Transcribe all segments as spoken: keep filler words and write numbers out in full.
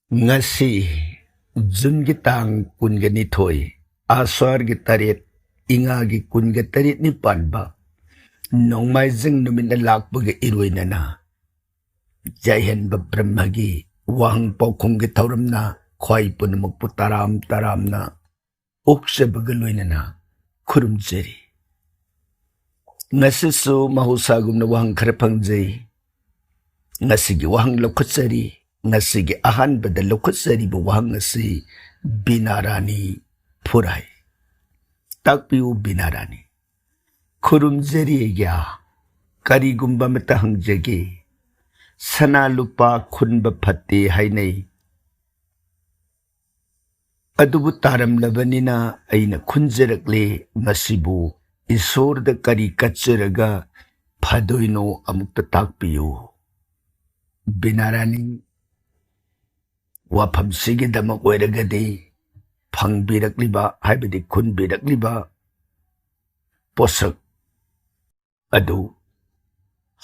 ꯉꯁꯤ ꯖꯨꯟꯒꯤ ꯇꯥꯡ ꯀꯨꯟꯒ ꯅꯤꯊꯣꯏ, ꯑꯁꯥꯔꯒꯤ ꯇꯔꯦꯠ, ꯏꯉꯥꯒꯤ ꯀꯨꯟꯒ ꯇꯔꯦꯠꯅꯤ ꯄꯥꯟꯕ ꯅꯣꯡꯃꯥꯏꯖꯤꯡ ꯅꯨꯃꯤꯠꯅ ꯂꯥꯛꯄꯒ ꯏꯔꯣꯏꯅꯅ ꯌꯥꯏꯍꯟꯕ ꯕ꯭ꯔꯍ꯭ꯃꯒꯤ ꯋꯥꯍꯪ ꯄꯥꯎꯈꯨꯝꯒꯤ ꯊꯧꯔꯝꯅ ꯈ꯭ꯋꯥꯏ ꯄꯨꯝꯅꯃꯛꯄꯨ ꯇꯔꯥꯝ ꯇꯔꯥꯝꯅ ꯑꯣꯛꯆꯕꯒ ꯂꯣꯏꯅꯅ ꯈꯨꯔꯨꯝꯖꯔꯤ꯫ ꯉꯁꯤꯁꯨ ꯃꯍꯧꯁꯥꯒꯨꯝꯅ ꯋꯥꯍꯪ ꯈꯔ ꯐꯪꯖꯩ꯫ ꯉꯁꯤꯒꯤ ꯋꯥꯍꯪ ꯂꯧꯈꯠꯆꯔꯤ꯫ ꯉꯁꯤꯒꯤ ꯑꯍꯥꯟꯕꯗ ꯂꯧꯈꯠꯆꯔꯤꯕ ꯋꯥꯍꯪ ꯑꯁꯤ ꯕꯤꯅꯥ ꯔꯥꯅꯤ ꯐꯨꯔꯥꯏ꯫ ꯇꯥꯛꯄꯤꯌꯨ ꯕꯤꯅꯥ ꯔꯥꯅꯤ꯫ ꯈꯨꯔꯨꯝꯖꯔꯤ ꯑꯩꯒ꯭ꯌꯥ꯫ ꯀꯔꯤꯒꯨꯝꯕ ꯑꯃꯇ ꯍꯪꯖꯒꯦ꯫ ꯁꯅꯥ ꯂꯨꯄꯥ ꯈꯨꯟꯕ ꯐꯠꯇꯦ ꯍꯥꯏꯅꯩ꯫ ꯑꯗꯨꯕꯨ ꯇꯥꯔꯝꯂꯕꯅꯤꯅ ꯑꯩꯅ ꯈꯨꯟꯖꯔꯛꯂꯦ꯫ ꯃꯁꯤꯕꯨ ꯏꯁꯣꯔꯗ ꯀꯔꯤ ꯀꯠꯆꯔꯒ ꯐꯗꯣꯏꯅꯣ ꯑꯃꯨꯛꯇ ꯇꯥꯛꯄꯤꯌꯨ꯫ ꯕꯤꯅꯥ ꯔꯥꯅꯤ, ꯋꯥꯐꯝꯁꯤꯒꯤꯗꯃꯛ ꯑꯣꯏꯔꯒꯗꯤ ꯐꯪꯕꯤꯔꯛꯂꯤꯕ, ꯍꯥꯏꯕꯗꯤ ꯈꯨꯟꯕꯤꯔꯛꯂꯤꯕ ꯄꯣꯠꯁꯛ ꯑꯗꯨ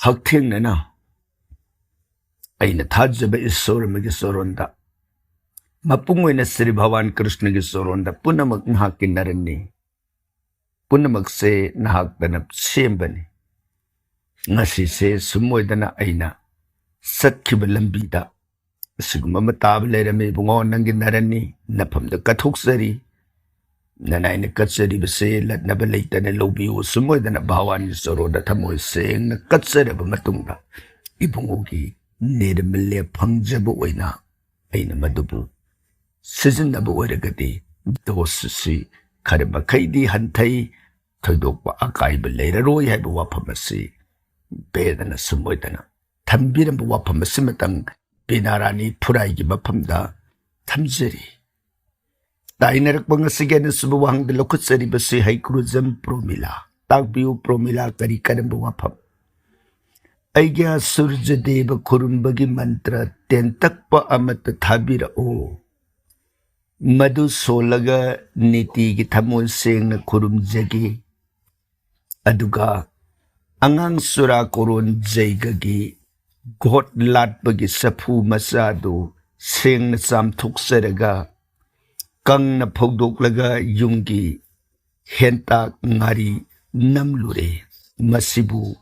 ꯍꯛꯊꯦꯡꯅꯅ ꯑꯩꯅ ꯊꯥꯖꯕ ꯏꯁꯣꯔ ꯑꯃꯒꯤ ꯆꯣꯔꯣꯟꯗ, ꯃꯄꯨꯡ ꯑꯣꯏꯅ ꯁ꯭ꯔꯤ ꯚꯒꯋꯥꯟ ꯀ꯭ꯔꯤꯁꯅꯒꯤ ꯆꯣꯔꯣꯟꯗ ꯄꯨꯝꯅꯃꯛ ꯅꯍꯥꯛꯀꯤ ꯅꯔꯟꯅꯤ꯫ ꯄꯨꯝꯅꯃꯛꯁꯦ ꯅꯍꯥꯛꯇꯅ ꯁꯦꯝꯕꯅꯤ꯫ ꯉꯁꯤꯁꯦ ꯁꯨꯝ ꯑꯣꯏꯗꯅ ꯑꯩꯅ ꯆꯠꯈꯤꯕ ꯂꯝꯕꯤꯗ ꯑꯁꯤꯒꯨꯝꯕ ꯑꯃ ꯇꯥꯕ ꯂꯩꯔꯝꯃꯤ꯫ ꯏꯕꯨꯡꯉꯣ, ꯅꯪꯒꯤ ꯅꯔꯟꯅꯤ, ꯅꯐꯝꯗ ꯀꯠꯊꯣꯛꯆꯔꯤ꯫ ꯅꯅꯥꯏꯅ ꯀꯠꯆꯔꯤꯕꯁꯦ ꯂꯠꯅꯕ ꯂꯩꯇꯅ ꯂꯧꯕꯤꯌꯨ꯫ ꯁꯨꯝ ꯑꯣꯏꯗꯅ ꯚꯒꯋꯥꯟꯒꯤ ꯆꯣꯔꯣꯟꯗ ꯊꯃꯣꯏ ꯁꯦꯡꯅ ꯀꯠꯆꯔꯕ ꯃꯇꯨꯡꯗ ꯏꯕꯨꯡꯉꯣꯒꯤ ꯅꯤꯔꯃꯜꯂꯦ ꯐꯪꯖꯕ ꯑꯣꯏꯅ ꯑꯩꯅ ꯃꯗꯨꯕꯨ ꯁꯤꯖꯤꯟꯅꯕ ꯑꯣꯏꯔꯒꯗꯤ ꯗꯣꯁ ꯑꯁꯤ ꯈꯔ ꯃꯈꯩꯗꯤ ꯍꯟꯊꯩ, ꯊꯣꯏꯗꯣꯛꯄ ꯑꯀꯥꯏꯕ ꯂꯩꯔꯔꯣꯏ ꯍꯥꯏꯕ ꯋꯥꯐꯝ ꯑꯁꯤ ꯕꯦꯗꯅ ꯁꯨꯝ ꯑꯣꯏꯗꯅ ꯊꯝꯕꯤꯔꯝꯕ ꯋꯥꯐꯝ ꯑꯁꯤꯃꯇꯪ ꯕꯤꯅꯥ ꯔꯥꯅꯤ ꯐꯨꯔꯥꯏꯒꯤ ꯃꯐꯝꯗ ꯊꯝꯖꯔꯤ꯫ ꯇꯥꯏꯅꯔꯛꯄ ꯉꯁꯤꯒꯤ ꯑꯅꯤꯁꯨꯕ ꯋꯥꯍꯪꯗ ꯂꯧꯈꯠꯆꯔꯤꯕꯁꯤ ꯍꯩꯀ꯭ꯔꯨꯖꯝ ꯄ꯭ꯔꯣꯃꯤꯂꯥ꯫ ꯇꯥꯛꯄꯤꯌꯨ ꯄ꯭ꯔꯣꯃꯤꯂꯥ, ꯀꯔꯤ ꯀꯔꯝꯕ ꯋꯥꯐꯝ? ꯑꯩꯒꯤ ꯁꯨꯔꯖꯗꯦꯕ ꯈꯨꯔꯨꯝꯕꯒꯤ ꯃꯟꯇ꯭ꯔ ꯇꯦꯟꯇꯛꯄ ꯑꯃꯠꯇ ꯊꯥꯕꯤꯔꯛꯎ꯫ ꯃꯗꯨ ꯁꯣꯜꯂꯒ ꯅꯤꯇꯤꯒꯤ ꯊꯃꯣꯏ ꯁꯦꯡꯅ ꯈꯨꯔꯨꯝꯖꯒꯦ꯫ ꯑꯗꯨꯒ ꯑꯉꯥꯡ ꯆꯨꯔꯥꯀꯣꯔꯣꯟ ꯖꯩꯒꯒꯤ ꯒꯣꯠ ꯂꯥꯠꯄꯒꯤ ꯆꯐꯨ ꯃꯆꯥꯗꯨ ꯁꯦꯡꯅ ꯆꯥꯝꯊꯣꯛꯆꯔꯒ ꯀꯪꯅ ꯐꯧꯗꯣꯛꯂꯒ ꯌꯨꯝꯒꯤ ꯍꯦꯟꯇꯥꯛ ꯉꯥꯔꯤ ꯅꯝꯂꯨꯔꯦ꯫ ꯃꯁꯤꯕꯨ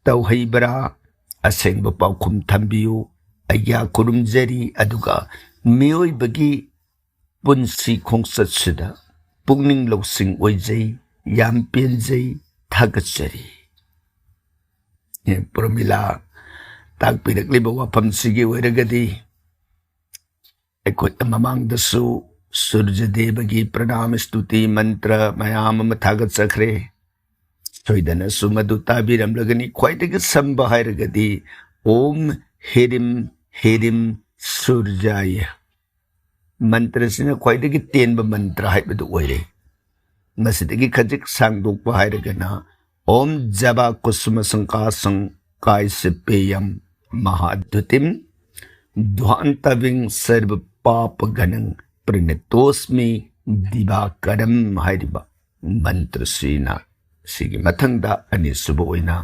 ꯇꯧꯍꯩꯕ꯭ꯔꯥ? ꯑꯁꯦꯡꯕ ꯄꯥꯎꯈꯨꯝ ꯊꯝꯕꯤꯌꯨ꯫ ꯑꯩꯒ꯭ꯌꯥ ꯈꯨꯔꯨꯝꯖꯔꯤ꯫ ꯑꯗꯨꯒ ꯃꯤꯑꯣꯏꯕꯒꯤ ꯄꯨꯟꯁꯤ ꯈꯣꯡꯆꯠꯁꯤꯗ ꯄꯨꯛꯅꯤꯡ ꯂꯧꯁꯤꯡ ꯑꯣꯏꯖꯩ, ꯌꯥꯝ ꯄꯦꯟꯖꯩ, ꯊꯥꯒꯠꯆꯔꯤ꯫ ꯑꯦ, ꯄ꯭ꯔꯃꯤꯂꯥ ꯇꯥꯛꯄꯤꯔꯛꯂꯤꯕ ꯋꯥꯐꯝꯁꯤꯒꯤ ꯑꯣꯏꯔꯒꯗꯤ ꯑꯩꯈꯣꯏ ꯃꯃꯥꯡꯗꯁꯨ ꯁꯨꯔꯖꯗꯦꯕꯒꯤ ꯄ꯭ꯔꯅꯥꯝ ꯁ꯭ꯇꯨꯇꯤ ꯃꯟꯇ꯭ꯔ ꯃꯌꯥꯝ ꯑꯃ ꯊꯥꯒꯠꯆꯈ꯭ꯔꯦ꯫ ꯁꯣꯏꯗꯅꯁꯨ ꯃꯗꯨ ꯇꯥꯕꯤꯔꯝꯂꯒꯅꯤ꯫ ꯈ꯭ꯋꯥꯏꯗꯒꯤ ꯁꯝꯕ ꯍꯥꯏꯔꯒꯗꯤ "ꯑꯣꯝ ꯍꯤꯔꯤꯝ ꯍꯤꯔꯤꯝ ꯁꯨꯔꯖꯥꯌ" ꯃꯟꯇ꯭ꯔꯁꯤꯅ ꯈ꯭ꯋꯥꯏꯗꯒꯤ ꯇꯦꯟꯕ ꯃꯟꯇ꯭ꯔ ꯍꯥꯏꯕꯗꯨ ꯑꯣꯏꯔꯦ꯫ ꯃꯁꯤꯗꯒꯤ ꯈꯖꯤꯛ ꯁꯥꯡꯗꯣꯛꯄ ꯍꯥꯏꯔꯒꯅ "ꯑꯣꯝ ꯖꯕꯥ ꯀꯨꯁꯨꯃ ꯁꯪꯀꯥꯁꯪ ꯀꯥꯏꯁꯄꯦꯌꯝ ꯃꯍꯥꯗꯨꯇꯤꯝ ꯙ꯭ꯋꯥꯟꯇꯕꯤꯡ ꯁꯔꯕ ꯄꯥꯄ ꯒꯅꯪ ꯄ꯭ꯔꯤꯅꯇꯣꯁꯃꯤ ꯗꯤꯕꯥꯀꯔꯝ" ꯍꯥꯏꯔꯤꯕ ꯃꯟꯇ꯭ꯔꯁꯤꯅ ꯁꯤꯒꯤ ꯃꯊꯪꯗ ꯑꯅꯤꯁꯨꯕ ꯑꯣꯏꯅ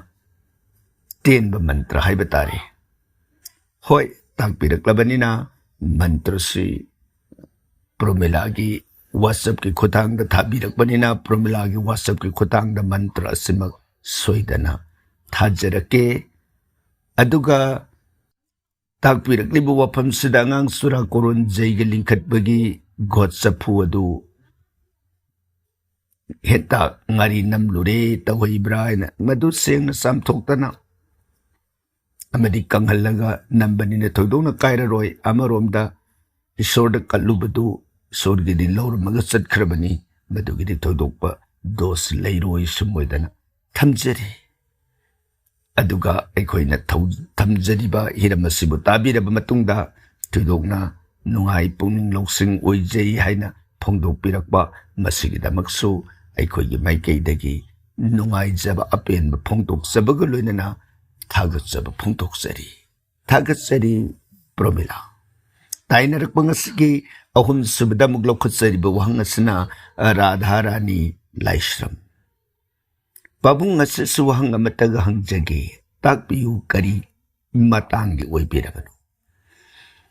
ꯇꯦꯟꯕ ꯃꯟꯇ꯭ꯔ ꯍꯥꯏꯕ ꯇꯥꯔꯦ꯫ ꯍꯣꯏ, ꯇꯥꯛꯄꯤꯔꯛꯂꯕꯅꯤꯅ ꯃꯟꯇ꯭ꯔꯁꯤ ꯄ꯭ꯔꯣꯃꯤꯂꯥꯒꯤ WhatsApp-ꯀꯤ ꯈꯨꯠꯊꯥꯡꯗ ꯊꯥꯕꯤꯔꯛꯄꯅꯤꯅ ꯄ꯭ꯔꯣꯃꯤꯂꯥꯒꯤ WhatsApp-ꯀꯤ ꯈꯨꯠꯊꯥꯡꯗ ꯃꯟꯇ꯭ꯔ ꯑꯁꯤꯃꯛ ꯁꯣꯏꯗꯅ ꯊꯥꯖꯔꯛꯀꯦ꯫ ꯑꯗꯨꯒ ꯇꯥꯛꯄꯤꯔꯛꯂꯤꯕ ꯋꯥꯐꯝꯁꯤꯗ ꯑꯉꯥꯡ ꯆꯨꯔꯥꯀꯣꯔꯣꯟ ꯖꯩꯒ ꯂꯤꯡꯈꯠꯄꯒꯤ ꯒꯣꯠ ꯆꯐꯨ ꯑꯗꯨ ꯍꯦꯛꯇ ꯉꯥꯔꯤ ꯅꯝꯂꯨꯔꯦ ꯇꯧꯍꯩꯕ꯭ꯔꯥ ꯍꯥꯏꯅ ꯃꯗꯨ ꯁꯦꯡꯅ ꯆꯥꯝꯊꯣꯛꯇꯅ ꯑꯃꯗꯤ ꯀꯪꯍꯜꯂꯒ ꯅꯝꯕꯅꯤꯅ ꯊꯣꯏꯗꯣꯛꯅ ꯀꯥꯏꯔꯔꯣꯏ꯫ ꯑꯃꯔꯣꯝꯗ ꯏꯁꯣꯔꯗ ꯀꯠꯂꯨꯕꯗꯨ ꯏꯁꯣꯔꯒꯤꯗꯤ ꯂꯧꯔꯝꯃꯒ ꯆꯠꯈ꯭ꯔꯕꯅꯤ, ꯃꯗꯨꯒꯤꯗꯤ ꯊꯣꯏꯗꯣꯛꯄ ꯗꯣꯁ ꯂꯩꯔꯣꯏ ꯁꯨꯝ ꯑꯣꯏꯗꯅ ꯊꯝꯖꯔꯤ꯫ ꯑꯗꯨꯒ ꯑꯩꯈꯣꯏꯅ ꯊꯧ-, ꯊꯝꯖꯔꯤꯕ ꯍꯤꯔꯝ ꯑꯁꯤꯕꯨ ꯇꯥꯕꯤꯔꯕ ꯃꯇꯨꯡꯗ ꯊꯣꯏꯗꯣꯛꯅ ꯅꯨꯡꯉꯥꯏ, ꯄꯨꯛꯅꯤꯡ ꯂꯧꯁꯤꯡ ꯑꯣꯏꯖꯩ ꯍꯥꯏꯅ ꯐꯣꯡꯗꯣꯛꯄꯤꯔꯛꯄ, ꯃꯁꯤꯒꯤꯗꯃꯛꯁꯨ ꯑꯩꯈꯣꯏꯒꯤ ꯃꯥꯏꯀꯩꯗꯒꯤ ꯅꯨꯡꯉꯥꯏꯖꯕ ꯑꯄꯦꯟꯕ ꯐꯣꯡꯗꯣꯛꯆꯕꯒ ꯂꯣꯏꯅꯅ ꯊꯥꯒꯠꯆꯕ ꯐꯣꯡꯗꯣꯛꯆꯔꯤ꯫ ꯊꯥꯒꯠꯆꯔꯤ ꯄ꯭ꯔꯣꯃꯤꯂꯥ꯫ ꯇꯥꯏꯅꯔꯛꯄ ꯉꯁꯤꯒꯤ ꯑꯍꯨꯝꯁꯨꯕꯗ ꯑꯃꯨꯛ ꯂꯧꯈꯠꯆꯔꯤꯕ ꯋꯥꯍꯪ ꯑꯁꯤꯅ ꯔꯥꯙꯥ ꯔꯥꯅꯤ ꯂꯥꯏꯁ꯭ꯔꯝ꯫ ꯄꯥꯕꯨꯡ ꯑꯁꯤꯁꯨ ꯋꯥꯍꯪ ꯑꯃꯠꯇꯒ ꯍꯪꯖꯒꯦ, ꯇꯥꯛꯄꯤꯌꯨ, ꯀꯔꯤ ꯃꯇꯥꯡꯒꯤ ꯑꯣꯏꯕꯤꯔꯕꯅꯣ?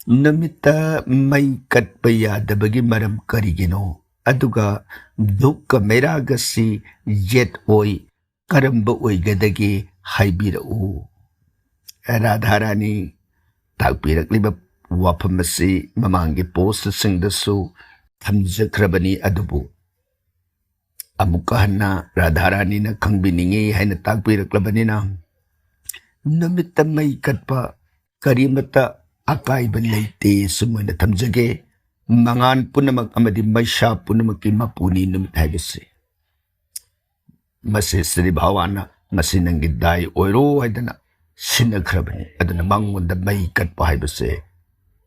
ꯅꯨꯃꯤꯠꯇ ꯃꯩ ꯀꯠꯄ ꯌꯥꯗꯕꯒꯤ ꯃꯔꯝ ꯀꯔꯤꯒꯤꯅꯣ? ꯑꯗꯨꯒ ꯙꯨꯞꯀ ꯃꯩꯔꯥꯒꯁꯤ ꯌꯦꯠ ꯑꯣꯏ, ꯀꯔꯝꯕ ꯑꯣꯏꯒꯗꯒꯦ ꯍꯥꯏꯕꯤꯔꯛꯎ꯫ ꯔꯥꯙꯥꯔꯥꯅꯤ ꯇꯥꯛꯄꯤꯔꯛꯂꯤꯕ ꯋꯥꯐꯝ ꯑꯁꯤ ꯃꯃꯥꯡꯒꯤ ꯄꯣꯁꯁꯤꯡꯗꯁꯨ ꯊꯝꯖꯈ꯭ꯔꯕꯅꯤ, ꯑꯗꯨꯕꯨ ꯑꯃꯨꯛꯀ ꯍꯟꯅ ꯔꯥꯙꯥꯔꯥꯅꯤꯅ ꯈꯪꯕꯤꯅꯤꯡꯏ ꯍꯥꯏꯅ ꯇꯥꯛꯄꯤꯔꯛꯂꯕꯅꯤꯅ, ꯅꯨꯃꯤꯠꯇ ꯃꯩ ꯀꯠꯄ ꯀꯔꯤꯃꯠꯇ ꯑꯀꯥꯏꯕ ꯂꯩꯇꯦ꯫ ꯁꯨꯝ ꯑꯣꯏꯅ ꯊꯝꯖꯒꯦ, ꯃꯉꯥꯟ ꯄꯨꯝꯅꯃꯛ ꯑꯃꯗꯤ ꯃꯩꯁꯥ ꯄꯨꯝꯅꯃꯛꯀꯤ ꯃꯄꯨꯅꯤ ꯅꯨꯃꯤꯠ ꯍꯥꯏꯕꯁꯤ꯫ ꯃꯁꯤ ꯁ꯭ꯔꯤ ꯚꯒꯋꯥꯟꯅ, "ꯃꯁꯤ ꯅꯪꯒꯤ ꯗꯥꯏ ꯑꯣꯏꯔꯣ" ꯍꯥꯏꯗꯅ ꯁꯤꯟꯅꯈ꯭ꯔꯕꯅꯤ꯫ ꯑꯗꯨꯅ ꯃꯉꯣꯟꯗ ꯃꯩ ꯀꯠꯄ ꯍꯥꯏꯕꯁꯦ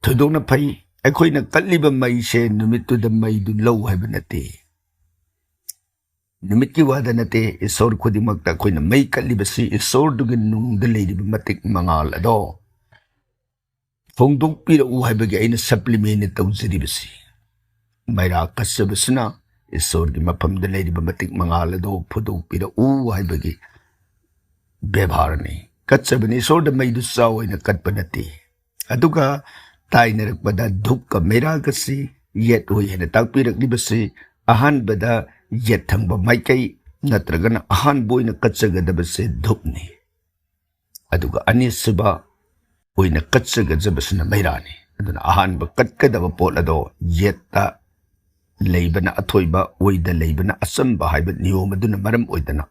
ꯊꯣꯏꯗꯣꯛꯅ ꯐꯩ꯫ ꯑꯩꯈꯣꯏꯅ ꯀꯠꯂꯤꯕ ꯃꯩꯁꯦ ꯅꯨꯃꯤꯠꯇꯨꯗ ꯃꯩꯗꯨ ꯂꯧ ꯍꯥꯏꯕ ꯅꯠꯇꯦ꯫ ꯅꯨꯃꯤꯠꯀꯤ ꯋꯥꯗ ꯅꯠꯇꯦ, ꯏꯁꯣꯔ ꯈꯨꯗꯤꯡꯃꯛꯇ ꯑꯩꯈꯣꯏꯅ ꯃꯩ ꯀꯠꯂꯤꯕꯁꯤ ꯏꯁꯣꯔꯗꯨꯒꯤ ꯅꯨꯡꯗ ꯂꯩꯔꯤꯕ ꯃꯇꯤꯛ ꯃꯉꯥꯜ ꯑꯗꯣ ꯐꯣꯡꯗꯣꯛꯄꯤꯔꯛꯎ ꯍꯥꯏꯕꯒꯤ ꯑꯩꯅ ꯁꯄ꯭ꯂꯤꯃꯦꯟ ꯇꯧꯖꯔꯤꯕꯁꯤ꯫ ꯃꯩꯔꯥ ꯀꯠꯆꯕꯁꯤꯅ ꯏꯁꯣꯔꯒꯤ ꯃꯐꯝꯗ ꯂꯩꯔꯤꯕ ꯃꯇꯤꯛ ꯃꯉꯥꯜ ꯑꯗꯣ ꯐꯣꯡꯗꯣꯛꯄꯤꯔꯛꯎ ꯍꯥꯏꯕꯒꯤ ꯕꯦꯕꯥꯔꯅꯤ꯫ ꯀꯠꯆꯕꯅꯤ, ꯏꯁꯣꯔꯗ ꯃꯩꯗꯨ ꯆꯥꯎ ꯍꯥꯏꯅ ꯀꯠꯄ ꯅꯠꯇꯦ꯫ ꯑꯗꯨꯒ ꯇꯥꯏꯅꯔꯛꯄꯗ ꯙꯨꯞꯀ ꯃꯩꯔꯥꯒꯁꯤ ꯌꯦꯠ ꯑꯣꯏ ꯍꯥꯏꯅ ꯇꯥꯛꯄꯤꯔꯛꯂꯤꯕꯁꯤ ꯑꯍꯥꯟꯕꯗ ꯌꯦꯠ ꯊꯪꯕ ꯃꯥꯏꯀꯩ ꯅꯠꯇ꯭ꯔꯒꯅ ꯑꯍꯥꯟꯕ ꯑꯣꯏꯅ ꯀꯠꯆꯒꯗꯕꯁꯦ ꯙꯨꯞꯅꯤ꯫ ꯑꯗꯨꯒ ꯑꯅꯤꯁꯨꯕ ꯑꯣꯏꯅ ꯀꯠꯆꯒꯗꯕꯁꯤꯅ ꯃꯩꯔꯥꯅꯤ꯫ ꯑꯗꯨꯅ ꯑꯍꯥꯟꯕ ꯀꯠꯀꯗꯕ ꯄꯣꯠ ꯑꯗꯣ ꯌꯦꯠꯇ ꯂꯩꯕꯅ ꯑꯊꯣꯏꯕ, ꯑꯣꯏꯗ ꯂꯩꯕꯅ ꯑꯆꯝꯕ ꯍꯥꯏꯕ ꯅꯤꯌꯣꯝ ꯑꯗꯨꯅ ꯃꯔꯝ ꯑꯣꯏꯗꯅ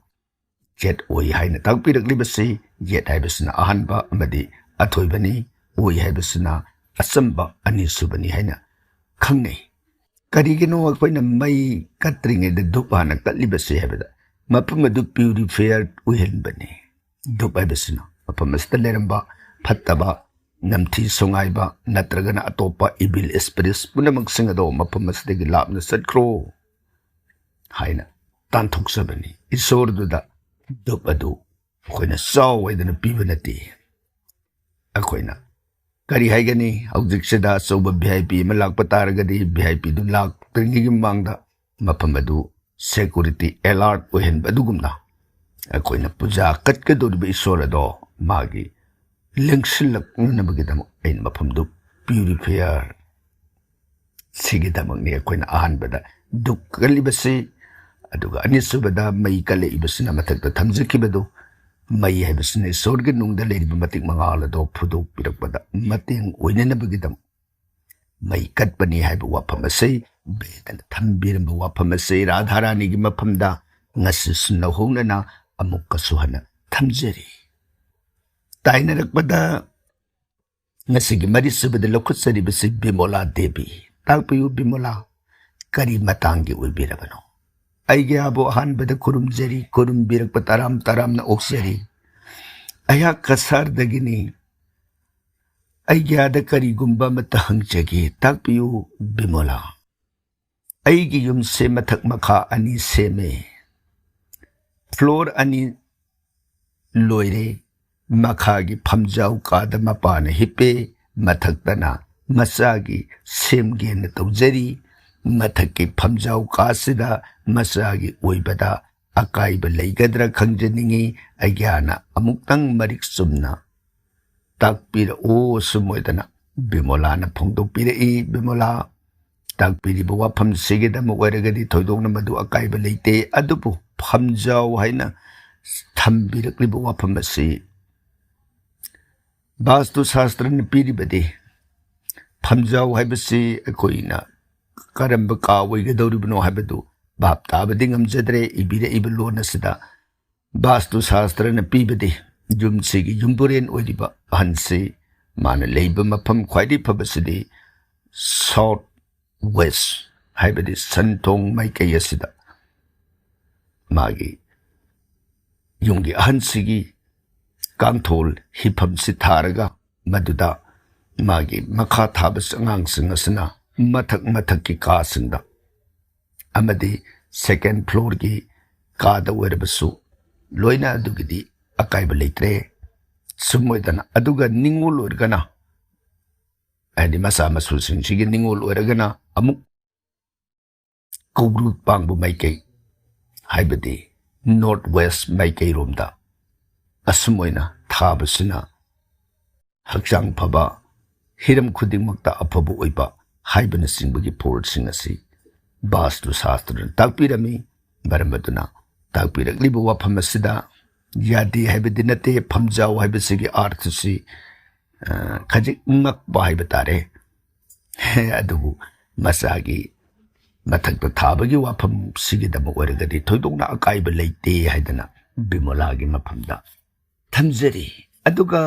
ꯌꯦꯠ ꯑꯣꯏ ꯍꯥꯏꯅ ꯇꯥꯛꯄꯤꯔꯛꯂꯤꯕꯁꯤ, ꯌꯦꯠ ꯍꯥꯏꯕꯁꯤꯅ ꯑꯍꯥꯟꯕ ꯑꯃꯗꯤ ꯑꯊꯣꯏꯕꯅꯤ, ꯑꯣꯏ ꯍꯥꯏꯕꯁꯤꯅ ꯑꯆꯝꯕ ꯑꯅꯤꯁꯨꯕꯅꯤ ꯍꯥꯏꯅ ꯈꯪꯅꯩ꯫ ꯀꯔꯤꯒꯤꯅꯣ ꯑꯩꯈꯣꯏꯅ ꯃꯩ ꯀꯠꯇ꯭ꯔꯤꯉꯩꯗ ꯙꯨꯞ ꯍꯥꯟꯅ ꯀꯠꯂꯤꯕꯁꯤ ꯍꯥꯏꯕꯗ, ꯃꯐꯝ ꯑꯗꯨ ꯄ꯭ꯌꯨꯔꯤꯐꯥꯌꯔ ꯑꯣꯏꯍꯟꯕꯅꯤ꯫ ꯙꯨꯞ ꯍꯥꯏꯕꯁꯤꯅ ꯃꯐꯝ ꯑꯁꯤꯗ ꯂꯩꯔꯝꯕ ꯐꯠꯇꯕ, ꯅꯝꯊꯤ ꯁꯣꯡꯉꯥꯏꯕ ꯅꯠꯇ꯭ꯔꯒꯅ ꯑꯇꯣꯞꯄ ꯏꯚꯤꯜ ꯁ꯭ꯄꯤꯔꯤꯠꯁ ꯄꯨꯝꯅꯃꯛꯁꯤꯡ ꯑꯗꯣ ꯃꯐꯝ ꯑꯁꯤꯗꯒꯤ ꯂꯥꯞꯅ ꯆꯠꯈ꯭ꯔꯣ ꯍꯥꯏꯅ ꯇꯥꯟꯊꯣꯛꯆꯕꯅꯤ꯫ ꯏꯁꯣꯔꯗꯨꯗ ꯙꯨꯞ ꯑꯗꯨ ꯑꯩꯈꯣꯏꯅ ꯆꯥꯎ ꯍꯥꯏꯗꯅ ꯄꯤꯕ ꯅꯠꯇꯦ꯫ ꯑꯩꯈꯣꯏꯅ ꯀꯔꯤ ꯍꯥꯏꯒꯅꯤ? ꯍꯧꯖꯤꯛꯁꯤꯗ ꯑꯆꯧꯕ ꯚꯤ ꯑꯥꯏ ꯄꯤ ꯑꯃ ꯂꯥꯛꯄ ꯇꯥꯔꯒꯗꯤ, ꯚꯤ ꯑꯥꯏ ꯄꯤꯗꯨ ꯂꯥꯛꯇ꯭ꯔꯤꯉꯩꯒꯤ ꯃꯃꯥꯡꯗ ꯃꯐꯝ ꯑꯗꯨ ꯁꯦꯀ꯭ꯌꯨꯔꯤꯇꯤ ꯑꯦꯂꯥꯔꯠ ꯑꯣꯏꯍꯟꯕ ꯑꯗꯨꯒꯨꯝꯅ, ꯑꯩꯈꯣꯏꯅ ꯄꯨꯖꯥ ꯀꯠꯀꯗꯧꯔꯤꯕ ꯏꯁꯣꯔ ꯑꯗꯣ ꯃꯥꯒꯤ ꯂꯦꯡꯁꯤꯜꯂꯛꯅꯅꯕꯒꯤꯗꯃꯛ ꯑꯩꯅ ꯃꯐꯝꯗꯨ ꯄ꯭ꯌꯨꯔꯤꯐꯥꯌꯔ ꯁꯤꯒꯤꯗꯃꯛꯅꯤ ꯑꯩꯈꯣꯏꯅ ꯑꯍꯥꯟꯕꯗ ꯙꯨꯞ ꯀꯜꯂꯤꯕꯁꯤ꯫ ꯑꯗꯨꯒ ꯑꯅꯤꯁꯨꯕꯗ ꯃꯩ ꯀꯜꯂꯛꯏꯕꯁꯤꯅ ꯃꯊꯛꯇ ꯊꯝꯖꯈꯤꯕꯗꯨ ꯃꯩ ꯍꯥꯏꯕꯁꯤꯅ ꯏꯁꯣꯔꯒꯤ ꯅꯨꯡꯗ ꯂꯩꯔꯤꯕ ꯃꯇꯤꯛ ꯃꯉꯥꯜ ꯑꯗꯣ ꯐꯨꯗꯣꯛꯄꯤꯔꯛꯄꯗ ꯃꯇꯦꯡ ꯑꯣꯏꯅꯅꯕꯒꯤꯗꯃꯛ ꯃꯩ ꯀꯠꯄꯅꯤ ꯍꯥꯏꯕ ꯋꯥꯐꯝ ꯑꯁꯤ ꯕꯦꯗꯅ ꯊꯝꯕꯤꯔꯝꯕ ꯋꯥꯐꯝ ꯑꯁꯤ ꯔꯥꯙꯥꯔꯥꯅꯤꯒꯤ ꯃꯐꯝꯗ ꯉꯁꯤꯁꯨ ꯅꯧꯍꯧꯅꯅ ꯑꯃꯨꯛꯀꯁꯨ ꯍꯟꯅ ꯊꯝꯖꯔꯤ꯫ ꯇꯥꯏꯅꯔꯛꯄꯗ ꯉꯁꯤꯒꯤ ꯃꯔꯤꯁꯨꯕꯗ ꯂꯧꯈꯠꯆꯔꯤꯕꯁꯤ ꯕꯤꯃꯣꯂꯥ ꯗꯦꯕꯤ꯫ ꯇꯥꯛꯄꯤꯌꯨ ꯕꯤꯃꯣꯂꯥ, ꯀꯔꯤ ꯃꯇꯥꯡꯒꯤ ꯑꯣꯏꯕꯤꯔꯕꯅꯣ? ꯑꯩꯒꯤ ꯑꯥꯕꯨ ꯑꯍꯥꯟꯕꯗ ꯈꯨꯔꯨꯝꯖꯔꯤ, ꯈꯨꯔꯨꯝꯕꯤꯔꯛꯄ ꯇꯔꯥꯝ ꯇꯔꯥꯝꯅ ꯑꯣꯛꯆꯔꯤ꯫ ꯑꯩꯍꯥꯛ ꯀꯁꯥꯔꯗꯒꯤꯅꯤ꯫ ꯑꯩꯒꯤ ꯑꯥꯗ ꯀꯔꯤꯒꯨꯝꯕ ꯑꯃꯠꯇ ꯍꯪꯖꯒꯦ, ꯇꯥꯛꯄꯤꯌꯨ ꯕꯤꯃꯣꯂꯥ꯫ ꯑꯩꯒꯤ ꯌꯨꯝꯁꯦ ꯃꯊꯛ ꯃꯈꯥ ꯑꯅꯤ ꯁꯦꯝꯃꯦ꯫ ꯐ꯭ꯂꯣꯔ ꯑꯅꯤ ꯂꯣꯏꯔꯦ꯫ ꯃꯈꯥꯒꯤ ꯐꯝꯖꯥꯎ ꯀꯥꯗ ꯃꯄꯥꯅ ꯍꯤꯞꯄꯦ, ꯃꯊꯛꯇꯅ ꯃꯆꯥꯒꯤ ꯁꯦꯝꯒꯦꯅ ꯇꯧꯖꯔꯤ꯫ ꯃꯊꯛꯀꯤ ꯐꯝꯖꯥꯎ ꯀꯥꯁꯤꯗ ꯃꯆꯥꯒꯤ ꯑꯣꯏꯕꯗ ꯑꯀꯥꯏꯕ ꯂꯩꯒꯗ꯭ꯔꯥ ꯈꯪꯖꯅꯤꯡꯏ꯫ ꯑꯩꯒ꯭ꯌꯥꯅ ꯑꯃꯨꯛꯇꯪ ꯃꯔꯤꯛ ꯆꯨꯝꯅ ꯇꯥꯛꯄꯤꯔꯛꯑꯣ ꯁꯨꯝ ꯑꯣꯏꯗꯅ ꯕꯤꯃꯣꯂꯥꯅ ꯐꯣꯡꯗꯣꯛꯄꯤꯔꯛꯏ꯫ ꯕꯤꯃꯣꯂꯥ, ꯇꯥꯛꯄꯤꯔꯤꯕ ꯋꯥꯐꯝꯁꯤꯒꯤꯗꯃꯛ ꯑꯣꯏꯔꯒꯗꯤ ꯊꯣꯏꯗꯣꯛꯅ ꯃꯗꯨ ꯑꯀꯥꯏꯕ ꯂꯩꯇꯦ, ꯑꯗꯨꯕꯨ ꯐꯝꯖꯥꯎ ꯍꯥꯏꯅ ꯊꯝꯕꯤꯔꯛꯂꯤꯕ ꯋꯥꯐꯝ ꯑꯁꯤ ꯚꯥꯁꯇꯨ ꯁꯥꯁꯇ꯭ꯔꯅ ꯄꯤꯔꯤꯕꯗꯤ ꯐꯝꯖꯥꯎ ꯍꯥꯏꯕꯁꯤ ꯑꯩꯈꯣꯏꯅ ꯀꯔꯝꯕ ꯀꯥ ꯑꯣꯏꯒꯗꯧꯔꯤꯕꯅꯣ ꯍꯥꯏꯕꯗꯨ ꯚꯥꯞ ꯇꯥꯕꯗꯤ ꯉꯝꯖꯗ꯭ꯔꯦ꯫ ꯏꯕꯤꯔꯛꯏꯕ ꯂꯣꯟ ꯑꯁꯤꯗ ꯚꯥꯁꯇꯨ ꯁꯥꯁꯇ꯭ꯔꯅ ꯄꯤꯕꯗꯤ ꯌꯨꯝꯁꯤꯒꯤ ꯌꯨꯝꯕꯨꯔꯦꯟ ꯑꯣꯏꯔꯤꯕ ꯑꯍꯟꯁꯤ ꯃꯥꯅ ꯂꯩꯕ ꯃꯐꯝ ꯈ꯭ꯋꯥꯏꯗꯒꯤ ꯐꯕꯁꯤꯗꯤ ꯁꯥꯎꯠ ꯋꯦꯁ, ꯍꯥꯏꯕꯗꯤ ꯁꯟꯊꯣꯡ ꯃꯥꯏꯀꯩ ꯑꯁꯤꯗ ꯃꯥꯒꯤ ꯌꯨꯝꯒꯤ ꯑꯍꯟꯁꯤꯒꯤ ꯀꯥꯡꯊꯣꯜ ꯍꯤꯐꯝꯁꯤ ꯊꯥꯔꯒ ꯃꯗꯨꯗ ꯃꯥꯒꯤ ꯃꯈꯥ ꯊꯥꯕ ꯑꯉꯥꯡꯁꯤꯡ ꯑꯁꯤꯅ ꯃꯊꯛ ꯃꯊꯛꯀꯤ ꯀꯥꯁꯤꯡꯗ ꯑꯃꯗꯤ ꯁꯦꯀꯦꯟ ꯐ꯭ꯂꯣꯔꯒꯤ ꯀꯥꯗ ꯑꯣꯏꯔꯕꯁꯨ ꯂꯣꯏꯅ ꯑꯗꯨꯒꯤꯗꯤ ꯑꯀꯥꯏꯕ ꯂꯩꯇ꯭ꯔꯦ꯫ ꯁꯨꯝ ꯑꯣꯏꯗꯅ, ꯑꯗꯨꯒ ꯅꯤꯡꯉꯣꯜ ꯑꯣꯏꯔꯒꯅ, ꯍꯥꯏꯗꯤ ꯃꯆꯥ ꯃꯁꯨꯁꯤꯡꯁꯤꯒꯤ ꯅꯤꯡꯉꯣꯜ ꯑꯣꯏꯔꯒꯅ ꯑꯃꯨꯛ ꯀꯧꯕ꯭ꯔꯨ ꯄꯥꯡꯕ ꯃꯥꯏꯀꯩ, ꯍꯥꯏꯕꯗꯤ ꯅꯣꯔꯠ ꯋꯦꯁ ꯃꯥꯏꯀꯩꯔꯣꯝꯗ ꯑꯁꯨꯝ ꯑꯣꯏꯅ ꯊꯥꯕꯁꯤꯅ ꯍꯛꯆꯥꯡ ꯐꯕ, ꯍꯤꯔꯝ ꯈꯨꯗꯤꯡꯃꯛꯇ ꯑꯐꯕ ꯑꯣꯏꯕ ꯍꯥꯏꯕꯅꯆꯤꯡꯕꯒꯤ ꯐꯣꯔꯁꯁꯤꯡ ꯑꯁꯤ ꯕꯥꯁꯇꯨ ꯁꯥꯁꯇ꯭ꯔꯅ ꯇꯥꯛꯄꯤꯔꯝꯃꯤ꯫ ꯃꯔꯝ ꯑꯗꯨꯅ ꯇꯥꯛꯄꯤꯔꯛꯂꯤꯕ ꯋꯥꯐꯝ ꯑꯁꯤꯗ ꯌꯥꯗꯦ ꯍꯥꯏꯕꯗꯤ ꯅꯠꯇꯦ, ꯐꯝꯖꯥꯎ ꯍꯥꯏꯕꯁꯤꯒꯤ ꯑꯥꯔꯊꯁꯤ, ꯑ, ꯈꯖꯤꯛ ꯉꯛꯄ ꯍꯥꯏꯕ ꯇꯥꯔꯦ꯫ ꯑꯗꯨꯕꯨ ꯃꯆꯥꯒꯤ ꯃꯊꯛꯇ ꯊꯥꯕꯒꯤ ꯋꯥꯐꯝꯁꯤꯒꯤꯗꯃꯛ ꯑꯣꯏꯔꯒꯗꯤ ꯊꯣꯏꯗꯣꯛꯅ ꯑꯀꯥꯏꯕ ꯂꯩꯇꯦ ꯍꯥꯏꯗꯅ ꯕꯤꯃꯣꯂꯥꯒꯤ ꯃꯐꯝꯗ ꯊꯝꯖꯔꯤ꯫ ꯑꯗꯨꯒ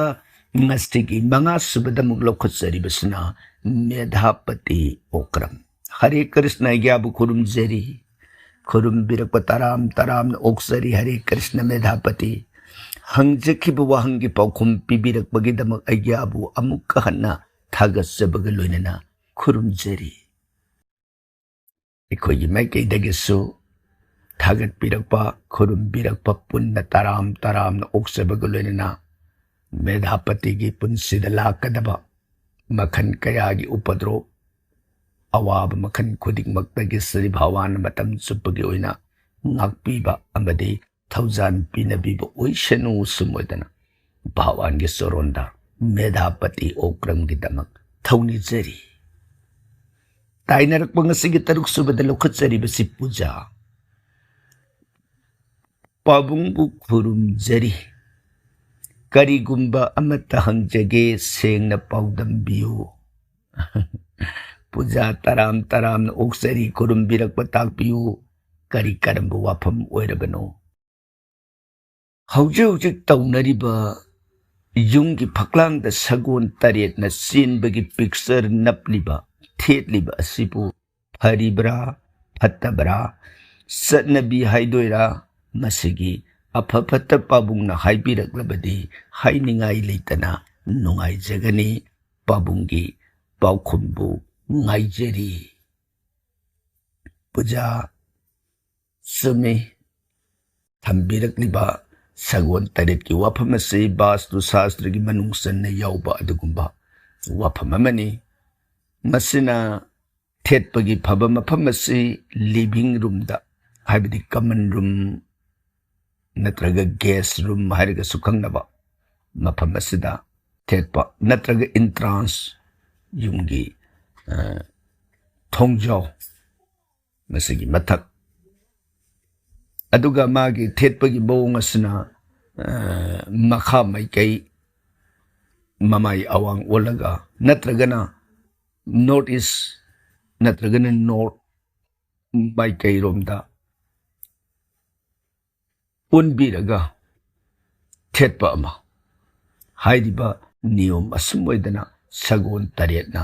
ꯉꯁꯤꯒꯤ ꯃꯉꯥ ꯁꯨꯕꯗ ꯑꯃꯨꯛ ꯂꯧꯈꯠꯆꯔꯤꯕꯁꯤꯅ ꯃꯦꯙꯥꯄꯇꯤ ꯑꯣꯀ꯭ꯔꯝ꯫ ꯍꯔꯦ ꯀ꯭ꯔꯤꯁꯅ ꯑꯩꯒ꯭ꯌꯥꯕꯨ ꯈꯨꯔꯨꯝꯖꯔꯤ꯫ ꯈꯨꯔꯨꯝꯕꯤꯔꯛꯄ ꯇꯔꯥꯝ ꯇꯔꯥꯝꯅ ꯑꯣꯛꯆꯔꯤ ꯍꯔꯦ ꯀ꯭ꯔꯤꯁꯅ ꯃꯦꯙꯥꯄꯇꯤ꯫ ꯍꯪꯖꯈꯤꯕ ꯋꯥꯍꯪꯒꯤ ꯄꯥꯎꯈꯨꯝ ꯄꯤꯕꯤꯔꯛꯄꯒꯤꯗꯃꯛ ꯑꯩꯒ꯭ꯌꯥꯕꯨ ꯑꯃꯨꯛꯀ ꯍꯟꯅ ꯊꯥꯒꯠꯆꯕꯒ ꯂꯣꯏꯅꯅ ꯈꯨꯔꯨꯝꯖꯔꯤ꯫ ꯑꯩꯈꯣꯏꯒꯤ ꯃꯥꯏꯀꯩꯗꯒꯤꯁꯨ ꯊꯥꯒꯠꯄꯤꯔꯛꯄ, ꯈꯨꯔꯨꯝꯕꯤꯔꯛꯄ ꯄꯨꯟꯅ ꯇꯔꯥꯝ ꯇꯔꯥꯝꯅ ꯑꯣꯛꯆꯕꯒ ꯂꯣꯏꯅꯅ ꯃꯦꯙꯥꯄꯇꯤꯒꯤ ꯄꯨꯟꯁꯤꯗ ꯂꯥꯛꯀꯗꯕ ꯃꯈꯜ ꯀꯌꯥꯒꯤ ꯎꯄꯗ꯭ꯔꯣꯞ, ꯑꯋꯥꯕ ꯃꯈꯜ ꯈꯨꯗꯤꯡꯃꯛꯇꯒꯤ ꯁ꯭ꯔꯤ ꯚꯒꯋꯥꯟꯅ ꯃꯇꯝ ꯆꯨꯞꯄꯒꯤ ꯑꯣꯏꯅ ꯉꯥꯛꯄꯤꯕ ꯑꯃꯗꯤ ꯊꯧꯖꯥꯟ ꯄꯤꯅꯕꯤꯕ ꯑꯣꯏꯁꯅꯨ ꯁꯨꯝ ꯑꯣꯏꯗꯅ ꯚꯒꯋꯥꯟꯒꯤ ꯆꯣꯔꯣꯟꯗ ꯃꯦꯙꯥꯄꯇꯤ ꯑꯣꯀ꯭ꯔꯝꯒꯤꯗꯃꯛ ꯊꯧꯅꯤꯖꯔꯤ꯫ ꯇꯥꯏꯅꯔꯛꯄ ꯉꯁꯤꯒꯤ ꯇꯔꯨꯛ ꯁꯨꯕꯗ ꯂꯧꯈꯠꯆꯔꯤꯕꯁꯤ ꯄꯨꯖꯥ꯫ ꯄꯥꯕꯨꯡꯕꯨ ꯈꯨꯔꯨꯝꯖꯔꯤ꯫ ꯀꯔꯤꯒꯨꯝꯕ ꯑꯃꯠꯇ ꯍꯪꯖꯒꯦ, ꯁꯦꯡꯅ ꯄꯥꯎꯗꯝꯕꯤꯌꯨ꯫ ꯄꯨꯖꯥ ꯇꯔꯥꯝ ꯇꯔꯥꯝꯅ ꯑꯣꯛꯆꯔꯤ, ꯈꯨꯔꯨꯝꯕꯤꯔꯛꯄ ꯇꯥꯛꯄꯤꯌꯨ꯫ ꯀꯔꯤ ꯀꯔꯝꯕ ꯋꯥꯐꯝ ꯑꯣꯏꯔꯕꯅꯣ? ꯍꯧꯖꯤꯛ ꯍꯧꯖꯤꯛ ꯇꯧꯅꯔꯤꯕ ꯌꯨꯝꯒꯤ ꯐꯛꯂꯥꯡꯗ ꯁꯒꯣꯜ ꯇꯔꯦꯠꯅ ꯆꯦꯟꯕꯒꯤ ꯄꯤꯛꯆꯔ ꯅꯞꯂꯤꯕ, ꯊꯦꯠꯂꯤꯕ ꯑꯁꯤꯕꯨ ꯐꯔꯤꯕ꯭ꯔꯥ, ꯐꯠꯇꯕ꯭ꯔꯥ? ꯆꯠꯅꯕꯤ ꯍꯥꯏꯗꯣꯏꯔꯥ? ꯃꯁꯤꯒꯤ ꯑꯐ ꯐꯠꯇ ꯄꯥꯕꯨꯡꯅ ꯍꯥꯏꯕꯤꯔꯛꯂꯕꯗꯤ ꯍꯥꯏꯅꯤꯡꯉꯥꯏ ꯂꯩꯇꯅ ꯅꯨꯡꯉꯥꯏꯖꯒꯅꯤ꯫ ꯄꯥꯕꯨꯡꯒꯤ ꯄꯥꯎꯈꯨꯝꯕꯨ ꯉꯥꯏꯖꯔꯤ꯫ ꯄꯨꯖꯥ, ꯆꯨꯝꯃꯤ꯫ ꯊꯝꯕꯤꯔꯛꯂꯤꯕ ꯁꯒꯣꯜ ꯇꯔꯦꯠꯀꯤ ꯋꯥꯐꯝ ꯑꯁꯤ ꯚꯥꯁꯇꯨ ꯁꯥꯁꯇ꯭ꯔꯒꯤ ꯃꯅꯨꯡ ꯆꯟꯅ ꯌꯥꯎꯕ ꯑꯗꯨꯒꯨꯝꯕ ꯋꯥꯐꯝ ꯑꯃꯅꯤ꯫ ꯃꯁꯤꯅ ꯊꯦꯠꯄꯒꯤ ꯐꯕ ꯃꯐꯝ ꯑꯁꯤ ꯂꯤꯚꯤꯡ ꯔꯨꯝꯗ, ꯍꯥꯏꯕꯗꯤ ꯀꯃꯟ ꯔꯨꯝ ꯅꯠꯇ꯭ꯔꯒ ꯒꯦꯁ ꯔꯨꯝ ꯍꯥꯏꯔꯒꯁꯨ ꯈꯪꯅꯕ ꯃꯐꯝ ꯑꯁꯤꯗ ꯊꯦꯠꯄ ꯅꯠꯇ꯭ꯔꯒ ꯏꯟꯇ꯭ꯔꯥꯟꯁ ꯌꯨꯝꯒꯤ, ꯑ, ꯊꯣꯡꯖꯥꯎ, ꯃꯁꯤꯒꯤ ꯃꯊꯛ, ꯑꯗꯨꯒ ꯃꯥꯒꯤ ꯊꯦꯠꯄꯒꯤ ꯃꯑꯣꯡ ꯑꯁꯤꯅ, ꯑ, ꯃꯈꯥ ꯃꯥꯏꯀꯩ, ꯃꯃꯥꯏ ꯑꯋꯥꯡ ꯑꯣꯜꯂꯒ, ꯅꯠꯇ꯭ꯔꯒꯅ North East, ꯅꯠꯇ꯭ꯔꯒꯅ North ꯃꯥꯏꯀꯩꯔꯣꯝꯗ ꯑꯣꯟꯕꯤꯔꯒ ꯊꯦꯠꯄ ꯑꯃ꯫ ꯍꯥꯏꯔꯤꯕ ꯅꯤꯌꯣꯝ ꯑꯁꯨꯝ ꯑꯣꯏꯗꯅ ꯁꯒꯣꯜ ꯇꯔꯦꯠꯅ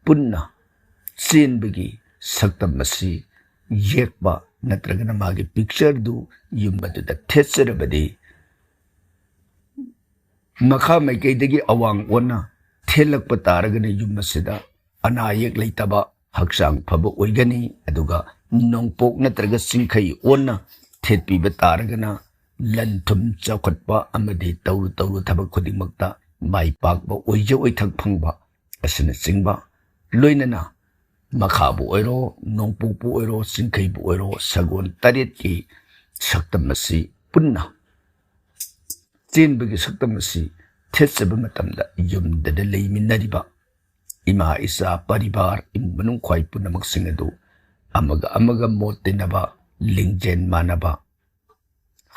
ꯄꯨꯟꯅ ꯆꯦꯟꯕꯒꯤ ꯁꯛꯇꯝ ꯑꯁꯤ ꯌꯦꯛꯄ ꯅꯠꯇ꯭ꯔꯒꯅ ꯃꯥꯒꯤ ꯄꯤꯛꯆꯔꯗꯨ ꯌꯨꯝ ꯑꯗꯨꯗ ꯊꯦꯠꯆꯔꯕꯗꯤ, ꯃꯈꯥ ꯃꯥꯏꯀꯩꯗꯒꯤ ꯑꯋꯥꯡ ꯑꯣꯟꯅ ꯊꯦꯜꯂꯛꯄ ꯇꯥꯔꯒꯅ ꯌꯨꯝ ꯑꯁꯤꯗ ꯑꯅꯥ ꯑꯌꯦꯛ ꯂꯩꯇꯕ, ꯍꯛꯆꯥꯡ ꯐꯕ ꯑꯣꯏꯒꯅꯤ꯫ ꯑꯗꯨꯒ ꯅꯣꯡꯄꯣꯛ ꯅꯠꯇ꯭ꯔꯒ ꯆꯤꯡꯈꯩ ꯑꯣꯟꯅ ꯊꯦꯠꯄꯤꯕ ꯇꯥꯔꯒꯅ ꯂꯟ ꯊꯨꯝ ꯆꯥꯎꯈꯠꯄ ꯑꯃꯗꯤ ꯇꯧꯔꯨ ꯇꯧꯔꯨ ꯊꯕꯛ ꯈꯨꯗꯤꯡꯃꯛꯇ ꯃꯥꯏ ꯄꯥꯛꯄ, ꯑꯣꯏꯖ ꯑꯣꯏꯊꯛ ꯐꯪꯕ ꯑꯁꯤꯅꯆꯤꯡꯕ, ꯂꯣꯏꯅꯅ ꯃꯈꯥꯕꯨ ꯑꯣꯏꯔꯣ, ꯅꯣꯡꯄꯣꯛꯄꯨ ꯑꯣꯏꯔꯣ, ꯆꯤꯡꯈꯩꯕꯨ ꯑꯣꯏꯔꯣ, ꯁꯒꯣꯜ ꯇꯔꯦꯠꯀꯤ ꯁꯛꯇꯝ ꯑꯁꯤ ꯄꯨꯟꯅ ꯆꯦꯟꯕꯒꯤ ꯁꯛꯇꯝ ꯑꯁꯤ ꯊꯦꯠꯆꯕ ꯃꯇꯝꯗ ꯌꯨꯝꯗꯗ ꯂꯩꯃꯤꯟꯅꯔꯤꯕ ꯏꯃꯥ, ꯏꯆꯥ, ꯄꯔꯤꯕꯥꯔ, ꯏꯃꯨꯡ ꯃꯅꯨꯡ ꯈ꯭ꯋꯥꯏ ꯄꯨꯝꯅꯃꯛꯁꯤꯡ ꯑꯗꯨ ꯑꯃꯒ ꯑꯃꯒ ꯃꯣꯠ ꯇꯤꯟꯅꯕ, ꯂꯤꯡꯖꯦꯜ ꯃꯥꯟꯅꯕ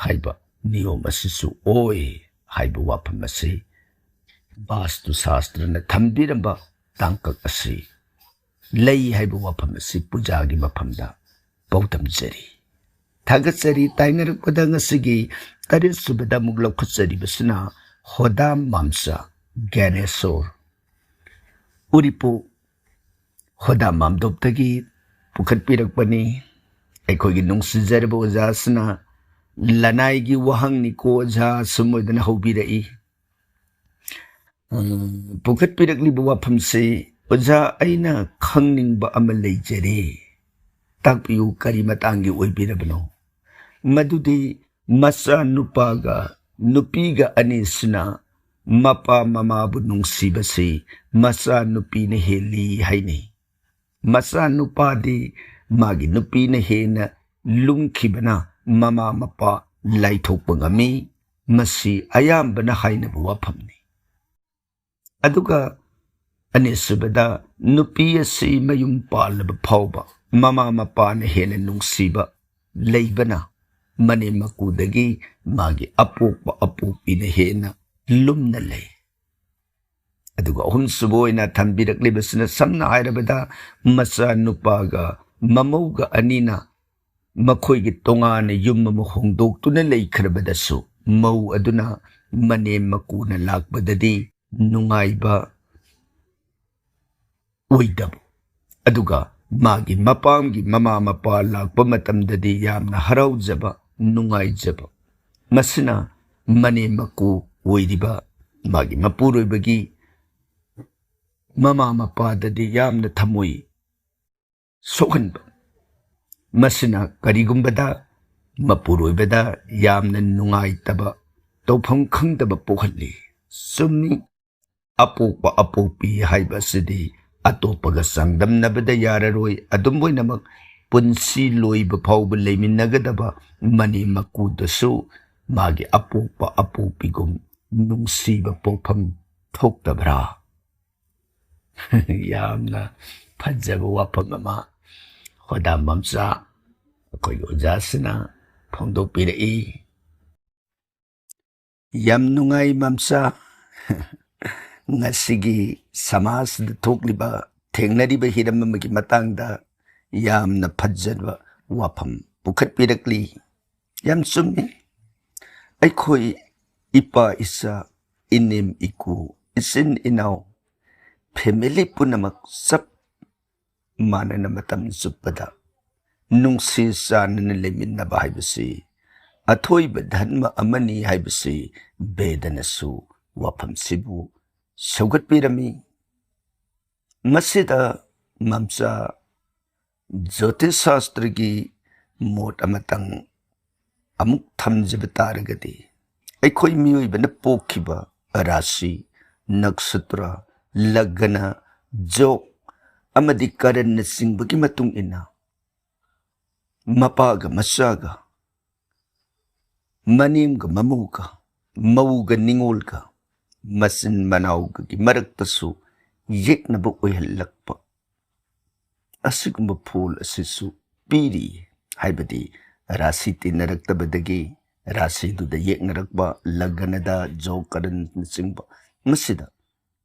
ꯍꯥꯏꯕ ꯅꯤꯌꯣꯝ ꯑꯁꯤꯁꯨ ꯑꯣꯏ ꯍꯥꯏꯕ ꯋꯥꯐꯝ ꯑꯁꯤ ꯕꯥꯁꯇꯨ ꯁꯥꯁꯇ꯭ꯔꯅ ꯊꯝꯕꯤꯔꯝꯕ ꯇꯥꯡꯀꯛ ꯑꯁꯤ ꯂꯩ ꯍꯥꯏꯕ ꯋꯥꯐꯝ ꯑꯁꯤ ꯄꯨꯖꯥꯒꯤ ꯃꯐꯝꯗ ꯄꯥꯎꯗꯝꯖꯔꯤ꯫ ꯊꯥꯒꯠꯆꯔꯤ꯫ ꯇꯥꯏꯅꯔꯛꯄꯗ ꯉꯁꯤꯒꯤ ꯇꯔꯦꯠ ꯁꯨꯕꯗ ꯑꯃꯨꯛ ꯂꯧꯈꯠꯆꯔꯤꯕꯁꯤꯅ ꯍꯣꯗꯥꯝ ꯃꯥꯝꯆꯥ ꯒ꯭ꯌꯥꯅꯦꯁꯣꯔ, ꯎꯔꯤꯄꯣꯛ ꯍꯣꯗꯥꯝ ꯃꯥꯝꯗꯣꯞꯇꯒꯤ ꯄꯨꯈꯠꯄꯤꯔꯛꯄꯅꯤ꯫ ꯑꯩꯈꯣꯏꯒꯤ ꯅꯨꯡꯁꯤꯖꯔꯕ ꯑꯣꯖꯥꯁꯤꯅ ꯂꯅꯥꯏꯒꯤ ꯋꯥꯍꯪꯅꯤꯀꯣ ꯑꯣꯖꯥ ꯁꯨꯝ ꯑꯣꯏꯗꯅ ꯍꯧꯕꯤꯔꯛꯏ꯫ ꯎꯝ, ꯄꯨꯈꯠꯄꯤꯔꯛꯂꯤꯕ ꯋꯥꯐꯝꯁꯤ, "ꯑꯣꯖꯥ, ꯑꯩꯅ ꯈꯪꯅꯤꯡꯕ ꯑꯃ ꯂꯩꯖꯔꯤ, ꯇꯥꯛꯄꯤꯌꯨ, ꯀꯔꯤ ꯃꯇꯥꯡꯒꯤ ꯑꯣꯏꯕꯤꯔꯕꯅꯣ?" ꯃꯗꯨꯗꯤ ꯃꯆꯥꯅꯨꯄꯥꯒ ꯅꯨꯄꯤꯒ ꯑꯅꯤꯁꯤꯅ ꯃꯄꯥ ꯃꯃꯥꯕꯨ ꯅꯨꯡꯁꯤꯕꯁꯤ ꯃꯆꯥꯅꯨꯄꯤꯅ ꯍꯦꯜꯂꯤ ꯍꯥꯏꯅꯩ꯫ ꯃꯆꯥꯅꯨꯄꯥꯗꯤ ꯃꯥꯒꯤ ꯅꯨꯄꯤꯅ ꯍꯦꯟꯅ ꯂꯨꯝꯈꯤꯕꯅ ꯃꯃꯥ ꯃꯄꯥ ꯂꯥꯏꯊꯣꯛꯄ ꯉꯝꯃꯤ꯫ ꯃꯁꯤ ꯑꯌꯥꯝꯕꯅ ꯍꯥꯏꯅꯕ ꯋꯥꯐꯝꯅꯤ꯫ ꯑꯗꯨꯒ ꯑꯅꯤꯁꯨꯕꯗ, ꯅꯨꯄꯤ ꯑꯁꯤ ꯃꯌꯨꯝ ꯄꯥꯜꯂꯕ ꯐꯥꯎꯕ ꯃꯃꯥ ꯃꯄꯥꯅ ꯍꯦꯟꯅ ꯅꯨꯡꯁꯤꯕ ꯂꯩꯕꯅ ꯃꯅꯦꯝ ꯃꯀꯨꯗꯒꯤ ꯃꯥꯒꯤ ꯑꯄꯣꯛꯄ ꯑꯄꯣꯛꯄꯤꯅ ꯍꯦꯟꯅ ꯂꯨꯝꯅ ꯂꯩ꯫ ꯑꯗꯨꯒ ꯑꯍꯨꯝꯁꯨꯕ ꯑꯣꯏꯅ ꯊꯝꯕꯤꯔꯛꯂꯤꯕꯁꯤꯅ, ꯁꯝꯅ ꯍꯥꯏꯔꯕꯗ, ꯃꯆꯥ ꯅꯨꯄꯥꯒ ꯃꯃꯧꯒ ꯑꯅꯤꯅ ꯃꯈꯣꯏꯒꯤ ꯇꯣꯉꯥꯟꯅ ꯌꯨꯝ ꯑꯃ ꯍꯣꯡꯗꯣꯛꯇꯨꯅ ꯂꯩꯈ꯭ꯔꯕꯗꯁꯨ, ꯃꯧ ꯑꯗꯨꯅ ꯃꯅꯦꯝ ꯃꯀꯨꯅ ꯂꯥꯛꯄꯗꯗꯤ ꯅꯨꯡꯉꯥꯏꯕ ꯑꯣꯏꯗꯕ, ꯑꯗꯨꯒ ꯃꯥꯒꯤ ꯃꯄꯥꯝꯒꯤ ꯃꯃꯥ ꯃꯄꯥ ꯂꯥꯛꯄ ꯃꯇꯝꯗꯗꯤ ꯌꯥꯝꯅ ꯍꯔꯥꯎꯖꯕ, ꯅꯨꯡꯉꯥꯏꯖꯕ, ꯃꯁꯤꯅ ꯃꯅꯦꯝ ꯃꯀꯨ ꯑꯣꯏꯔꯤꯕ ꯃꯥꯒꯤ ꯃꯄꯨꯔꯣꯏꯕꯒꯤ ꯃꯃꯥ ꯃꯄꯥꯗꯗꯤ ꯌꯥꯝꯅ ꯊꯃꯣꯏ ꯁꯣꯛꯍꯟꯕ꯫ ꯃꯁꯤꯅ ꯀꯔꯤꯒꯨꯝꯕꯗ ꯃꯄꯨꯔꯣꯏꯕꯗ ꯌꯥꯝꯅ ꯅꯨꯡꯉꯥꯏꯇꯕ, ꯇꯧꯐꯝ ꯈꯪꯗꯕ ꯄꯣꯛꯍꯜꯂꯤ꯫ ꯆꯨꯝꯃꯤ, ꯑꯄꯣꯛꯄ ꯑꯄꯣꯛꯄꯤ ꯍꯥꯏꯕꯁꯤꯗꯤ ꯑꯇꯣꯞꯄꯒ ꯆꯥꯡꯗꯝꯅꯕꯗ ꯌꯥꯔꯔꯣꯏ꯫ ꯑꯗꯨꯝ ꯑꯣꯏꯅꯃꯛ, ꯄꯨꯟꯁꯤ ꯂꯣꯏꯕ ꯐꯥꯎꯕ ꯂꯩꯃꯤꯟꯅꯒꯗꯕ ꯃꯅꯦꯝ ꯃꯀꯨꯗꯁꯨ ꯃꯥꯒꯤ ꯑꯄꯣꯛꯄ ꯑꯄꯣꯛꯄꯤꯒꯨꯝ ꯅꯨꯡꯁꯤꯕ ꯄꯣꯛꯐꯝ ꯊꯣꯛꯇꯕ꯭ꯔꯥ? ꯌꯥꯝꯅ ꯐꯖꯕ ꯋꯥꯐꯝ ꯑꯃ ꯈꯣꯏꯗꯥꯝ ꯃꯝꯆꯥ ꯑꯩꯈꯣꯏꯒꯤ ꯑꯣꯖꯥꯁꯤꯅ ꯐꯣꯡꯗꯣꯛꯄꯤꯔꯛꯏ꯫ ꯌꯥꯝ ꯅꯨꯡꯉꯥꯏ ꯃꯝꯆꯥ, ꯉꯁꯤꯒꯤ ꯁꯃꯥꯖꯗ ꯊꯣꯛꯂꯤꯕ, ꯊꯦꯡꯅꯔꯤꯕ ꯍꯤꯔꯝ ꯑꯃꯒꯤ ꯃꯇꯥꯡꯗ ꯌꯥꯝꯅ ꯐꯖꯕ ꯋꯥꯐꯝ ꯄꯨꯈꯠꯄꯤꯔꯛꯂꯤ꯫ ꯌꯥꯝ ꯆꯨꯝꯃꯤ꯫ ꯑꯩꯈꯣꯏ ꯏꯄꯥ ꯏꯆꯥ, ꯏꯅꯦꯝ ꯏꯀꯨ, ꯏꯆꯤꯟ ꯏꯅꯥꯎ, ꯐꯦꯃꯤꯂꯤ ꯄꯨꯝꯅꯃꯛ ꯆꯞ ꯃꯥꯟꯅꯅ ꯃꯇꯝ ꯆꯨꯞꯄꯗ ꯅꯨꯡꯁꯤ ꯆꯥꯟꯅꯅ ꯂꯩꯃꯤꯟꯅꯕ ꯍꯥꯏꯕꯁꯤ ꯑꯊꯣꯏꯕ ꯙꯔꯃ ꯑꯃꯅꯤ ꯍꯥꯏꯕꯁꯤ ꯕꯦꯗꯅꯁꯨ ꯋꯥꯐꯝꯁꯤꯕꯨ ꯁꯧꯒꯠꯄꯤꯔꯝꯃꯤ꯫ ꯃꯁꯤꯗ ꯃꯝꯆꯥ ꯖ꯭ꯌꯣꯇꯤꯁ ꯁꯥꯁꯇ꯭ꯔꯒꯤ ꯃꯣꯠ ꯑꯃꯇꯪ ꯑꯃꯨꯛ ꯊꯝꯖꯕ ꯇꯥꯔꯒꯗꯤ, ꯑꯩꯈꯣꯏ ꯃꯤꯑꯣꯏꯕꯅ ꯄꯣꯛꯈꯤꯕ ꯔꯥꯁꯤ, ꯅꯛꯁꯇ꯭ꯔ, ꯂꯒꯅ, ꯖꯣꯛ ꯑꯃꯗꯤ ꯀꯔꯟꯅꯆꯤꯡꯕꯒꯤ ꯃꯇꯨꯡ ꯏꯟꯅ ꯃꯄꯥꯒ ꯃꯆꯥꯒ, ꯃꯅꯦꯝꯒ ꯃꯃꯧꯒ, ꯃꯧꯒ ꯅꯤꯉꯣꯜꯒ, ꯃꯆꯤꯟ ꯃꯅꯥꯎꯒꯒꯤ ꯃꯔꯛꯇꯁꯨ ꯌꯦꯛꯅꯕ ꯑꯣꯏꯍꯜꯂꯛꯄ ꯑꯁꯤꯒꯨꯝꯕ ꯐꯣꯜ ꯑꯁꯤꯁꯨ ꯄꯤꯔꯤ꯫ ꯍꯥꯏꯕꯗꯤ ꯔꯥꯁꯤ ꯇꯤꯟꯅꯔꯛꯇꯕꯗꯒꯤ ꯔꯥꯁꯤꯗꯨꯗ ꯌꯦꯛꯅꯔꯛꯄ ꯂꯒꯅꯗ ꯖꯣꯀꯔꯟꯅꯆꯤꯡꯕ ꯃꯁꯤꯗ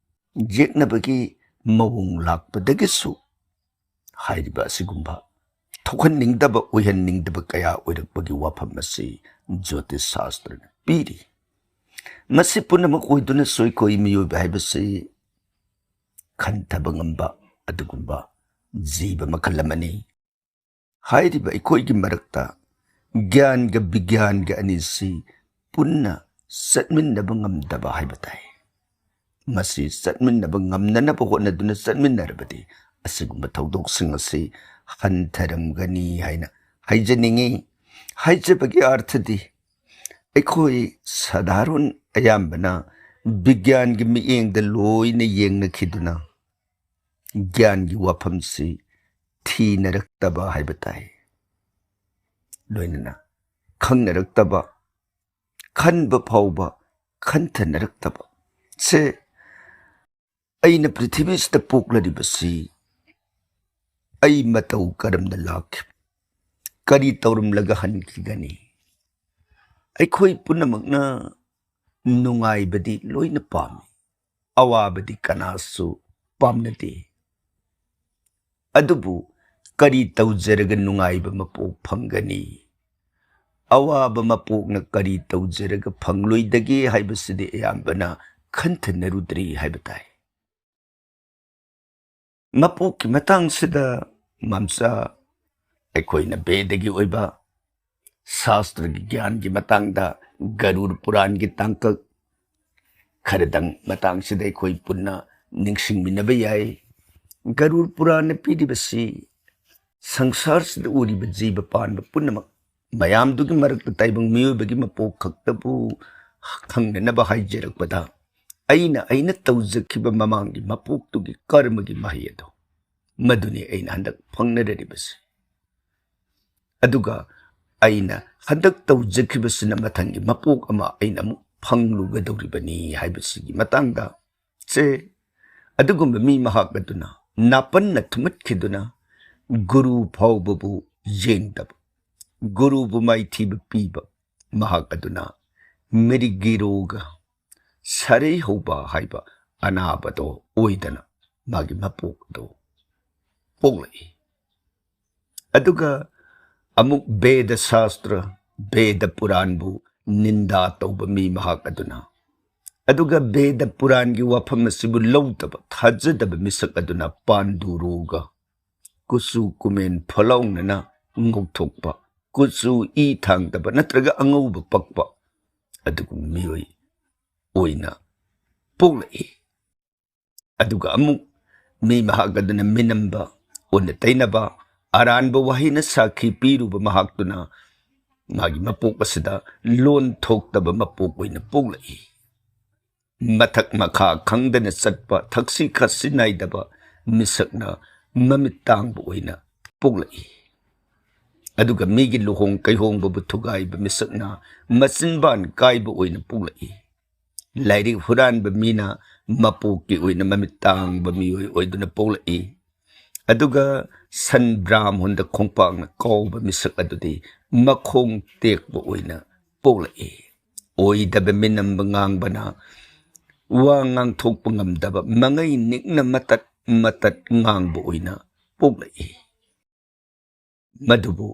ꯌꯦꯛꯅꯕꯒꯤ ꯃꯑꯣꯡ ꯂꯥꯛꯄꯗꯒꯤꯁꯨ ꯍꯥꯏꯔꯤꯕ ꯑꯁꯤꯒꯨꯝꯕ ꯊꯣꯛꯍꯟꯅꯤꯡꯗꯕ, ꯑꯣꯏꯍꯟꯅꯤꯡꯗꯕ ꯀꯌꯥ ꯑꯣꯏꯔꯛꯄꯒꯤ ꯋꯥꯐꯝ ꯑꯁꯤ ꯖ꯭ꯌꯣꯇꯤꯁ ꯁꯥꯁꯇ꯭ꯔꯅ ꯄꯤꯔꯤ꯫ ꯃꯁꯤ ꯄꯨꯝꯅꯃꯛ ꯑꯣꯏꯗꯨꯅꯁꯨ ꯑꯩꯈꯣꯏ ꯃꯤꯑꯣꯏꯕ ꯍꯥꯏꯕꯁꯤ ꯈꯟꯊꯕ ꯉꯝꯕ ꯑꯗꯨꯒꯨꯝꯕ ꯖꯤꯕ ꯃꯈꯜ ꯑꯃꯅꯤ꯫ ꯍꯥꯏꯔꯤꯕ ꯑꯩꯈꯣꯏꯒꯤ ꯃꯔꯛꯇ ꯒ꯭ꯌꯥꯟꯒ ꯕꯤꯒ꯭ꯌꯥꯟꯒ ꯑꯅꯤꯁꯤ ꯄꯨꯟꯅ ꯆꯠꯃꯤꯟꯅꯕ ꯉꯝꯗꯕ ꯍꯥꯏꯕ ꯇꯥꯏ꯫ ꯃꯁꯤ ꯆꯠꯃꯤꯟꯅꯕ ꯉꯝꯅꯅꯕ ꯍꯣꯠꯅꯗꯨꯅ ꯆꯠꯃꯤꯟꯅꯔꯕꯗꯤ ꯑꯁꯤꯒꯨꯝꯕ ꯊꯧꯗꯣꯛꯁꯤꯡ ꯑꯁꯤ ꯍꯟꯊꯔꯝꯒꯅꯤ ꯍꯥꯏꯅ ꯍꯥꯏꯖꯅꯤꯡꯏ꯫ ꯍꯥꯏꯖꯕꯒꯤ ꯑꯥꯔꯊꯗꯤ ꯑꯩꯈꯣꯏ ꯁꯥꯙꯥꯔꯣꯟ ꯑꯌꯥꯝꯕꯅ ꯕꯤꯒ꯭ꯌꯥꯟꯒꯤ ꯃꯤꯠꯌꯦꯡꯗ ꯂꯣꯏꯅ ꯌꯦꯡꯅꯈꯤꯗꯨꯅ ꯒ꯭ꯌꯥꯟꯒꯤ ꯋꯥꯐꯝꯁꯤ ꯊꯤꯅꯔꯛꯇꯕ ꯍꯥꯏꯕ ꯇꯥꯏ꯫ ꯂꯣꯏꯅꯅ ꯈꯪꯅꯔꯛꯇꯕ, ꯈꯟꯕ ꯐꯥꯎꯕ ꯈꯟꯊꯅꯔꯛꯇꯕ꯫ ꯁꯦ, ꯑꯩꯅ ꯄ꯭ꯔꯤꯊꯤꯕꯤꯁꯤꯗ ꯄꯣꯛꯂꯔꯤꯕꯁꯤ ꯑꯩ ꯃꯇꯧ ꯀꯔꯝꯅ ꯂꯥꯛꯈꯤ? ꯀꯔꯤ ꯇꯧꯔꯝꯂꯒ ꯍꯟꯈꯤꯒꯅꯤ? ꯑꯩꯈꯣꯏ ꯄꯨꯝꯅꯃꯛꯅ ꯅꯨꯡꯉꯥꯏꯕꯗꯤ ꯂꯣꯏꯅ ꯄꯥꯝꯃꯤ, ꯑꯋꯥꯕꯗꯤ ꯀꯅꯥꯁꯨ ꯄꯥꯝꯅꯗꯦ꯫ ꯑꯗꯨꯕꯨ ꯀꯔꯤ ꯇꯧꯖꯔꯒ ꯅꯨꯡꯉꯥꯏꯕ ꯃꯄꯣꯛ ꯐꯪꯒꯅꯤ? ꯑꯋꯥꯕ ꯃꯄꯣꯛꯅ ꯀꯔꯤ ꯇꯧꯖꯔꯒ ꯐꯪꯂꯣꯏꯗꯒꯦ ꯍꯥꯏꯕꯁꯤꯗꯤ ꯑꯌꯥꯝꯕꯅ ꯈꯟꯊꯅꯔꯨꯗ꯭ꯔꯤ ꯍꯥꯏꯕ ꯇꯥꯏ꯫ ꯃꯄꯣꯛꯀꯤ ꯃꯇꯥꯡꯁꯤꯗ ꯃꯝꯆꯥ ꯑꯩꯈꯣꯏꯅ ꯕꯦꯗꯒꯤ ꯑꯣꯏꯕ ꯁꯥꯁꯇ꯭ꯔꯒꯤ ꯒ꯭ꯌꯥꯟꯒꯤ ꯃꯇꯥꯡꯗ ꯒꯔꯨꯔ ꯄꯨꯔꯥꯟꯒꯤ ꯇꯥꯡꯀꯛ ꯈꯔꯗꯪ ꯃꯇꯥꯡꯁꯤꯗ ꯑꯩꯈꯣꯏ ꯄꯨꯟꯅ ꯅꯤꯡꯁꯤꯡꯃꯤꯟꯅꯕ ꯌꯥꯏ꯫ ꯒꯔꯨꯔ ꯄꯨꯔꯥꯟꯅ ꯄꯤꯔꯤꯕꯁꯤ ꯁꯪꯁꯥꯔꯁꯤꯗ ꯎꯔꯤꯕ ꯖꯤꯕ ꯄꯥꯟꯕ ꯄꯨꯝꯅꯃꯛ ꯃꯌꯥꯝꯗꯨꯒꯤ ꯃꯔꯛꯇ ꯇꯥꯏꯕꯪ ꯃꯤꯑꯣꯏꯕꯒꯤ ꯃꯄꯣꯛ ꯈꯛꯇꯕꯨ ꯈꯪꯅꯅꯕ ꯍꯥꯏꯖꯔꯛꯄꯗ, ꯑꯩꯅ, ꯑꯩꯅ ꯇꯧꯖꯈꯤꯕ ꯃꯃꯥꯡꯒꯤ ꯃꯄꯣꯛꯇꯨꯒꯤ ꯀꯔꯃꯒꯤ ꯃꯍꯩ ꯑꯗꯣ, ꯃꯗꯨꯅꯤ ꯑꯩꯅ ꯍꯟꯗꯛ ꯐꯪꯅꯔꯤꯕꯁꯤ꯫ ꯑꯗꯨꯒ ꯑꯩꯅ ꯍꯟꯗꯛ ꯇꯧꯖꯈꯤꯕꯁꯤꯅ ꯃꯊꯪꯒꯤ ꯃꯄꯣꯛ ꯑꯃ ꯑꯩꯅ ꯑꯃꯨꯛ ꯐꯪꯂꯨꯒꯗꯧꯔꯤꯕꯅꯤ ꯍꯥꯏꯕꯁꯤꯒꯤ ꯃꯇꯥꯡꯗ ꯁꯦ, ꯑꯗꯨꯒꯨꯝꯕ ꯃꯤ ꯃꯍꯥꯛ ꯑꯗꯨꯅ ꯅꯥꯄꯟꯅ ꯊꯨꯝꯃꯠꯈꯤꯗꯨꯅ ꯒꯨꯔꯨ ꯐꯥꯎꯕꯕꯨ ꯌꯦꯡꯗꯕ, ꯒꯨꯔꯨꯕꯨ ꯃꯥꯏꯊꯤꯕ ꯄꯤꯕ ꯃꯍꯥꯛ ꯑꯗꯨꯅ ꯃꯤꯔꯤꯒꯤ ꯔꯣꯒ, ꯁꯔꯩ ꯍꯧꯕ ꯍꯥꯏꯕ ꯑꯅꯥꯕꯗꯣ ꯑꯣꯏꯗꯅ ꯃꯥꯒꯤ ꯃꯄꯣꯛ ꯑꯗꯨ ꯄꯣꯛꯂꯛꯏ꯫ ꯑꯗꯨꯒ ꯑꯃꯨꯛ ꯕꯦꯗ ꯁꯥꯁꯇ꯭ꯔ, ꯕꯦꯗ ꯄꯨꯔꯥꯟꯕꯨ ꯅꯤꯟꯗꯥ ꯇꯧꯕ ꯃꯤ ꯃꯍꯥꯛ ꯑꯗꯨꯅ, ꯑꯗꯨꯒ ꯕꯦꯗ ꯄꯨꯔꯥꯟꯒꯤ ꯋꯥꯐꯝ ꯑꯁꯤꯕꯨ ꯂꯧꯗꯕ, ꯊꯥꯖꯗꯕ ꯃꯤꯁꯛ ꯑꯗꯨꯅ ꯄꯥꯟꯗꯨꯔꯨꯒ, ꯀꯨꯆꯨ ꯀꯨꯃꯦꯟ ꯐꯣꯂꯥꯎꯅꯅ ꯉꯧꯊꯣꯛꯄ, ꯀꯨꯆꯨ ꯏ ꯊꯥꯡꯗꯕ ꯅꯠꯇ꯭ꯔꯒ ꯑꯉꯧꯕ ꯄꯛꯄ ꯑꯗꯨꯒꯨꯝꯕ ꯃꯤꯑꯣꯏ ꯑꯣꯏꯅ ꯄꯣꯛꯂꯛꯏ꯫ ꯑꯗꯨꯒ ꯑꯃꯨꯛ ꯃꯤ ꯃꯍꯥꯛ ꯑꯗꯨꯅ ꯃꯤꯅꯝꯕ, ꯑꯣꯟꯅ ꯇꯩꯅꯕ, ꯑꯔꯥꯟꯕ ꯋꯥꯍꯩꯅ ꯁꯥꯈꯤ ꯄꯤꯔꯨꯕ ꯃꯍꯥꯛꯇꯨꯅ ꯃꯥꯒꯤ ꯃꯄꯣꯛ ꯑꯁꯤꯗ ꯂꯣꯟ ꯊꯣꯛꯇꯕ ꯃꯄꯣꯛ ꯑꯣꯏꯅ ꯄꯣꯛꯂꯛꯏ꯫ ꯃꯊꯛ ꯃꯈꯥ ꯈꯪꯗꯅ ꯆꯠꯄ, ꯊꯛꯁꯤ ꯈꯥꯁꯤ ꯅꯥꯏꯗꯕ ꯃꯤꯁꯛꯅ ꯃꯃꯤꯠ ꯇꯥꯡꯕ ꯑꯣꯏꯅ ꯄꯣꯛꯂꯛꯏ꯫ ꯑꯗꯨꯒ ꯃꯤꯒꯤ ꯂꯨꯍꯣꯡ ꯀꯩꯍꯣꯡꯕꯕꯨ ꯊꯨꯒꯥꯏꯕ ꯃꯤꯁꯛꯅ ꯃꯆꯤꯟꯕꯥꯟ ꯀꯥꯏꯕ ꯑꯣꯏꯅ ꯄꯣꯛꯂꯛꯏ꯫ ꯂꯥꯏꯔꯤꯛ ꯍꯨꯔꯥꯟꯕ ꯃꯤꯅ ꯃꯄꯣꯛꯀꯤ ꯑꯣꯏꯅ ꯃꯃꯤꯠ ꯇꯥꯡꯕ ꯃꯤꯑꯣꯏ ꯑꯣꯏꯗꯨꯅ ꯄꯣꯛꯂꯛꯏ꯫ ꯑꯗꯨꯒ ꯁꯟ ꯕ꯭ꯔꯥꯝꯍꯣꯟꯗ ꯈꯣꯡꯄꯥꯛꯅ ꯀꯥꯎꯕ ꯃꯤꯁꯛ ꯑꯗꯨꯗꯤ ꯃꯈꯣꯡ ꯇꯦꯛꯄ ꯑꯣꯏꯅ ꯄꯣꯛꯂꯛꯏ꯫ ꯑꯣꯏꯗꯕ ꯃꯤꯅꯝꯕ ꯉꯥꯡꯕꯅ ꯋꯥ ꯉꯥꯡꯊꯣꯛꯄ ꯉꯝꯗꯕ, ꯃꯉꯩ ꯅꯤꯛꯅ ꯃꯇꯠ ꯃꯇꯠ ꯉꯥꯡꯕ ꯑꯣꯏꯅ ꯄꯣꯛꯂꯛꯏ꯫ ꯃꯗꯨꯕꯨ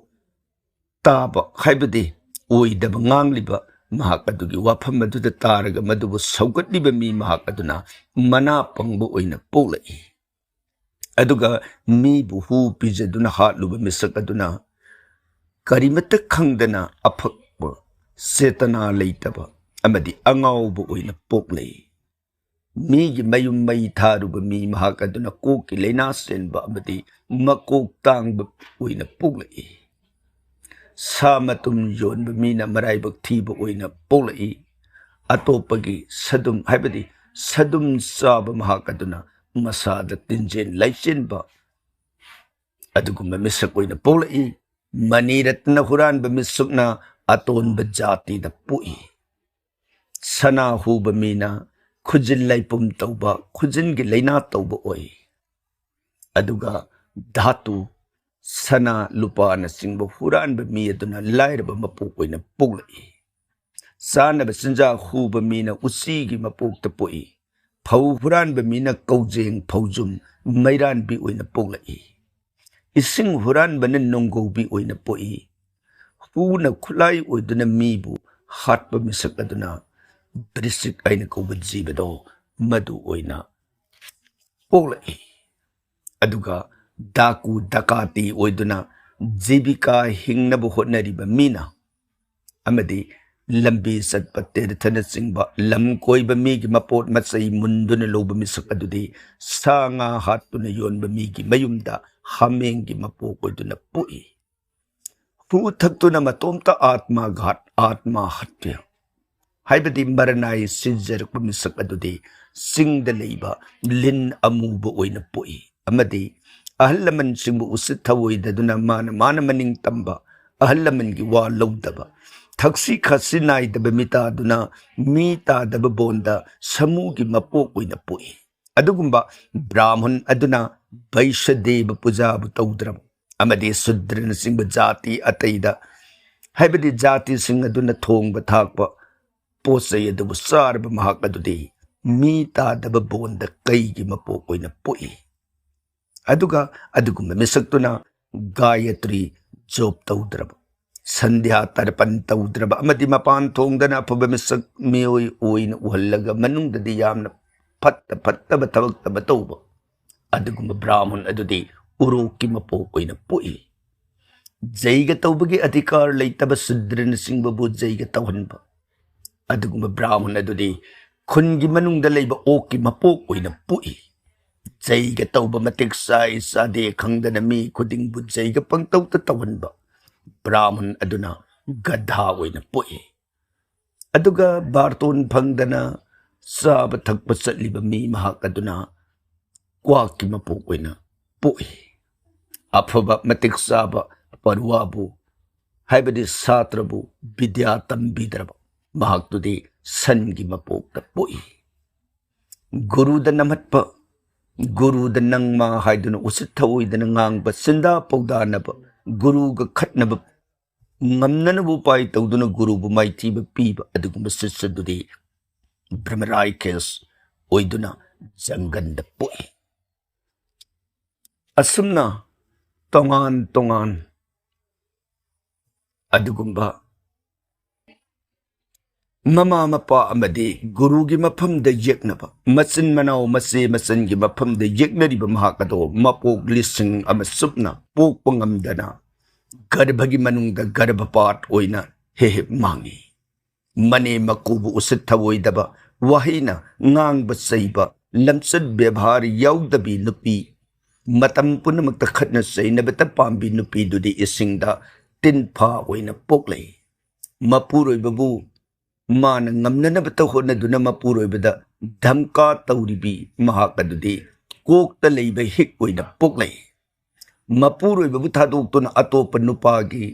ꯇꯥꯕ ꯍꯥꯏꯕꯗꯤ ꯑꯣꯏꯗꯕ ꯉꯥꯡꯂꯤꯕ ꯃꯍꯥꯛ ꯑꯗꯨꯒꯤ ꯋꯥꯐꯝ ꯑꯗꯨꯗ ꯇꯥꯔꯒ ꯃꯗꯨꯕꯨ ꯁꯧꯒꯠꯂꯤꯕ ꯃꯤ ꯃꯍꯥꯛ ꯑꯗꯨꯅ ꯃꯅꯥ ꯄꯪꯕ ꯑꯣꯏꯅ ꯄꯣꯛꯂꯛꯏ꯫ ꯑꯗꯨꯒ ꯃꯤꯕꯨ ꯍꯨ ꯄꯤꯖꯗꯨꯅ ꯍꯥꯠꯂꯨꯕ ꯃꯤꯁꯛ ꯑꯗꯨꯅ ꯀꯔꯤꯃꯠꯇ ꯈꯪꯗꯅ ꯑꯐꯛꯄ, ꯆꯦꯇꯅꯥ ꯂꯩꯇꯕ ꯑꯃꯗꯤ ꯑꯉꯥꯎꯕ ꯑꯣꯏꯅ ꯄꯣꯛꯂꯛꯏ꯫ ꯃꯤꯒꯤ ꯃꯌꯨꯝ ꯃꯩ ꯊꯥꯔꯨꯕ ꯃꯤ ꯃꯍꯥꯛ ꯑꯗꯨꯅ ꯀꯣꯛꯀꯤ ꯂꯥꯏꯅꯥ ꯆꯦꯟꯕ ꯑꯃꯗꯤ ꯃꯀꯣꯛ ꯇꯥꯡꯕ ꯑꯣꯏꯅ ꯄꯣꯛꯂꯛꯏ꯫ ꯁꯥ ꯃꯇꯨꯝ ꯌꯣꯟꯕ ꯃꯤꯅ ꯃꯔꯥꯏꯕꯛ ꯊꯤꯕ ꯑꯣꯏꯅ ꯄꯣꯛꯂꯛꯏ꯫ ꯑꯇꯣꯞꯄꯒꯤ ꯁꯗꯨꯝ ꯍꯥꯏꯕꯗꯤ ꯁꯗꯨꯝ ꯆꯥꯕ ꯃꯍꯥꯛ ꯑꯗꯨꯅ ꯃꯁꯥꯗ ꯇꯤꯟꯖꯦꯟ ꯂꯥꯏꯆꯦꯟꯕ ꯑꯗꯨꯒꯨꯝꯕ ꯃꯤꯁꯛ ꯑꯣꯏꯅ ꯄꯣꯛꯂꯛꯏ꯫ ꯃꯅꯤ ꯔꯠꯅ ꯍꯨꯔꯥꯟꯕ ꯃꯤꯁꯛꯅ ꯑꯇꯣꯟꯕ ꯖꯥꯇꯤꯗ ꯄꯣꯛꯏ꯫ ꯁꯅꯥ ꯍꯨꯕ ꯃꯤꯅ ꯈꯨꯖꯤꯟ ꯂꯩꯄꯨꯝ ꯇꯧꯕ, ꯈꯨꯖꯤꯟꯒꯤ ꯂꯥꯏꯅꯥ ꯇꯧꯕ ꯑꯣꯏ꯫ ꯑꯗꯨꯒ ꯙꯥꯇꯨ, ꯁꯅꯥ ꯂꯨꯄꯥꯅꯆꯤꯡꯕ ꯍꯨꯔꯥꯟꯕ ꯃꯤ ꯑꯗꯨꯅ ꯂꯥꯏꯔꯕ ꯃꯄꯣꯛ ꯑꯣꯏꯅ ꯄꯣꯛꯂꯛꯏ꯫ ꯆꯥꯅꯕ ꯆꯤꯟꯖꯥꯛ ꯍꯨꯕ ꯃꯤꯅ ꯎꯆꯤꯒꯤ ꯃꯄꯣꯛꯇ ꯄꯣꯛꯏ꯫ ꯐꯧ ꯍꯨꯔꯥꯟꯕ ꯃꯤꯅ ꯀꯧꯖꯦꯡ, ꯐꯧꯖꯨꯝ, ꯃꯩꯔꯥꯟꯕꯤ ꯑꯣꯏꯅ ꯄꯣꯛꯂꯛꯏ꯫ ꯏꯁꯤꯡ ꯍꯨꯔꯥꯟꯕꯅ ꯅꯣꯡꯒꯧꯕꯤ ꯑꯣꯏꯅ ꯄꯣꯛꯏ꯫ ꯍꯨꯅ ꯈꯨꯠꯂꯥꯏ ꯑꯣꯏꯗꯨꯅ ꯃꯤꯕꯨ ꯍꯥꯠꯄ ꯃꯤꯁꯛ ꯑꯗꯨꯅ ꯕ꯭ꯔꯤꯁꯤꯛ ꯍꯥꯏꯅ ꯀꯧꯕ ꯖꯤꯕꯗꯣ ꯃꯗꯨ ꯑꯣꯏꯅ ꯄꯣꯛꯂꯛꯏ꯫ ꯑꯗꯨꯒ ꯗꯥꯀꯨ ꯗꯀꯥꯇꯤ ꯑꯣꯏꯗꯨꯅ ꯖꯤꯕꯤꯀꯥ ꯍꯤꯡꯅꯕ ꯍꯣꯠꯅꯔꯤꯕ ꯃꯤꯅ ꯑꯃꯗꯤ ꯂꯝꯕꯤ ꯆꯠꯄ ꯇꯤꯔꯊꯅꯆꯤꯡꯕ ꯂꯝ ꯀꯣꯏꯕ ꯃꯤꯒꯤ ꯃꯄꯣꯠ ꯃꯆꯩ ꯃꯨꯟꯗꯨꯅ ꯂꯧꯕ ꯃꯤꯁꯛ ꯑꯗꯨꯗꯤ ꯁꯥ ꯉꯥ ꯍꯥꯠꯇꯨꯅ ꯌꯣꯟꯕ ꯃꯤꯒꯤ ꯃꯌꯨꯝꯗ ꯍꯥꯃꯦꯡꯒꯤ ꯃꯄꯣꯛ ꯑꯣꯏꯗꯨꯅ ꯄꯣꯛꯏ꯫ ꯍꯨ ꯊꯛꯇꯨꯅ ꯃꯇꯣꯝꯇ ꯑꯥꯠꯃꯥ ꯘꯥꯠ, ꯑꯥꯠꯃꯥ ꯍꯠꯌ, ꯍꯥꯏꯕꯗꯤ ꯃꯔꯅꯥꯏ ꯁꯤꯖꯔꯛꯄ ꯃꯤꯁꯛ ꯑꯗꯨꯗꯤ ꯆꯤꯡꯗ ꯂꯩꯕ ꯂꯤꯟ ꯑꯃꯨꯕ ꯑꯣꯏꯅ ꯄꯣꯛꯏ꯫ ꯑꯃꯗꯤ ꯑꯍꯜ ꯂꯃꯟꯁꯤꯡꯕꯨ ꯎꯁꯤꯠ ꯊꯑꯣꯏꯗꯗꯨꯅ ꯃꯥꯅ ꯃꯥꯅ ꯃꯅꯤꯡ ꯇꯝꯕ, ꯑꯍꯜ ꯂꯃꯟꯒꯤ ꯋꯥ ꯂꯧꯗꯕ, ꯊꯛꯁꯤ ꯈꯥꯁꯤ ꯅꯥꯏꯗꯕ ꯃꯤꯇꯥꯗꯨꯅ ꯃꯤ ꯇꯥꯗꯕ ꯕꯣꯟꯗ ꯁꯃꯨꯒꯤ ꯃꯄꯣꯛ ꯑꯣꯏꯅ ꯄꯣꯛꯏ꯫ ꯑꯗꯨꯒꯨꯝꯕ ꯕ꯭ꯔꯥꯍꯃꯟ ꯑꯗꯨꯅ ꯚꯩꯁꯗꯦꯕ ꯄꯨꯖꯥꯕꯨ ꯇꯧꯗ꯭ꯔꯕ ꯑꯃꯗꯤ ꯁꯨꯗ꯭ꯔꯅꯆꯤꯡꯕ ꯖꯥꯇꯤ ꯑꯇꯩꯗ, ꯍꯥꯏꯕꯗꯤ ꯖꯥꯇꯤꯁꯤꯡ ꯑꯗꯨꯅ ꯊꯣꯡꯕ ꯊꯥꯛꯄ ꯄꯣꯠ ꯆꯩ ꯑꯗꯨꯕꯨ ꯆꯥꯔꯕ ꯃꯍꯥꯛ ꯑꯗꯨꯗꯤ ꯃꯤ ꯇꯥꯗꯕ ꯕꯣꯟꯗ ꯀꯩꯒꯤ ꯃꯄꯣꯛ ꯑꯣꯏꯅ ꯄꯣꯛꯏ꯫ ꯑꯗꯨꯒ ꯑꯗꯨꯒꯨꯝꯕ ꯃꯤꯁꯛꯇꯨꯅ ꯒꯥꯌꯇ꯭ꯔꯤ ꯖꯣꯞ ꯇꯧꯗ꯭ꯔꯕ, ꯁꯟꯙ꯭ꯌꯥ ꯇꯔꯄꯟ ꯇꯧꯗ꯭ꯔꯕ ꯑꯃꯗꯤ ꯃꯄꯥꯟ ꯊꯣꯡꯗꯅ ꯑꯐꯕ ꯃꯤꯁꯛ ꯃꯤꯑꯣꯏ ꯑꯣꯏꯅ ꯎꯍꯜꯂꯒ ꯃꯅꯨꯡꯗꯗꯤ ꯌꯥꯝꯅ ꯐꯠꯇ ꯐꯠꯇꯕ ꯊꯕꯛꯇ ꯇꯧꯕ ꯑꯗꯨꯒꯨꯝꯕ ꯕ꯭ꯔꯥꯍꯃꯟ ꯑꯗꯨꯗꯤ ꯎꯔꯣꯛꯀꯤ ꯃꯄꯣꯛ ꯑꯣꯏꯅ ꯄꯣꯛꯏ꯫ ꯖꯩꯒ ꯇꯧꯕꯒꯤ ꯑꯙꯤꯀꯥꯔ ꯂꯩꯇꯕ ꯁꯨꯗ꯭ꯔꯅꯆꯤꯡꯕꯕꯨ ꯖꯩꯒ ꯇꯧꯍꯟꯕ ꯑꯗꯨꯒꯨꯝꯕ ꯕ꯭ꯔꯥꯍꯃꯟ ꯑꯗꯨꯗꯤ ꯈꯨꯟꯒꯤ ꯃꯅꯨꯡꯗ ꯂꯩꯕ ꯑꯣꯛꯀꯤ ꯃꯄꯣꯛ ꯑꯣꯏꯅ ꯄꯣꯛꯏ꯫ ꯖꯩꯒ ꯇꯧꯕ ꯃꯇꯤꯛ ꯆꯥꯏ ꯆꯥꯗꯦ ꯈꯪꯗꯅ ꯃꯤ ꯈꯨꯗꯤꯡꯕꯨ ꯖꯩꯒ ꯄꯪꯇꯧꯗ ꯇꯧꯍꯟꯕ ꯕ꯭ꯔꯥꯍꯃꯟ ꯑꯗꯨꯅ ꯒꯙꯥ ꯑꯣꯏꯅ ꯄꯣꯛꯏ꯫ ꯑꯗꯨꯒ ꯕꯥꯔꯇꯣꯟ ꯐꯪꯗꯅ ꯆꯥꯕ ꯊꯛꯄ ꯆꯠꯂꯤꯕ ꯃꯤ ꯃꯍꯥꯛ ꯑꯗꯨꯅ ꯀ꯭ꯋꯥꯛꯀꯤ ꯃꯄꯣꯛ ꯑꯣꯏꯅ ꯄꯣꯛꯏ꯫ ꯑꯐꯕ ꯃꯇꯤꯛ ꯆꯥꯕ ꯄꯔꯨꯋꯥꯕꯨ, ꯍꯥꯏꯕꯗꯤ ꯁꯥꯇ꯭ꯔꯕꯨ ꯕꯤꯗ꯭ꯌꯥ ꯇꯝꯕꯤꯗ꯭ꯔꯕ ꯃꯍꯥꯛꯇꯨꯗꯤ ꯁꯟꯒꯤ ꯃꯄꯣꯛꯇ ꯄꯣꯛꯏ꯫ ꯒꯨꯔꯨꯗ ꯅꯝꯍꯠꯄ, ꯒꯨꯔꯨꯗ ꯅꯪꯃ ꯍꯥꯏꯗꯨꯅ ꯎꯁꯤꯠ ꯊꯑꯣꯏꯗꯅ ꯉꯥꯡꯕ, ꯆꯤꯟꯗꯥ ꯄꯧꯗꯥꯅꯕ, ꯒꯨꯔꯨꯒ ꯈꯠꯅꯕ, ꯉꯝꯅꯅꯕ ꯎꯄꯥꯏ ꯇꯧꯗꯨꯅ ꯒꯨꯔꯨꯕꯨ ꯃꯥꯏꯊꯤꯕ ꯄꯤꯕ ꯑꯗꯨꯒꯨꯝꯕ ꯁꯤꯁ꯭ꯌꯗꯨꯗꯤ ꯕ꯭ꯔꯍꯃꯔꯥꯏ ꯀꯦꯁ ꯑꯣꯏꯗꯨꯅ ꯖꯪꯒꯟꯗ ꯄꯣꯛꯏ꯫ ꯑꯁꯨꯝꯅ ꯇꯣꯉꯥꯟ ꯇꯣꯉꯥꯟ ꯑꯗꯨꯒꯨꯝꯕ ꯃꯃꯥ ꯃꯄꯥ ꯑꯃꯗꯤ ꯒꯨꯔꯨꯒꯤ ꯃꯐꯝꯗ ꯌꯦꯛꯅꯕ, ꯃꯆꯤꯟ ꯃꯅꯥꯎ ꯃꯆꯦ ꯃꯆꯟꯒꯤ ꯃꯐꯝꯗ ꯌꯦꯛꯅꯔꯤꯕ ꯃꯍꯥꯛ ꯑꯗꯣ ꯃꯄꯣꯛ ꯂꯤꯁꯤꯡ ꯑꯃ ꯆꯨꯞꯅ ꯄꯣꯛꯄ ꯉꯝꯗꯅ ꯒꯔꯚꯒꯤ ꯃꯅꯨꯡꯗ ꯒꯔꯚꯄꯥꯠ ꯑꯣꯏꯅ ꯍꯦꯛ ꯍꯦꯛ ꯃꯥꯡꯏ꯫ ꯃꯅꯦ ꯃꯀꯨꯕꯨ ꯎꯁꯤꯠ ꯊꯑꯣꯏꯗꯕ, ꯋꯥꯍꯩꯅ ꯉꯥꯡꯕ ꯆꯩꯕ, ꯂꯝꯆꯠ ꯕꯦꯕꯥꯔ ꯌꯥꯎꯗꯕꯤ ꯅꯨꯄꯤ, ꯃꯇꯝ ꯄꯨꯝꯅꯃꯛꯇ ꯈꯠꯅ ꯆꯩꯅꯕꯇ ꯄꯥꯝꯕꯤ ꯅꯨꯄꯤꯗꯨꯗꯤ ꯏꯁꯤꯡꯗ ꯇꯤꯟꯐꯥ ꯑꯣꯏꯅ ꯄꯣꯛꯂꯛꯏ꯫ ꯃꯄꯨꯔꯣꯏꯕꯕꯨ ꯃꯥꯅ ꯉꯝꯅꯅꯕꯇ ꯍꯣꯠꯅꯗꯨꯅ ꯃꯄꯨꯔꯣꯏꯕꯗ ꯙꯝꯀꯥ ꯇꯧꯔꯤꯕꯤ ꯃꯍꯥꯛ ꯑꯗꯨꯗꯤ ꯀꯣꯛꯇ ꯂꯩꯕ ꯍꯤꯛ ꯑꯣꯏꯅ ꯄꯣꯛꯂꯛꯏ꯫ ꯃꯄꯨꯔꯣꯏꯕꯕꯨ ꯊꯥꯗꯣꯛꯇꯨꯅ ꯑꯇꯣꯞꯄ ꯅꯨꯄꯥꯒꯤ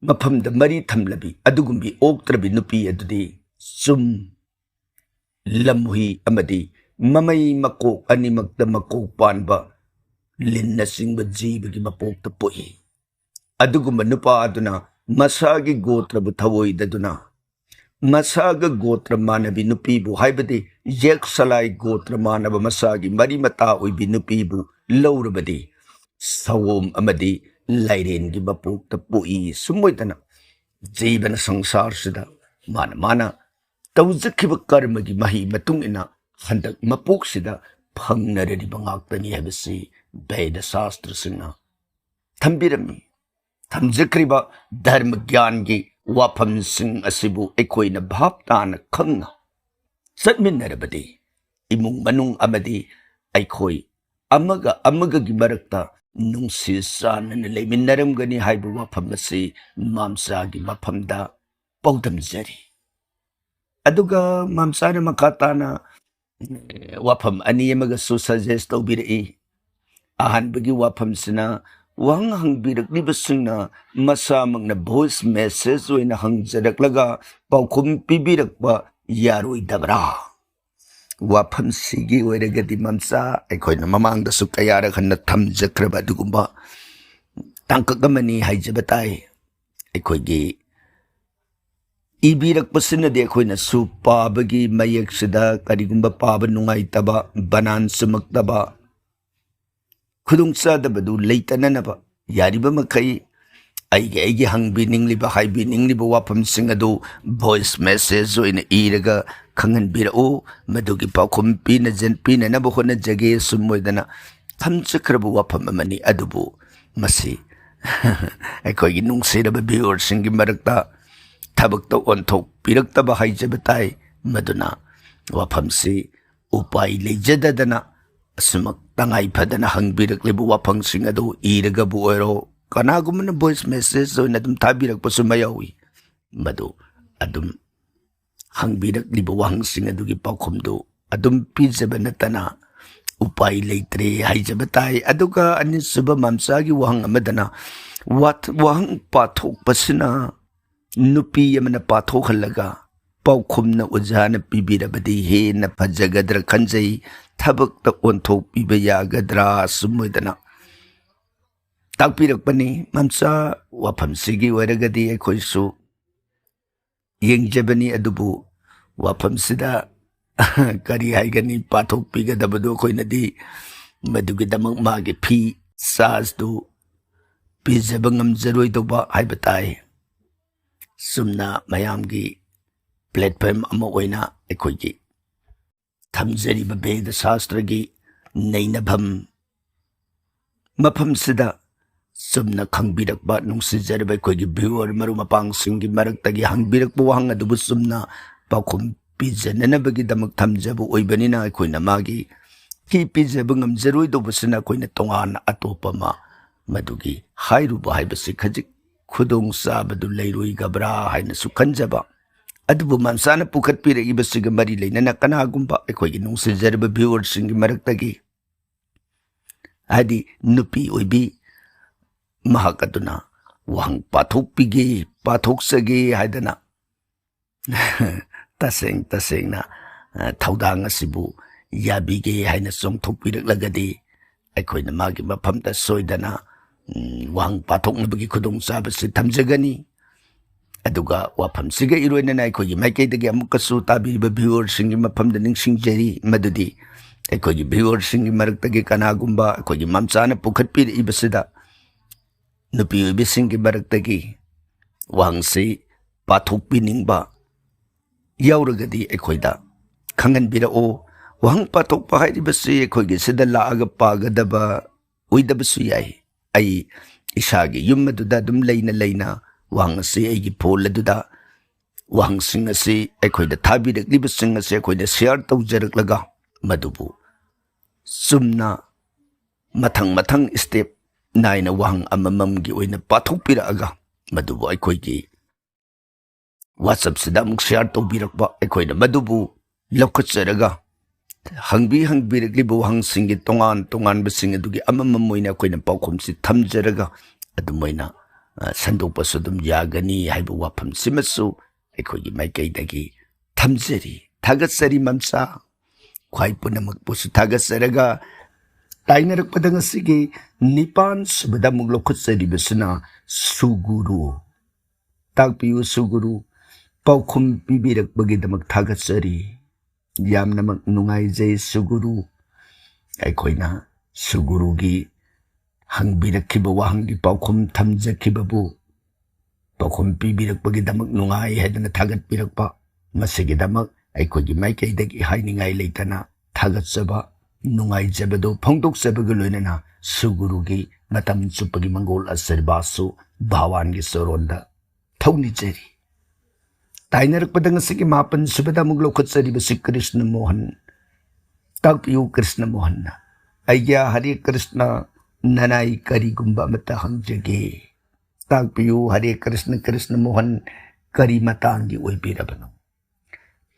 ꯃꯐꯝꯗ ꯃꯔꯤ ꯊꯝꯂꯕꯤ ꯑꯗꯨꯒꯨꯝꯕꯤ ꯑꯣꯛꯇ꯭ꯔꯕꯤ ꯅꯨꯄꯤ ꯑꯗꯨꯗꯤ ꯆꯨꯝ, ꯂꯝꯍꯨꯏ ꯑꯃꯗꯤ ꯃꯃꯩ ꯃꯀꯣꯛ ꯑꯅꯤꯃꯛꯇ ꯃꯀꯣꯛ ꯄꯥꯟꯕ ꯂꯤꯟꯅꯆꯤꯡꯕ ꯖꯤꯕꯒꯤ ꯃꯄꯣꯛꯇ ꯄꯣꯛꯏ꯫ ꯑꯗꯨꯒꯨꯝꯕ ꯅꯨꯄꯥ ꯑꯗꯨꯅ ꯃꯁꯥꯒꯤ ꯒꯣꯇ꯭ꯔꯕꯨ ꯊꯑꯣꯏꯗꯗꯨꯅ ꯃꯁꯥꯒ ꯒꯣꯇ꯭ꯔ ꯃꯥꯟꯅꯕꯤ ꯅꯨꯄꯤꯕꯨ, ꯍꯥꯏꯕꯗꯤ ꯌꯦꯛꯁꯂꯥꯏ ꯒꯣꯇ꯭ꯔ ꯃꯥꯟꯅꯕ ꯃꯁꯥꯒꯤ ꯃꯔꯤ ꯃꯇꯥ ꯑꯣꯏꯕꯤ ꯅꯨꯄꯤꯕꯨ ꯂꯧꯔꯕꯗꯤ ꯁꯑꯣꯝ ꯑꯃꯗꯤ ꯂꯥꯏꯔꯦꯟꯒꯤ ꯃꯄꯣꯛꯇ ꯄꯣꯛꯏ꯫ ꯁꯨꯝ ꯑꯣꯏꯗꯅ ꯖꯤꯕꯅ ꯁꯪꯁꯥꯔꯁꯤꯗ ꯃꯥꯅ ꯃꯥꯅ ꯇꯧꯖꯈꯤꯕ ꯀꯔꯃꯒꯤ ꯃꯍꯩ ꯃꯇꯨꯡ ꯏꯟꯅ ꯍꯟꯗꯛ ꯃꯄꯣꯛꯁꯤꯗ ꯐꯪꯅꯔꯤꯕ ꯉꯥꯛꯇꯅꯤ ꯍꯥꯏꯕꯁꯤ ꯚꯦꯗ ꯁꯥꯁꯇ꯭ꯔꯁꯤꯡꯅ ꯊꯝꯕꯤꯔꯝꯃꯤ꯫ ꯊꯝꯖꯈ꯭ꯔꯤꯕ ꯙꯔꯃ ꯒ꯭ꯌꯥꯟꯒꯤ ꯋꯥꯐꯝꯁꯤꯡ ꯑꯁꯤꯕꯨ ꯑꯩꯈꯣꯏꯅ ꯚꯥꯞ ꯇꯥꯅ ꯈꯪꯅ ꯆꯠꯃꯤꯟꯅꯔꯕꯗꯤ ꯏꯃꯨꯡ ꯃꯅꯨꯡ ꯑꯃꯗꯤ ꯑꯩꯈꯣꯏ ꯑꯃꯒ ꯑꯃꯒꯒꯤ ꯃꯔꯛꯇ ꯅꯨꯡꯁꯤ ꯆꯥꯟꯅꯅ ꯂꯩꯃꯤꯟꯅꯔꯝꯒꯅꯤ ꯍꯥꯏꯕ ꯋꯥꯐꯝ ꯑꯁꯤ ꯃꯥꯝꯆꯥꯒꯤ ꯃꯐꯝꯗ ꯄꯥꯎꯗꯝꯖꯔꯤ꯫ ꯑꯗꯨꯒ ꯃꯥꯝꯆꯥꯅ ꯃꯈꯥ ꯇꯥꯅ, ꯑꯦ, ꯋꯥꯐꯝ ꯑꯅꯤ ꯑꯃꯒꯁꯨ ꯁꯖꯦꯁ ꯇꯧꯕꯤꯔꯛꯏ꯫ ꯑꯍꯥꯟꯕꯒꯤ ꯋꯥꯐꯝꯁꯤꯅ, ꯋꯥꯍꯪ ꯍꯪꯕꯤꯔꯛꯂꯤꯕꯁꯤꯡꯅ ꯃꯁꯥꯃꯛꯅ ꯚꯣꯏꯁ ꯃꯦꯁꯦꯖ ꯑꯣꯏꯅ ꯍꯪꯖꯔꯛꯂꯒ ꯄꯥꯎꯈꯨꯝ ꯄꯤꯕꯤꯔꯛꯄ ꯌꯥꯔꯣꯏꯗꯕ꯭ꯔꯥ? ꯋꯥꯐꯝꯁꯤꯒꯤ ꯑꯣꯏꯔꯒꯗꯤ ꯃꯝꯆꯥ, ꯑꯩꯈꯣꯏꯅ ꯃꯃꯥꯡꯗꯁꯨ ꯀꯌꯥꯔꯛ ꯍꯟꯅ ꯊꯝꯖꯈ꯭ꯔꯕ ꯑꯗꯨꯒꯨꯝꯕ ꯇꯥꯡꯀꯛ ꯑꯃꯅꯤ ꯍꯥꯏꯖꯕ ꯇꯥꯏ꯫ ꯑꯩꯈꯣꯏꯒꯤ ꯏꯕꯤꯔꯛꯄꯁꯤꯅꯗꯤ ꯑꯩꯈꯣꯏꯅꯁꯨ ꯄꯥꯕꯒꯤ ꯃꯌꯦꯛꯁꯤꯗ ꯀꯔꯤꯒꯨꯝꯕ ꯄꯥꯕ ꯅꯨꯡꯉꯥꯏꯇꯕ, ꯕꯅꯥꯟ ꯆꯨꯝꯃꯛꯇꯕ, ꯈꯨꯗꯣꯡꯆꯥꯗꯕꯗꯨ ꯂꯩꯇꯅꯅꯕ ꯌꯥꯔꯤꯕ ꯃꯈꯩ ꯑꯩꯒꯤ, ꯑꯩꯒꯤ ꯍꯪꯕꯤꯅꯤꯡꯂꯤꯕ, ꯍꯥꯏꯕꯤꯅꯤꯡꯂꯤꯕ ꯋꯥꯐꯝꯁꯤꯡ ꯑꯗꯨ voice message ꯑꯣꯏꯅ ꯏꯔꯒ ꯈꯪꯍꯟꯕꯤꯔꯛꯎ꯫ ꯃꯗꯨꯒꯤ ꯄꯥꯎꯈꯨꯝ ꯄꯤꯅꯖ-, ꯄꯤꯅꯅꯕ ꯍꯣꯠꯅꯖꯒꯦ꯫ ꯁꯨꯝ ꯑꯣꯏꯗꯅ ꯊꯝꯖꯈ꯭ꯔꯕ ꯋꯥꯐꯝ ꯑꯃꯅꯤ, ꯑꯗꯨꯕꯨ ꯃꯁꯤ ꯑꯩꯈꯣꯏꯒꯤ ꯅꯨꯡꯁꯤꯔꯕ viewerꯁꯤꯡꯒꯤ ꯃꯔꯛꯇ ꯊꯕꯛꯇ ꯑꯣꯟꯊꯣꯛꯄꯤꯔꯛꯇꯕ ꯍꯥꯏꯖꯕ ꯇꯥꯏ꯫ ꯃꯗꯨꯅ ꯋꯥꯐꯝꯁꯤ ꯎꯄꯥꯏ ꯂꯩꯖꯗꯗꯅ ꯑꯁꯨꯃꯛ ꯇꯉꯥꯏ ꯐꯗꯅ ꯍꯪꯕꯤꯔꯛꯂꯤꯕ ꯋꯥꯐꯝꯁꯤꯡ ꯑꯗꯨ ꯏꯔꯒꯕꯨ ꯑꯣꯏꯔꯣ, ꯀꯅꯥꯒꯨꯝꯕꯅ voice message ꯑꯣꯏꯅ ꯑꯗꯨꯝ ꯊꯥꯕꯤꯔꯛꯄꯁꯨ ꯃꯌꯥꯎꯏ꯫ ꯃꯗꯨ ꯑꯗꯨꯝ ꯍꯪꯕꯤꯔꯛꯂꯤꯕ ꯋꯥꯍꯪꯁꯤꯡ ꯑꯗꯨꯒꯤ ꯄꯥꯎꯈꯨꯝꯗꯨ ꯑꯗꯨꯝ ꯄꯤꯖꯕ ꯅꯠꯇꯅ ꯎꯄꯥꯏ ꯂꯩꯇ꯭ꯔꯦ ꯍꯥꯏꯖꯕ ꯇꯥꯏ꯫ ꯑꯗꯨꯒ ꯑꯅꯤꯁꯨꯕ ꯃꯝꯆꯥꯒꯤ ꯋꯥꯍꯪ ꯑꯃꯗꯅ, ꯋꯥ-, ꯋꯥꯍꯪ ꯄꯥꯊꯣꯛꯄꯁꯤꯅ ꯅꯨꯄꯤ ꯑꯃꯅ ꯄꯥꯊꯣꯛꯍꯜꯂꯒ ꯄꯥꯎꯈꯨꯝꯅ ꯑꯣꯖꯥꯅ ꯄꯤꯕꯤꯔꯕꯗꯤ ꯍꯦꯟꯅ ꯐꯖꯒꯗ꯭ꯔꯥ ꯈꯟꯖꯩ꯫ ꯊꯕꯛꯇ ꯑꯣꯟꯊꯣꯛꯄꯤꯕ ꯌꯥꯒꯗ꯭ꯔꯥ? ꯁꯨꯝ ꯑꯣꯏꯗꯅ ꯇꯥꯛꯄꯤꯔꯛꯄꯅꯤ꯫ ꯃꯝꯆꯥ, ꯋꯥꯐꯝꯁꯤꯒꯤ ꯑꯣꯏꯔꯒꯗꯤ ꯑꯩꯈꯣꯏꯁꯨ ꯌꯦꯡꯖꯕꯅꯤ, ꯑꯗꯨꯕꯨ ꯋꯥꯐꯝꯁꯤꯗ ꯀꯔꯤ ꯍꯥꯏꯒꯅꯤ, ꯄꯥꯊꯣꯛꯄꯤꯒꯗꯕꯗꯨ ꯑꯩꯈꯣꯏꯅꯗꯤ ꯃꯗꯨꯒꯤꯗꯃꯛ ꯃꯥꯒꯤ fee chargeꯗꯨ ꯄꯤꯖꯕ ꯉꯝꯖꯔꯣꯏꯗꯧꯕ ꯍꯥꯏꯕ ꯇꯥꯏ꯫ ꯆꯨꯝꯅ ꯃꯌꯥꯝꯒꯤ platform ꯑꯃ ꯑꯣꯏꯅ ꯑꯩꯈꯣꯏꯒꯤ ꯊꯝꯖꯔꯤꯕ ꯕꯦꯗ ꯁꯥꯁꯇ꯭ꯔꯒꯤ ꯅꯩꯅꯐꯝ ꯃꯐꯝꯁꯤꯗ ꯆꯨꯝꯅ ꯈꯪꯕꯤꯔꯛꯄ ꯅꯨꯡꯁꯤꯖꯔꯕ ꯑꯩꯈꯣꯏꯒꯤ viewer ꯃꯔꯨꯞ ꯃꯄꯥꯡꯁꯤꯡꯒꯤ ꯃꯔꯛꯇꯒꯤ ꯍꯪꯕꯤꯔꯛꯄ ꯋꯥꯍꯪ ꯑꯗꯨꯕꯨ ꯆꯨꯝꯅ ꯄꯥꯎꯈꯨꯝ ꯄꯤꯖꯅꯅꯕꯒꯤꯗꯃꯛ ꯊꯝꯖꯕ ꯑꯣꯏꯕꯅꯤꯅ, ꯑꯩꯈꯣꯏꯅ ꯃꯥꯒꯤ fee ꯄꯤꯖꯕ ꯉꯝꯖꯔꯣꯏꯗꯧꯕꯁꯤꯅ ꯑꯩꯈꯣꯏꯅ ꯇꯣꯉꯥꯟꯅ ꯑꯇꯣꯞꯄ ꯑꯃ ꯃꯗꯨꯒꯤ ꯍꯥꯏꯔꯨꯕ ꯍꯥꯏꯕꯁꯤ ꯈꯖꯤꯛ ꯈꯨꯗꯣꯡꯆꯥꯕꯗꯨ ꯂꯩꯔꯣꯏꯗꯕ꯭ꯔꯥ ꯍꯥꯏꯅꯁꯨ ꯈꯟꯖꯕ꯫ ꯑꯗꯨꯕꯨ ꯃꯝꯆꯥꯅ ꯄꯨꯈꯠꯄꯤꯔꯛꯏꯕꯁꯤꯒ ꯃꯔꯤ ꯂꯩꯅꯅ ꯀꯅꯥꯒꯨꯝꯕ ꯑꯩꯈꯣꯏꯒꯤ ꯅꯨꯡꯁꯤꯖꯔꯕ viewerꯁꯤꯡꯒꯤ ꯃꯔꯛꯇꯒꯤ, ꯍꯥꯏꯗꯤ ꯅꯨꯄꯤ ꯑꯣꯏꯕꯤ, ꯃꯍꯥꯛ ꯑꯗꯨꯅ ꯋꯥꯍꯪ ꯄꯥꯊꯣꯛꯄꯤꯒꯦ, ꯄꯥꯊꯣꯛꯆꯒꯦ ꯍꯥꯏꯗꯅ ꯇꯁꯦꯡ ꯇꯁꯦꯡꯅ ꯑ, ꯊꯧꯗꯥꯡ ꯑꯁꯤꯕꯨ ꯌꯥꯕꯤꯒꯦ ꯍꯥꯏꯅ ꯆꯣꯡꯊꯣꯛꯄꯤꯔꯛꯂꯒꯗꯤ, ꯑꯩꯈꯣꯏꯅ ꯃꯥꯒꯤ ꯃꯐꯝꯗ ꯁꯣꯏꯗꯅ, ꯎꯝ, ꯋꯥꯍꯪ ꯄꯥꯊꯣꯛꯅꯕꯒꯤ ꯈꯨꯗꯣꯡꯆꯥꯕꯁꯤ ꯊꯝꯖꯒꯅꯤ꯫ ꯑꯗꯨꯒ ꯋꯥꯐꯝꯁꯤꯒ ꯏꯔꯣꯏꯅꯅ ꯑꯩꯈꯣꯏꯒꯤ ꯃꯥꯏꯀꯩꯗꯒꯤ ꯑꯃꯨꯛꯀꯁꯨ ꯇꯥꯕꯤꯔꯤꯕ viewerꯁꯤꯡꯒꯤ ꯃꯐꯝꯗ ꯅꯤꯡꯁꯤꯡꯖꯔꯤ ꯃꯗꯨꯗꯤ, ꯑꯩꯈꯣꯏꯒꯤ viewerꯁꯤꯡꯒꯤ ꯃꯔꯛꯇꯒꯤ ꯀꯅꯥꯒꯨꯝꯕ ꯑꯩꯈꯣꯏꯒꯤ ꯃꯝꯆꯥꯅ ꯄꯨꯈꯠꯄꯤꯔꯛꯏꯕꯁꯤꯗ ꯅꯨꯄꯤ ꯑꯣꯏꯕꯤꯁꯤꯡꯒꯤ ꯃꯔꯛꯇꯒꯤ ꯋꯥꯍꯪꯁꯤ ꯄꯥꯊꯣꯛꯄꯤꯅꯤꯡꯕ ꯌꯥꯎꯔꯒꯗꯤ ꯑꯩꯈꯣꯏꯗ ꯈꯪꯍꯟꯕꯤꯔꯛꯎ꯫ ꯋꯥꯍꯪ ꯄꯥꯊꯣꯛꯄ ꯍꯥꯏꯔꯤꯕꯁꯤ ꯑꯩꯈꯣꯏꯒꯤ ꯁꯤꯗ ꯂꯥꯛꯑꯒ ꯄꯥꯒꯗꯕ ꯑꯣꯏꯗꯕꯁꯨ ꯌꯥꯏ꯫ ꯑꯩ ꯏꯁꯥꯒꯤ ꯌꯨꯝ ꯑꯗꯨꯗ ꯑꯗꯨꯝ ꯂꯩꯅ ꯂꯩꯅ ꯋꯥꯍꯪ ꯑꯁꯤ ꯑꯩꯒꯤ ꯐꯣꯟ ꯑꯗꯨꯗ, ꯋꯥꯍꯪꯁꯤꯡ ꯑꯁꯤ ꯑꯩꯈꯣꯏꯗ ꯊꯥꯕꯤꯔꯛꯂꯤꯕꯁꯤꯡ ꯑꯁꯤ ꯑꯩꯈꯣꯏꯅ share ꯇꯧꯖꯔꯛꯂꯒ, ꯃꯗꯨꯕꯨ ꯆꯨꯝꯅ ꯃꯊꯪ ꯃꯊꯪ step ꯅꯥꯏꯅ ꯋꯥꯍꯪ ꯑꯃꯃꯝꯒꯤ ꯑꯣꯏꯅ ꯄꯥꯊꯣꯛꯄꯤꯔꯛꯑꯒ, ꯃꯗꯨꯕꯨ ꯑꯩꯈꯣꯏꯒꯤ WhatsAppꯁꯤꯗ ꯑꯃꯨꯛ share ꯇꯧꯕꯤꯔꯛꯄ, ꯑꯩꯈꯣꯏꯅ ꯃꯗꯨꯕꯨ ꯂꯧꯈꯠꯆꯔꯒ, ꯍꯪꯕꯤ ꯍꯪꯕꯤꯔꯛꯂꯤꯕ ꯋꯥꯍꯪꯁꯤꯡꯒꯤ ꯇꯣꯉꯥꯟ ꯇꯣꯉꯥꯟꯕꯁꯤꯡ ꯑꯗꯨꯒꯤ ꯑꯃꯃꯝ ꯑꯣꯏꯅ ꯑꯩꯈꯣꯏꯅ ꯄꯥꯎꯈꯨꯝꯁꯤ ꯊꯝꯖꯔꯒ, ꯑꯗꯨꯝ ꯑꯣꯏꯅ, ꯑ, ꯁꯟꯗꯣꯛꯄꯁꯨ ꯑꯗꯨꯝ ꯌꯥꯒꯅꯤ ꯍꯥꯏꯕ ꯋꯥꯐꯝꯁꯤꯃꯁꯨ ꯑꯩꯈꯣꯏꯒꯤ ꯃꯥꯏꯀꯩꯗꯒꯤ ꯊꯝꯖꯔꯤ꯫ ꯊꯥꯒꯠꯆꯔꯤ ꯃꯝꯆꯥ꯫ ꯈ꯭ꯋꯥꯏ ꯄꯨꯝꯅꯃꯛꯄꯨꯁꯨ ꯊꯥꯒꯠꯆꯔꯒ, ꯇꯥꯏꯅꯔꯛꯄꯗ ꯉꯁꯤꯒꯤ ꯅꯤꯄꯥꯟ ꯁꯨꯕꯗ ꯑꯃꯨꯛ ꯂꯧꯈꯠꯆꯔꯤꯕꯁꯤꯅ ꯁꯨꯒꯨꯔꯨ꯫ ꯇꯥꯛꯄꯤꯌꯨ ꯁꯨꯒꯨꯔꯨ꯫ ꯄꯥꯎꯈꯨꯝ ꯄꯤꯕꯤꯔꯛꯄꯒꯤꯗꯃꯛ ꯊꯥꯒꯠꯆꯔꯤ꯫ ꯌꯥꯝꯅꯃꯛ ꯅꯨꯡꯉꯥꯏꯖꯩ ꯁꯨꯒꯨꯔꯨ꯫ ꯑꯩꯈꯣꯏꯅ ꯁꯨꯒꯨꯔꯨꯒꯤ ꯍꯪꯕꯤꯔꯛꯈꯤꯕ ꯋꯥꯍꯪꯒꯤ ꯄꯥꯎꯈꯨꯝ ꯊꯝꯖꯈꯤꯕꯕꯨ, ꯄꯥꯎꯈꯨꯝ ꯄꯤꯕꯤꯔꯛꯄꯒꯤꯗꯃꯛ ꯅꯨꯡꯉꯥꯏ ꯍꯥꯏꯗꯅ ꯊꯥꯒꯠꯄꯤꯔꯛꯄ, ꯃꯁꯤꯒꯤꯗꯃꯛ ꯑꯩꯈꯣꯏꯒꯤ ꯃꯥꯏꯀꯩꯗꯒꯤ ꯍꯥꯏꯅꯤꯡꯉꯥꯏ ꯂꯩꯇꯅ ꯊꯥꯒꯠꯆꯕ, ꯅꯨꯡꯉꯥꯏꯖꯕꯗꯨ ꯐꯣꯡꯗꯣꯛꯆꯕꯒ ꯂꯣꯏꯅꯅ ꯁꯨꯒꯨꯔꯨꯒꯤ ꯃꯇꯝ ꯆꯨꯞꯄꯒꯤ ꯃꯪꯒꯣꯜ ꯑꯁꯤꯔꯕꯥꯗꯁꯨ ꯚꯒꯋꯥꯟꯒꯤ ꯆꯔꯣꯟꯗ ꯊꯧꯅꯤꯖꯔꯤ꯫ ꯇꯥꯏꯅꯔꯛꯄꯗ ꯉꯁꯤꯒꯤ ꯃꯥꯄꯟ ꯁꯨꯕꯗ ꯑꯃꯨꯛ ꯂꯧꯈꯠꯆꯔꯤꯕꯁꯤ ꯀ꯭ꯔꯤꯁꯅ ꯃꯣꯍꯟ꯫ ꯇꯥꯛꯄꯤꯌꯨ ꯀ꯭ꯔꯤꯁꯅ ꯃꯣꯍꯟꯅ꯫ ꯑꯩꯒ꯭ꯌꯥ ꯍꯔꯦ ꯀ꯭ꯔꯤꯁꯅ, ꯅꯅꯥꯏ ꯀꯔꯤꯒꯨꯝꯕ ꯑꯃꯠꯇ ꯍꯪꯖꯒꯦ꯫ ꯇꯥꯛꯄꯤꯌꯨ ꯍꯔꯦ ꯀ꯭ꯔꯤꯁꯅ, ꯀ꯭ꯔꯤꯁꯅ ꯃꯣꯍꯟ, ꯀꯔꯤ ꯃꯇꯥꯡꯒꯤ ꯑꯣꯏꯕꯤꯔꯕꯅꯣ?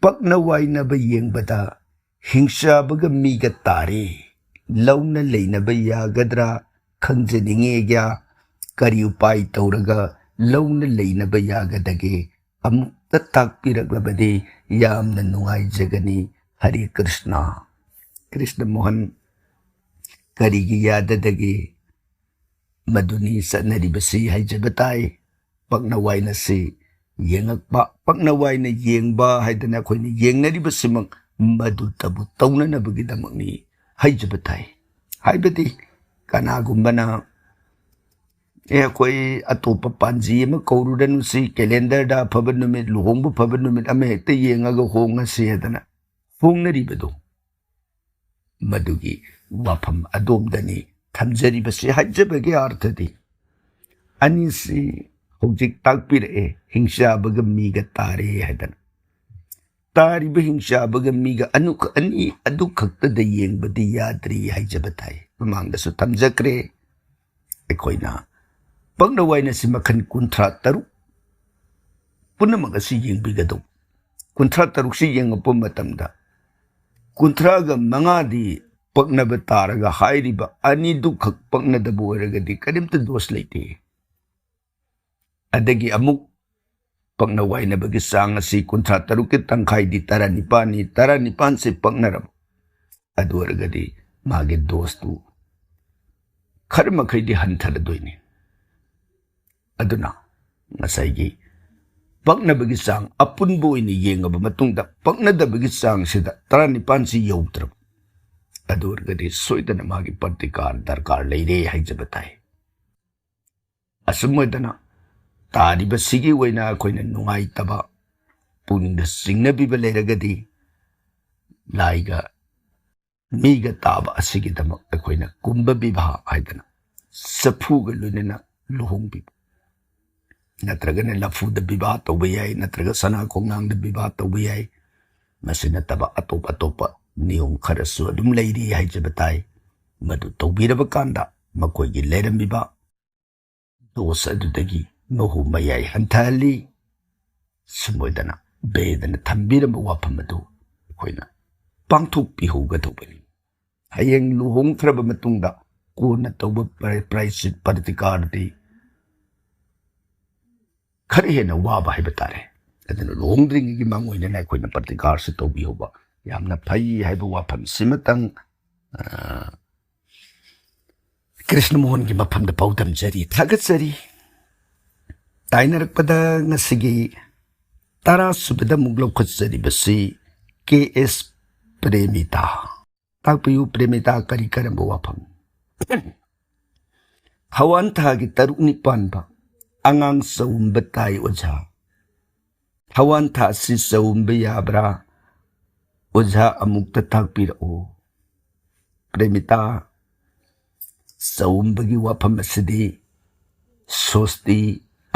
ꯄꯛꯅ ꯋꯥꯏꯅꯕ ꯌꯦꯡꯕꯗ ꯍꯤꯡꯆꯥꯕꯒ ꯃꯤꯒ ꯇꯥꯔꯦ꯫ ꯂꯧꯅ ꯂꯩꯅꯕ ꯌꯥꯒꯗ꯭ꯔꯥ ꯈꯪꯖꯅꯤꯡꯉꯤ ꯑꯩꯒ꯭ꯌꯥ꯫ ꯀꯔꯤ ꯎꯄꯥꯏ ꯇꯧꯔꯒ ꯂꯧꯅ ꯂꯩꯅꯕ ꯌꯥꯒꯗꯒꯦ? ꯑꯃꯨꯛꯇ ꯇꯥꯛꯄꯤꯔꯛꯂꯕꯗꯤ ꯌꯥꯝꯅ ꯅꯨꯡꯉꯥꯏꯖꯒꯅꯤ꯫ ꯍꯔꯦ ꯀ꯭ꯔꯤꯁꯅ꯫ ꯀ꯭ꯔꯤꯁꯅ ꯃꯣꯍꯟ ꯀꯔꯤꯒꯤ ꯌꯥꯗꯗꯒꯦ? ꯃꯗꯨꯅꯤ ꯆꯠꯅꯔꯤꯕꯁꯤ ꯍꯥꯏꯖꯕ ꯇꯥꯏ꯫ ꯄꯛꯅ ꯋꯥꯏꯅꯁꯤ ꯌꯦꯡꯉꯛꯄ, ꯄꯛꯅ ꯋꯥꯏꯅ ꯌꯦꯡꯕ ꯍꯥꯏꯗꯅ ꯑꯩꯈꯣꯏꯅ ꯌꯦꯡꯅꯔꯤꯕꯁꯤꯃꯛ ꯃꯗꯨꯇꯕꯨ ꯇꯧꯅꯅꯕꯒꯤꯗꯃꯛꯅꯤ ꯍꯥꯏꯖꯕ ꯇꯥꯏ꯫ ꯍꯥꯏꯕꯗꯤ ꯀꯅꯥꯒꯨꯝꯕꯅ "ꯑꯦ, ꯑꯩꯈꯣꯏ ꯑꯇꯣꯞꯄ ꯄꯥꯟꯖꯤ ꯑꯃ ꯀꯧꯔꯨꯔꯅꯨꯁꯤ, ꯀꯦꯂꯦꯟꯗꯔꯗ ꯑꯐꯕ ꯅꯨꯃꯤꯠ, ꯂꯨꯍꯣꯡꯕ ꯐꯕ ꯅꯨꯃꯤꯠ ꯑꯃ ꯍꯦꯛꯇ ꯌꯦꯡꯉꯒ ꯍꯣꯡꯉꯁꯤ" ꯍꯥꯏꯗꯅ ꯍꯣꯡꯅꯔꯤꯕꯗꯣ, ꯃꯗꯨꯒꯤ ꯋꯥꯐꯝ ꯑꯗꯣꯝꯗꯅꯤ ꯊꯝꯖꯔꯤꯕꯁꯤ꯫ ꯍꯥꯏꯖꯕꯒꯤ ꯑꯥꯔꯊꯗꯤ, ꯑꯅꯤꯁꯤ ꯍꯧꯖꯤꯛ ꯇꯥꯛꯄꯤꯔꯛꯑꯦ, ꯍꯤꯡꯆꯥꯕꯒ ꯃꯤꯒ ꯇꯥꯔꯦ ꯍꯥꯏꯗꯅ꯫ ꯇꯥꯔꯤꯕ ꯍꯤꯡꯆꯥꯕꯒ ꯃꯤꯒ ꯑꯅꯨ-, ꯑꯅꯤ ꯑꯗꯨ ꯈꯛꯇꯗ ꯌꯦꯡꯕꯗꯤ ꯌꯥꯗ꯭ꯔꯤ ꯍꯥꯏꯖꯕ ꯇꯥꯏ꯫ ꯃꯃꯥꯡꯗꯁꯨ ꯊꯝꯖꯈ꯭ꯔꯦ꯫ ꯑꯩꯈꯣꯏꯅ ꯄꯛꯅ ꯋꯥꯏꯅꯁꯤ ꯃꯈꯜ ꯀꯨꯟꯊ꯭ꯔꯥ ꯇꯔꯨꯛ ꯄꯨꯝꯅꯃꯛ ꯑꯁꯤ ꯌꯦꯡꯕꯤꯒꯗꯧ꯫ ꯀꯨꯟꯊ꯭ꯔꯥ ꯇꯔꯨꯛꯁꯤ ꯌꯦꯡꯉꯛꯄ ꯃꯇꯝꯗ, ꯀꯨꯟꯊ꯭ꯔꯥꯒ ꯃꯉꯥꯗꯤ ꯄꯛꯅꯕ ꯇꯥꯔꯒ, ꯍꯥꯏꯔꯤꯕ ꯑꯅꯤꯗꯨꯈꯛ ꯄꯛꯅꯗꯕ ꯑꯣꯏꯔꯒꯗꯤ ꯀꯔꯤꯝꯇ ꯗꯣꯁ ꯂꯩꯇꯦ꯫ ꯑꯗꯒꯤ ꯑꯃꯨꯛ ꯄꯛꯅ ꯋꯥꯏꯅꯕꯒꯤ ꯆꯥꯡ ꯑꯁꯤ ꯀꯨꯟꯊ꯭ꯔꯥ ꯇꯔꯨꯛꯀꯤ ꯇꯪꯈꯥꯏꯗꯤ ꯇꯔꯥꯅꯤꯄꯥꯟꯅꯤ, ꯇꯔꯥꯅꯤꯄꯥꯟꯁꯤ ꯄꯛꯅꯔꯕ, ꯑꯗꯨ ꯑꯣꯏꯔꯒꯗꯤ ꯃꯥꯒꯤ ꯗꯣꯁꯇꯨ ꯈꯔ ꯃꯈꯩꯗꯤ ꯍꯟꯊꯔꯗꯣꯏꯅꯤ꯫ ꯑꯗꯨꯅ ꯉꯁꯥꯏꯒꯤ ꯄꯛꯅꯕꯒꯤ ꯆꯥꯡ ꯑꯄꯨꯟꯕ ꯑꯣꯏꯅ ꯌꯦꯡꯉꯕ ꯃꯇꯨꯡꯗ, ꯄꯛꯅꯗꯕꯒꯤ ꯆꯥꯡꯁꯤꯗ ꯇꯔꯥꯅꯤꯄꯥꯟꯁꯤ ꯌꯧꯗ꯭ꯔꯕ, ꯑꯗꯨ ꯑꯣꯏꯔꯒꯗꯤ ꯁꯣꯏꯗꯅ ꯃꯥꯒꯤ ꯄ꯭ꯔꯇꯤꯀꯥꯔ ꯗꯔꯀꯥꯔ ꯂꯩꯔꯦ ꯍꯥꯏꯖꯕ ꯇꯥꯏ꯫ ꯑꯁꯨꯝ ꯑꯣꯏꯗꯅ ꯇꯥꯔꯤꯕꯁꯤꯒꯤ ꯑꯣꯏꯅ ꯑꯩꯈꯣꯏꯅ ꯅꯨꯡꯉꯥꯏꯇꯕ, ꯄꯨꯛꯅꯤꯡꯗ ꯆꯤꯡꯅꯕꯤꯕ ꯂꯩꯔꯒꯗꯤ, ꯂꯥꯏꯒ ꯃꯤꯒ ꯇꯥꯕ ꯑꯁꯤꯒꯤꯗꯃꯛ ꯑꯩꯈꯣꯏꯅ ꯀꯨꯝꯚ ꯕꯤꯚꯥ ꯍꯥꯏꯗꯅ ꯆꯐꯨꯒ ꯂꯣꯏꯅꯅ ꯂꯨꯍꯣꯡꯕꯤꯕ, ꯅꯠꯇ꯭ꯔꯒꯅ ꯂꯐꯨꯗ ꯕꯤꯚꯥ ꯇꯧꯕ ꯌꯥꯏ, ꯅꯠꯇ꯭ꯔꯒ ꯁꯅꯥ ꯈꯣꯡꯅꯥꯡꯗ ꯕꯤꯚꯥ ꯇꯧꯕ ꯌꯥꯏ꯫ ꯃꯁꯤ ꯅꯠꯇꯕ ꯑꯇꯣꯞ ꯑꯇꯣꯞꯄ ꯅꯤꯌꯣꯝ ꯈꯔꯁꯨ ꯑꯗꯨꯝ ꯂꯩꯔꯤ ꯍꯥꯏꯖꯕ ꯇꯥꯏ꯫ ꯃꯗꯨ ꯇꯧꯕꯤꯔꯕ ꯀꯥꯟꯗ ꯃꯈꯣꯏꯒꯤ ꯂꯩꯔꯝꯃꯤꯕ ꯗꯣꯁ ꯑꯗꯨꯗꯒꯤ ꯃꯍꯨ ꯃꯌꯥꯏ ꯍꯟꯊꯍꯜꯂꯤ꯫ ꯁꯨꯝ ꯑꯣꯏꯗꯅ ꯕꯦꯗꯅ ꯊꯝꯕꯤꯔꯝꯕ ꯋꯥꯐꯝ ꯑꯗꯨ ꯑꯩꯈꯣꯏꯅ ꯄꯥꯡꯊꯣꯛꯄꯤꯍꯧꯒꯗꯧꯕꯅꯤ꯫ ꯍꯌꯦꯡ ꯂꯨꯍꯣꯡꯈ꯭ꯔꯕ ꯃꯇꯨꯡꯗ ꯀꯣꯟꯅ ꯇꯧꯕ ꯄ꯭ꯔ-, ꯄ꯭ꯔꯥꯏꯆꯤꯠ ꯄ꯭ꯔꯇꯤꯀꯥꯔꯗꯤ ꯈꯔ ꯍꯦꯟꯅ ꯋꯥꯕ ꯍꯥꯏꯕ ꯇꯥꯔꯦ꯫ ꯑꯗꯨꯅ ꯂꯨꯍꯣꯡꯗ꯭ꯔꯤꯉꯩꯒꯤ ꯃꯥꯡꯑꯣꯏꯅꯅ ꯑꯩꯈꯣꯏꯅ ꯄ꯭ꯔꯇꯤꯀꯥꯔꯁꯨ ꯇꯧꯕꯤꯍꯧꯕ ꯌꯥꯝꯅ ꯐꯩ ꯍꯥꯏꯕ ꯋꯥꯐꯝꯁꯤꯃꯇꯪ, ꯑ, ꯀ꯭ꯔꯤꯁꯅ ꯃꯣꯍꯟꯒꯤ ꯃꯐꯝꯗ ꯄꯥꯎꯗꯝꯖꯔꯤ, ꯊꯥꯒꯠꯆꯔꯤ꯫ ꯇꯥꯏꯅꯔꯛꯄꯗ ꯉꯁꯤꯒꯤ ꯇꯔꯥ ꯁꯨꯕꯗ ꯑꯃꯨꯛ ꯂꯧꯈꯠꯆꯔꯤꯕꯁꯤ ꯀꯦ ꯑꯦꯁ ꯄ꯭ꯔꯦꯃꯤꯇꯥ꯫ ꯇꯥꯛꯄꯤꯌꯨ, ꯄ꯭ꯔꯦꯃꯤꯇꯥ ꯀꯔꯤ ꯀꯔꯝꯕ ꯋꯥꯐꯝ? ꯊꯋꯥꯟ ꯊꯥꯒꯤ ꯇꯔꯨꯛꯅꯤ ꯄꯥꯟꯕ ꯑꯉꯥꯡ ꯆꯥꯎꯝꯕ ꯇꯥꯏ ꯑꯣꯖꯥ꯫ ꯊꯋꯥꯟ ꯊꯥ ꯑꯁꯤ ꯆꯥꯎꯝꯕ ꯌꯥꯕ꯭ꯔꯥ? ꯑꯣꯖꯥ ꯑꯃꯨꯛꯇ ꯇꯥꯛꯄꯤꯔꯛꯎ꯫ ꯄ꯭ꯔꯦꯃꯤꯇꯥ, ꯆꯥꯎꯝꯕꯒꯤ ꯋꯥꯐꯝ ꯑꯁꯤꯗꯤ ꯁꯣꯁꯇꯤ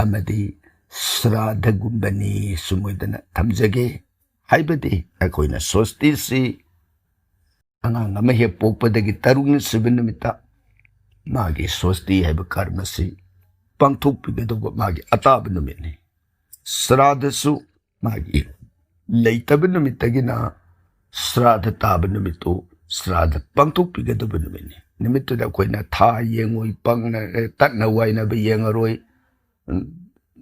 ꯑꯃꯗꯤ ꯁ꯭ꯔꯥꯙꯒꯨꯝꯕꯅꯤ ꯁꯨꯃꯣꯏꯗꯅ ꯊꯝꯖꯒꯦ꯫ ꯍꯥꯏꯕꯗꯤ ꯑꯩꯈꯣꯏꯅ ꯁꯣꯁꯇꯤꯁꯤ ꯑꯉꯥꯡ ꯑꯃ ꯍꯦꯛ ꯄꯣꯛꯄꯗꯒꯤ ꯇꯔꯨꯛꯅꯤ ꯁꯨꯕ ꯅꯨꯃꯤꯠꯇ ꯃꯥꯒꯤ ꯁꯣꯁꯇꯤ ꯍꯥꯏꯕ ꯀꯔꯃꯁꯤ ꯄꯥꯡꯊꯣꯛꯄꯤꯒꯗꯧꯕ ꯃꯥꯒꯤ ꯑꯇꯥꯕ ꯅꯨꯃꯤꯠꯅꯤ꯫ ꯁ꯭ꯔꯥꯙꯁꯨ ꯃꯥꯒꯤ ꯂꯩꯇꯕ ꯅꯨꯃꯤꯠꯇꯒꯤꯅ ꯁ꯭ꯔꯥꯙ ꯇꯥꯕ ꯅꯨꯃꯤꯠꯇꯨ ꯁ꯭ꯔꯥꯙ ꯄꯥꯡꯊꯣꯛꯄꯤꯒꯗꯕ ꯅꯨꯃꯤꯠꯅꯤ꯫ ꯅꯨꯃꯤꯠꯇꯨꯗ ꯑꯩꯈꯣꯏꯅ ꯊꯥ ꯌꯦꯡꯉꯣꯏ, ꯄꯪꯅ, ꯇꯠꯅ ꯋꯥꯏꯅꯕ ꯌꯦꯡꯉꯔꯣꯏ, ꯎꯝ,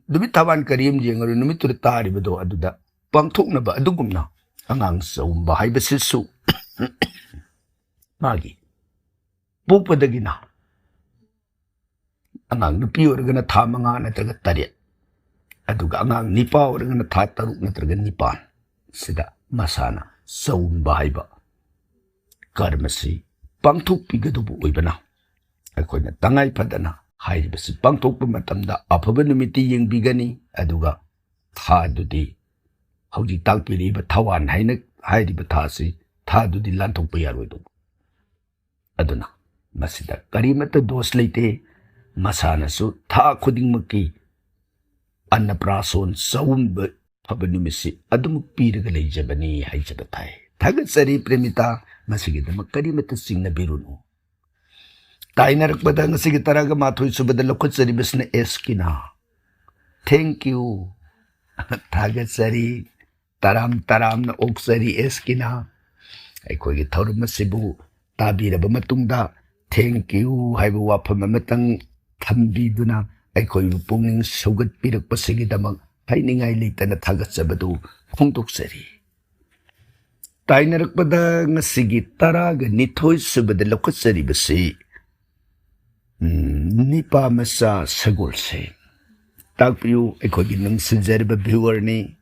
ꯅꯨꯃꯤꯠ ꯊꯕꯥꯟ ꯀꯔꯤꯝ ꯌꯦꯡꯉꯔꯣꯏ꯫ ꯅꯨꯃꯤꯠꯇꯨꯗ ꯇꯥꯔꯤꯕꯗꯣ ꯑꯗꯨꯗ ꯄꯥꯡꯊꯣꯛꯅꯕ ꯑꯗꯨꯒꯨꯝꯅ ꯑꯉꯥꯡ ꯆꯥꯎꯝꯕ ꯍꯥꯏꯕꯁꯤꯁꯨ ꯃꯥꯒꯤ ꯄꯣꯛꯄꯗꯒꯤꯅ ꯑꯉꯥꯡ ꯅꯨꯄꯤ ꯑꯣꯏꯔꯒꯅ ꯊꯥ ꯃꯉꯥ ꯅꯠꯇ꯭ꯔꯒ ꯇꯔꯦꯠ, ꯑꯗꯨꯒ ꯑꯉꯥꯡ ꯅꯤꯄꯥ ꯑꯣꯏꯔꯒꯅ ꯊꯥ ꯇꯔꯨꯛ ꯅꯠꯇ꯭ꯔꯒ ꯅꯤꯄꯥꯟ ꯁꯤꯗ ꯃꯁꯥꯅ ꯆꯥꯎꯝꯕ ꯍꯥꯏꯕ ꯀꯔꯃꯁꯤ ꯄꯥꯡꯊꯣꯛꯄꯤꯒꯗꯧꯕ ꯑꯣꯏꯕꯅ ꯑꯩꯈꯣꯏꯅ ꯇꯉꯥꯏ ꯐꯗꯅ ꯍꯥꯏꯔꯤꯕꯁꯤ ꯄꯥꯡꯊꯣꯛꯄ ꯃꯇꯝꯗ ꯑꯐꯕ ꯅꯨꯃꯤꯠꯇꯤ ꯌꯦꯡꯕꯤꯒꯅꯤ, ꯑꯗꯨꯒ ꯊꯥꯗꯨꯗꯤ ꯍꯧꯖꯤꯛ ꯇꯥꯛꯄꯤꯔꯤꯕ ꯊꯋꯥꯟ ꯍꯥꯏꯅ ꯍꯥꯏꯔꯤꯕ ꯊꯥꯁꯤ, ꯊꯥꯗꯨꯗꯤ ꯂꯥꯟꯊꯣꯛꯄ ꯌꯥꯔꯣꯏꯗꯧꯕ꯫ ꯑꯗꯨꯅ ꯃꯁꯤꯗ ꯀꯔꯤꯃꯠꯇ ꯗꯣꯁ ꯂꯩꯇꯦ꯫ ꯃꯁꯥꯅꯁꯨ ꯊꯥ ꯈꯨꯗꯤꯡꯃꯛꯀꯤ ꯑꯟꯅꯄ꯭ꯔꯥꯁꯣꯟ ꯆꯥꯎꯝꯕ ꯐꯕ ꯅꯨꯃꯤꯠꯁꯤ ꯑꯗꯨꯃꯛ ꯄꯤꯔꯒ ꯂꯩꯖꯕꯅꯤ ꯍꯥꯏꯖꯕ ꯇꯥꯏ꯫ ꯊꯥꯒꯠꯆꯔꯤ ꯄ꯭ꯔꯦꯃꯤꯇꯥ, ꯃꯁꯤꯒꯤꯗꯃꯛ ꯀꯔꯤꯃꯠꯇ ꯆꯤꯡꯅꯕꯤꯔꯨꯅꯨ꯫ ꯇꯥꯏꯅꯔꯛꯄꯗ ꯉꯁꯤꯒꯤ ꯇꯔꯥꯒ ꯃꯥꯊꯣꯏ ꯁꯨꯕꯗ ꯂꯧꯈꯠꯆꯔꯤꯕꯁꯤꯅ ꯑꯦꯁ ꯀꯤꯅꯥ꯫ Thank you꯫ ꯊꯥꯒꯠꯆꯔꯤ꯫ ꯇꯔꯥꯝ ꯇꯔꯥꯝꯅ ꯑꯣꯛꯆꯔꯤ ꯑꯦꯁ ꯀꯤꯅꯥ꯫ ꯑꯩꯈꯣꯏꯒꯤ ꯊꯧꯔꯝ ꯑꯁꯤꯕꯨ ꯇꯥꯕꯤꯔꯕ ꯃꯇꯨꯡꯗ "Thank you" ꯍꯥꯏꯕ ꯋꯥꯐꯝ ꯑꯃꯇꯪ ꯊꯝꯕꯤꯗꯨꯅ ꯑꯩꯈꯣꯏꯕꯨ ꯄꯨꯛꯅꯤꯡ ꯁꯧꯒꯠꯄꯤꯔꯛꯄꯁꯤꯒꯤꯗꯃꯛ ꯍꯥꯏꯅꯤꯡꯉꯥꯏ ꯂꯩꯇꯅ ꯊꯥꯒꯠꯆꯕꯗꯨ ꯐꯣꯡꯗꯣꯛꯆꯔꯤ꯫ ꯇꯥꯏꯅꯔꯛꯄꯗ ꯉꯁꯤꯒꯤ ꯇꯔꯥꯒ ꯅꯤꯊꯣꯏ ꯁꯨꯕꯗ ꯂꯧꯈꯠꯆꯔꯤꯕꯁꯤ ꯎꯝ, ꯅꯤꯄꯥ ꯃꯆꯥ ꯁꯒꯣꯜꯁꯦ꯫ ꯇꯥꯛꯄꯤꯌꯨ, ꯑꯩꯈꯣꯏꯒꯤ ꯅꯨꯡꯁꯤꯖꯔꯤꯕ viewerꯅꯤ,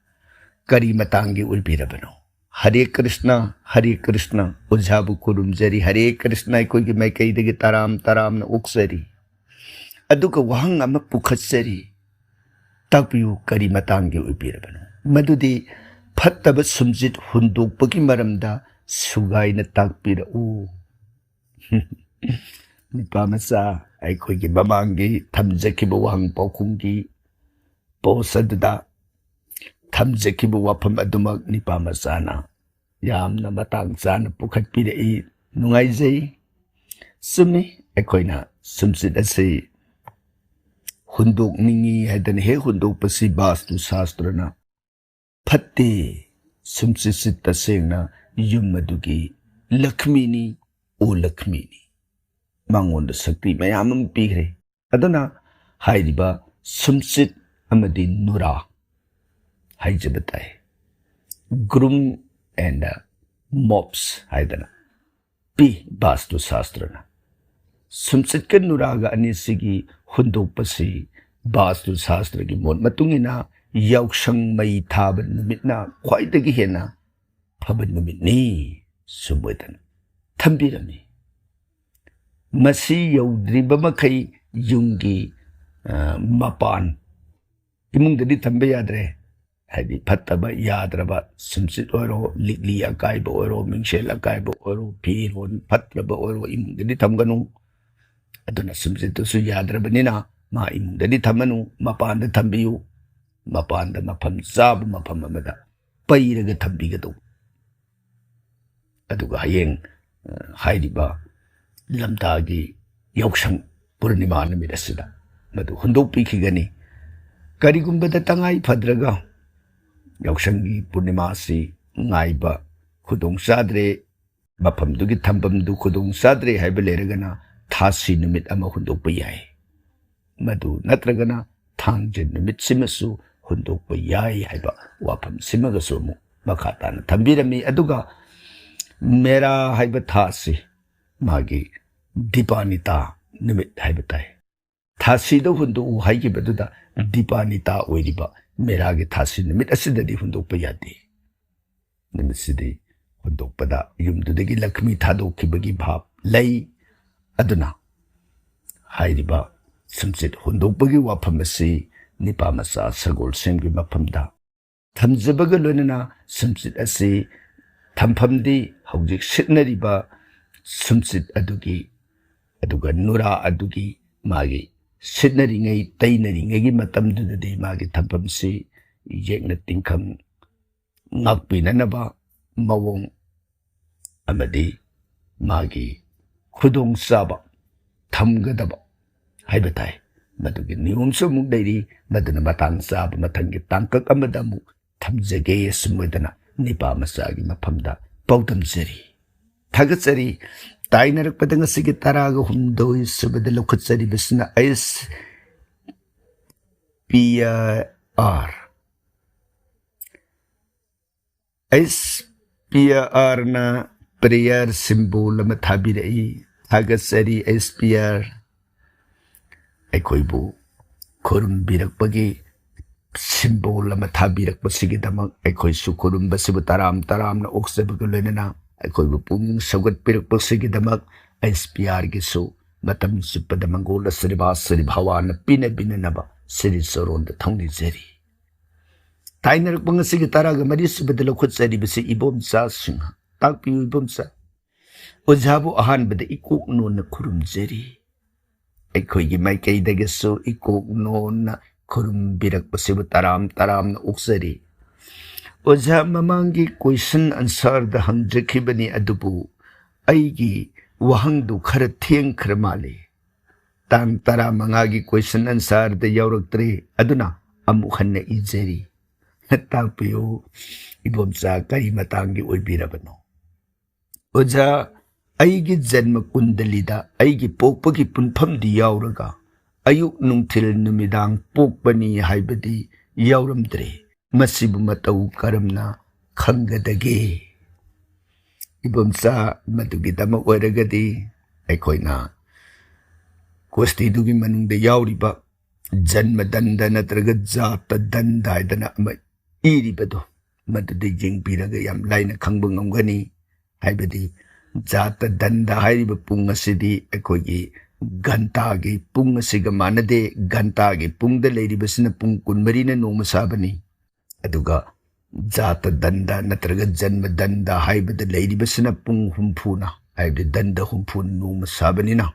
ꯀꯔꯤ ꯃꯇꯥꯡꯒꯤ ꯑꯣꯏꯕꯤꯔꯕꯅꯣ? ꯍꯔꯦ ꯀ꯭ꯔꯤꯁꯅ, ꯍꯔꯦ ꯀ꯭ꯔꯤꯁꯅ, ꯑꯣꯖꯥꯕꯨ ꯈꯨꯔꯨꯝꯖꯔꯤ, ꯍꯔꯦ ꯀ꯭ꯔꯤꯁꯅ, ꯑꯩꯈꯣꯏꯒꯤ ꯃꯥꯏꯀꯩꯗꯒꯤ ꯇꯔꯥꯝ ꯇꯔꯥꯝꯅ ꯑꯣꯛꯆꯔꯤ꯫ ꯑꯗꯨꯒ ꯋꯥꯍꯪ ꯑꯃ ꯄꯨꯈꯠꯆꯔꯤ, ꯇꯥꯛꯄꯤꯌꯨ, ꯀꯔꯤ ꯃꯇꯥꯡꯒꯤ ꯑꯣꯏꯕꯤꯔꯕꯅꯣ? ꯃꯗꯨꯗꯤ ꯐꯠꯇꯕ ꯁꯨꯝꯖꯤꯠ ꯍꯨꯟꯗꯣꯛꯄꯒꯤ ꯃꯔꯝꯗ ꯁꯨꯒꯥꯏꯅ ꯇꯥꯛꯄꯤꯔꯛꯎ꯫ ꯅꯤꯄꯥ ꯃꯆꯥ, ꯑꯩꯈꯣꯏꯒꯤ ꯃꯃꯥꯡꯒꯤ ꯊꯝꯖꯈꯤꯕ ꯋꯥꯍꯪ ꯄꯥꯎꯈꯨꯝꯒꯤ post ꯑꯗꯨꯗ ꯊꯝꯖꯈꯤꯕ ꯋꯥꯐꯝ ꯑꯗꯨꯃꯛ ꯅꯤꯄꯥ ꯃꯆꯥꯅ ꯌꯥꯝꯅ ꯃꯇꯥꯡ ꯆꯥꯅ ꯄꯨꯈꯠꯄꯤꯔꯛꯏ꯫ ꯅꯨꯡꯉꯥꯏꯖꯩ꯫ ꯆꯨꯝꯃꯤ, ꯑꯩꯈꯣꯏꯅ ꯁꯨꯝꯆꯤꯠ ꯑꯁꯤ ꯍꯨꯟꯗꯣꯛꯅꯤꯡꯏ ꯍꯥꯏꯗꯅ ꯍꯦꯛ ꯍꯨꯟꯗꯣꯛꯄꯁꯤ ꯕꯥꯁꯇꯨ ꯁꯥꯁꯇ꯭ꯔꯅ ꯐꯠꯇꯦ꯫ ꯁꯨꯝꯆꯤꯠꯁꯤ ꯇꯁꯦꯡꯅ ꯌꯨꯝ ꯑꯗꯨꯒꯤ ꯂꯛ꯭ꯃꯤꯅꯤ, ꯑꯣ ꯂꯛ꯭ꯃꯤꯅꯤ꯫ ꯃꯉꯣꯟꯗ ꯁꯛꯇꯤ ꯃꯌꯥꯝ ꯑꯃ ꯄꯤꯈ꯭ꯔꯦ꯫ ꯑꯗꯨꯅ ꯍꯥꯏꯔꯤꯕ ꯁꯨꯝꯆꯤꯠ ꯑꯃꯗꯤ ꯅꯨꯔꯥ ꯍꯥꯏꯖꯕ ꯇꯥꯏ, groom and mops ꯍꯥꯏꯗꯅ ꯄꯤ ꯕꯥꯁꯇꯨ ꯁꯥꯁꯇ꯭ꯔꯅ꯫ ꯁꯨꯝꯆꯤꯠꯀ ꯅꯨꯔꯥꯒ ꯑꯅꯤꯁꯤꯒꯤ ꯍꯨꯟꯗꯣꯛꯄꯁꯤ ꯕꯥꯁꯇꯨ ꯁꯥꯁꯇ꯭ꯔꯒꯤ ꯃꯣꯠ ꯃꯇꯨꯡ ꯏꯟꯅ ꯌꯥꯎꯁꯪ ꯃꯩ ꯊꯥꯕ ꯅꯨꯃꯤꯠꯅ ꯈ꯭ꯋꯥꯏꯗꯒꯤ ꯍꯦꯟꯅ ꯐꯕ ꯅꯨꯃꯤꯠꯅꯤ ꯁꯨꯝ ꯑꯣꯏꯗꯅ ꯊꯝꯕꯤꯔꯝꯃꯤ꯫ ꯃꯁꯤ ꯌꯧꯗ꯭ꯔꯤꯕ ꯃꯈꯩ ꯌꯨꯝꯒꯤ, ꯑ, ꯃꯄꯥꯟ, ꯏꯃꯨꯡꯗꯗꯤ ꯊꯝꯕ ꯌꯥꯗ꯭ꯔꯦ꯫ ꯍꯥꯏꯗꯤ ꯐꯠꯇꯕ ꯌꯥꯗ꯭ꯔꯕ ꯁꯨꯝꯆꯤꯠ ꯑꯣꯏꯔꯣ, ꯂꯤꯛꯂꯤ ꯑꯀꯥꯏꯕ ꯑꯣꯏꯔꯣ, ꯃꯤꯡꯁꯦꯜ ꯑꯀꯥꯏꯕ ꯑꯣꯏꯔꯣ, ꯐꯤꯔꯣꯜ ꯐꯠꯇ꯭ꯔꯕ ꯑꯣꯏꯔꯣ, ꯏꯃꯨꯡꯗꯗꯤ ꯊꯝꯒꯅꯨ꯫ ꯑꯗꯨꯅ ꯁꯨꯝꯆꯤꯠꯇꯨꯁꯨ ꯌꯥꯗ꯭ꯔꯕꯅꯤꯅ ꯃꯥ ꯏꯃꯨꯡꯗꯗꯤ ꯊꯝꯃꯅꯨ, ꯃꯄꯥꯟꯗ ꯊꯝꯕꯤꯌꯨ꯫ ꯃꯄꯥꯟꯗ ꯃꯐꯝ ꯆꯥꯕ ꯃꯐꯝ ꯑꯃꯗ ꯄꯩꯔꯒ ꯊꯝꯕꯤꯒꯗꯧꯕ꯫ ꯑꯗꯨꯒ ꯍꯌꯦꯡ, ꯑ, ꯍꯥꯏꯔꯤꯕ ꯂꯝꯇꯥꯒꯤ ꯌꯥꯎꯁꯪ ꯄꯨꯔꯅꯤꯃꯥ ꯅꯨꯃꯤꯠ ꯑꯁꯤꯗ ꯃꯗꯨ ꯍꯨꯟꯗꯣꯛꯄꯤꯈꯤꯒꯅꯤ꯫ ꯀꯔꯤꯒꯨꯝꯕꯗ ꯇꯉꯥꯏ ꯐꯗ꯭ꯔꯒ ꯌꯥꯎꯁꯪꯒꯤ ꯄꯨꯔꯅꯤꯃꯥ ꯑꯁꯤ ꯉꯥꯏꯕ ꯈꯨꯗꯣꯡ ꯆꯥꯗ꯭ꯔꯦ, ꯃꯐꯝꯗꯨꯒꯤ ꯊꯝꯐꯝꯗꯨ ꯈꯨꯗꯣꯡ ꯆꯥꯗ꯭ꯔꯦ ꯍꯥꯏꯕ ꯂꯩꯔꯒꯅ ꯊꯥꯁꯤ ꯅꯨꯃꯤꯠ ꯑꯃ ꯍꯨꯟꯗꯣꯛꯄ ꯌꯥꯏ꯫ ꯃꯗꯨ ꯅꯠꯇ꯭ꯔꯒꯅ ꯊꯥꯡꯖ ꯅꯨꯃꯤꯠꯁꯤꯃꯁꯨ ꯍꯨꯟꯗꯣꯛꯄ ꯌꯥꯏ ꯍꯥꯏꯕ ꯋꯥꯐꯝꯁꯤꯃꯒꯁꯨ ꯑꯃꯨꯛ ꯃꯈꯥ ꯇꯥꯅ ꯊꯝꯕꯤꯔꯝꯃꯤ꯫ ꯑꯗꯨꯒ ꯃꯦꯔꯥ ꯍꯥꯏꯕ ꯊꯥꯁꯤ ꯃꯥꯒꯤ ꯗꯤꯄꯥꯅꯤꯇꯥ ꯅꯨꯃꯤꯠ ꯍꯥꯏꯕ ꯇꯥꯏ꯫ ꯊꯥꯁꯤꯗ ꯍꯨꯟꯗꯣꯛꯎ ꯍꯥꯏꯈꯤꯕꯗꯨꯗ ꯗꯤꯄꯥꯅꯤꯇꯥ ꯑꯣꯏꯔꯤꯕ ꯃꯦꯔꯥꯒꯤ ꯊꯥꯁꯤ ꯅꯨꯃꯤꯠ ꯑꯁꯤꯗꯗꯤ ꯍꯨꯟꯗꯣꯛꯄ ꯌꯥꯗꯦ꯫ ꯅꯨꯃꯤꯠꯁꯤꯗꯤ ꯍꯨꯟꯗꯣꯛꯄꯗ ꯌꯨꯝꯗꯨꯗꯒꯤ ꯂꯛꯈꯃꯤ ꯊꯥꯗꯣꯛꯈꯤꯕꯒꯤ ꯚꯥꯞ ꯂꯩ꯫ ꯑꯗꯨꯅ ꯍꯥꯏꯔꯤꯕ ꯁꯨꯝꯆꯤꯠ ꯍꯨꯟꯗꯣꯛꯄꯒꯤ ꯋꯥꯐꯝ ꯑꯁꯤ ꯅꯤꯄꯥ ꯃꯆꯥ ꯁꯒꯣꯜꯁꯦꯝꯒꯤ ꯃꯐꯝꯗ ꯊꯝꯖꯕꯒ ꯂꯣꯏꯅꯅ ꯁꯨꯝꯆꯤꯠ ꯑꯁꯤ ꯊꯝꯐꯝꯗꯤ ꯍꯧꯖꯤꯛ ꯁꯤꯠꯅꯔꯤꯕ ꯁꯨꯝꯆꯤꯠ ꯑꯗꯨꯒꯤ, ꯑꯗꯨꯒ ꯅꯨꯔꯥ ꯑꯗꯨꯒꯤ ꯃꯥꯒꯤ ꯁꯤꯠꯅꯔꯤꯉꯩ ꯇꯩꯅꯔꯤꯉꯩꯒꯤ ꯃꯇꯝꯗꯨꯗꯗꯤ ꯃꯥꯒꯤ ꯊꯝꯐꯝꯁꯤ ꯌꯦꯛꯅ ꯇꯤꯡꯈꯪ ꯉꯥꯛꯄꯤꯅꯅꯕ ꯃꯑꯣꯡ ꯑꯃꯗꯤ ꯃꯥꯒꯤ ꯈꯨꯗꯣꯡꯆꯥꯕ ꯊꯝꯒꯗꯕ ꯍꯥꯏꯕ ꯇꯥꯏ꯫ ꯃꯗꯨꯒꯤ ꯅꯤꯌꯣꯝꯁꯨ ꯑꯃꯨꯛ ꯂꯩꯔꯤ꯫ ꯃꯗꯨꯅ ꯃꯇꯥꯡ ꯆꯥꯕ ꯃꯊꯪꯒꯤ ꯇꯥꯡꯀꯛ ꯑꯃꯗ ꯑꯃꯨꯛ ꯊꯝꯖꯒꯦ꯫ ꯑꯁꯨꯝ ꯑꯣꯏꯗꯅ ꯅꯤꯄꯥ ꯃꯆꯥꯒꯤ ꯃꯐꯝꯗ ꯄꯥꯎꯗꯝꯖꯔꯤ꯫ ꯊꯥꯒꯠꯆꯔꯤ꯫ ꯇꯥꯏꯅꯔꯛꯄꯗ ꯉꯁꯤꯒꯤ ꯇꯔꯥꯒ ꯍꯨꯝꯗꯣꯏ ꯁꯨꯕꯗ ꯂꯧꯈꯠꯆꯔꯤꯕꯁꯤꯅ ꯑꯩꯁ ꯄꯤ ꯑꯥꯔ꯫ ꯑꯩꯁ ꯄꯤ ꯑꯥꯔꯅ ꯄ꯭ꯔꯦꯌꯔ ꯁꯤꯝꯕꯣꯜ ꯑꯃ ꯊꯥꯕꯤꯔꯛꯏ꯫ ꯊꯥꯒꯠꯆꯔꯤ ꯑꯩꯁ ꯄꯤ ꯑꯥꯔ꯫ ꯑꯩꯈꯣꯏꯕꯨ ꯈꯨꯔꯨꯝꯕꯤꯔꯛꯄꯒꯤ ꯁꯤꯝꯕꯣꯜ ꯑꯃ ꯊꯥꯕꯤꯔꯛꯄꯁꯤꯒꯤꯗꯃꯛ ꯑꯩꯈꯣꯏꯁꯨ ꯈꯨꯔꯨꯝꯕꯁꯤꯕꯨ ꯇꯔꯥꯝ ꯇꯔꯥꯝꯅ ꯑꯣꯛꯆꯕꯒ ꯂꯣꯏꯅꯅ ꯑꯩꯈꯣꯏꯕꯨ ꯄꯨꯛꯅꯤꯡ ꯁꯧꯒꯠꯄꯤꯔꯛꯄꯁꯤꯒꯤꯗꯃꯛ ꯑꯩꯁ ꯄꯤ ꯑꯥꯔꯒꯤꯁꯨ ꯃꯇꯝ ꯆꯨꯞꯄꯗ ꯃꯪꯒꯣꯜ ꯑꯁꯤꯔꯕꯥ ꯁꯤꯔꯤ ꯚꯋꯥꯅ ꯄꯤꯅ ꯄꯤꯅꯅꯕ ꯁꯤꯔꯤ ꯆꯔꯣꯟꯗ ꯊꯧꯅꯤꯖꯔꯤ꯫ ꯇꯥꯏꯅꯔꯛꯄ ꯉꯁꯤꯒꯤ ꯇꯔꯥꯒ ꯃꯔꯤ ꯁꯨꯕꯗ ꯂꯧꯈꯠꯆꯔꯤꯕꯁꯤ ꯏꯕꯣꯝꯆꯥ ꯁꯤꯡꯍ꯫ ꯇꯥꯛꯄꯤꯌꯨ ꯏꯕꯣꯝꯆꯥ꯫ ꯑꯣꯖꯥꯕꯨ ꯑꯍꯥꯟꯕꯗ ꯏꯀꯣꯛ ꯅꯣꯟꯅ ꯈꯨꯔꯨꯝꯖꯔꯤ꯫ ꯑꯩꯈꯣꯏꯒꯤ ꯃꯥꯏꯀꯩꯗꯒꯤꯁꯨ ꯏꯀꯣꯛ ꯅꯣꯟꯅ ꯈꯨꯔꯨꯝꯕꯤꯔꯛꯄꯁꯤꯕꯨ ꯇꯔꯥꯝ ꯇꯔꯥꯝꯅ ꯑꯣꯛꯆꯔꯤ꯫ ꯑꯣꯖꯥ, ꯃꯃꯥꯡꯒꯤ ꯀꯣꯏꯁꯟ ꯑꯟꯁꯔꯗ ꯍꯪꯖꯈꯤꯕꯅꯤ, ꯑꯗꯨꯕꯨ ꯑꯩꯒꯤ ꯋꯥꯍꯪꯗꯨ ꯈꯔ ꯊꯦꯡꯈ꯭ꯔ ꯃꯥꯜꯂꯤ꯫ ꯇꯥꯡ ꯇꯔꯥꯃꯉꯥꯒꯤ ꯀꯣꯏꯁꯟ ꯑꯟꯁꯔꯗ ꯌꯥꯎꯔꯛꯇ꯭ꯔꯦ, ꯑꯗꯨꯅ ꯑꯃꯨꯛ ꯍꯟꯅ ꯏꯖꯔꯤ꯫ ꯇꯥꯛꯄꯤꯌꯨ ꯏꯕꯣꯝꯆꯥ, ꯀꯔꯤ ꯃꯇꯥꯡꯒꯤ ꯑꯣꯏꯕꯤꯔꯕꯅꯣ? ꯑꯣꯖꯥ, ꯑꯩꯒꯤ ꯖꯟꯃ ꯀꯨꯟꯗꯂꯤꯗ ꯑꯩꯒꯤ ꯄꯣꯛꯄꯒꯤ ꯄꯨꯟꯐꯝꯗꯤ ꯌꯥꯎꯔꯒ ꯑꯌꯨꯛ ꯅꯨꯡꯊꯤꯜ ꯅꯨꯃꯤꯗꯥꯡ ꯄꯣꯛꯄꯅꯤ ꯍꯥꯏꯕꯗꯤ ꯌꯥꯎꯔꯝꯗ꯭ꯔꯦ꯫ ꯃꯁꯤꯕꯨ ꯃꯇꯧ ꯀꯔꯝꯅ ꯈꯪꯒꯗꯒꯦ? ꯏꯕꯣꯝꯆꯥ, ꯃꯗꯨꯒꯤꯗꯃꯛ ꯑꯣꯏꯔꯒꯗꯤ ꯑꯩꯈꯣꯏꯅ ꯀꯣꯁꯇꯤꯗꯨꯒꯤ ꯃꯅꯨꯡꯗ ꯌꯥꯎꯔꯤꯕ ꯖꯟꯃ ꯗꯟꯗ ꯅꯠꯇ꯭ꯔꯒ ꯖꯥꯇ ꯗꯟꯗ ꯍꯥꯏꯗꯅ ꯑꯃ ꯏꯔꯤꯕꯗꯣ, ꯃꯗꯨꯗ ꯌꯦꯡꯕꯤꯔꯒ ꯌꯥꯝ ꯂꯥꯏꯅ ꯈꯪꯕ ꯉꯝꯒꯅꯤ꯫ ꯍꯥꯏꯕꯗꯤ ꯖꯥꯇ ꯗꯟꯗ ꯍꯥꯏꯔꯤꯕ ꯄꯨꯡ ꯑꯁꯤꯗꯤ ꯑꯩꯈꯣꯏꯒꯤ ꯘꯟꯇꯥꯒꯤ ꯄꯨꯡ ꯑꯁꯤꯒ ꯃꯥꯟꯅꯗꯦ꯫ ꯘꯟꯇꯥꯒꯤ ꯄꯨꯡꯗ ꯂꯩꯔꯤꯕꯁꯤꯅ ꯄꯨꯡ ꯀꯨꯟꯃꯔꯤꯅ ꯅꯣꯡꯃ ꯁꯥꯕꯅꯤ꯫ ꯑꯗꯨꯒ ꯖꯥꯇ ꯗꯟꯗ ꯅꯠꯇ꯭ꯔꯒ ꯖꯟꯃ ꯗꯟꯗ ꯍꯥꯏꯕꯗ ꯂꯩꯔꯤꯕꯁꯤꯅ ꯄꯨꯡ ꯍꯨꯝꯐꯨꯅ, ꯍꯥꯏꯕꯗꯤ ꯗꯟꯗ ꯍꯨꯝꯐꯨꯅ ꯅꯣꯡꯃ ꯁꯥꯕꯅꯤꯅ,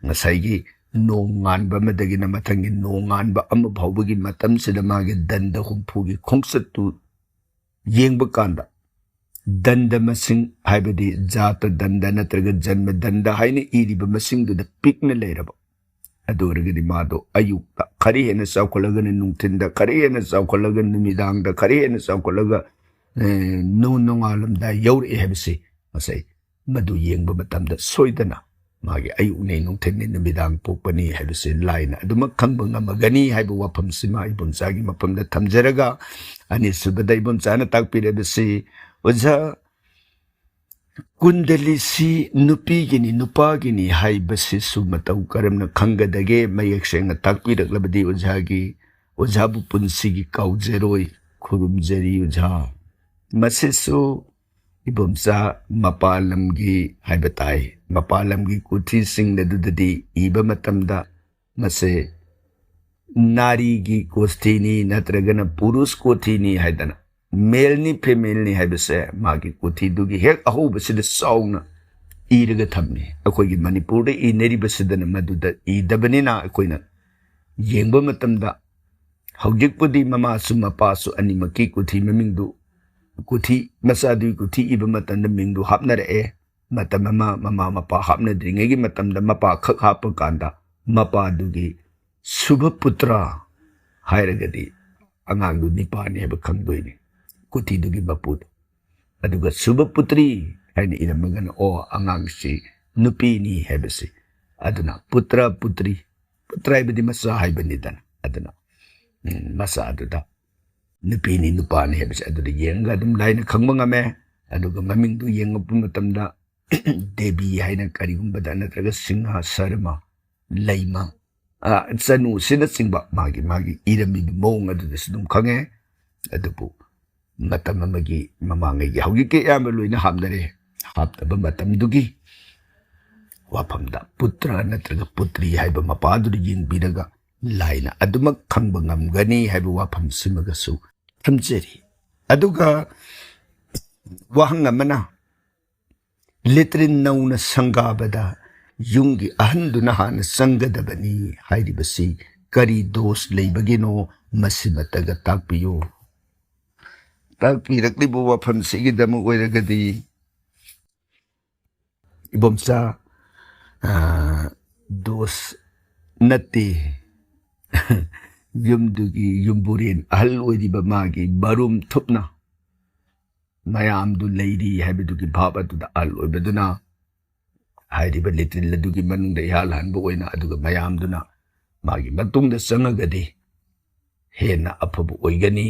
ꯉꯁꯥꯏꯒꯤ ꯅꯣꯡꯉꯥꯟꯕ ꯑꯃꯗꯒꯤꯅ ꯃꯊꯪꯒꯤ ꯅꯣꯡꯉꯥꯟꯕ ꯑꯃ ꯐꯥꯎꯕꯒꯤ ꯃꯇꯝꯁꯤꯗ ꯃꯥꯒꯤ ꯗꯟꯗ ꯍꯨꯝꯐꯨꯒꯤ ꯈꯣꯡꯆꯠꯇꯨ ꯌꯦꯡꯕ ꯀꯥꯟꯗ, ꯗꯟꯗ ꯃꯁꯤꯡ, ꯍꯥꯏꯕꯗꯤ ꯖꯥꯇ ꯗꯟꯗ ꯅꯠꯇ꯭ꯔꯒ ꯖꯟꯃ ꯗꯟꯗ ꯍꯥꯏꯅ ꯏꯔꯤꯕ ꯃꯁꯤꯡꯗꯨꯗ ꯄꯤꯛꯅ ꯂꯩꯔꯕ, ꯑꯗꯨ ꯑꯣꯏꯔꯒꯗꯤ ꯃꯥꯗꯣ ꯑꯌꯨꯛꯇ ꯈꯔ ꯍꯦꯟꯅ ꯆꯥꯎꯈꯠꯂꯒꯅ ꯅꯨꯡꯊꯤꯟꯗ, ꯈꯔ ꯍꯦꯟꯅ ꯆꯥꯎꯈꯠꯂꯒ ꯅꯨꯃꯤꯗꯥꯡꯗ, ꯈꯔ ꯍꯦꯟꯅ ꯆꯥꯎꯈꯠꯂꯒ, ꯑꯦ, ꯅꯣꯡ-, ꯅꯣꯡꯉꯥꯜꯂꯝꯗꯥꯏ ꯌꯧꯔꯛꯑꯦ ꯍꯥꯏꯕꯁꯤ ꯉꯁꯥꯏ ꯃꯗꯨ ꯌꯦꯡꯕ ꯃꯇꯝꯗ ꯁꯣꯏꯗꯅ ꯃꯥꯒꯤ ꯑꯌꯨꯛꯅꯤ, ꯅꯨꯡꯊꯤꯜꯅꯤ, ꯅꯨꯃꯤꯗꯥꯡ ꯄꯣꯛꯄꯅꯤ ꯍꯥꯏꯕꯁꯤ ꯂꯥꯏꯅ ꯑꯗꯨꯃꯛ ꯈꯪꯕ ꯉꯝꯃꯒꯅꯤ ꯍꯥꯏꯕ ꯋꯥꯐꯝꯁꯤꯃ ꯏꯕꯣꯝꯆꯥꯒꯤ ꯃꯐꯝꯗ ꯊꯝꯖꯔꯒ, ꯑꯅꯤꯁꯨꯕꯗ ꯏꯕꯣꯝꯆꯥꯅ ꯇꯥꯛꯄꯤꯔꯤꯕꯁꯤ, ꯑꯣꯖꯥ, ꯀꯨꯟꯗꯂꯤꯁꯤ ꯅꯨꯄꯤꯒꯤꯅꯤ, ꯅꯨꯄꯥꯒꯤꯅꯤ ꯍꯥꯏꯕꯁꯤꯁꯨ ꯃꯇꯧ ꯀꯔꯝꯅ ꯈꯪꯒꯗꯒꯦ? ꯃꯌꯦꯛ ꯁꯦꯡꯅ ꯇꯥꯛꯄꯤꯔꯛꯂꯕꯗꯤ ꯑꯣꯖꯥꯒꯤ, ꯑꯣꯖꯥꯕꯨ ꯄꯨꯟꯁꯤꯒꯤ ꯀꯥꯎꯖꯔꯣꯏ꯫ ꯈꯨꯔꯨꯝꯖꯔꯤ ꯑꯣꯖꯥ꯫ ꯃꯁꯤꯁꯨ ꯏꯕꯣꯝꯆꯥ ꯃꯄꯥꯟ ꯂꯝꯒꯤ ꯍꯥꯏꯕ ꯇꯥꯏ, ꯃꯄꯥꯟ ꯂꯝꯒꯤ ꯀꯨꯊꯤꯁꯤꯡ ꯑꯗꯨꯗꯗꯤ ꯏꯕ ꯃꯇꯝꯗ ꯃꯁꯦ ꯅꯥꯔꯤꯒꯤ ꯀꯣꯁꯊꯤꯅꯤ ꯅꯠꯇ꯭ꯔꯒꯅ ꯄꯨꯔꯨꯁ ꯀꯣꯊꯤꯅꯤ ꯍꯥꯏꯗꯅ, ꯃꯦꯜꯅꯤ ꯐꯤꯃꯦꯜꯅꯤ ꯍꯥꯏꯕꯁꯦ ꯃꯥꯒꯤ ꯀꯣꯊꯤꯗꯨꯒꯤ ꯍꯦꯛ ꯑꯍꯧꯕꯁꯤꯗ ꯆꯥꯎꯅ ꯏꯔꯒ ꯊꯝꯃꯤ꯫ ꯑꯩꯈꯣꯏꯒꯤ ꯃꯅꯤꯄꯨꯔꯗ ꯏꯅꯔꯤꯕꯁꯤꯗꯅ ꯃꯗꯨꯗ ꯏꯗꯕꯅꯤꯅ ꯑꯩꯈꯣꯏꯅ ꯌꯦꯡꯕ ꯃꯇꯝꯗ ꯍꯧꯖꯤꯛꯄꯨꯗꯤ ꯃꯃꯥꯁꯨ ꯃꯄꯥꯁꯨ ꯑꯅꯤꯃꯛꯀꯤ ꯀꯨꯊꯤ ꯃꯃꯤꯡꯗꯨ, ꯀꯨꯊꯤ ꯃꯆꯥꯗꯨꯒꯤ ꯀꯨꯊꯤ ꯏꯕ ꯃꯇꯝꯗ ꯃꯤꯡꯗꯨ ꯍꯥꯞꯅꯔꯛꯑꯦ꯫ ꯃꯇꯝ ꯑꯃ ꯃꯃꯥ ꯃꯄꯥ ꯍꯥꯞꯅꯗ꯭ꯔꯤꯉꯩꯒꯤ ꯃꯇꯝꯗ ꯃꯄꯥ ꯈꯛ ꯍꯥꯞꯄ ꯀꯥꯟꯗ ꯃꯄꯥꯗꯨꯒꯤ ꯁꯨꯚꯄꯨꯇ꯭ꯔ ꯍꯥꯏꯔꯒꯗꯤ ꯑꯉꯥꯡꯗꯨ ꯅꯤꯄꯥꯅꯤ ꯍꯥꯏꯕ ꯈꯪꯗꯣꯏꯅꯤ, ꯀꯨꯊꯤꯗꯨꯒꯤ ꯃꯄꯨꯗꯨ꯫ ꯑꯗꯨꯒ ꯁꯨꯚꯄꯨꯇ꯭ꯔꯤ ꯍꯥꯏꯅ ꯏꯔꯝꯃꯒꯅ, ꯑꯣ, ꯑꯉꯥꯡꯁꯤ ꯅꯨꯄꯤꯅꯤ ꯍꯥꯏꯕꯁꯤ꯫ ꯑꯗꯨꯅ ꯄꯨꯇ꯭ꯔ ꯄꯨꯇ꯭ꯔꯤ, ꯄꯨꯇ꯭ꯔ ꯍꯥꯏꯕꯗꯤ ꯃꯆꯥ ꯍꯥꯏꯕꯅꯤꯗꯅ꯫ ꯑꯗꯨꯅ ꯎꯝ, ꯃꯆꯥꯗꯨꯗ ꯅꯨꯄꯤꯅꯤ ꯅꯨꯄꯥꯅꯤ ꯍꯥꯏꯕꯁꯦ ꯑꯗꯨꯗ ꯌꯦꯡꯉꯒ ꯑꯗꯨꯝ ꯂꯥꯏꯅ ꯈꯪꯕ ꯉꯝꯃꯦ꯫ ꯑꯗꯨꯒ ꯃꯃꯤꯡꯗꯨ ꯌꯦꯡꯉꯛꯄ ꯃꯇꯝꯗ ꯗꯦꯕꯤ ꯍꯥꯏꯅ ꯀꯔꯤꯒꯨꯝꯕꯗ ꯅꯠꯇ꯭ꯔꯒ ꯁꯤꯡꯍ, ꯁꯔꯃ, ꯂꯩꯃ, ꯑ, ꯆꯅꯨꯁꯤꯅꯆꯤꯡꯕ ꯃꯥꯒꯤ ꯃꯥꯒꯤ ꯏꯔꯝꯃꯤꯕ ꯃꯑꯣꯡ ꯑꯗꯨꯗꯁꯨ ꯑꯗꯨꯝ ꯈꯪꯉꯦ꯫ ꯑꯗꯨꯕꯨ ꯃꯇꯝ ꯑꯃꯒꯤ ꯃꯃꯥꯡꯉꯩꯒꯤ ꯍꯧꯖꯤꯛꯀꯤ ꯑꯌꯥꯝꯕ ꯂꯣꯏꯅ ꯍꯥꯞꯅꯔꯦ꯫ ꯍꯥꯞꯇꯕ ꯃꯇꯝꯗꯨꯒꯤ ꯋꯥꯐꯝꯗ ꯄꯨꯇ꯭ꯔ ꯅꯠꯇ꯭ꯔꯒ ꯄꯨꯇ꯭ꯔꯤ ꯍꯥꯏꯕ ꯃꯄꯥꯗꯨꯗ ꯌꯦꯡꯕꯤꯔꯒ ꯂꯥꯏꯅ ꯑꯗꯨꯃꯛ ꯈꯪꯕ ꯉꯝꯒꯅꯤ ꯍꯥꯏꯕ ꯋꯥꯐꯝꯁꯤꯃꯒꯁꯨ ꯊꯝꯖꯔꯤ꯫ ꯑꯗꯨꯒ ꯋꯥꯍꯪ ꯑꯃꯅ, ꯂꯦꯇ꯭ꯔꯤꯟ ꯅꯧꯅ ꯁꯪꯒꯥꯕꯗ ꯌꯨꯝꯒꯤ ꯑꯍꯟꯗꯨꯅ ꯍꯥꯟꯅ ꯆꯪꯒꯗꯕꯅꯤ ꯍꯥꯏꯔꯤꯕꯁꯤ ꯀꯔꯤ ꯗꯣꯁ ꯂꯩꯕꯒꯤꯅꯣ? ꯃꯁꯤꯃꯇꯒ ꯇꯥꯛꯄꯤꯌꯨ꯫ ꯇꯥꯛꯄꯤꯔꯛꯂꯤꯕ ꯋꯥꯐꯝꯁꯤꯒꯤꯗꯃꯛ ꯑꯣꯏꯔꯒꯗꯤ, ꯏꯕꯣꯝꯆꯥ, ꯑ, ꯗꯣꯁ ꯅꯠꯇꯦ꯫ ꯌꯨꯝꯗꯨꯒꯤ ꯌꯨꯝꯕꯨꯔꯦꯟ ꯑꯍꯜ ꯑꯣꯏꯔꯤꯕ ꯃꯥꯒꯤ ꯃꯔꯨꯝ ꯊꯨꯞꯅ ꯃꯌꯥꯝꯗꯨ ꯂꯩꯔꯤ ꯍꯥꯏꯕꯗꯨꯒꯤ ꯚꯥꯞ ꯑꯗꯨꯗ ꯑꯍꯜ ꯑꯣꯏꯕꯗꯨꯅ ꯍꯥꯏꯔꯤꯕ ꯂꯦꯇ꯭ꯔꯤꯟ ꯑꯗꯨꯒꯤ ꯃꯅꯨꯡꯗ ꯏꯍꯥꯟ ꯍꯥꯟꯕ ꯑꯣꯏꯅ, ꯑꯗꯨꯒ ꯃꯌꯥꯝꯗꯨꯅ ꯃꯥꯒꯤ ꯃꯇꯨꯡꯗ ꯆꯪꯉꯒꯗꯤ ꯍꯦꯟꯅ ꯑꯐꯕ ꯑꯣꯏꯒꯅꯤ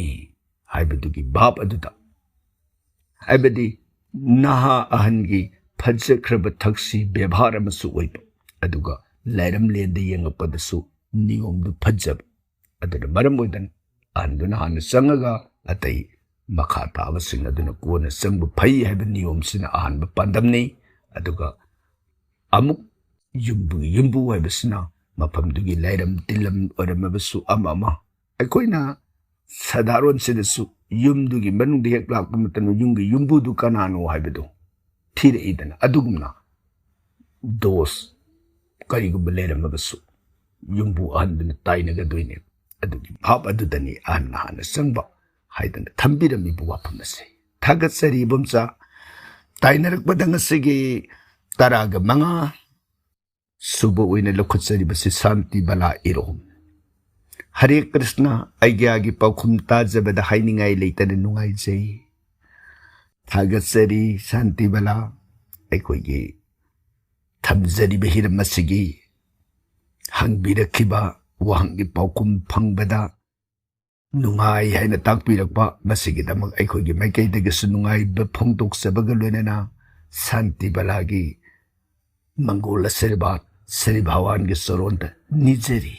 ꯍꯥꯏꯕꯗꯨꯒꯤ ꯚꯥꯞ ꯑꯗꯨꯗ, ꯍꯥꯏꯕꯗꯤ ꯅꯍꯥ ꯑꯍꯟꯒꯤ ꯐꯖꯈ꯭ꯔꯕ ꯊꯛꯁꯤ ꯕꯦꯕꯥꯔ ꯑꯃꯁꯨ ꯑꯣꯏꯕ, ꯑꯗꯨꯒ ꯂꯥꯏꯔꯝꯂꯦꯟꯗ ꯌꯦꯡꯉꯛꯄꯗꯁꯨ ꯅꯤꯌꯣꯝꯗꯨ ꯐꯖꯕ, ꯑꯗꯨꯅ ꯃꯔꯝ ꯑꯣꯏꯗꯅ ꯑꯍꯟꯗꯨꯅ ꯍꯥꯟꯅ ꯆꯪꯉꯒ ꯑꯇꯩ ꯃꯈꯥ ꯇꯥꯕꯁꯤꯡ ꯑꯗꯨꯅ ꯀꯣꯟꯅ ꯆꯪꯕ ꯐꯩ ꯍꯥꯏꯕ ꯅꯤꯌꯣꯝꯁꯤꯅ ꯑꯍꯥꯟꯕ ꯄꯥꯟꯗꯝꯅꯤ꯫ ꯑꯗꯨꯒ ꯑꯃꯨꯛ ꯌꯨꯝꯕꯨꯒꯤ ꯌꯨꯝꯕꯨ ꯍꯥꯏꯕꯁꯤꯅ ꯃꯐꯝꯗꯨꯒꯤ ꯂꯥꯏꯔꯝ ꯇꯤꯜꯂꯝ ꯑꯣꯏꯔꯝꯃꯕꯁꯨ ꯑꯃ ꯑꯃ, ꯑꯩꯈꯣꯏꯅ ꯁꯥꯙꯥꯔꯣꯟꯁꯤꯗꯁꯨ ꯌꯨꯝꯗꯨꯒꯤ ꯃꯅꯨꯡꯗ ꯍꯦꯛ ꯂꯥꯛꯄ ꯃꯇꯝꯗ ꯌꯨꯝꯒꯤ ꯌꯨꯝꯕꯨꯗꯨ ꯀꯅꯥꯅꯣ ꯍꯥꯏꯕꯗꯨ ꯊꯤꯔꯛꯏꯗꯅ, ꯑꯗꯨꯒꯨꯝꯅ ꯗꯣꯁ ꯀꯔꯤꯒꯨꯝꯕ ꯂꯩꯔꯝꯃꯕꯁꯨ ꯌꯨꯝꯕꯨ ꯑꯍꯟꯗꯨꯅ ꯇꯥꯏꯅꯒꯗꯣꯏꯅꯦ꯫ ꯑꯗꯨꯒꯤ ꯚꯥꯞ ꯑꯗꯨꯗꯅꯤ ꯑꯍꯟꯅ ꯍꯥꯟꯅ ꯆꯪꯕ ꯍꯥꯏꯗꯅ ꯊꯝꯕꯤꯔꯝꯃꯤꯕ ꯋꯥꯐꯝ ꯑꯁꯦ꯫ ꯊꯥꯒꯠꯆꯔꯤ ꯏꯕꯣꯝꯆꯥ꯫ ꯇꯥꯏꯅꯔꯛꯄꯗ ꯉꯁꯤꯒꯤ ꯇꯔꯥꯒ ꯃꯉꯥ ꯁꯨꯕ ꯑꯣꯏꯅ ꯂꯧꯈꯠꯆꯔꯤꯕꯁꯤ ꯁꯥꯟꯇꯤ ꯕꯂꯥ ꯏꯔꯣꯝ꯫ ꯍꯔꯦ ꯀ꯭ꯔꯤꯁꯅ, ꯑꯩꯒ꯭ꯌꯥꯒꯤ ꯄꯥꯎꯈꯨꯝ ꯇꯥꯖꯕꯗ ꯍꯥꯏꯅꯤꯡꯉꯥꯏ ꯂꯩꯇꯅ ꯅꯨꯡꯉꯥꯏꯖꯩ꯫ ꯊꯥꯒꯠꯆꯔꯤ ꯁꯥꯟꯇꯤ ꯕꯂꯥ, ꯑꯩꯈꯣꯏꯒꯤ ꯊꯝꯖꯔꯤꯕ ꯍꯤꯔꯝ ꯑꯁꯤꯒꯤ ꯍꯪꯕꯤꯔꯛꯈꯤꯕ ꯋꯥꯍꯪꯒꯤ ꯄꯥꯎꯈꯨꯝ ꯐꯪꯕꯗ ꯅꯨꯡꯉꯥꯏ ꯍꯥꯏꯅ ꯇꯥꯛꯄꯤꯔꯛꯄ, ꯃꯁꯤꯒꯤꯗꯃꯛ ꯑꯩꯈꯣꯏꯒꯤ ꯃꯥꯏꯀꯩꯗꯒꯤꯁꯨ ꯅꯨꯡꯉꯥꯏꯕ ꯐꯣꯡꯗꯣꯛꯆꯕꯒ ꯂꯣꯏꯅꯅ ꯁꯥꯟꯇꯤ ꯕꯂꯥꯒꯤ ꯃꯪꯒꯣꯜ ꯑꯁꯤꯔꯕꯥꯗ ꯁ꯭ꯔꯤ ꯚꯒꯋꯥꯟꯒꯤ ꯆꯔꯣꯟꯗ ꯅꯤꯖꯔꯤ꯫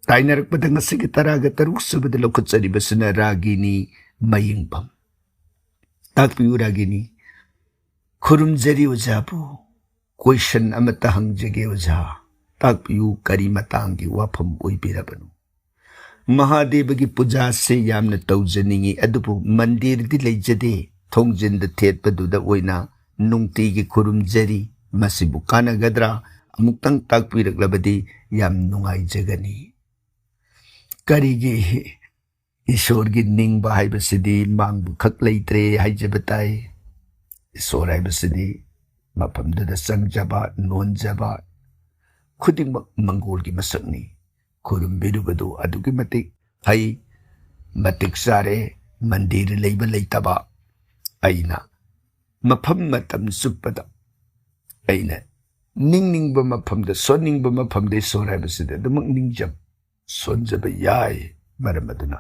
ꯇꯥꯏꯅꯔꯛꯄꯗ ꯉꯁꯤꯒꯤ ꯇꯔꯥꯒ ꯇꯔꯨꯛ ꯁꯨꯕꯗ ꯂꯧꯈꯠꯆꯔꯤꯕꯁꯤꯅ ꯔꯥꯒꯤꯅꯤ ꯃꯌꯦꯡꯐꯝ꯫ ꯇꯥꯛꯄꯤꯌꯨ ꯔꯥꯒꯤꯅꯤ꯫ ꯈꯨꯔꯨꯝꯖꯔꯤ ꯑꯣꯖꯥꯕꯨ꯫ ꯀꯣꯏꯁꯟ ꯑꯃꯠꯇ ꯍꯪꯖꯒꯦ ꯑꯣꯖꯥ꯫ ꯇꯥꯛꯄꯤꯌꯨ, ꯀꯔꯤ ꯃꯇꯥꯡꯒꯤ ꯋꯥꯐꯝ ꯑꯣꯏꯕꯤꯔꯕꯅꯣ? ꯃꯍꯥꯗꯦꯕꯒꯤ ꯄꯨꯖꯥꯁꯦ ꯌꯥꯝꯅ ꯇꯧꯖꯅꯤꯡꯏ, ꯑꯗꯨꯕꯨ ꯃꯟꯗꯤꯔꯗꯤ ꯂꯩꯖꯗꯦ꯫ ꯊꯣꯡꯖꯤꯟꯗ ꯊꯦꯠꯄꯗꯨꯗ ꯑꯣꯏꯅ ꯅꯨꯡꯇꯤꯒꯤ ꯈꯨꯔꯨꯝꯖꯔꯤ꯫ ꯃꯁꯤꯕꯨ ꯀꯥꯟꯅꯒꯗ꯭ꯔꯥ? ꯑꯃꯨꯛꯇꯪ ꯇꯥꯛꯄꯤꯔꯛꯂꯕꯗꯤ ꯌꯥꯝ ꯅꯨꯡꯉꯥꯏꯖꯒꯅꯤ꯫ ꯀꯔꯤꯒꯤ ꯏꯁꯣꯔꯒꯤ ꯅꯤꯡꯕ ꯍꯥꯏꯕꯁꯤꯗꯤ ꯃꯥꯡꯕ ꯈꯛ ꯂꯩꯇ꯭ꯔꯦ ꯍꯥꯏꯖꯕ ꯇꯥꯏ꯫ ꯏꯁꯣꯔ ꯍꯥꯏꯕꯁꯤꯗꯤ ꯃꯐꯝꯗꯨꯗ ꯆꯪꯖꯕ, ꯅꯣꯟꯖꯕ ꯈꯨꯗꯤꯡꯃꯛ ꯃꯪꯒꯣꯜꯒꯤ ꯃꯁꯛꯅꯤ꯫ ꯈꯨꯔꯨꯝꯕꯤꯔꯨꯕꯗꯨ ꯑꯗꯨꯛꯀꯤ ꯃꯇꯤꯛ ꯐꯩ꯫ ꯃꯇꯤꯛ ꯆꯥꯔꯦ꯫ ꯃꯟꯗꯤꯔ ꯂꯩꯕ ꯂꯩꯇꯕ ꯑꯩꯅ ꯃꯐꯝ ꯃꯇꯝ ꯆꯨꯞꯄꯗ ꯑꯩꯅ ꯅꯤꯡꯅꯤꯡꯕ ꯃꯐꯝꯗ, ꯁꯣꯟꯅꯤꯡꯕ ꯃꯐꯝꯗ ꯏꯁꯣꯔ ꯍꯥꯏꯕꯁꯤꯗꯤ ꯑꯗꯨꯃꯛ ꯅꯤꯡꯖꯕ, ꯁꯣꯟꯖꯕ ꯌꯥꯏ꯫ ꯃꯔꯝ ꯑꯗꯨꯅ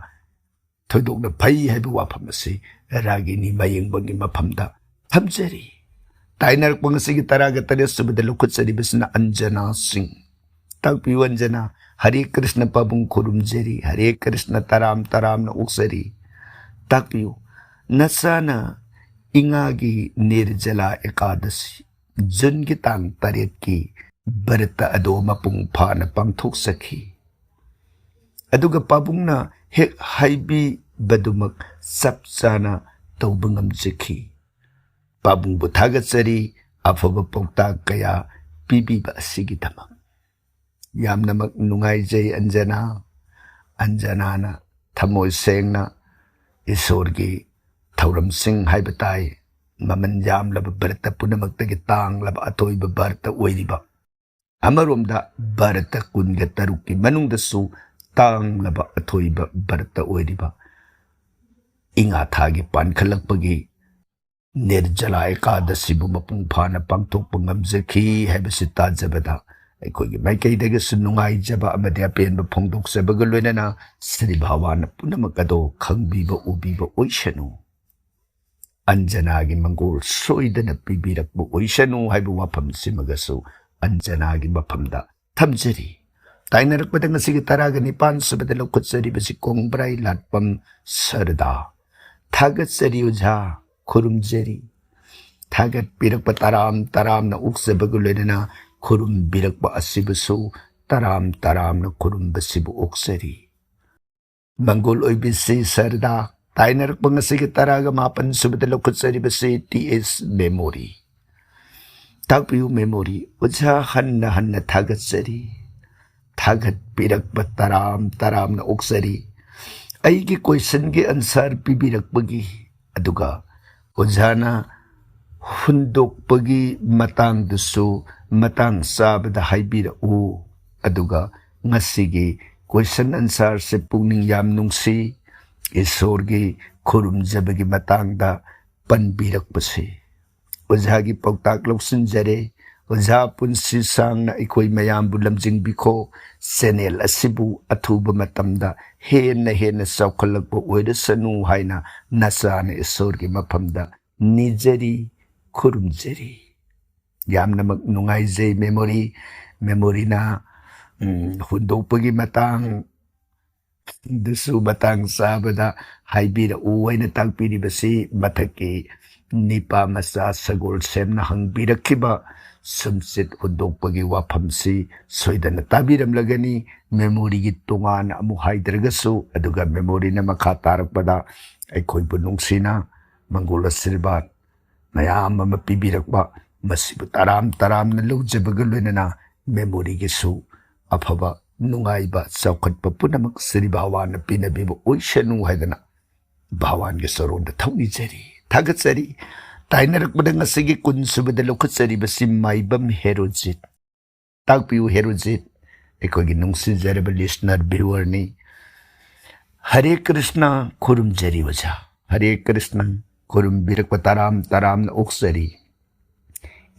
ꯊꯣꯏꯗꯣꯛꯅ ꯐꯩ ꯍꯥꯏꯕ ꯋꯥꯐꯝ ꯑꯁꯤ ꯔꯥꯒꯤꯅꯤ ꯃꯌꯦꯡꯕꯒꯤ ꯃꯐꯝꯗ ꯊꯝꯖꯔꯤ꯫ ꯇꯥꯏꯅꯔꯛꯄ ꯉꯁꯤꯒꯤ ꯇꯔꯥꯒ ꯇꯔꯦꯠ ꯁꯨꯕꯗ ꯂꯧꯈꯠꯆꯔꯤꯕꯁꯤꯅ ꯑꯟꯖꯅꯥ ꯁꯤꯡ꯫ ꯇꯥꯛꯄꯤꯌꯨ ꯑꯟꯖꯅꯥ꯫ ꯍꯔꯦ ꯀ꯭ꯔꯤꯁꯅ ꯄꯥꯕꯨꯡ ꯈꯨꯔꯨꯝꯖꯔꯤ꯫ ꯍꯔꯦ ꯀ꯭ꯔꯤꯁꯅ ꯇꯔꯥꯝ ꯇꯔꯥꯝꯅ ꯑꯣꯛꯆꯔꯤ꯫ ꯇꯥꯛꯄꯤꯌꯨ, ꯅꯆꯥꯅ ꯏꯉꯥꯒꯤ ꯅꯤꯔꯖꯂꯥ ꯑꯦꯀꯥꯗꯁꯤ, ꯖꯨꯟꯒꯤ ꯇꯥꯡ ꯇꯔꯦꯠꯀꯤ ꯕ꯭ꯔꯇ ꯑꯗꯣ ꯃꯄꯨꯡ ꯐꯥꯅ ꯄꯥꯡꯊꯣꯛꯆꯈꯤ꯫ ꯑꯗꯨꯒ ꯄꯥꯕꯨꯡꯅ ꯍꯦꯛ ꯍꯥꯏꯕꯤꯕꯗꯨꯃꯛ ꯆꯞ ꯆꯥꯅ ꯇꯧꯕ ꯉꯝꯖꯈꯤ꯫ ꯄꯥꯕꯨꯡꯕꯨ ꯊꯥꯒꯠꯆꯔꯤ, ꯑꯐꯕ ꯄꯥꯎꯇꯥꯛ ꯀꯌꯥ ꯄꯤꯕꯤꯕ ꯑꯁꯤꯒꯤꯗꯃꯛ꯫ ꯌꯥꯝꯅꯃꯛ ꯅꯨꯡꯉꯥꯏꯖꯩ ꯑꯟꯖꯅꯥ꯫ ꯑꯟꯖꯅꯥꯅ ꯊꯃꯣꯏ ꯁꯦꯡꯅ ꯏꯁꯣꯔꯒꯤ ꯊꯧꯔꯝꯁꯤꯡ ꯍꯥꯏꯕ ꯇꯥꯏ, ꯃꯃꯜ ꯌꯥꯝꯂꯕ ꯕ꯭ꯔꯇ ꯄꯨꯝꯅꯃꯛꯇꯒꯤ ꯇꯥꯡꯂꯕ ꯑꯊꯣꯏꯕ ꯕ꯭ꯔꯇ ꯑꯣꯏꯔꯤꯕ, ꯑꯃꯔꯣꯝꯗ ꯕ꯭ꯔꯇ ꯀꯨꯟꯒ ꯇꯔꯨꯛꯀꯤ ꯃꯅꯨꯡꯗꯁꯨ ꯇꯥꯡꯂꯕ ꯑꯊꯣꯏꯕ ꯕ꯭ꯔꯇ ꯑꯣꯏꯔꯤꯕ ꯏꯉꯥ ꯊꯥꯒꯤ ꯄꯥꯟꯈꯠꯂꯛꯄꯒꯤ ꯅꯤꯔꯖꯂꯥ ꯑꯦꯀꯥꯗꯁꯤꯕꯨ ꯃꯄꯨꯡ ꯐꯥꯅ ꯄꯥꯡꯊꯣꯛꯄ ꯉꯝꯖꯈꯤ ꯍꯥꯏꯕꯁꯤ ꯇꯥꯖꯕꯗ ꯑꯩꯈꯣꯏꯒꯤ ꯃꯥꯏꯀꯩꯗꯒꯤꯁꯨ ꯅꯨꯡꯉꯥꯏꯖꯕ ꯑꯃꯗꯤ ꯑꯄꯦꯟꯕ ꯐꯣꯡꯗꯣꯛꯆꯕꯒ ꯂꯣꯏꯅꯅ ꯁ꯭ꯔꯤ ꯚꯒꯋꯥꯟꯅ ꯄꯨꯝꯅꯃꯛ ꯑꯗꯣ ꯈꯪꯕꯤꯕ ꯎꯕꯤꯕ ꯑꯣꯏꯁꯅꯨ꯫ ꯑꯟꯖꯅꯥꯒꯤ ꯃꯪꯒꯣꯜ ꯁꯣꯏꯗꯅ ꯄꯤꯕꯤꯔꯛꯄ ꯑꯣꯏꯁꯅꯨ ꯍꯥꯏꯕ ꯋꯥꯐꯝꯁꯤꯃꯒꯁꯨ ꯑꯟꯖꯅꯥꯒꯤ ꯃꯐꯝꯗ ꯊꯝꯖꯔꯤ꯫ ꯇꯥꯏꯅꯔꯛꯄꯗ ꯉꯁꯤꯒꯤ ꯇꯔꯥꯒ ꯅꯤꯄꯥꯟ ꯁꯨꯕꯗ ꯂꯧꯈꯠꯆꯔꯤꯕꯁꯤ ꯀꯣꯡꯕ꯭ꯔꯥꯏ ꯂꯥꯠꯄꯝ ꯁꯔꯗꯥ꯫ ꯊꯥꯒꯠꯆꯔꯤ ꯑꯣꯖꯥ, ꯈꯨꯔꯨꯝꯖꯔꯤ꯫ ꯊꯥꯒꯠꯄꯤꯔꯛꯄ ꯇꯔꯥꯝ ꯇꯔꯥꯝꯅ ꯑꯣꯛꯆꯕꯒ ꯂꯣꯏꯅꯅ ꯈꯨꯔꯨꯝꯕꯤꯔꯛꯄ ꯑꯁꯤꯕꯨꯁꯨ ꯇꯔꯥꯝ ꯇꯔꯥꯝꯅ ꯈꯨꯔꯨꯝꯕꯁꯤꯕꯨ ꯑꯣꯛꯆꯔꯤ꯫ ꯃꯪꯒꯣꯜ ꯑꯣꯏꯕꯤꯁꯤ ꯁꯔꯗꯥ꯫ ꯇꯥꯏꯅꯔꯛꯄ ꯉꯁꯤꯒꯤ ꯇꯔꯥꯒ ꯃꯥꯄꯟ ꯁꯨꯕꯗ ꯂꯧꯈꯠꯆꯔꯤꯕꯁꯤ ꯇꯤ ꯑꯦꯁ ꯃꯦꯃꯣꯔꯤ꯫ ꯇꯥꯛꯄꯤꯌꯨ ꯃꯦꯃꯣꯔꯤ꯫ ꯑꯣꯖꯥ, ꯍꯟꯅ ꯍꯟꯅ ꯊꯥꯒꯠꯆꯔꯤ꯫ ꯊꯥꯒꯠꯄꯤꯔꯛꯄ ꯇꯔꯥꯝ ꯇꯔꯥꯝꯅ ꯑꯣꯛꯆꯔꯤ꯫ ꯑꯩꯒꯤ ꯀꯣꯏꯁꯟꯒꯤ ꯑꯟꯁꯥꯔ ꯄꯤꯕꯤꯔꯛꯄꯒꯤ, ꯑꯗꯨꯒ ꯑꯣꯖꯥꯅ ꯍꯨꯟꯗꯣꯛꯄꯒꯤ ꯃꯇꯥꯡꯗꯨꯁꯨ ꯃꯇꯥꯡ ꯆꯥꯕꯗ ꯍꯥꯏꯕꯤꯔꯛꯎ꯫ ꯑꯗꯨꯒ ꯉꯁꯤꯒꯤ ꯀꯣꯏꯁꯟ ꯑꯟꯁꯥꯔꯁꯦ ꯄꯨꯛꯅꯤꯡ ꯌꯥꯝ ꯅꯨꯡꯁꯤ꯫ ꯏꯁꯣꯔꯒꯤ ꯈꯨꯔꯨꯝꯖꯕꯒꯤ ꯃꯇꯥꯡꯗ ꯄꯟꯕꯤꯔꯛꯄꯁꯤ ꯑꯣꯖꯥꯒꯤ ꯄꯥꯎꯇꯥꯛ ꯂꯧꯁꯤꯟꯖꯔꯦ꯫ ꯑꯣꯖꯥ, ꯄꯨꯟꯁꯤ ꯁꯥꯡꯅ ꯑꯩꯈꯣꯏ ꯃꯌꯥꯝꯕꯨ ꯂꯝꯖꯤꯡꯕꯤꯈꯣ꯫ ꯆꯦꯅꯦꯜ ꯑꯁꯤꯕꯨ ꯑꯊꯨꯕ ꯃꯇꯝꯗ ꯍꯦꯟꯅ ꯍꯦꯟꯅ ꯆꯥꯎꯈꯠꯂꯛꯄ ꯑꯣꯏꯔꯁꯅꯨ ꯍꯥꯏꯅ ꯅꯆꯥꯅ ꯏꯁꯣꯔꯒꯤ ꯃꯐꯝꯗ ꯅꯤꯖꯔꯤ, ꯈꯨꯔꯨꯝꯖꯔꯤ꯫ ꯌꯥꯝꯅꯃꯛ ꯅꯨꯡꯉꯥꯏꯖꯩ ꯃꯦꯃꯣꯔꯤ꯫ ꯃꯦꯃꯣꯔꯤꯅ, ꯎꯝ, ꯍꯨꯟꯗꯣꯛꯄꯒꯤ ꯃꯇꯥꯡ ꯑꯗꯨꯁꯨ ꯃꯇꯥꯡ ꯆꯥꯕꯗ ꯍꯥꯏꯕꯤꯔꯛꯎ ꯍꯥꯏꯅ ꯇꯥꯛꯄꯤꯔꯤꯕꯁꯤ ꯃꯊꯛꯀꯤ ꯅꯤꯄꯥ ꯃꯆꯥ ꯁꯒꯣꯜꯁꯦꯝꯅ ꯍꯪꯕꯤꯔꯛꯈꯤꯕ ꯁꯨꯝꯆꯤꯠ ꯍꯨꯟꯗꯣꯛꯄꯒꯤ ꯋꯥꯐꯝꯁꯤ ꯁꯣꯏꯗꯅ ꯇꯥꯕꯤꯔꯝꯂꯒꯅꯤ꯫ ꯃꯦꯃꯣꯔꯤꯒꯤ ꯇꯣꯉꯥꯟꯅ ꯑꯃꯨꯛ ꯍꯥꯏꯗ꯭ꯔꯒꯁꯨ, ꯑꯗꯨꯒ ꯃꯦꯃꯣꯔꯤꯅ ꯃꯈꯥ ꯇꯥꯔꯛꯄꯗ ꯑꯩꯈꯣꯏꯕꯨ ꯅꯨꯡꯁꯤꯅ ꯃꯪꯒꯣꯜ ꯑꯁꯤꯔꯕꯥꯗ ꯃꯌꯥꯝ ꯑꯃ ꯄꯤꯕꯤꯔꯛꯄ, ꯃꯁꯤꯕꯨ ꯇꯔꯥꯝ ꯇꯔꯥꯝꯅ ꯂꯧꯖꯕꯒ ꯂꯣꯏꯅꯅ ꯃꯦꯃꯣꯔꯤꯒꯤꯁꯨ ꯑꯐꯕ, ꯅꯨꯡꯉꯥꯏꯕ, ꯆꯥꯎꯈꯠꯄ ꯄꯨꯝꯅꯃꯛ ꯁ꯭ꯔꯤ ꯚꯒꯋꯥꯟꯅ ꯄꯤꯅꯕꯤꯕ ꯑꯣꯏꯁꯅꯨ ꯍꯥꯏꯗꯅ ꯚꯒꯋꯥꯟꯒꯤ ꯆꯔꯣꯟꯗ ꯊꯧꯅꯤꯖꯔꯤ, ꯊꯥꯒꯠꯆꯔꯤ꯫ ꯇꯥꯏꯅꯔꯛꯄꯗ ꯉꯁꯤꯒꯤ ꯀꯨꯟ ꯁꯨꯕꯗ ꯂꯧꯈꯠꯆꯔꯤꯕꯁꯤ ꯃꯥꯏꯕꯝ ꯍꯦꯔꯣꯖꯤꯠ꯫ ꯇꯥꯛꯄꯤꯌꯨ ꯍꯦꯔꯣꯖꯤꯠ, ꯑꯩꯈꯣꯏꯒꯤ ꯅꯨꯡꯁꯤꯖꯔꯕ ꯂꯤꯁꯅꯔ ꯚ꯭ꯌꯨꯋꯔꯅꯤ꯫ ꯍꯔꯦ ꯀ꯭ꯔꯤꯁꯅ, ꯈꯨꯔꯨꯝꯖꯔꯤ ꯑꯣꯖꯥ꯫ ꯍꯔꯦ ꯀ꯭ꯔꯤꯁꯅ, ꯈꯨꯔꯨꯝꯕꯤꯔꯛꯄ ꯇꯔꯥꯝ ꯇꯔꯥꯝꯅ ꯑꯣꯛꯆꯔꯤ꯫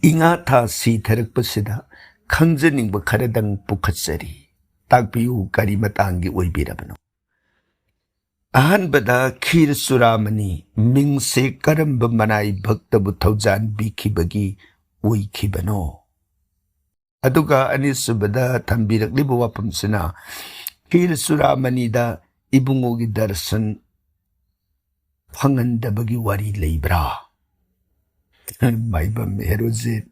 ꯏꯉꯥ ꯊꯥ ꯁꯤꯊꯔꯛꯄꯁꯤꯗ ꯈꯪꯖꯅꯤꯡꯕ ꯈꯔꯗꯪ ꯄꯨꯈꯠꯆꯔꯤ꯫ ꯇꯥꯛꯄꯤꯌꯨ, ꯀꯔꯤ ꯃꯇꯥꯡꯒꯤ ꯑꯣꯏꯕꯤꯔꯕꯅꯣ? ꯑꯍꯥꯟꯕꯗ ꯈꯤꯔ ꯆꯨꯔꯥꯃꯅꯤ ꯃꯤꯡꯁꯦ ꯀꯔꯝꯕ ꯃꯅꯥꯏ ꯚꯛꯇꯕꯨ ꯊꯧꯖꯥꯟꯕꯤꯈꯤꯕꯒꯤ ꯑꯣꯏꯈꯤꯕꯅꯣ? ꯑꯗꯨꯒ ꯑꯅꯤꯁꯨꯕꯗ ꯊꯝꯕꯤꯔꯛꯂꯤꯕ ꯋꯥꯐꯝꯁꯤꯅ, ꯈꯤꯔ ꯆꯨꯔꯥꯃꯅꯤꯗ ꯏꯕꯨꯡꯉꯣꯒꯤ ꯗꯔꯁꯟ ꯐꯪꯍꯟꯗꯕꯒꯤ ꯋꯥꯔꯤ ꯂꯩꯕ꯭ꯔꯥ? ꯃꯥꯏꯕꯝ ꯍꯦꯔꯣꯖꯤꯠ,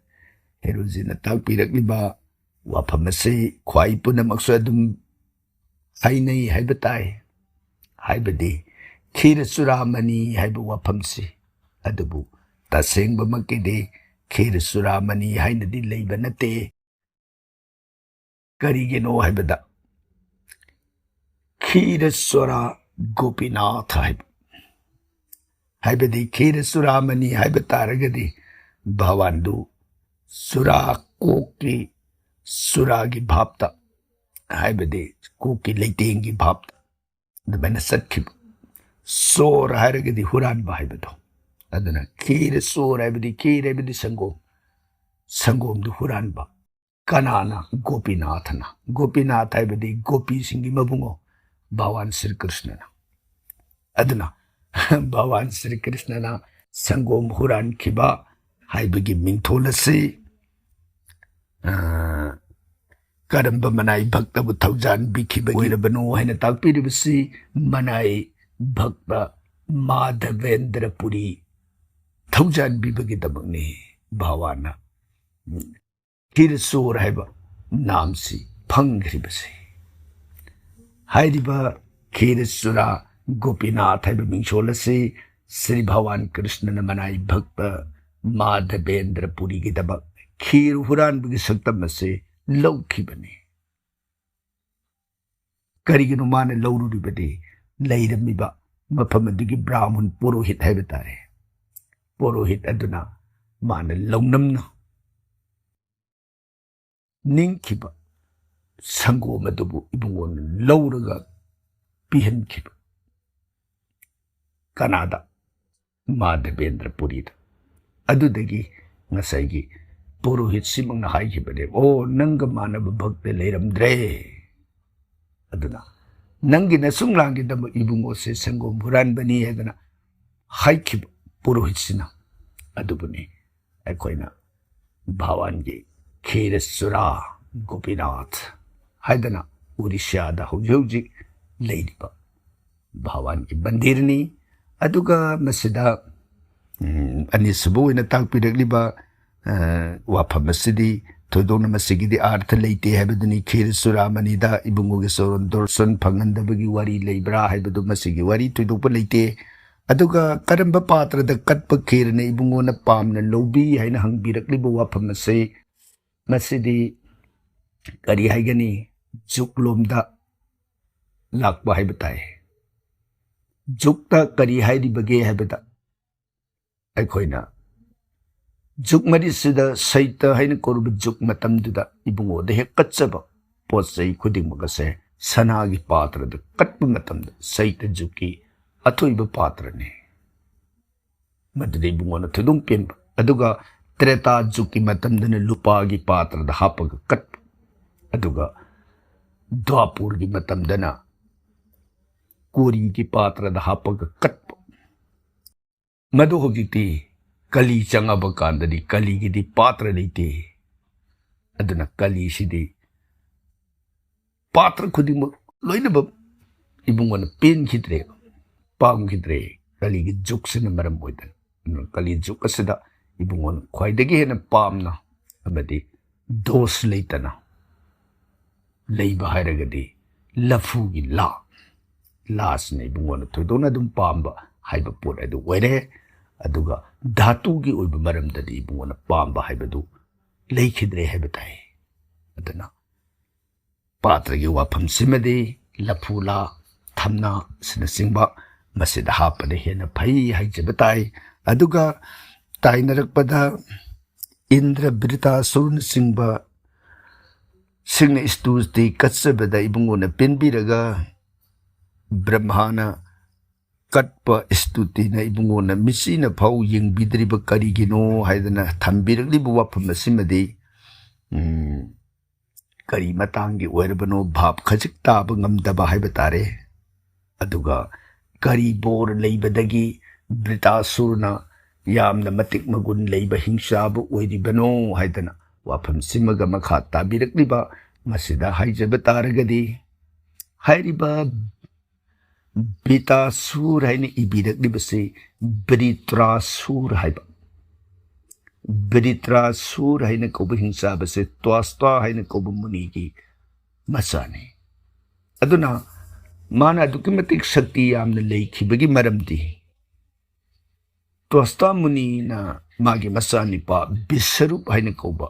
ꯍꯦꯔꯣꯖꯤꯠꯅ ꯇꯥꯛꯄꯤꯔꯛꯂꯤꯕ ꯋꯥꯐꯝ ꯑꯁꯤ ꯈ꯭ꯋꯥꯏ ꯄꯨꯝꯅꯃꯛꯁꯨ ꯑꯗꯨꯝ ꯍꯥꯏꯅꯩ ꯍꯥꯏꯕ ꯇꯥꯏ꯫ ꯍꯥꯏꯕꯗꯤ ꯈꯤꯔ ꯆꯨꯔꯥꯃꯅꯤ ꯍꯥꯏꯕ ꯋꯥꯐꯝꯁꯤ, ꯑꯗꯨꯕꯨ ꯇꯁꯦꯡꯕꯃꯛꯀꯤꯗꯤ ꯈꯤꯔ ꯆꯨꯔꯥꯃꯅꯤ ꯍꯥꯏꯅꯗꯤ ꯂꯩꯕ ꯅꯠꯇꯦ꯫ ꯀꯔꯤꯒꯤꯅꯣ ꯍꯥꯏꯕꯗ, ꯈꯤꯔ ꯆꯣꯔꯥ ꯒꯣꯄꯤꯅꯥꯊ ꯍꯥꯏꯕ, ꯍꯥꯏꯕꯗꯤ ꯈꯤꯔ ꯆꯨꯔꯥꯃꯅꯤ ꯍꯥꯏꯕ ꯇꯥꯔꯒꯗꯤ ꯚꯒꯋꯥꯟꯗꯨ ꯆꯨꯔꯥ ꯀꯣꯛꯀꯤ, ꯆꯨꯔꯥꯒꯤ ꯚꯥꯞꯇ, ꯍꯥꯏꯕꯗꯤ ꯀꯣꯛꯀꯤ ꯂꯩꯇꯦꯡꯒꯤ ꯚꯥꯞꯇ ꯑꯗꯨꯃꯥꯏꯅ ꯆꯠꯈꯤꯕ꯫ ꯆꯣꯔ ꯍꯥꯏꯔꯒꯗꯤ ꯍꯨꯔꯥꯟꯕ ꯍꯥꯏꯕꯗꯣ꯫ ꯑꯗꯨꯅ ꯈꯤꯔ ꯆꯣꯔ ꯍꯥꯏꯕꯗꯤ, ꯈꯤꯔ ꯍꯥꯏꯕꯗꯤ ꯁꯪꯒꯣꯝ, ꯁꯪꯒꯣꯝꯗꯨ ꯍꯨꯔꯥꯟꯕ꯫ ꯀꯅꯥꯅ? ꯒꯣꯄꯤꯅꯥꯊꯅ꯫ ꯒꯣꯄꯤꯅꯥꯊ ꯍꯥꯏꯕꯗꯤ ꯒꯣꯄꯤꯁꯤꯡꯒꯤ ꯃꯕꯨꯡꯉꯣ, ꯚꯒꯋꯥꯟ ꯁ꯭ꯔꯤ ꯀ꯭ꯔꯤꯁꯅꯅ꯫ ꯑꯗꯨꯅ ꯚꯒꯋꯥꯟ ꯁ꯭ꯔꯤ ꯀ꯭ꯔꯤꯁꯅꯅ ꯁꯪꯒꯣꯝ ꯍꯨꯔꯥꯟꯈꯤꯕ ꯍꯥꯏꯕꯒꯤ ꯃꯤꯡꯊꯣꯜ ꯑꯁꯤ, ꯑ, ꯀꯔꯝꯕ ꯃꯅꯥꯏ ꯚꯛꯇꯕꯨ ꯊꯧꯖꯥꯟꯕꯤꯈꯤꯕ ꯑꯣꯏꯔꯕꯅꯣ ꯍꯥꯏꯅ ꯇꯥꯛꯄꯤꯔꯤꯕꯁꯤ, ꯃꯅꯥꯏ ꯚꯛꯇ ꯃꯥꯙꯕꯦꯟꯗ꯭ꯔ ꯄꯨꯔꯤ ꯊꯧꯖꯥꯟꯕꯤꯕꯒꯤꯗꯃꯛꯅꯤ ꯚꯒꯋꯥꯟꯅ ꯈꯤꯔꯆꯣꯔ ꯍꯥꯏꯕ ꯅꯥꯝꯁꯤ ꯐꯪꯈ꯭ꯔꯤꯕꯁꯤ꯫ ꯍꯥꯏꯔꯤꯕ ꯈꯤꯔꯆꯨꯔꯥ ꯒꯣꯄꯤꯅꯥꯊ ꯍꯥꯏꯕ ꯃꯤꯡꯁꯣꯜ ꯑꯁꯤ ꯁ꯭ꯔꯤ ꯚꯒꯋꯥꯟ ꯀ꯭ꯔꯤꯁꯅꯅ ꯃꯅꯥꯏ ꯚꯛꯇ ꯃꯥꯙꯕꯦꯟꯗ꯭ꯔ ꯄꯨꯔꯤꯒꯤꯗꯃꯛ ꯈꯤꯔ ꯍꯨꯔꯥꯟꯕꯒꯤ ꯁꯛꯇꯝ ꯑꯁꯤ ꯂꯧꯈꯤꯕꯅꯤ꯫ ꯀꯔꯤꯒꯤꯅꯣ ꯃꯥꯅ ꯂꯧꯔꯨꯔꯤꯕꯗꯤ? ꯂꯩꯔꯝꯃꯤꯕ ꯃꯐꯝ ꯑꯗꯨꯒꯤ ꯕ꯭ꯔꯥꯍꯃꯟ ꯄꯨꯔꯣꯍꯤꯠ ꯍꯥꯏꯕ ꯇꯥꯔꯦ, ꯄꯨꯔꯣꯍꯤꯠ ꯑꯗꯨꯅ ꯃꯥꯅ ꯂꯧꯅꯝꯅ ꯅꯤꯡꯈꯤꯕ ꯁꯪꯒꯣꯝ ꯑꯗꯨꯕꯨ ꯏꯕꯨꯡꯉꯣꯅ ꯂꯧꯔꯒ ꯄꯤꯍꯟꯈꯤꯕ꯫ ꯀꯅꯥꯗ? ꯃꯥꯙꯕꯦꯟꯗ꯭ꯔ ꯄꯨꯔꯤꯗ꯫ ꯑꯗꯨꯗꯒꯤ ꯉꯁꯥꯏꯒꯤ ꯄꯨꯔꯣꯍꯤꯠꯁꯤꯃꯛꯅ ꯍꯥꯏꯈꯤꯕꯅꯦ, "ꯑꯣ, ꯅꯪꯒ ꯃꯥꯟꯅꯕ ꯚꯛꯇ ꯂꯩꯔꯝꯗ꯭ꯔꯦ꯫ ꯑꯗꯨꯅ ꯅꯪꯒꯤ ꯅꯁꯨꯡꯂꯥꯡꯒꯤꯗꯃꯛ ꯏꯕꯨꯡꯉꯣꯁꯦ ꯁꯪꯒꯣꯝ ꯍꯨꯔꯥꯟꯕꯅꯤ" ꯍꯥꯏꯗꯅ ꯍꯥꯏꯈꯤꯕ ꯄꯨꯔꯣꯍꯤꯠꯁꯤꯅ ꯑꯗꯨꯕꯨꯅꯤ ꯑꯩꯈꯣꯏꯅ ꯚꯥꯋꯥꯟꯒꯤ ꯈꯤꯔ ꯆꯨꯔꯥ ꯒꯣꯄꯤꯅꯥꯊ ꯍꯥꯏꯗꯅ ꯎꯔꯤꯁ꯭ꯌꯥꯗ ꯍꯧꯖꯤꯛ ꯍꯧꯖꯤꯛ ꯂꯩꯔꯤꯕ ꯚꯥꯋꯥꯟꯒꯤ ꯃꯟꯗꯤꯔꯅꯤ꯫ ꯑꯗꯨꯒ ꯃꯁꯤꯗ, ꯎꯝ, ꯑꯅꯤꯁꯨꯕ ꯑꯣꯏꯅ ꯇꯥꯛꯄꯤꯔꯛꯂꯤꯕ, ꯑ, ꯋꯥꯐꯝ ꯑꯁꯤꯗꯤ ꯊꯣꯏꯗꯣꯛꯅ ꯃꯁꯤꯒꯤꯗꯤ ꯑꯥꯔꯊ ꯂꯩꯇꯦ ꯍꯥꯏꯕꯗꯨꯅꯤ꯫ ꯈꯤꯔ ꯆꯨꯔꯥꯃꯅꯤꯗ ꯏꯕꯨꯡꯉꯣꯒꯤ ꯆꯣꯔꯣꯟ ꯗꯣꯔꯁꯟ ꯐꯪꯍꯟꯗꯕꯒꯤ ꯋꯥꯔꯤ ꯂꯩꯕ꯭ꯔꯥ ꯍꯥꯏꯕꯗꯨ ꯃꯁꯤꯒꯤ ꯋꯥꯔꯤ ꯊꯣꯏꯗꯣꯛꯄ ꯂꯩꯇꯦ꯫ ꯑꯗꯨꯒ ꯀꯔꯝꯕ ꯄꯥꯇ꯭ꯔꯗ ꯀꯠꯄ ꯈꯤꯔꯅ ꯏꯕꯨꯡꯉꯣꯅ ꯄꯥꯝꯅ ꯂꯧꯕꯤ ꯍꯥꯏꯅ ꯍꯪꯕꯤꯔꯛꯂꯤꯕ ꯋꯥꯐꯝ ꯑꯁꯤ, ꯃꯁꯤꯗꯤ ꯀꯔꯤ ꯍꯥꯏꯒꯅꯤ, ꯖꯨꯛꯂꯣꯝꯗ ꯂꯥꯛꯄ ꯍꯥꯏꯕ ꯇꯥꯏ꯫ ꯖꯨꯛꯇ ꯀꯔꯤ ꯍꯥꯏꯔꯤꯕꯒꯦ ꯍꯥꯏꯕꯗ, ꯑꯩꯈꯣꯏꯅ ꯖꯨꯛ ꯃꯔꯤꯁꯤꯗ ꯁꯩꯇ ꯍꯥꯏꯅ ꯀꯧꯔꯤꯕ ꯖꯨꯛ ꯃꯇꯝꯗꯨꯗ ꯏꯕꯨꯡꯉꯣꯗ ꯍꯦꯛ ꯀꯠꯆꯕ ꯄꯣꯠ ꯆꯩ ꯈꯨꯗꯤꯡꯃꯛ ꯑꯁꯦ ꯁꯅꯥꯒꯤ ꯄꯥꯇ꯭ꯔꯗ ꯀꯠꯄ ꯃꯇꯝꯗ ꯁꯩꯇ ꯖꯨꯛꯀꯤ ꯑꯊꯣꯏꯕ ꯄꯥꯇ꯭ꯔꯅꯤ꯫ ꯃꯗꯨꯗ ꯏꯕꯨꯡꯉꯣꯅ ꯊꯣꯏꯗꯣꯛ ꯄꯦꯟꯕ꯫ ꯑꯗꯨꯒ ꯇ꯭ꯔꯦꯇꯥ ꯖꯨꯛꯀꯤ ꯃꯇꯝꯗꯅ ꯂꯨꯄꯥꯒꯤ ꯄꯥꯇ꯭ꯔꯗ ꯍꯥꯞꯄꯒ ꯀꯠꯄ꯫ ꯑꯗꯨꯒ ꯗ꯭ꯋꯥꯄꯨꯔꯒꯤ ꯃꯇꯝꯗꯅ ꯀꯣꯔꯤꯒꯤ ꯄꯥꯇ꯭ꯔꯗ ꯍꯥꯞꯄꯒ ꯀꯠꯄ꯫ ꯃꯗꯨ ꯍꯧꯖꯤꯛꯇꯤ ꯀꯂꯤ ꯆꯪꯉꯕ ꯀꯥꯟꯗꯗꯤ ꯀꯂꯤꯒꯤꯗꯤ ꯄꯥꯇ꯭ꯔ ꯂꯩꯇꯦ꯫ ꯑꯗꯨꯅ ꯀꯂꯤꯁꯤꯗꯤ ꯄꯥꯇ꯭ꯔ ꯈꯨꯗꯤꯡꯃꯛ ꯂꯣꯏꯅꯃꯛ ꯏꯕꯨꯡꯉꯣꯅ ꯄꯦꯟꯈꯤꯗ꯭ꯔꯦ, ꯄꯥꯝꯈꯤꯗ꯭ꯔꯦ꯫ ꯀꯂꯤꯒꯤ ꯖꯨꯛꯁꯤꯅ ꯃꯔꯝ ꯑꯣꯏꯗꯅ꯫ ꯑꯗꯨꯅ ꯀꯂꯤ ꯖꯨꯛ ꯑꯁꯤꯗ ꯏꯕꯨꯡꯉꯣꯅ ꯈ꯭ꯋꯥꯏꯗꯒꯤ ꯍꯦꯟꯅ ꯄꯥꯝꯅ ꯑꯃꯗꯤ ꯗꯣꯁ ꯂꯩꯇꯅ ꯂꯩꯕ ꯍꯥꯏꯔꯒꯗꯤ ꯂꯐꯨꯒꯤ ꯂꯥ, ꯂꯥꯁꯤꯅ ꯏꯕꯨꯡꯉꯣꯅ ꯊꯣꯏꯗꯣꯛꯅ ꯑꯗꯨꯝ ꯄꯥꯝꯕ ꯍꯥꯏꯕ ꯄꯣꯠ ꯑꯗꯨ ꯑꯣꯏꯔꯦ꯫ ꯑꯗꯨꯒ ꯙꯥꯇꯨꯒꯤ ꯑꯣꯏꯕ ꯃꯔꯝꯗꯗꯤ ꯏꯕꯨꯡꯉꯣꯅ ꯄꯥꯝꯕ ꯍꯥꯏꯕꯗꯨ ꯂꯩꯈꯤꯗ꯭ꯔꯦ ꯍꯥꯏꯕ ꯇꯥꯏ꯫ ꯑꯗꯨꯅ ꯄꯥꯇ꯭ꯔꯒꯤ ꯋꯥꯐꯝꯁꯤꯃꯗꯤ ꯂꯐꯨ ꯂꯥ, ꯊꯝꯅꯥ ꯑꯁꯤꯅꯆꯤꯡꯕ ꯃꯁꯤꯗ ꯍꯥꯞꯄꯅ ꯍꯦꯟꯅ ꯐꯩ ꯍꯥꯏꯖꯕ ꯇꯥꯏ꯫ ꯑꯗꯨꯒ ꯇꯥꯏꯅꯔꯛꯄꯗ ꯏꯟꯗ꯭ꯔ ꯕ꯭ꯔꯤꯇꯥꯁꯨꯔꯅꯆꯤꯡꯕ ꯁꯤꯡꯅ ꯁ꯭ꯇꯨꯇꯤ ꯀꯠꯆꯕꯗ ꯏꯕꯨꯡꯉꯣꯅ ꯄꯦꯟꯕꯤꯔꯒ ꯕ꯭ꯔꯍꯃꯥꯅ ꯀꯠꯄ ꯁ꯭ꯇꯨꯇꯤꯅ ꯏꯕꯨꯡꯉꯣꯅ ꯃꯤꯠꯁꯤꯅ ꯐꯥꯎ ꯌꯦꯡꯕꯤꯗ꯭ꯔꯤꯕ ꯀꯔꯤꯒꯤꯅꯣ ꯍꯥꯏꯗꯅ ꯊꯝꯕꯤꯔꯛꯂꯤꯕ ꯋꯥꯐꯝ ꯑꯁꯤꯃꯗꯤ, ꯎꯝ, ꯀꯔꯤ ꯃꯇꯥꯡꯒꯤ ꯑꯣꯏꯔꯕꯅꯣ ꯚꯥꯞ ꯈꯖꯤꯛ ꯇꯥꯕ ꯉꯝꯗꯕ ꯍꯥꯏꯕ ꯇꯥꯔꯦ꯫ ꯑꯗꯨꯒ ꯀꯔꯤ ꯕꯣꯔ ꯂꯩꯕꯗꯒꯤ ꯕ꯭ꯔꯤꯇꯥꯁꯨꯔꯅ ꯌꯥꯝꯅ ꯃꯇꯤꯛ ꯃꯒꯨꯟ ꯂꯩꯕ ꯍꯤꯡꯆꯥꯕ ꯑꯣꯏꯔꯤꯕꯅꯣ ꯍꯥꯏꯗꯅ ꯋꯥꯐꯝꯁꯤꯃꯒ ꯃꯈꯥ ꯇꯥꯕꯤꯔꯛꯂꯤꯕ ꯃꯁꯤꯗ ꯍꯥꯏꯖꯕ ꯇꯥꯔꯒꯗꯤ, ꯍꯥꯏꯔꯤꯕ ꯕꯤꯇꯥꯁꯨꯔ ꯍꯥꯏꯅ ꯏꯕꯤꯔꯛꯂꯤꯕꯁꯤ ꯕ꯭ꯔꯤꯇ꯭ꯔꯥꯁꯨꯔ ꯍꯥꯏꯕ, ꯕ꯭ꯔꯤꯇ꯭ꯔꯥꯁꯨꯔ ꯍꯥꯏꯅ ꯀꯧꯕ ꯍꯤꯡꯆꯥꯕꯁꯦ ꯇ꯭ꯋꯥꯁꯇ꯭ꯋꯥ ꯍꯥꯏꯅ ꯀꯧꯕ ꯃꯨꯅꯤꯒꯤ ꯃꯆꯥꯅꯤ꯫ ꯑꯗꯨꯅ ꯃꯥꯅ ꯑꯗꯨꯛꯀꯤ ꯃꯇꯤꯛ ꯁꯛꯇꯤ ꯌꯥꯝꯅ ꯂꯩꯈꯤꯕꯒꯤ ꯃꯔꯝꯗꯤ, ꯇ꯭ꯋꯥꯁꯇ꯭ꯋꯥ ꯃꯨꯅꯤꯅ ꯃꯥꯒꯤ ꯃꯆꯥꯅꯤꯄꯥ ꯕꯤꯁꯔꯨꯞ ꯍꯥꯏꯅ ꯀꯧꯕ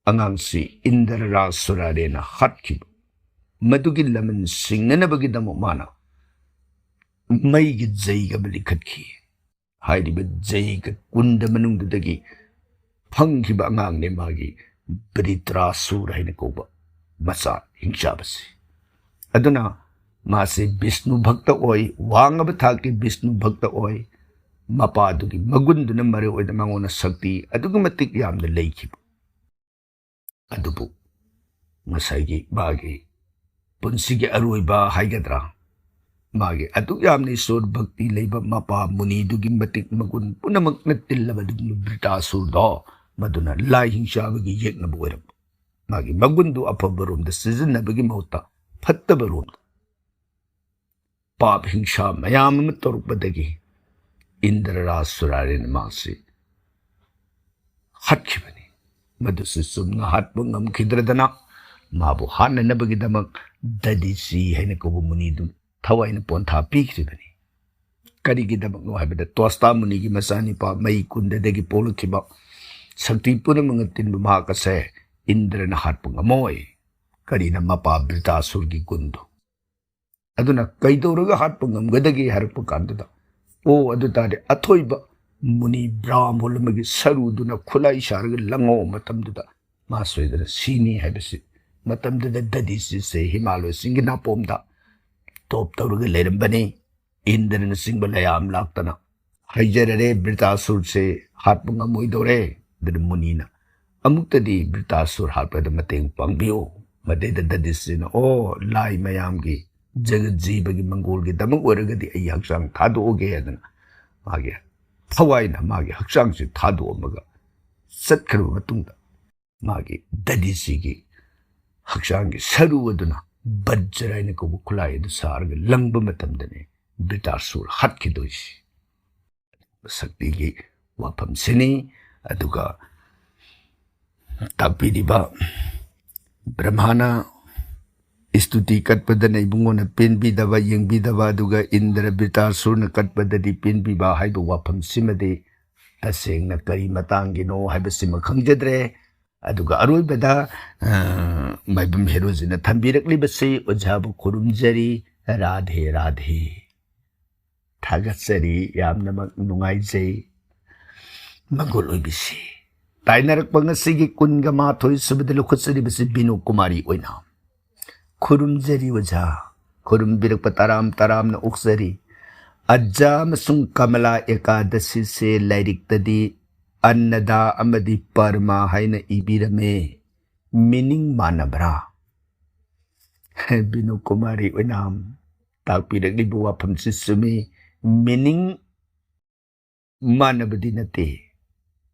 ꯑꯉꯥꯡꯁꯤ ꯏꯟꯗ꯭ꯔ ꯔꯥꯖ ꯁꯨꯔꯥꯔꯦꯅ ꯍꯥꯠꯈꯤꯕ, ꯃꯗꯨꯒꯤ ꯂꯃꯟ ꯁꯤꯡꯅꯅꯕꯒꯤꯗꯃꯛ ꯃꯥꯅ ꯃꯩꯒꯤ ꯖꯩꯒ ꯑꯃ ꯂꯤꯡꯈꯠꯈꯤ꯫ ꯍꯥꯏꯔꯤꯕ ꯖꯩꯒ ꯀꯨꯟꯗ ꯃꯅꯨꯡꯗꯨꯗꯒꯤ ꯐꯪꯈꯤꯕ ꯑꯉꯥꯡꯅꯦ ꯃꯥꯒꯤ ꯕ꯭ꯔꯤꯇ꯭ꯔꯥꯁꯨꯔ ꯍꯥꯏꯅ ꯀꯧꯕ ꯃꯆꯥ ꯍꯤꯡꯆꯥꯕꯁꯤ꯫ ꯑꯗꯨꯅ ꯃꯥꯁꯦ ꯕꯤꯁꯅꯨ ꯚꯛꯇ ꯑꯣꯏ, ꯋꯥꯡꯉꯕ ꯊꯥꯛꯀꯤ ꯕꯤꯁꯅꯨ ꯚꯛꯇ ꯑꯣꯏ꯫ ꯃꯄꯥꯗꯨꯒꯤ ꯃꯒꯨꯟꯗꯨꯅ ꯃꯔꯨ ꯑꯣꯏꯅ ꯃꯉꯣꯟꯗ ꯁꯛꯇꯤ ꯑꯗꯨꯛꯀꯤ ꯃꯇꯤꯛ ꯌꯥꯝꯅ ꯂꯩꯈꯤꯕ꯫ ꯑꯗꯨꯕꯨ ꯉꯁꯥꯏꯒꯤ ꯃꯥꯒꯤ ꯄꯨꯟꯁꯤꯒꯤ ꯑꯔꯣꯏꯕ ꯍꯥꯏꯒꯗ꯭ꯔꯥ, ꯃꯥꯒꯤ ꯑꯗꯨꯛ ꯌꯥꯝꯅ ꯏꯁꯣꯔ ꯚꯛꯇꯤ ꯂꯩꯕ ꯃꯄꯥ ꯃꯨꯅꯤꯗꯨꯒꯤ ꯃꯇꯤꯛ ꯃꯒꯨꯟ ꯄꯨꯝꯅꯃꯛꯅ ꯇꯤꯜꯂꯕ ꯑꯗꯨꯒꯨꯝꯕ ꯕ꯭ꯔꯤꯇꯥꯁꯨꯔꯗꯣ, ꯃꯗꯨꯅ ꯂꯥꯏ ꯍꯤꯡꯆꯥꯕꯒꯤ ꯌꯦꯛꯅꯕ ꯑꯣꯏꯔꯝꯕ꯫ ꯃꯥꯒꯤ ꯃꯒꯨꯟꯗꯨ ꯑꯐꯕ ꯔꯣꯝꯗ ꯁꯤꯖꯤꯟꯅꯕꯒꯤ ꯃꯍꯨꯠꯇ ꯐꯠꯇꯕ ꯔꯣꯝꯗ ꯄꯥꯞ ꯍꯤꯡꯁꯥ ꯃꯌꯥꯝ ꯑꯃ ꯇꯧꯔꯛꯄꯗꯒꯤ ꯏꯟꯗ꯭ꯔ ꯔꯥꯖ ꯁꯨꯔꯥꯔꯦꯟ ꯃꯍꯥꯛꯁꯤ ꯍꯥꯠꯈꯤꯕꯅꯤ꯫ ꯃꯗꯨꯁꯨ ꯆꯨꯝꯅ ꯍꯥꯠꯄ ꯉꯝꯈꯤꯗ꯭ꯔꯗꯅ ꯃꯥꯕꯨ ꯍꯥꯠꯅꯅꯕꯒꯤꯗꯃꯛ ꯗꯗꯤꯆꯤ ꯍꯥꯏꯅ ꯀꯧꯕ ꯃꯨꯅꯤꯗꯨ ꯊꯋꯥꯏꯅ ꯄꯣꯟꯊꯥ ꯄꯤꯈ꯭ꯔꯤꯕꯅꯤ꯫ ꯀꯔꯤꯒꯤꯗꯃꯛꯅꯣ ꯍꯥꯏꯕꯗ ꯇ꯭ꯋꯥꯁꯇꯥ ꯃꯨꯅꯤꯒꯤ ꯃꯆꯥꯅꯤꯄꯥ ꯃꯩ ꯀꯨꯟꯗꯗꯒꯤ ꯄꯣꯛꯂꯛꯈꯤꯕ ꯁꯛꯇꯤ ꯄꯨꯝꯅꯃꯛꯅ ꯇꯤꯟꯕ ꯃꯍꯥꯛ ꯑꯁꯦ ꯏꯟꯗ꯭ꯔꯅ ꯍꯥꯠꯄ ꯉꯝꯃꯣꯏ꯫ ꯀꯔꯤꯅ ꯃꯄꯥ ꯕ꯭ꯔꯤꯇꯥꯁꯨꯔꯒꯤ ꯒꯨꯟꯗꯣ꯫ ꯑꯗꯨꯅ ꯀꯩꯗꯧꯔꯒ ꯍꯥꯠꯄ ꯉꯝꯒꯗꯒꯦ ꯍꯥꯏꯔꯛꯄ ꯀꯥꯟꯗꯨꯗ, ꯑꯣ, ꯑꯗꯨ ꯇꯥꯔꯗꯤ ꯑꯊꯣꯏꯕ ꯃꯨꯅꯤ ꯕ꯭ꯔꯥꯍꯃꯣꯟ ꯑꯃꯒꯤ ꯁꯔꯨꯗꯨꯅ ꯈꯨꯠꯂꯥꯏ ꯁꯥꯔꯒ ꯂꯪꯉꯣ ꯃꯇꯝꯗꯨꯗ ꯃꯥ ꯁꯣꯏꯗꯅ ꯁꯤꯅꯤ ꯍꯥꯏꯕꯁꯤ ꯃꯇꯝꯗꯨꯗ ꯗꯗꯤꯆꯤꯁꯦ ꯍꯤꯃꯥꯂꯣꯏꯁꯤꯡꯒꯤ ꯅꯥꯄꯣꯝꯗ ꯇꯣꯞ ꯇꯧꯔꯒ ꯂꯩꯔꯝꯕꯅꯤ꯫ ꯏꯟꯗ꯭ꯔꯅꯆꯤꯡꯕ ꯂꯌꯥꯝ ꯂꯥꯛꯇꯅ ꯍꯥꯏꯖꯔꯔꯦ, ꯕ꯭ꯔꯤꯇꯥꯁꯨꯔꯁꯦ ꯍꯥꯠꯄ ꯉꯝꯃꯣꯏꯗꯧꯔꯦ꯫ ꯑꯗꯨꯅ ꯃꯨꯅꯤꯅ ꯑꯃꯨꯛꯇꯗꯤ ꯕ꯭ꯔꯤꯇꯥꯁꯨꯔ ꯍꯥꯠꯄꯗ ꯃꯇꯦꯡ ꯄꯥꯡꯕꯤꯌꯨ, ꯃꯗꯩꯗ ꯗꯗꯤꯁꯤꯅ, "ꯑꯣ, ꯂꯥꯏ ꯃꯌꯥꯝꯒꯤ, ꯖꯒꯠ ꯖꯤꯕꯒꯤ ꯃꯪꯒꯣꯜꯒꯤꯗꯃꯛ ꯑꯣꯏꯔꯒꯗꯤ ꯑꯩ ꯍꯛꯆꯥꯡ ꯊꯥꯗꯣꯛꯑꯒꯦ" ꯍꯥꯏꯗꯅ ꯃꯥꯒꯤ ꯊꯋꯥꯏꯅ ꯃꯥꯒꯤ ꯍꯛꯆꯥꯡꯁꯤ ꯊꯥꯗꯣꯛꯑꯝꯃꯒ ꯆꯠꯈ꯭ꯔꯕ ꯃꯇꯨꯡꯗ, ꯃꯥꯒꯤ ꯗꯗꯤꯁꯤꯒꯤ ꯍꯛꯆꯥꯡꯒꯤ ꯁꯔꯨ ꯑꯗꯨꯅ ꯕꯖ꯭ꯔ ꯍꯥꯏꯅ ꯀꯧꯕ ꯈꯨꯠꯂꯥꯏ ꯑꯗꯨ ꯁꯥꯔꯒ ꯂꯪꯕ ꯃꯇꯝꯗꯅꯤ ꯕ꯭ꯔꯤꯇꯥꯁꯨꯔ ꯍꯥꯠꯈꯤꯗꯣꯏꯁꯤ꯫ ꯁꯛꯇꯤꯒꯤ ꯋꯥꯐꯝꯁꯤꯅꯤ꯫ ꯑꯗꯨꯒ ꯇꯥꯛꯄꯤꯔꯤꯕ ꯕ꯭ꯔꯍꯃꯥꯅ ꯏꯁꯇꯨꯇꯤ ꯀꯠꯄꯗꯅ ꯏꯕꯨꯡꯉꯣꯅ ꯄꯦꯟꯕꯤꯗꯕ, ꯌꯦꯡꯕꯤꯗꯕ, ꯑꯗꯨꯒ ꯏꯟꯗ꯭ꯔ ꯕ꯭ꯔꯤꯇꯥꯁꯨꯔꯅ ꯀꯠꯄꯗꯗꯤ ꯄꯦꯟꯕꯤꯕ ꯍꯥꯏꯕ ꯋꯥꯐꯝꯁꯤꯃꯗꯤ ꯇꯁꯦꯡꯅ ꯀꯔꯤ ꯃꯇꯥꯡꯒꯤꯅꯣ ꯍꯥꯏꯕꯁꯤꯃ ꯈꯪꯖꯗ꯭ꯔꯦ꯫ ꯑꯗꯨꯒ ꯑꯔꯣꯏꯕꯗ, ꯑ, ꯃꯥꯏꯕꯝ ꯍꯦꯔꯣꯖꯤꯅ ꯊꯝꯕꯤꯔꯛꯂꯤꯕꯁꯤ ꯑꯣꯖꯥꯕꯨ ꯈꯨꯔꯨꯝꯖꯔꯤ꯫ ꯔꯥꯙꯦ ꯔꯥꯙꯦ꯫ ꯊꯥꯒꯠꯆꯔꯤ, ꯌꯥꯝꯅꯃꯛ ꯅꯨꯡꯉꯥꯏꯖꯩ꯫ ꯃꯪꯒꯣꯜ ꯑꯣꯏꯕꯤꯁꯤ꯫ ꯇꯥꯏꯅꯔꯛꯄ ꯉꯁꯤꯒꯤ ꯀꯨꯟꯒ ꯃꯥꯊꯣꯏ ꯁꯨꯕꯗ ꯂꯧꯈꯠꯆꯔꯤꯕꯁꯤ ꯕꯤꯅꯣ ꯀꯨꯃꯥꯔꯤ ꯑꯣꯏꯅ ꯈꯨꯔꯨꯝꯖꯔꯤ ꯑꯣꯖꯥ꯫ ꯈꯨꯔꯨꯝꯕꯤꯔꯛꯄ ꯇꯔꯥꯝ ꯇꯔꯥꯝꯅ ꯑꯣꯛꯆꯔꯤ꯫ ꯑꯖꯥ ꯑꯃꯁꯨꯡ ꯀꯃꯂꯥ ꯑꯦꯀꯥꯗꯁꯤꯁꯦ ꯂꯥꯏꯔꯤꯛꯇꯗꯤ ꯑꯟꯅꯗꯥ ꯑꯃꯗꯤ ꯄꯔꯃꯥ ꯍꯥꯏꯅ ꯏꯕꯤꯔꯝꯃꯦ꯫ ꯃꯤꯅꯤꯡ ꯃꯥꯟꯅꯕ꯭ꯔꯥ? ꯕꯤꯅꯣ ꯀꯨꯃꯥꯔꯤ ꯑꯣꯏꯅꯥꯝ ꯇꯥꯛꯄꯤꯔꯛꯂꯤꯕ ꯋꯥꯐꯝꯁꯤ ꯆꯨꯝꯃꯤ꯫ ꯃꯤꯅꯤꯡ ꯃꯥꯟꯅꯕꯗꯤ ꯅꯠꯇꯦ꯫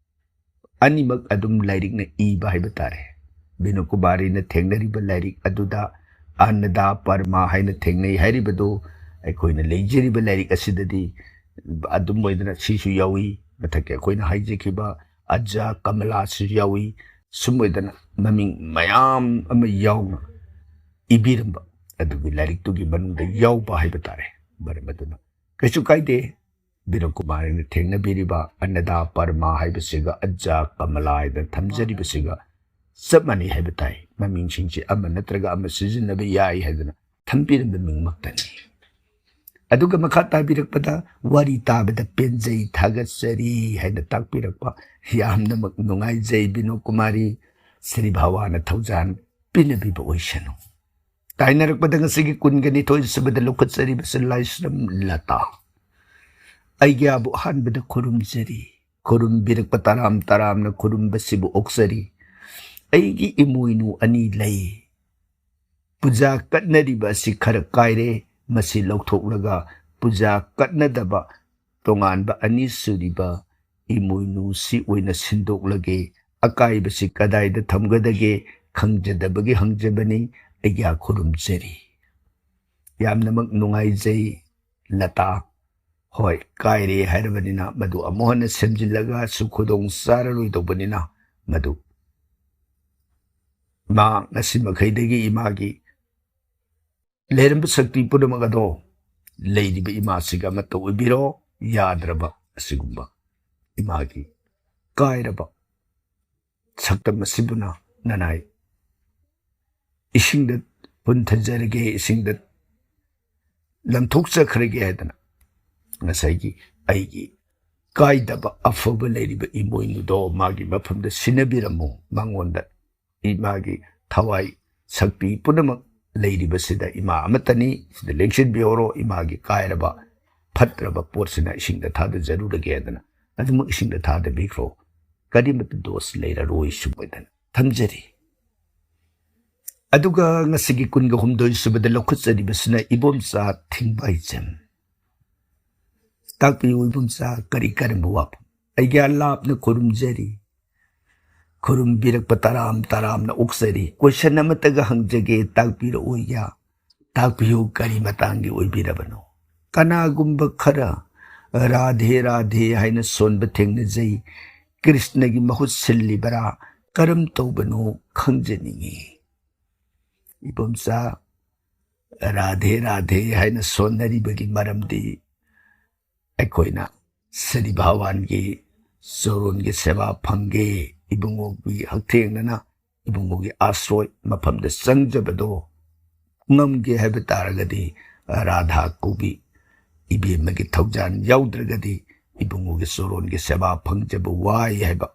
ꯑꯅꯤꯃꯛ ꯑꯗꯨꯝ ꯂꯥꯏꯔꯤꯛꯅ ꯏꯕ ꯍꯥꯏꯕ ꯇꯥꯔꯦ꯫ ꯕꯤꯅꯣ ꯀꯨꯃꯥꯔꯤꯅ ꯊꯦꯡꯅꯔꯤꯕ ꯂꯥꯏꯔꯤꯛ ꯑꯗꯨꯗ ꯑꯟꯅꯗꯥ ꯄꯔꯃꯥ ꯍꯥꯏꯅ ꯊꯦꯡꯅꯩ ꯍꯥꯏꯔꯤꯕꯗꯨ ꯑꯩꯈꯣꯏꯅ ꯂꯩꯖꯔꯤꯕ ꯂꯥꯏꯔꯤꯛ ꯑꯁꯤꯗꯗꯤ ꯑꯗꯨꯝ ꯑꯣꯏꯗꯅ ꯁꯤꯁꯨ ꯌꯥꯎꯏ꯫ ꯃꯊꯛꯀꯤ ꯑꯩꯈꯣꯏꯅ ꯍꯥꯏꯖꯈꯤꯕ ꯑꯖꯥ ꯀꯃꯂꯥꯁꯨ ꯌꯥꯎꯏ꯫ ꯁꯨꯝ ꯑꯣꯏꯗꯅ ꯃꯃꯤꯡ ꯃꯌꯥꯝ ꯑꯃ ꯌꯥꯎꯅ ꯏꯕꯤꯔꯝꯕ ꯑꯗꯨꯒꯤ ꯂꯥꯏꯔꯤꯛꯇꯨꯒꯤ ꯃꯅꯨꯡꯗ ꯌꯥꯎꯕ ꯍꯥꯏꯕ ꯇꯥꯔꯦ꯫ ꯃꯔꯝ ꯑꯗꯨꯅ ꯀꯩꯁꯨ ꯀꯥꯏꯗꯦ꯫ ꯕꯤꯅꯣ ꯀꯨꯃꯥꯔꯤꯅ ꯊꯦꯡꯅꯕꯤꯔꯤꯕ ꯑꯟꯅꯗꯥ ꯄꯔꯃꯥ ꯍꯥꯏꯕꯁꯤꯒ ꯑꯖꯥ ꯀꯃꯂꯥ ꯍꯥꯏꯗꯅ ꯊꯝꯖꯔꯤꯕꯁꯤꯒ ꯆꯞ ꯃꯥꯟꯅꯩ ꯍꯥꯏꯕ ꯇꯥꯏ꯫ ꯃꯃꯤꯡꯁꯤꯡꯁꯤ ꯑꯃ ꯅꯠꯇ꯭ꯔꯒ ꯑꯃ ꯁꯤꯖꯤꯟꯅꯕ ꯌꯥꯏ ꯍꯥꯏꯗꯅ ꯊꯝꯕꯤꯔꯝꯕ ꯃꯤꯡꯃꯛꯇꯅꯤ꯫ ꯑꯗꯨꯒ ꯃꯈꯥ ꯇꯥꯕꯤꯔꯛꯄꯗ, "ꯋꯥꯔꯤ ꯇꯥꯕꯗ ꯄꯦꯟꯖꯩ, ꯊꯥꯒꯠꯆꯔꯤ" ꯍꯥꯏꯅ ꯇꯥꯛꯄꯤꯔꯛꯄ ꯌꯥꯝꯅꯃꯛ ꯅꯨꯡꯉꯥꯏꯖꯩ꯫ ꯕꯤꯅꯣ ꯀꯨꯃꯥꯔꯤ, ꯁ꯭ꯔꯤ ꯚꯒꯋꯥꯟꯅ ꯊꯧꯖꯥꯜ ꯄꯤꯅꯕꯤꯕ ꯑꯣꯏꯁꯅꯨ꯫ ꯇꯥꯏꯅꯔꯛꯄꯗ ꯉꯁꯤꯒꯤ ꯀꯨꯟꯒ ꯅꯤꯊꯣꯏ ꯁꯨꯕꯗ ꯂꯧꯈꯠꯆꯔꯤꯕꯁꯤ ꯂꯥꯏꯁ꯭ꯔꯝ ꯂꯇꯥ꯫ ꯑꯩꯒꯤ ꯑꯥꯕꯨ ꯑꯍꯥꯟꯕꯗ ꯈꯨꯔꯨꯝꯖꯔꯤ꯫ ꯈꯨꯔꯨꯝꯕꯤꯔꯛꯄ ꯇꯔꯥꯝ ꯇꯔꯥꯝꯅ ꯈꯨꯔꯨꯝꯕꯁꯤꯕꯨ ꯑꯣꯛꯆꯔꯤ꯫ ꯑꯩꯒꯤ ꯏꯃꯣꯏꯅꯨ ꯑꯅꯤ ꯂꯩ꯫ ꯄꯨꯖꯥ ꯀꯠꯅꯔꯤꯕ ꯑꯁꯤ ꯈꯔ ꯀꯥꯏꯔꯦ꯫ ꯃꯁꯤ ꯂꯧꯊꯣꯛꯂꯒ ꯄꯨꯖꯥ ꯀꯠꯅꯗꯕ ꯇꯣꯉꯥꯟꯕ ꯑꯅꯤ ꯁꯨꯔꯤꯕ ꯏꯃꯣꯏꯅꯨꯁꯤ ꯑꯣꯏꯅ ꯁꯤꯟꯗꯣꯛꯂꯒꯦ꯫ ꯑꯀꯥꯏꯕꯁꯤ ꯀꯗꯥꯏꯗ ꯊꯝꯒꯗꯒꯦ ꯈꯪꯖꯗꯕꯒꯤ ꯍꯪꯖꯕꯅꯤ꯫ ꯑꯩꯒ꯭ꯌꯥ ꯈꯨꯔꯨꯝꯖꯔꯤ꯫ ꯌꯥꯝꯅꯃꯛ ꯅꯨꯡꯉꯥꯏꯖꯩ ꯂꯇꯥ꯫ ꯍꯣꯏ, ꯀꯥꯏꯔꯦ ꯍꯥꯏꯔꯕꯅꯤꯅ ꯃꯗꯨ ꯑꯃꯨꯛ ꯍꯟꯅ ꯁꯦꯝꯖꯤꯜꯂꯒꯁꯨ ꯈꯨꯗꯣꯡ ꯆꯥꯔꯔꯣꯏꯗꯧꯕꯅꯤꯅ ꯃꯗꯨ ꯃꯥ ꯉꯁꯤ ꯃꯈꯩꯗꯒꯤ ꯏꯃꯥꯒꯤ ꯂꯩꯔꯝꯕ ꯁꯛꯇꯤ ꯄꯨꯝꯅꯃꯛ ꯑꯗꯣ ꯂꯩꯔꯤꯕ ꯏꯃꯥꯁꯤꯒ ꯑꯃꯠꯇ ꯑꯣꯏꯕꯤꯔꯣ꯫ ꯌꯥꯗ꯭ꯔꯕ ꯑꯁꯤꯒꯨꯝꯕ ꯏꯃꯥꯒꯤ ꯀꯥꯏꯔꯕ ꯁꯛꯇꯝ ꯑꯁꯤꯕꯨꯅ ꯅꯅꯥꯏ ꯏꯁꯤꯡꯗ ꯄꯨꯟꯊꯖꯔꯒꯦ, ꯏꯁꯤꯡꯗ ꯂꯪꯊꯣꯛꯆꯈ꯭ꯔꯒꯦ ꯍꯥꯏꯗꯅ ꯉꯁꯥꯏꯒꯤ ꯑꯩꯒꯤ ꯀꯥꯏꯗꯕ ꯑꯐꯕ ꯂꯩꯔꯤꯕ ꯏꯃꯣꯏꯅꯨꯗꯣ ꯃꯥꯒꯤ ꯃꯐꯝꯗ ꯁꯤꯟꯅꯕꯤꯔꯝꯃꯨ꯫ ꯃꯉꯣꯟꯗ ꯏꯃꯥꯒꯤ ꯊꯋꯥꯏ ꯁꯛꯇꯤ ꯄꯨꯝꯅꯃꯛ ꯂꯩꯔꯤꯕꯁꯤꯗ ꯏꯃꯥ ꯑꯃꯠꯇꯅꯤ, ꯁꯤꯗ ꯂꯦꯡꯁꯤꯟꯕꯤꯍꯧꯔꯣ꯫ ꯏꯃꯥꯒꯤ ꯀꯥꯏꯔꯕ ꯐꯠꯇ꯭ꯔꯕ ꯄꯣꯠꯁꯤꯅ ꯏꯁꯤꯡꯗ ꯊꯥꯗꯖꯔꯨꯔꯒꯦ ꯍꯥꯏꯗꯅ ꯑꯗꯨꯃꯛ ꯏꯁꯤꯡꯗ ꯊꯥꯗꯕꯤꯈ꯭ꯔꯣ꯫ ꯀꯔꯤꯃꯠꯇ ꯗꯣꯁ ꯂꯩꯔꯔꯣꯏ ꯁꯨꯃꯥꯏꯅ ꯊꯝꯖꯔꯤ꯫ ꯑꯗꯨꯒ ꯉꯁꯤꯒꯤ ꯀꯨꯟꯒ ꯍꯨꯝꯗꯣꯏ ꯁꯨꯕꯗ ꯂꯧꯈꯠꯆꯔꯤꯕꯁꯤꯅ ꯏꯕꯣꯝꯆꯥ ꯊꯤꯡꯕꯥꯏꯖꯝ꯫ ꯇꯥꯛꯄꯤꯌꯨ ꯏꯕꯣꯝꯆꯥ, ꯀꯔꯤ ꯀꯔꯝꯕ ꯋꯥꯐꯝ? ꯑꯩꯒ꯭ꯌꯥ ꯂꯥꯞꯅ ꯈꯨꯔꯨꯝꯖꯔꯤ꯫ ꯈꯨꯔꯨꯝꯕꯤꯔꯛꯄ ꯇꯔꯥꯝ ꯇꯔꯥꯝꯅ ꯑꯣꯛꯆꯔꯤ꯫ ꯀꯣꯏꯁꯟ ꯑꯃꯠꯇꯒ ꯍꯪꯖꯒꯦ, ꯇꯥꯛꯄꯤꯔꯛꯑꯣ ꯑꯩꯒ꯭ꯌꯥ꯫ ꯇꯥꯛꯄꯤꯌꯨ, ꯀꯔꯤ ꯃꯇꯥꯡꯒꯤ ꯑꯣꯏꯕꯤꯔꯕꯅꯣ? ꯀꯅꯥꯒꯨꯝꯕ ꯈꯔ ꯔꯥꯙꯦ ꯔꯥꯙꯦ ꯍꯥꯏꯅ ꯁꯣꯟꯕ ꯊꯦꯡꯅꯖꯩ꯫ ꯀ꯭ꯔꯤꯁꯅꯒꯤ ꯃꯍꯨꯠ ꯁꯤꯜꯂꯤꯕꯔꯥ? ꯀꯔꯝ ꯇꯧꯕꯅꯣ ꯈꯪꯖꯅꯤꯡꯏ꯫ ꯏꯕꯣꯝꯆꯥ, ꯔꯥꯙꯦ ꯔꯥꯙꯦ ꯍꯥꯏꯅ ꯁꯣꯟꯅꯔꯤꯕꯒꯤ ꯃꯔꯝꯗꯤ ꯑꯩꯈꯣꯏꯅ ꯁ꯭ꯔꯤ ꯚꯒꯋꯥꯟꯒꯤ ꯆꯣꯔꯣꯟꯒꯤ ꯁꯦꯕꯥ ꯐꯪꯒꯦ, ꯏꯕꯨꯡꯉꯣꯒꯤ ꯍꯛꯊꯦꯡꯅꯅ ꯏꯕꯨꯡꯉꯣꯒꯤ ꯑꯥꯁ꯭ꯔꯣꯏ ꯃꯐꯝꯗ ꯆꯪꯖꯕꯗꯣ ꯉꯝꯒꯦ ꯍꯥꯏꯕ ꯇꯥꯔꯒꯗꯤ ꯔꯥꯙꯥ ꯀꯧꯕꯤ ꯏꯕꯦꯝꯃꯒꯤ ꯊꯧꯖꯥꯟ ꯌꯥꯎꯗ꯭ꯔꯒꯗꯤ ꯏꯕꯨꯡꯉꯣꯒꯤ ꯆꯣꯔꯣꯟꯒꯤ ꯁꯦꯕꯥ ꯐꯪꯖꯕ ꯋꯥꯏ ꯍꯥꯏꯕ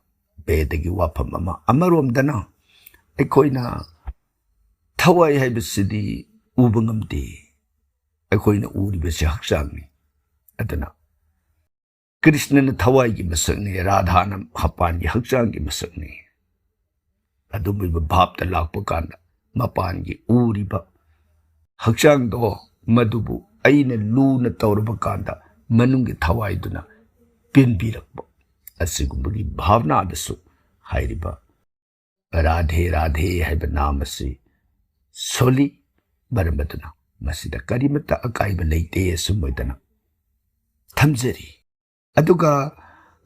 ꯕꯦꯗꯒꯤ ꯋꯥꯐꯝ ꯑꯃ꯫ ꯑꯃꯔꯣꯝꯗꯅ ꯑꯩꯈꯣꯏꯅ ꯊꯋꯥꯏ ꯍꯥꯏꯕꯁꯤꯗꯤ ꯎꯕ ꯉꯝꯗꯦ꯫ ꯑꯩꯈꯣꯏꯅ ꯎꯔꯤꯕꯁꯤ ꯍꯛꯆꯥꯡꯅꯤ꯫ ꯑꯗꯨꯅ ꯀ꯭ꯔꯤꯁꯅꯅ ꯊꯋꯥꯏꯒꯤ ꯃꯁꯛꯅꯤ, ꯔꯥꯙꯥꯅ ꯃꯄꯥꯟꯒꯤ ꯍꯛꯆꯥꯡꯒꯤ ꯃꯁꯛꯅꯤ꯫ ꯑꯗꯨꯒꯨꯝꯕ ꯚꯥꯞꯇ ꯂꯥꯛꯄ ꯀꯥꯟꯗ ꯃꯄꯥꯟꯒꯤ ꯎꯔꯤꯕ ꯍꯛꯆꯥꯡꯗꯣ, ꯃꯗꯨꯕꯨ ꯑꯩꯅ ꯂꯨꯅ ꯇꯧꯔꯕ ꯀꯥꯟꯗ ꯃꯅꯨꯡꯒꯤ ꯊꯋꯥꯏꯗꯨꯅ ꯄꯦꯟꯕꯤꯔꯛꯄ, ꯑꯁꯤꯒꯨꯝꯕꯒꯤ ꯚꯥꯕꯅꯥꯗꯁꯨ ꯍꯥꯏꯔꯤꯕ ꯔꯥꯙꯦ ꯔꯥꯙꯦ ꯍꯥꯏꯕ ꯅꯥꯝ ꯑꯁꯤ ꯁꯣꯜꯂꯤ꯫ ꯃꯔꯝ ꯑꯗꯨꯅ ꯃꯁꯤꯗ ꯀꯔꯤꯃꯠꯇ ꯑꯀꯥꯏꯕ ꯂꯩꯇꯦ꯫ ꯑꯁꯨꯝ ꯑꯣꯏꯗꯅ ꯊꯝꯖꯔꯤ꯫ ꯑꯗꯨꯒ,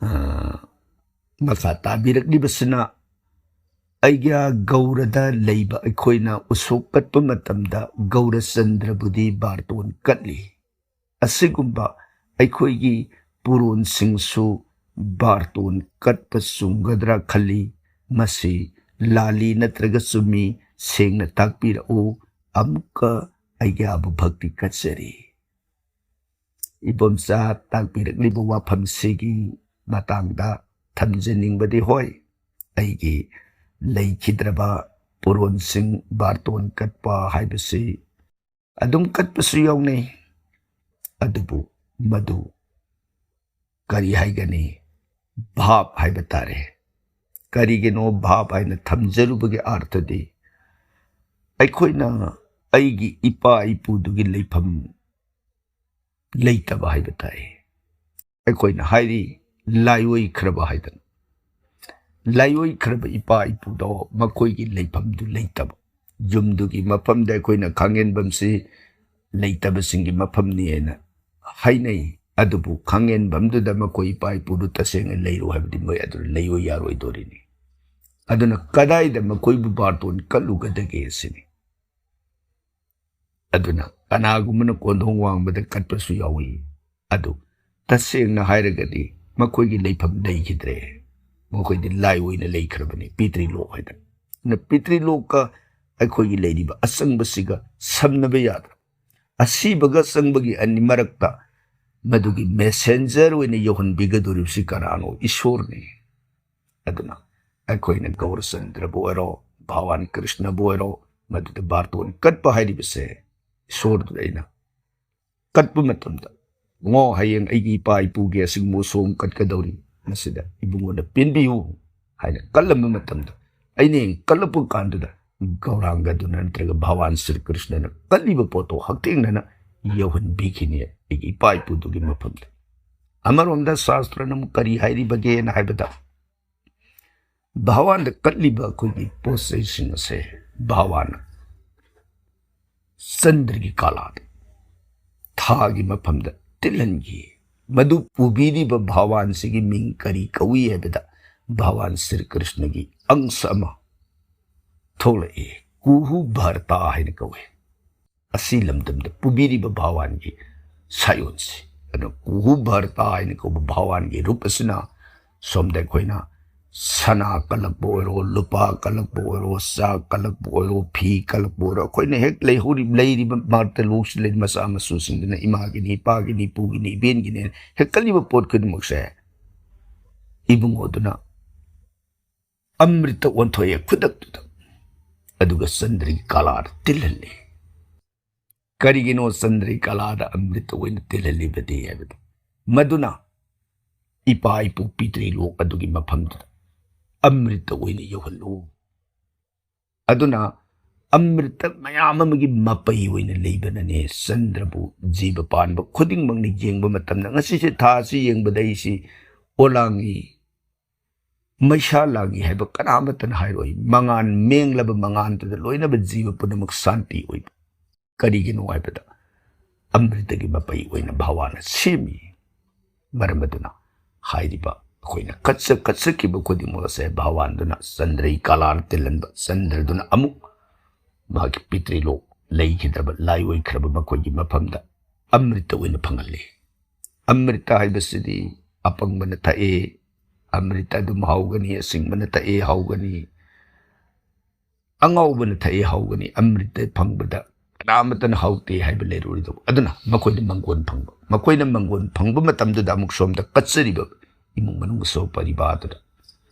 ꯑ, ꯃꯈꯥ ꯇꯥꯕꯤꯔꯛꯂꯤꯕꯁꯤꯅ, ꯑꯩꯒ ꯒꯧꯔꯗ ꯂꯩꯕ ꯑꯩꯈꯣꯏꯅ ꯎꯁꯣꯞ ꯀꯠꯄ ꯃꯇꯝꯗ ꯒꯧꯔꯆꯟꯗ꯭ꯔꯕꯨꯗꯤ ꯕꯥꯔꯇꯣꯟ ꯀꯠꯂꯤ꯫ ꯑꯁꯤꯒꯨꯝꯕ ꯑꯩꯈꯣꯏꯒꯤ ꯄꯨꯔꯣꯟꯁꯤꯡꯁꯨ ꯕꯥꯔꯇꯣꯟ ꯀꯠꯄ ꯆꯨꯝꯒꯗ꯭ꯔꯥ ꯈꯜꯂꯤ꯫ ꯃꯁꯤ ꯂꯥꯜꯂꯤ ꯅꯠꯇ꯭ꯔꯒ ꯆꯨꯝꯃꯤ, ꯁꯦꯡꯅ ꯇꯥꯛꯄꯤꯔꯛꯎ꯫ ꯑꯃꯨꯛꯀ ꯑꯩꯒꯤ ꯑꯕꯨ ꯚꯛꯇꯤ ꯀꯠꯆꯔꯤ꯫ ꯏꯕꯣꯝꯆꯥ ꯇꯥꯛꯄꯤꯔꯛꯂꯤꯕ ꯋꯥꯐꯝꯁꯤꯒꯤ ꯃꯇꯥꯡꯗ ꯊꯝꯖꯅꯤꯡꯕꯗꯤ, ꯍꯣꯏ, ꯑꯩꯒꯤ ꯂꯩꯈꯤꯗ꯭ꯔꯕ ꯄꯨꯔꯣꯟꯁꯤꯡ ꯕꯥꯔꯇꯣꯟ ꯀꯠꯄ ꯍꯥꯏꯕꯁꯤ ꯑꯗꯨꯝ ꯀꯠꯄꯁꯨ ꯌꯥꯎꯅꯩ꯫ ꯑꯗꯨꯕꯨ ꯃꯗꯨ ꯀꯔꯤ ꯍꯥꯏꯒꯅꯤ? ꯚꯥꯞ ꯍꯥꯏꯕ ꯇꯥꯔꯦ꯫ ꯀꯔꯤꯒꯤꯅꯣ ꯚꯥꯞ ꯍꯥꯏꯅ ꯊꯝꯖꯔꯨꯕꯒꯤ ꯑꯥꯔꯊꯗꯤ, ꯑꯩꯈꯣꯏꯅ ꯑꯩꯒꯤ ꯏꯄꯥ ꯏꯄꯨꯗꯨꯒꯤ ꯂꯩꯐꯝ ꯂꯩꯇꯕ ꯍꯥꯏꯕ ꯇꯥꯏ꯫ ꯑꯩꯈꯣꯏꯅ ꯍꯥꯏꯔꯤ ꯂꯥꯏꯑꯣꯏꯈ꯭ꯔꯕ ꯍꯥꯏꯗꯅ꯫ ꯂꯥꯏꯑꯣꯏꯈ꯭ꯔꯕ ꯏꯄꯥ ꯏꯄꯨꯗꯣ ꯃꯈꯣꯏꯒꯤ ꯂꯩꯐꯝꯗꯨ ꯂꯩꯇꯕ꯫ ꯌꯨꯝꯗꯨꯒꯤ ꯃꯐꯝꯗ ꯑꯩꯈꯣꯏꯅ ꯈꯥꯡꯉꯦꯟꯕꯝꯁꯤ ꯂꯩꯇꯕꯁꯤꯡꯒꯤ ꯃꯐꯝꯅꯤ ꯍꯥꯏꯅ ꯍꯥꯏꯅꯩ꯫ ꯑꯗꯨꯕꯨ ꯈꯥꯡꯉꯦꯟꯕꯝꯗꯨꯗ ꯃꯈꯣꯏ ꯏꯄꯥ ꯏꯄꯨꯗꯨ ꯇꯁꯦꯡꯅ ꯂꯩꯔꯨ ꯍꯥꯏꯕꯗꯤ ꯃꯣꯏ ꯑꯗꯨ ꯂꯩꯑꯣꯏ ꯌꯥꯔꯣꯏꯗꯣꯔꯤꯅꯤ꯫ ꯑꯗꯨꯅ ꯀꯗꯥꯏꯗ ꯃꯈꯣꯏꯕꯨ ꯕꯥꯔꯇꯣꯟ ꯀꯠꯂꯨꯒꯗꯒꯦ ꯑꯁꯤꯅꯤ꯫ ꯑꯗꯨꯅ ꯀꯅꯥꯒꯨꯝꯕꯅ ꯀꯣꯟꯊꯣꯡ ꯋꯥꯡꯃꯗ ꯀꯠꯄꯁꯨ ꯌꯥꯎꯏ꯫ ꯑꯗꯨ ꯇꯁꯦꯡꯅ ꯍꯥꯏꯔꯒꯗꯤ ꯃꯈꯣꯏꯒꯤ ꯂꯩꯐꯝ ꯂꯩꯈꯤꯗ꯭ꯔꯦ꯫ ꯃꯈꯣꯏꯗꯤ ꯂꯥꯏ ꯑꯣꯏꯅ ꯂꯩꯈ꯭ꯔꯕꯅꯤ, ꯄꯤꯇ꯭ꯔꯤꯂꯣꯛ ꯍꯥꯏꯗꯅ꯫ ꯑꯗꯨꯅ ꯄꯤꯇ꯭ꯔꯤꯂꯣꯛꯀ ꯑꯩꯈꯣꯏꯒꯤ ꯂꯩꯔꯤꯕ ꯑꯆꯪꯕꯁꯤꯒ ꯁꯝꯅꯕ ꯌꯥꯗ꯭ꯔꯕ꯫ ꯑꯁꯤꯕꯒ ꯑꯆꯪꯕꯒꯤ ꯑꯅꯤ ꯃꯔꯛꯇ ꯃꯗꯨꯒꯤ ꯃꯦꯁꯦꯟꯖꯔ ꯑꯣꯏꯅ ꯌꯧꯍꯟꯕꯤꯒꯗꯧꯔꯤꯕꯁꯤ ꯀꯅꯥꯅꯣ? ꯏꯁꯣꯔꯅꯤ꯫ ꯑꯗꯨꯅ ꯑꯩꯈꯣꯏꯅ ꯒꯧꯔꯆꯟꯗ꯭ꯔꯕꯨ ꯑꯣꯏꯔꯣ, ꯚꯒꯋꯥꯟ ꯀ꯭ꯔꯤꯁꯅꯕꯨ ꯑꯣꯏꯔꯣ, ꯃꯗꯨꯗ ꯕꯥꯔꯇꯣꯟ ꯀꯠꯄ ꯍꯥꯏꯔꯤꯕꯁꯦ ꯏꯁꯣꯔꯗꯨꯗ ꯑꯩꯅ ꯀꯠꯄ ꯃꯇꯝꯗ, "ꯉꯣ, ꯍꯌꯦꯡ ꯑꯩꯒꯤ ꯏꯄꯥ ꯏꯄꯨꯒꯤ ꯑꯁꯤꯒꯨꯝꯕ ꯎꯁꯣꯝ ꯀꯠꯀꯗꯧꯔꯤ, ꯃꯁꯤꯗ ꯏꯕꯨꯡꯉꯣꯅ ꯄꯦꯟꯕꯤꯌꯨ" ꯍꯥꯏꯅ ꯀꯠꯂꯝꯕ ꯃꯇꯝꯗ, ꯑꯩꯅ ꯍꯌꯦꯡ ꯀꯠꯂꯛꯄ ꯀꯥꯟꯗꯨꯗ ꯒꯧꯔꯥꯡꯒꯗꯨꯅ ꯅꯠꯇ꯭ꯔꯒ ꯚꯒꯋꯥꯟ ꯁ꯭ꯔꯤ ꯀ꯭ꯔꯤꯁꯅꯅ ꯀꯠꯂꯤꯕ ꯄꯣꯠꯇꯣ ꯍꯛꯊꯦꯡꯅꯅ ꯌꯧꯍꯟꯕꯤꯈꯤꯅꯤ ꯑꯩꯒꯤ ꯏꯄꯥ ꯏꯄꯨꯗꯨꯒꯤ ꯃꯐꯝꯗ꯫ ꯑꯃꯔꯣꯝꯗ ꯁꯥꯁꯇ꯭ꯔꯅ ꯑꯃꯨꯛ ꯀꯔꯤ ꯍꯥꯏꯔꯤꯕꯒꯦꯅ ꯍꯥꯏꯕꯗ, ꯚꯒꯋꯥꯟꯗ ꯀꯠꯂꯤꯕ ꯑꯩꯈꯣꯏꯒꯤ ꯄꯣꯠ ꯆꯩꯁꯤꯡ ꯑꯁꯦ ꯚꯒꯋꯥꯟꯅ ꯆꯟꯗ꯭ꯔꯒꯤ ꯀꯂꯥꯗ, ꯊꯥꯒꯤ ꯃꯐꯝꯗ ꯇꯤꯜꯍꯟꯈꯤ꯫ ꯃꯗꯨ ꯄꯨꯕꯤꯔꯤꯕ ꯚꯒꯋꯥꯟꯁꯤꯒꯤ ꯃꯤꯡ ꯀꯔꯤ ꯀꯧꯏ ꯍꯥꯏꯕꯗ, ꯚꯒꯋꯥꯟ ꯁ꯭ꯔꯤ ꯀ꯭ꯔꯤꯁꯅꯒꯤ ꯑꯪꯁ ꯑꯃ ꯊꯣꯛꯂꯛꯏ, ꯀꯨꯍꯨ ꯚꯥꯔꯇꯥ ꯍꯥꯏꯅ ꯀꯧꯏ꯫ ꯑꯁꯤ ꯂꯝꯗꯝꯗ ꯄꯨꯕꯤꯔꯤꯕ ꯚꯒꯋꯥꯟꯒꯤ ꯁꯥꯏꯑꯣꯟꯁꯤ, ꯑꯗꯨ ꯀꯨꯍꯨ ꯚꯥꯔꯇꯥ ꯍꯥꯏꯅ ꯀꯧꯕ ꯚꯒꯋꯥꯟꯒꯤ ꯔꯨꯞ ꯑꯁꯤꯅ ꯁꯣꯝꯗ ꯑꯩꯈꯣꯏꯅ ꯁꯅꯥ ꯀꯜꯂꯛꯄ ꯑꯣꯏꯔꯣ, ꯂꯨꯄꯥ ꯀꯜꯂꯛꯄ ꯑꯣꯏꯔꯣ, ꯆꯥꯛ ꯀꯜꯂꯛꯄ ꯑꯣꯏꯔꯣ, ꯐꯤ ꯀꯜꯂꯛꯄ ꯑꯣꯏꯔꯣ, ꯑꯩꯈꯣꯏꯅ ꯍꯦꯛ ꯂꯩꯍꯧꯔꯤꯕ, ꯂꯩꯔꯤꯕ ꯃꯔꯛꯇ ꯂꯣꯛꯁꯤ ꯂꯩꯔꯤ ꯃꯆꯥ ꯃꯁꯨꯁꯤꯡꯗꯨꯅ ꯏꯃꯥꯒꯤꯅꯤ, ꯏꯄꯥꯒꯤꯅꯤ, ꯏꯄꯨꯒꯤꯅꯤ, ꯏꯕꯦꯟꯒꯤꯅꯤ ꯍꯦꯛ ꯀꯜꯂꯤꯕ ꯄꯣꯠ ꯈꯨꯗꯤꯡꯃꯛꯁꯦ ꯏꯕꯨꯡꯉꯣꯗꯨꯅ ꯑꯃ꯭ꯔꯤꯇ ꯑꯣꯟꯊꯣꯛꯑꯦ ꯈꯨꯗꯛꯇꯨꯗ, ꯑꯗꯨꯒ ꯆꯟꯗ꯭ꯔꯒꯤ ꯀꯂꯥꯗ ꯇꯤꯜꯍꯜꯂꯤ꯫ ꯀꯔꯤꯒꯤꯅꯣ ꯆꯟꯗ꯭ꯔꯒꯤ ꯀꯂꯥꯗ ꯑꯃ꯭ꯔꯤꯇ ꯑꯣꯏꯅ ꯇꯤꯜꯍꯜꯂꯤꯕꯗꯤ ꯍꯥꯏꯕꯗ, ꯃꯗꯨꯅ ꯏꯄꯥ ꯏꯄꯨ ꯄꯤꯇ꯭ꯔꯤꯂꯣꯛ ꯑꯗꯨꯒꯤ ꯃꯐꯝꯗꯨꯗ ꯑꯃ꯭ꯔꯤꯇ ꯑꯣꯏꯅ ꯌꯧꯍꯜꯂꯨ꯫ ꯑꯗꯨꯅ ꯑꯃ꯭ꯔꯤꯇ ꯃꯌꯥꯝ ꯑꯃꯒꯤ ꯃꯄꯩ ꯑꯣꯏꯅ ꯂꯩꯕꯅꯅꯦ ꯆꯟꯗ꯭ꯔꯕꯨ ꯖꯤꯕ ꯄꯥꯟꯕ ꯈꯨꯗꯤꯡꯃꯛꯅ ꯌꯦꯡꯕ ꯃꯇꯝꯗ, ꯉꯁꯤꯁꯦ ꯊꯥꯁꯤ ꯌꯦꯡꯕꯗ ꯑꯩꯁꯤ ꯑꯣꯂꯥꯡꯉꯤ, ꯃꯩꯁꯥ ꯂꯥꯡꯉꯤ ꯍꯥꯏꯕ ꯀꯅꯥꯃꯠꯇꯅ ꯍꯥꯏꯔꯣꯏ꯫ ꯃꯉꯥꯟ, ꯃꯦꯡꯂꯕ ꯃꯉꯥꯟꯗꯨꯗ ꯂꯣꯏꯅꯕ ꯖꯤꯕ ꯄꯨꯝꯅꯃꯛ ꯁꯥꯟꯇꯤ ꯑꯣꯏꯕ꯫ ꯀꯔꯤꯒꯤꯅꯣ ꯍꯥꯏꯕꯗ, ꯑꯃ꯭ꯔꯤꯇꯒꯤ ꯃꯄꯩ ꯑꯣꯏꯅ ꯚꯒꯋꯥꯟꯅ ꯁꯦꯝꯃꯤ꯫ ꯃꯔꯝ ꯑꯗꯨꯅ ꯍꯥꯏꯔꯤꯕ ꯑꯩꯈꯣꯏꯅ ꯀꯠꯆ-, ꯀꯠꯆꯈꯤꯕ ꯈꯨꯗꯤꯡꯃꯛ ꯑꯁꯦ ꯚꯒꯋꯥꯟꯗꯨꯅ ꯆꯟꯗ꯭ꯔꯒꯤ ꯀꯂꯥꯅ ꯇꯤꯜꯍꯟꯕ, ꯆꯟꯗ꯭ꯔꯗꯨꯅ ꯑꯃꯨꯛ ꯃꯍꯥꯛꯀꯤ ꯄꯤꯇ꯭ꯔꯤꯂꯣꯛ ꯂꯩꯈꯤꯗ꯭ꯔꯕ, ꯂꯥꯏ ꯑꯣꯏꯈ꯭ꯔꯕ ꯃꯈꯣꯏꯒꯤ ꯃꯐꯝꯗ ꯑꯃ꯭ꯔꯤꯇ ꯑꯣꯏꯅ ꯐꯪꯍꯜꯂꯤ꯫ ꯑꯃ꯭ꯔꯤꯇ ꯍꯥꯏꯕꯁꯤꯗꯤ ꯑꯄꯪꯕꯅ ꯊꯛꯏ, ꯑꯃ꯭ꯔꯤꯇ ꯑꯗꯨꯝ ꯍꯥꯎꯒꯅꯤ, ꯑꯁꯤꯡꯕꯅ ꯊꯛꯏ ꯍꯥꯎꯒꯅꯤ, ꯑꯉꯥꯎꯕꯅ ꯊꯛꯏ ꯍꯥꯎꯒꯅꯤ, ꯑꯃ꯭ꯔꯤꯇ ꯐꯪꯕꯗ ꯀꯅꯥꯃꯠꯇꯅ ꯍꯥꯎꯇꯦ ꯍꯥꯏꯕ ꯂꯩꯔꯣꯏꯗꯕ꯫ ꯑꯗꯨꯅ ꯃꯈꯣꯏꯗ ꯃꯪꯒꯣꯟ ꯐꯪꯕ, ꯃꯈꯣꯏꯅ ꯃꯪꯒꯣꯟ ꯐꯪꯕ ꯃꯇꯝꯗꯨꯗ ꯑꯃꯨꯛ ꯁꯣꯝꯗ ꯀꯠꯆꯔꯤꯕ ꯏꯃꯨꯡ ꯃꯅꯨꯡ ꯁꯣ ꯄꯔꯤꯕꯥꯔꯗꯨꯗ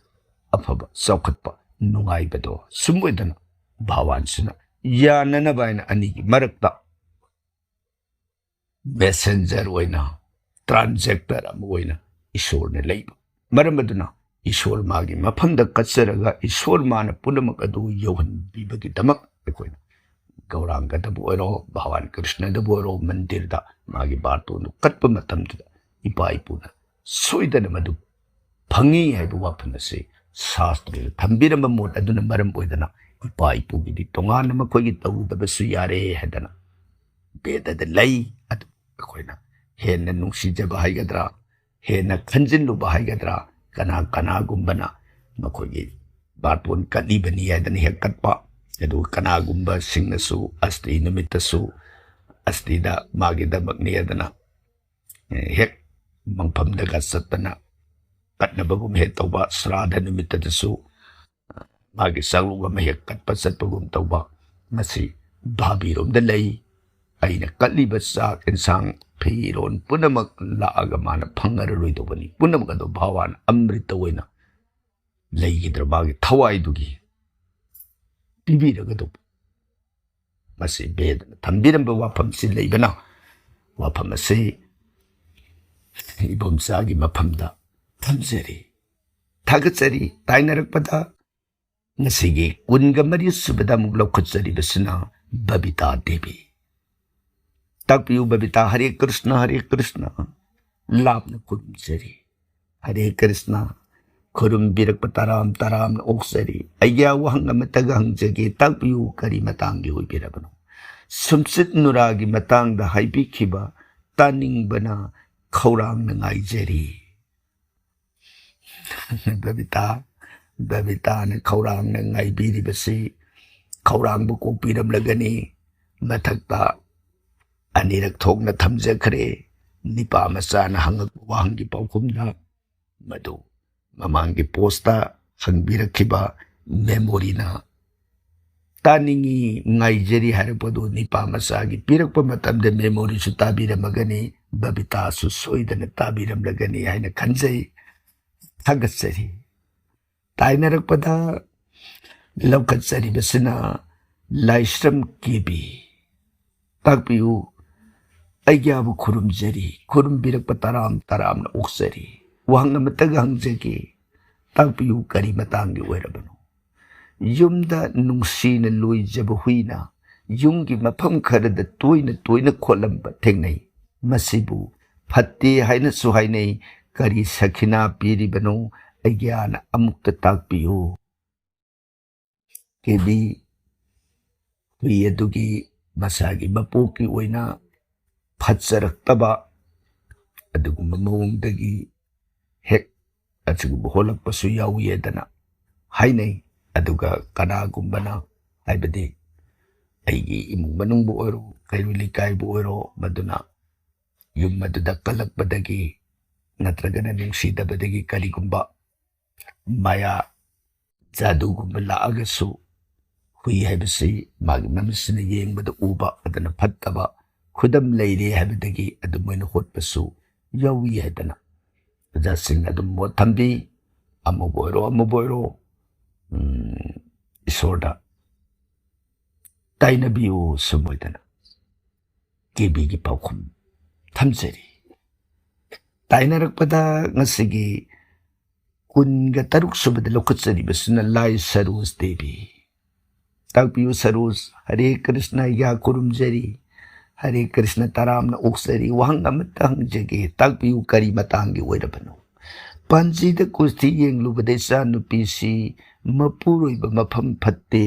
ꯑꯐꯕ, ꯆꯥꯎꯈꯠꯄ, ꯅꯨꯡꯉꯥꯏꯕꯗꯣ ꯁꯨꯝ ꯑꯣꯏꯗꯅ ꯚꯒꯋꯥꯟꯁꯤꯅ ꯌꯥꯅꯅꯕ ꯍꯥꯏꯅ ꯑꯅꯤꯒꯤ ꯃꯔꯛꯇ messenger ꯑꯣꯏꯅ, transactor ꯑꯃ ꯑꯣꯏꯅ ꯏꯁꯣꯔꯅ ꯂꯩꯕ꯫ ꯃꯔꯝ ꯑꯗꯨꯅ ꯏꯁꯣꯔ ꯃꯥꯒꯤ ꯃꯐꯝꯗ ꯀꯠꯆꯔꯒ ꯏꯁꯣꯔ ꯃꯥꯅ ꯄꯨꯝꯅꯃꯛ ꯑꯗꯨ ꯌꯧꯍꯟꯕꯤꯕꯒꯤꯗꯃꯛ ꯑꯩꯈꯣꯏꯅ ꯒꯧꯔꯥꯡꯒꯗꯕꯨ ꯑꯣꯏꯔꯣ, ꯚꯒꯋꯥꯟ ꯀ꯭ꯔꯤꯁꯅꯗꯕꯨ ꯑꯣꯏꯔꯣ, ꯃꯟꯗꯤꯔꯗ ꯃꯥꯒꯤ ꯕꯥꯔꯇꯣꯟꯗꯨ ꯀꯠꯄ ꯃꯇꯝꯗꯨꯗ ꯏꯄꯥ ꯏꯄꯨꯅ ꯁꯣꯏꯗꯅ ꯃꯗꯨ ꯐꯪꯉꯤ ꯍꯥꯏꯕ ꯋꯥꯐꯝ ꯑꯁꯤ ꯁꯥꯁꯇ꯭ꯔꯗ ꯊꯝꯕꯤꯔꯝꯕ ꯃꯣꯠ ꯑꯗꯨꯅ ꯃꯔꯝ ꯑꯣꯏꯗꯅ ꯏꯄꯥ ꯏꯄꯨꯒꯤꯗꯤ ꯇꯣꯉꯥꯟꯅ ꯃꯈꯣꯏꯒꯤ ꯇꯧꯔꯨꯗꯕꯁꯨ ꯌꯥꯔꯦ ꯍꯥꯏꯗꯅ ꯕꯦꯗꯗ ꯂꯩ꯫ ꯑꯗꯨ ꯑꯩꯈꯣꯏꯅ ꯍꯦꯟꯅ ꯅꯨꯡꯁꯤꯖꯕ ꯍꯥꯏꯒꯗ꯭ꯔꯥ, ꯍꯦꯟꯅ ꯈꯟꯖꯤꯜꯂꯨꯕ ꯍꯥꯏꯒꯗ꯭ꯔꯥ, ꯀꯅꯥ ꯀꯅꯥꯒꯨꯝꯕꯅ ꯃꯈꯣꯏꯒꯤ ꯕꯥꯔꯇꯣꯟ ꯀꯠꯂꯤꯕꯅꯤ ꯍꯥꯏꯗꯅ ꯍꯦꯛ ꯀꯠꯄ, ꯑꯗꯨꯒ ꯀꯅꯥꯒꯨꯝꯕꯁꯤꯡꯅꯁꯨ ꯑꯁꯇꯤ ꯅꯨꯃꯤꯠꯇꯁꯨ ꯑꯁꯇꯤꯗ ꯃꯥꯒꯤꯗꯃꯛꯅꯤ ꯍꯥꯏꯗꯅ ꯍꯦꯛ ꯃꯪꯐꯝꯗꯒ ꯆꯠꯇꯅ ꯀꯠꯅꯕꯒꯨꯝ ꯍꯦꯛ ꯇꯧꯕ, ꯁ꯭ꯔꯥꯗ ꯅꯨꯃꯤꯠꯇꯗꯁꯨ ꯃꯥꯒꯤ ꯆꯥꯛꯂꯨꯛ ꯑꯃ ꯍꯦꯛ ꯀꯠꯄ ꯆꯠꯄꯒꯨꯝ ꯇꯧꯕ, ꯃꯁꯤ ꯚꯥꯕꯤꯔꯣꯝꯗ ꯂꯩ꯫ ꯑꯩꯅ ꯀꯠꯂꯤꯕ ꯆꯥꯛ, ꯏꯟꯁꯥꯡ, ꯐꯤꯔꯣꯟ ꯄꯨꯝꯅꯃꯛ ꯂꯥꯛꯑꯒ ꯃꯥꯅ ꯐꯪꯉꯔꯣꯏꯗꯧꯕꯅꯤ꯫ ꯄꯨꯝꯅꯃꯛ ꯑꯗꯨ ꯚꯒꯋꯥꯟ ꯑꯃ꯭ꯔꯤꯇ ꯑꯣꯏꯅ ꯂꯩꯈꯤꯗ꯭ꯔ ꯃꯥꯒꯤ ꯊꯋꯥꯏꯗꯨꯒꯤ ꯄꯤꯕꯤꯔꯒꯗꯧꯕ꯫ ꯃꯁꯤ ꯕꯦꯗꯅ ꯊꯝꯕꯤꯔꯝꯕ ꯋꯥꯐꯝꯁꯤ ꯂꯩꯕꯅ ꯋꯥꯐꯝ ꯑꯁꯤ ꯏꯕꯣꯝꯆꯥꯒꯤ ꯃꯐꯝꯗ ꯊꯝꯖꯔꯤ꯫ ꯊꯥꯒꯠꯆꯔꯤ꯫ ꯇꯥꯏꯅꯔꯛꯄꯗ ꯉꯁꯤꯒꯤ ꯀꯨꯟꯒ ꯃꯔꯤ ꯁꯨꯕꯗ ꯑꯃꯨꯛ ꯂꯧꯈꯠꯆꯔꯤꯕꯁꯤꯅ ꯕꯕꯤꯇꯥ ꯗꯦꯕꯤ꯫ ꯇꯥꯛꯄꯤꯌꯨ ꯕꯕꯤꯇꯥ, ꯍꯔꯦ ꯀ꯭ꯔꯤꯁꯅ, ꯍꯔꯦ ꯀ꯭ꯔꯤꯁꯅ꯫ ꯂꯥꯞꯅ ꯈꯨꯔꯨꯝꯖꯔꯤ꯫ ꯍꯔꯦ ꯀ꯭ꯔꯤꯁꯅ꯫ ꯈꯨꯔꯨꯝꯕꯤꯔꯛꯄ ꯇꯔꯥꯝ ꯇꯔꯥꯝꯅ ꯑꯣꯛꯆꯔꯤ꯫ ꯑꯩꯒꯤ ꯋꯥꯍꯪ ꯑꯃꯇꯒ ꯍꯪꯖꯒꯦ, ꯇꯥꯛꯄꯤꯌꯨ, ꯀꯔꯤ ꯃꯇꯥꯡꯒꯤ ꯑꯣꯏꯕꯤꯔꯕꯅꯣ? ꯁꯨꯝꯆꯤꯠ ꯅꯨꯔꯥꯒꯤ ꯃꯇꯥꯡꯗ ꯍꯥꯏꯕꯤꯈꯤꯕ ꯇꯥꯅꯤꯡꯕꯅ ꯈꯧꯔꯥꯡꯅ ꯉꯥꯏꯖꯔꯤ꯫ ꯕꯕꯤꯇꯥ, ꯕꯕꯤꯇꯥꯅ ꯈꯧꯔꯥꯡꯅ ꯉꯥꯏꯕꯤꯔꯤꯕꯁꯤ ꯈꯧꯔꯥꯡꯕ ꯀꯣꯛꯄꯤꯔꯝꯂꯒꯅꯤ꯫ ꯃꯊꯛꯇ ꯑꯅꯤꯔꯛ ꯊꯣꯛꯅ ꯊꯝꯖꯈ꯭ꯔꯦ꯫ ꯅꯤꯄꯥ ꯃꯆꯥꯅ ꯍꯪꯉꯛꯄ ꯋꯥꯍꯪꯒꯤ ꯄꯥꯎꯈꯨꯝꯗ ꯃꯗꯨ ꯃꯃꯥꯡꯒꯤ ꯄꯣꯁꯇ ꯍꯪꯕꯤꯔꯛꯈꯤꯕ ꯃꯦꯃꯣꯔꯤꯅ ꯇꯥꯅꯤꯡꯉꯤ, ꯉꯥꯏꯖꯔꯤ ꯍꯥꯏꯔꯛꯄꯗꯨ ꯅꯤꯄꯥ ꯃꯆꯥꯒꯤ ꯄꯤꯔꯛꯄ ꯃꯇꯝꯗ ꯃꯦꯃꯣꯔꯤꯁꯨ ꯇꯥꯕꯤꯔꯝꯃꯒꯅꯤ, ꯕꯕꯤꯇꯥꯁꯨ ꯁꯣꯏꯗꯅ ꯇꯥꯕꯤꯔꯝꯂꯒꯅꯤ ꯍꯥꯏꯅ ꯈꯟꯖꯩ꯫ ꯊꯥꯒꯠꯆꯔꯤ꯫ ꯇꯥꯏꯅꯔꯛꯄꯗ ꯂꯧꯈꯠꯆꯔꯤꯕꯁꯤꯅ ꯂꯥꯏꯁ꯭ꯔꯝ ꯀꯦꯕꯤ, ꯇꯥꯛꯄꯤꯌꯨ꯫ ꯑꯩꯒꯤꯕꯨ ꯈꯨꯔꯨꯝꯖꯔꯤ, ꯈꯨꯔꯨꯝꯕꯤꯔꯛꯄ ꯇꯔꯥꯝ ꯇꯔꯥꯝꯅ ꯑꯣꯛꯆꯔꯤ꯫ ꯋꯥꯍꯪ ꯑꯃꯇꯒ ꯍꯪꯖꯒꯦ, ꯇꯥꯛꯄꯤꯌꯨ, ꯀꯔꯤ ꯃꯇꯥꯡꯒꯤ ꯑꯣꯏꯔꯕꯅꯣ? ꯌꯨꯝꯗ ꯅꯨꯡꯁꯤꯅ ꯂꯣꯏꯖꯕ ꯍꯨꯏꯅ ꯌꯨꯝꯒꯤ ꯃꯐꯝ ꯈꯔꯗ ꯇꯣꯏꯅ ꯇꯣꯏꯅ ꯈꯣꯠꯂꯝꯕ ꯊꯦꯡꯅꯩ꯫ ꯃꯁꯤꯕꯨ ꯐꯠꯇꯦ ꯍꯥꯏꯅꯁꯨ ꯍꯥꯏꯅꯩ꯫ ꯀꯔꯤ ꯁꯈꯤꯅꯥ ꯄꯤꯔꯤꯕꯅꯣ? ꯑꯩꯒꯤꯅ ꯑꯃꯨꯛꯇ ꯇꯥꯛꯄꯤꯌꯨ꯫ ꯀꯦꯕꯤ, ꯍꯨꯏ ꯑꯗꯨꯒꯤ ꯃꯁꯥꯒꯤ ꯃꯄꯣꯛꯀꯤ ꯑꯣꯏꯅ ꯐꯠꯆꯔꯛꯇꯕ ꯑꯗꯨꯒꯨꯝꯕ ꯃꯑꯣꯡꯗꯒꯤ ꯍꯦꯛ ꯑꯁꯤꯒꯨꯝꯕ ꯍꯣꯜꯂꯛꯄꯁꯨ ꯌꯥꯎꯏ ꯍꯥꯏꯗꯅ ꯍꯥꯏꯅꯩ꯫ ꯑꯗꯨꯒ ꯀꯅꯥꯒꯨꯝꯕꯅ, ꯍꯥꯏꯕꯗꯤ ꯑꯩꯒꯤ ꯏꯃꯨꯡ ꯃꯅꯨꯡꯕꯨ ꯑꯣꯏꯔꯣ, ꯀꯩꯔꯣꯏ ꯂꯩꯀꯥꯏꯕꯨ ꯑꯣꯏꯔꯣ, ꯃꯗꯨꯅ ꯌꯨꯝ ꯑꯗꯨꯗ ꯀꯜꯂꯛꯄꯗꯒꯤ ꯅꯠꯇ꯭ꯔꯒꯅ ꯅꯨꯡꯁꯤꯗꯕꯗꯒꯤ ꯀꯔꯤꯒꯨꯝꯕ ꯃꯥꯌꯥ ꯖꯥꯗꯨꯒꯨꯝꯕ ꯂꯥꯛꯑꯒꯁꯨ, ꯍꯨꯏ ꯍꯥꯏꯕꯁꯤ ꯃꯥꯒꯤ ꯃꯃꯤꯠꯁꯤꯅ ꯌꯦꯡꯕꯗ ꯎꯕ, ꯑꯗꯨꯅ ꯐꯠꯇꯕ ꯈꯨꯗꯝ ꯂꯩꯔꯦ ꯍꯥꯏꯕꯗꯒꯤ ꯑꯗꯨꯃꯥꯏꯅ ꯍꯣꯠꯄꯁꯨ ꯌꯥꯎꯏ ꯍꯥꯏꯗꯅ ꯑꯣꯖꯥꯁꯤꯡ ꯑꯗꯨꯝ ꯃꯣꯠ ꯊꯝꯕꯤ꯫ ꯑꯃꯕꯨ ꯑꯣꯏꯔꯣ, ꯑꯃꯕꯨ ꯑꯣꯏꯔꯣ, ꯎꯝ, ꯏꯁꯣꯔꯗ ꯇꯥꯏꯅꯕꯤꯌꯨ ꯁꯨꯝ ꯑꯣꯏꯗꯅ ꯀꯦꯕꯤꯒꯤ ꯄꯥꯎꯈꯨꯝ ꯊꯝꯖꯔꯤ꯫ ꯇꯥꯏꯅꯔꯛꯄꯗ ꯉꯁꯤꯒꯤ ꯀꯨꯟꯒ ꯇꯔꯨꯛ ꯁꯨꯕꯗ ꯂꯧꯈꯠꯆꯔꯤꯕꯁꯤꯅ ꯂꯥꯏ ꯁꯔꯣꯖ ꯗꯦꯕꯤ꯫ ꯇꯥꯛꯄꯤꯌꯨ ꯁꯔꯣꯖ, ꯍꯔꯦ ꯀ꯭ꯔꯤꯁꯅ, ꯑꯩꯒꯤ ꯈꯨꯔꯨꯝꯖꯔꯤ꯫ ꯍꯔꯦ ꯀ꯭ꯔꯤꯁꯅ ꯇꯔꯥꯝꯅ ꯑꯣꯛꯆꯔꯤ꯫ ꯋꯥꯍꯪ ꯑꯃꯠꯇ ꯍꯪꯖꯒꯦ, ꯇꯥꯛꯄꯤꯌꯨ, ꯀꯔꯤ ꯃꯇꯥꯡꯒꯤ ꯑꯣꯏꯔꯕꯅꯣ? ꯄꯥꯟꯖꯤꯗ ꯀꯨꯔꯊꯤ ꯌꯦꯡꯂꯨꯕꯗ ꯏꯆꯥꯅꯨꯄꯤꯁꯤ ꯃꯄꯨꯔꯣꯏꯕ ꯃꯐꯝ ꯐꯠꯇꯦ,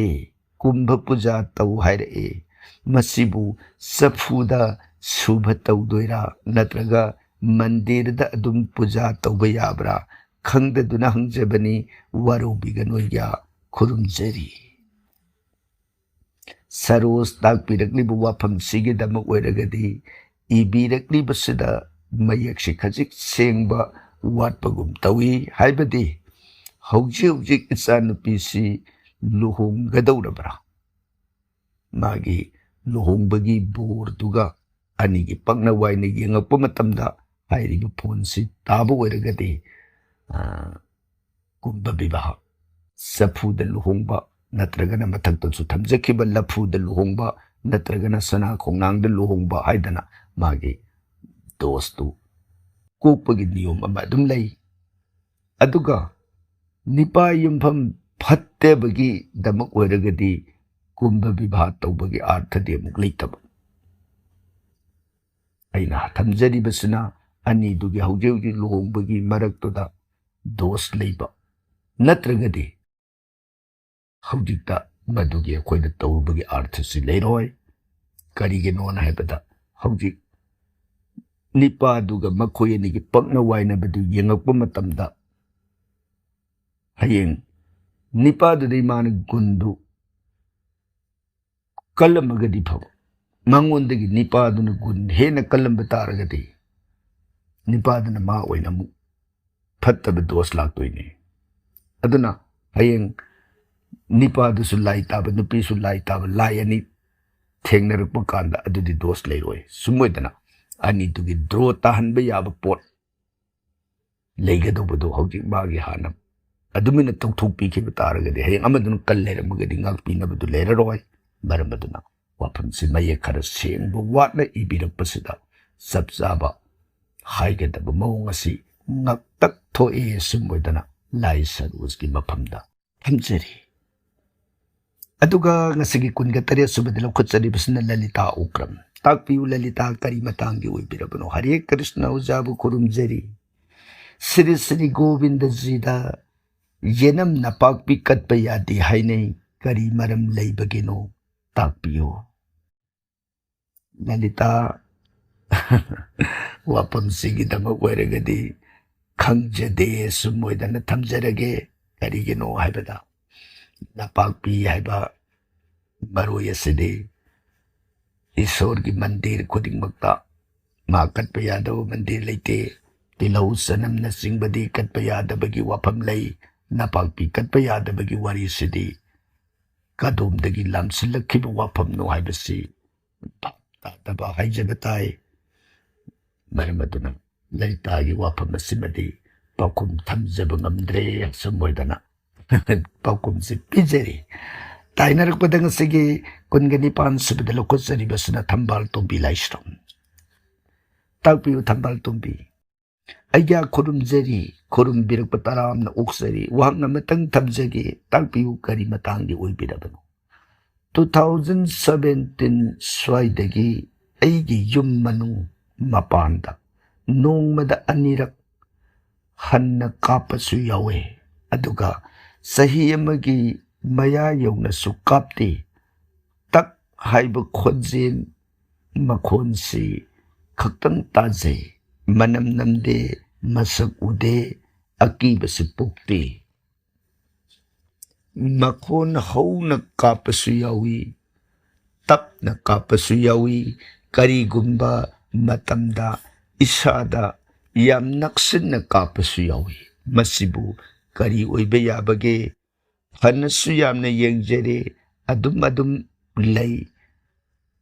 ꯀꯨꯝꯚ ꯄꯨꯖꯥ ꯇꯧ ꯍꯥꯏꯔꯛꯑꯦ꯫ ꯃꯁꯤꯕꯨ ꯆꯐꯨꯗ ꯁꯨꯚ ꯇꯧꯗꯣꯏꯔꯥ, ꯅꯠꯇ꯭ꯔꯒ ꯃꯟꯗꯤꯔꯗ ꯑꯗꯨꯝ ꯄꯨꯖꯥ ꯇꯧꯕ ꯌꯥꯕ꯭ꯔꯥ? ꯈꯪꯗꯗꯨꯅ ꯍꯪꯖꯕꯅꯤ, ꯋꯥꯔꯧꯕꯤꯒꯅꯨ, ꯑꯩꯒꯤ ꯈꯨꯔꯨꯝꯖꯔꯤ꯫ ꯁꯔꯣꯖ ꯇꯥꯛꯄꯤꯔꯛꯂꯤꯕ ꯋꯥꯐꯝꯁꯤꯒꯤꯗꯃꯛ ꯑꯣꯏꯔꯒꯗꯤ ꯏꯕꯤꯔꯛꯂꯤꯕꯁꯤꯗ ꯃꯌꯦꯛꯁꯤ ꯈꯖꯤꯛ ꯁꯦꯡꯕ ꯋꯥꯠꯄꯒꯨꯝ ꯇꯧꯏ꯫ ꯍꯥꯏꯕꯗꯤ ꯍꯧꯖꯤꯛ ꯍꯧꯖꯤꯛ ꯏꯆꯥꯅꯨꯄꯤꯁꯤ ꯂꯨꯍꯣꯡꯒꯗꯧꯔꯕ꯭ꯔꯥ? ꯃꯥꯒꯤ ꯂꯨꯍꯣꯡꯕꯒꯤ ꯕꯣꯔꯗꯨꯒ ꯑꯅꯤꯒꯤ ꯄꯛꯅ ꯋꯥꯏꯅ ꯌꯦꯡꯉꯛꯄ ꯃꯇꯝꯗ ꯍꯥꯏꯔꯤꯕ ꯐꯣꯟꯁꯤ ꯇꯥꯕ ꯑꯣꯏꯔꯒꯗꯤ, ꯑ, ꯀꯨꯝꯚ ꯕꯤꯕꯥꯍ, ꯆꯐꯨꯗ ꯂꯨꯍꯣꯡꯕ, ꯅꯠꯇ꯭ꯔꯒꯅ ꯃꯊꯛꯇꯁꯨ ꯊꯝꯖꯈꯤꯕ ꯂꯐꯨꯗ ꯂꯨꯍꯣꯡꯕ ꯅꯠꯇ꯭ꯔꯒꯅ ꯁꯅꯥ ꯈꯣꯡꯅꯥꯡꯗ ꯂꯨꯍꯣꯡꯕ ꯍꯥꯏꯗꯅ ꯃꯥꯒꯤ ꯗꯣꯁꯇꯨ ꯀꯣꯛꯄꯒꯤ ꯅꯤꯌꯣꯝ ꯑꯃ ꯑꯗꯨꯝ ꯂꯩ꯫ ꯑꯗꯨꯒ ꯅꯤꯄꯥ ꯌꯨꯝꯐꯝ ꯐꯠꯇꯕꯒꯤꯗꯃꯛ ꯑꯣꯏꯔꯒꯗꯤ ꯀꯨꯝꯚ ꯕꯤꯚꯥ ꯇꯧꯕꯒꯤ ꯑꯥꯔꯊꯗꯤ ꯑꯃꯨꯛ ꯂꯩꯇꯕ꯫ ꯑꯩꯅ ꯊꯝꯖꯔꯤꯕꯁꯤꯅ ꯑꯅꯤꯗꯨꯒꯤ ꯍꯧꯖꯤꯛ ꯍꯧꯖꯤꯛ ꯂꯨꯍꯣꯡꯕꯒꯤ ꯃꯔꯛꯇꯨꯗ ꯗꯣꯁ ꯂꯩꯕ ꯅꯠꯇ꯭ꯔꯒꯗꯤ ꯍꯧꯖꯤꯛꯇ ꯃꯗꯨꯒꯤ ꯑꯩꯈꯣꯏꯅ ꯇꯧꯔꯨꯕꯒꯤ ꯑꯥꯔꯊꯁꯤ ꯂꯩꯔꯣꯏ꯫ ꯀꯔꯤꯒꯤꯅꯣꯅ ꯍꯥꯏꯕꯗ ꯍꯧꯖꯤꯛ ꯅꯤꯄꯥꯗꯨꯒ ꯃꯈꯣꯏ ꯑꯅꯤꯒꯤ ꯄꯛꯅ ꯋꯥꯏꯅꯕꯗꯨ ꯌꯦꯡꯉꯛꯄ ꯃꯇꯝꯗ ꯍꯌꯦꯡ ꯅꯤꯄꯥꯗꯨꯗꯩ ꯃꯥꯅ ꯒꯨꯟꯗꯨ ꯀꯜꯂꯝꯃꯒꯗꯤ ꯐꯕ, ꯃꯉꯣꯟꯗꯒꯤ ꯅꯤꯄꯥꯗꯨꯅ ꯒꯨꯟ ꯍꯦꯟꯅ ꯀꯜꯂꯝꯕ ꯇꯥꯔꯒꯗꯤ ꯅꯤꯄꯥꯗꯨꯅ ꯃꯥ ꯑꯣꯏꯅ ꯑꯃꯨꯛ ꯐꯠꯇꯕ ꯗꯣꯁ ꯂꯥꯛꯇꯣꯏꯅꯤ꯫ ꯑꯗꯨꯅ ꯍꯌꯦꯡ ꯅꯤꯄꯥꯗꯨꯁꯨ ꯂꯥꯏ ꯇꯥꯕ, ꯅꯨꯄꯤꯁꯨ ꯂꯥꯏ ꯇꯥꯕ, ꯂꯥꯏ ꯑꯅꯤ ꯊꯦꯡꯅꯔꯛꯄ ꯀꯥꯟꯗ ꯑꯗꯨꯗꯤ ꯗꯣꯁ ꯂꯩꯔꯣꯏ꯫ ꯁꯨꯝ ꯑꯣꯏꯗꯅ ꯑꯅꯤꯗꯨꯒꯤ ꯗ꯭ꯔꯣ ꯇꯥꯍꯟꯕ ꯌꯥꯕ ꯄꯣꯠ ꯂꯩꯒꯗꯧꯕꯗꯨ ꯍꯧꯖꯤꯛ ꯃꯥꯒꯤ ꯍꯥꯟꯅ ꯑꯗꯨꯃꯥꯏꯅ ꯇꯧꯊꯣꯛꯄꯤꯈꯤꯕ ꯇꯥꯔꯒꯗꯤ ꯍꯌꯦꯡ ꯑꯃꯗꯨꯅ ꯀꯜ ꯂꯩꯔꯝꯃꯒꯗꯤ ꯉꯥꯛꯄꯤꯅꯕꯗꯨ ꯂꯩꯔꯔꯣꯏ꯫ ꯃꯔꯝ ꯑꯗꯨꯅ ꯋꯥꯐꯝꯁꯤ ꯃꯌꯦꯛ ꯈꯔ ꯁꯦꯡꯕ ꯋꯥꯠꯅ ꯏꯕꯤꯔꯛꯄꯁꯤꯗ ꯆꯞ ꯆꯥꯕ ꯍꯥꯏꯒꯗꯕ ꯃꯑꯣꯡ ꯑꯁꯤ ꯉꯥꯛꯇꯛ ꯊꯣꯛꯏ꯫ ꯁꯨꯝ ꯑꯣꯏꯗꯅ ꯂꯥꯏ ꯁꯔꯣꯖꯒꯤ ꯃꯐꯝꯗ ꯊꯝꯖꯔꯤ꯫ ꯑꯗꯨꯒ ꯉꯁꯤꯒꯤ ꯀꯨꯟꯒ ꯇꯔꯦꯠ ꯁꯨꯕꯗ ꯂꯧꯈꯠꯆꯔꯤꯕꯁꯤꯅ ꯂꯂꯤꯇꯥ ꯎꯀ꯭ꯔꯝ꯫ ꯇꯥꯛꯄꯤꯌꯨ ꯂꯂꯤꯇꯥ, ꯀꯔꯤ ꯃꯇꯥꯡꯒꯤ ꯑꯣꯏꯕꯤꯔꯕꯅꯣ? ꯍꯔꯦ ꯀ꯭ꯔꯤꯁꯅ, ꯑꯣꯖꯥꯕꯨ ꯈꯨꯔꯨꯝꯖꯔꯤ꯫ ꯁ꯭ꯔꯤ ꯁ꯭ꯔꯤ ꯒꯣꯕꯤꯟꯗꯖꯤꯗ ꯌꯦꯅꯝ ꯅꯄꯥꯛꯄꯤ ꯀꯠꯄ ꯌꯥꯗꯦ ꯍꯥꯏꯅꯩ, ꯀꯔꯤ ꯃꯔꯝ ꯂꯩꯕꯒꯤꯅꯣ? ꯇꯥꯛꯄꯤꯌꯨ꯫ ꯂꯂꯤꯇꯥ, ꯋꯥꯐꯝꯁꯤꯒꯤꯗꯃꯛ ꯑꯣꯏꯔꯒꯗꯤ ꯈꯪꯖꯗꯦ, ꯁꯨꯝ ꯑꯣꯏꯗꯅ ꯊꯝꯖꯔꯒꯦ꯫ ꯀꯔꯤꯒꯤꯅꯣ ꯍꯥꯏꯕꯗ ꯅꯄꯥꯛꯄꯤ ꯍꯥꯏꯕ ꯃꯔꯣꯏ ꯑꯁꯤꯗꯤ ꯏꯁꯣꯔꯒꯤ ꯃꯟꯗꯤꯔ ꯈꯨꯗꯤꯡꯃꯛꯇ ꯃꯥ ꯀꯠꯄ ꯌꯥꯗꯕ ꯃꯟꯗꯤꯔ ꯂꯩꯇꯦ꯫ ꯇꯤꯜꯍꯧ ꯆꯅꯝꯅꯆꯤꯡꯕꯗꯤ ꯀꯠꯄ ꯌꯥꯗꯕꯒꯤ ꯋꯥꯐꯝ ꯂꯩ꯫ ꯅꯄꯥꯛꯄꯤ ꯀꯠꯄ ꯌꯥꯗꯕꯒꯤ ꯋꯥꯔꯤꯁꯤꯗꯤ ꯀꯗꯣꯝꯗꯒꯤ ꯂꯥꯝꯁꯤꯜꯂꯛꯈꯤꯕ ꯋꯥꯐꯝꯅꯣ ꯍꯥꯏꯕꯁꯤ ꯚꯥꯞ ꯇꯥꯗꯕ ꯍꯥꯏꯖꯕ ꯇꯥꯏ꯫ ꯃꯔꯝ ꯑꯗꯨꯅ ꯂꯂꯤꯇꯥꯒꯤ ꯋꯥꯐꯝ ꯑꯁꯤꯃꯗꯤ ꯄꯥꯎꯈꯨꯝ ꯊꯝꯖꯕ ꯉꯝꯗ꯭ꯔꯦ꯫ ꯑꯁꯨꯝ ꯑꯣꯏꯗꯅ ꯄꯥꯎꯈꯨꯝꯁꯤ ꯄꯤꯖꯔꯤ꯫ ꯇꯥꯏꯅꯔꯛꯄꯗ ꯉꯁꯤꯒꯤ ꯀꯨꯟꯒ ꯅꯤꯄꯥꯟ ꯁꯨꯕꯗ ꯂꯧꯈꯠꯆꯔꯤꯕꯁꯤꯅ ꯊꯝꯕꯥꯜ ꯇꯣꯝꯕꯤ ꯂꯥꯏꯁ꯭ꯔꯝ꯫ ꯇꯥꯛꯄꯤꯌꯨ ꯊꯝꯕꯥꯜ ꯇꯣꯝꯕꯤ꯫ ꯑꯩꯒ꯭ꯌꯥ ꯈꯨꯔꯨꯝꯖꯔꯤ, ꯈꯨꯔꯨꯝꯕꯤꯔꯛꯄ ꯇꯔꯥꯝꯅ ꯑꯣꯛꯆꯔꯤ꯫ ꯋꯥꯍꯪ ꯑꯃꯇꯪ ꯊꯝꯖꯒꯦ, ꯇꯥꯛꯄꯤꯌꯨ ꯀꯔꯤ ꯃꯇꯥꯡꯒꯤ ꯑꯣꯏꯕꯤꯔꯕꯅꯣ? Two thousand seventeen ꯁ꯭ꯋꯥꯏꯗꯒꯤ ꯑꯩꯒꯤ ꯌꯨꯝ ꯃꯅꯨꯡ ꯃꯄꯥꯟꯗ ꯅꯣꯡꯃꯗ ꯑꯅꯤꯔꯛ ꯍꯟꯅ ꯀꯥꯞꯄꯁꯨ ꯌꯥꯎꯋꯦ꯫ ꯑꯗꯨꯒ ꯆꯍꯤ ꯑꯃꯒꯤ ꯃꯌꯥ ꯌꯧꯅꯁꯨ ꯀꯥꯞꯇꯦ꯫ ꯇꯛ ꯍꯥꯏꯕ ꯈꯣꯟꯖꯦꯜ ꯃꯈꯣꯟꯁꯤ ꯈꯛꯇꯪ ꯇꯥꯖꯩ꯫ ꯃꯅꯝ ꯅꯝꯗꯦ, ꯃꯁꯛ ꯎꯗꯦ, ꯑꯀꯤꯕꯁꯨ ꯄꯣꯛꯇꯦ꯫ ꯃꯈꯣꯟ ꯍꯧꯅ ꯀꯥꯞꯄꯁꯨ ꯌꯥꯎꯏ, ꯇꯞꯅ ꯀꯥꯞꯄꯁꯨ ꯌꯥꯎꯏ, ꯀꯔꯤꯒꯨꯝꯕ ꯃꯇꯝꯗ ꯏꯁꯥꯗ ꯌꯥꯝ ꯅꯛꯁꯤꯟꯅ ꯀꯥꯞꯄꯁꯨ ꯌꯥꯎꯏ꯫ ꯃꯁꯤꯕꯨ ꯀꯔꯤ ꯑꯣꯏꯕ ꯌꯥꯕꯒꯦ? ꯐꯅꯁꯨ ꯌꯥꯝꯅ ꯌꯦꯡꯖꯔꯦ, ꯑꯗꯨꯝ ꯑꯗꯨꯝ ꯂꯩ꯫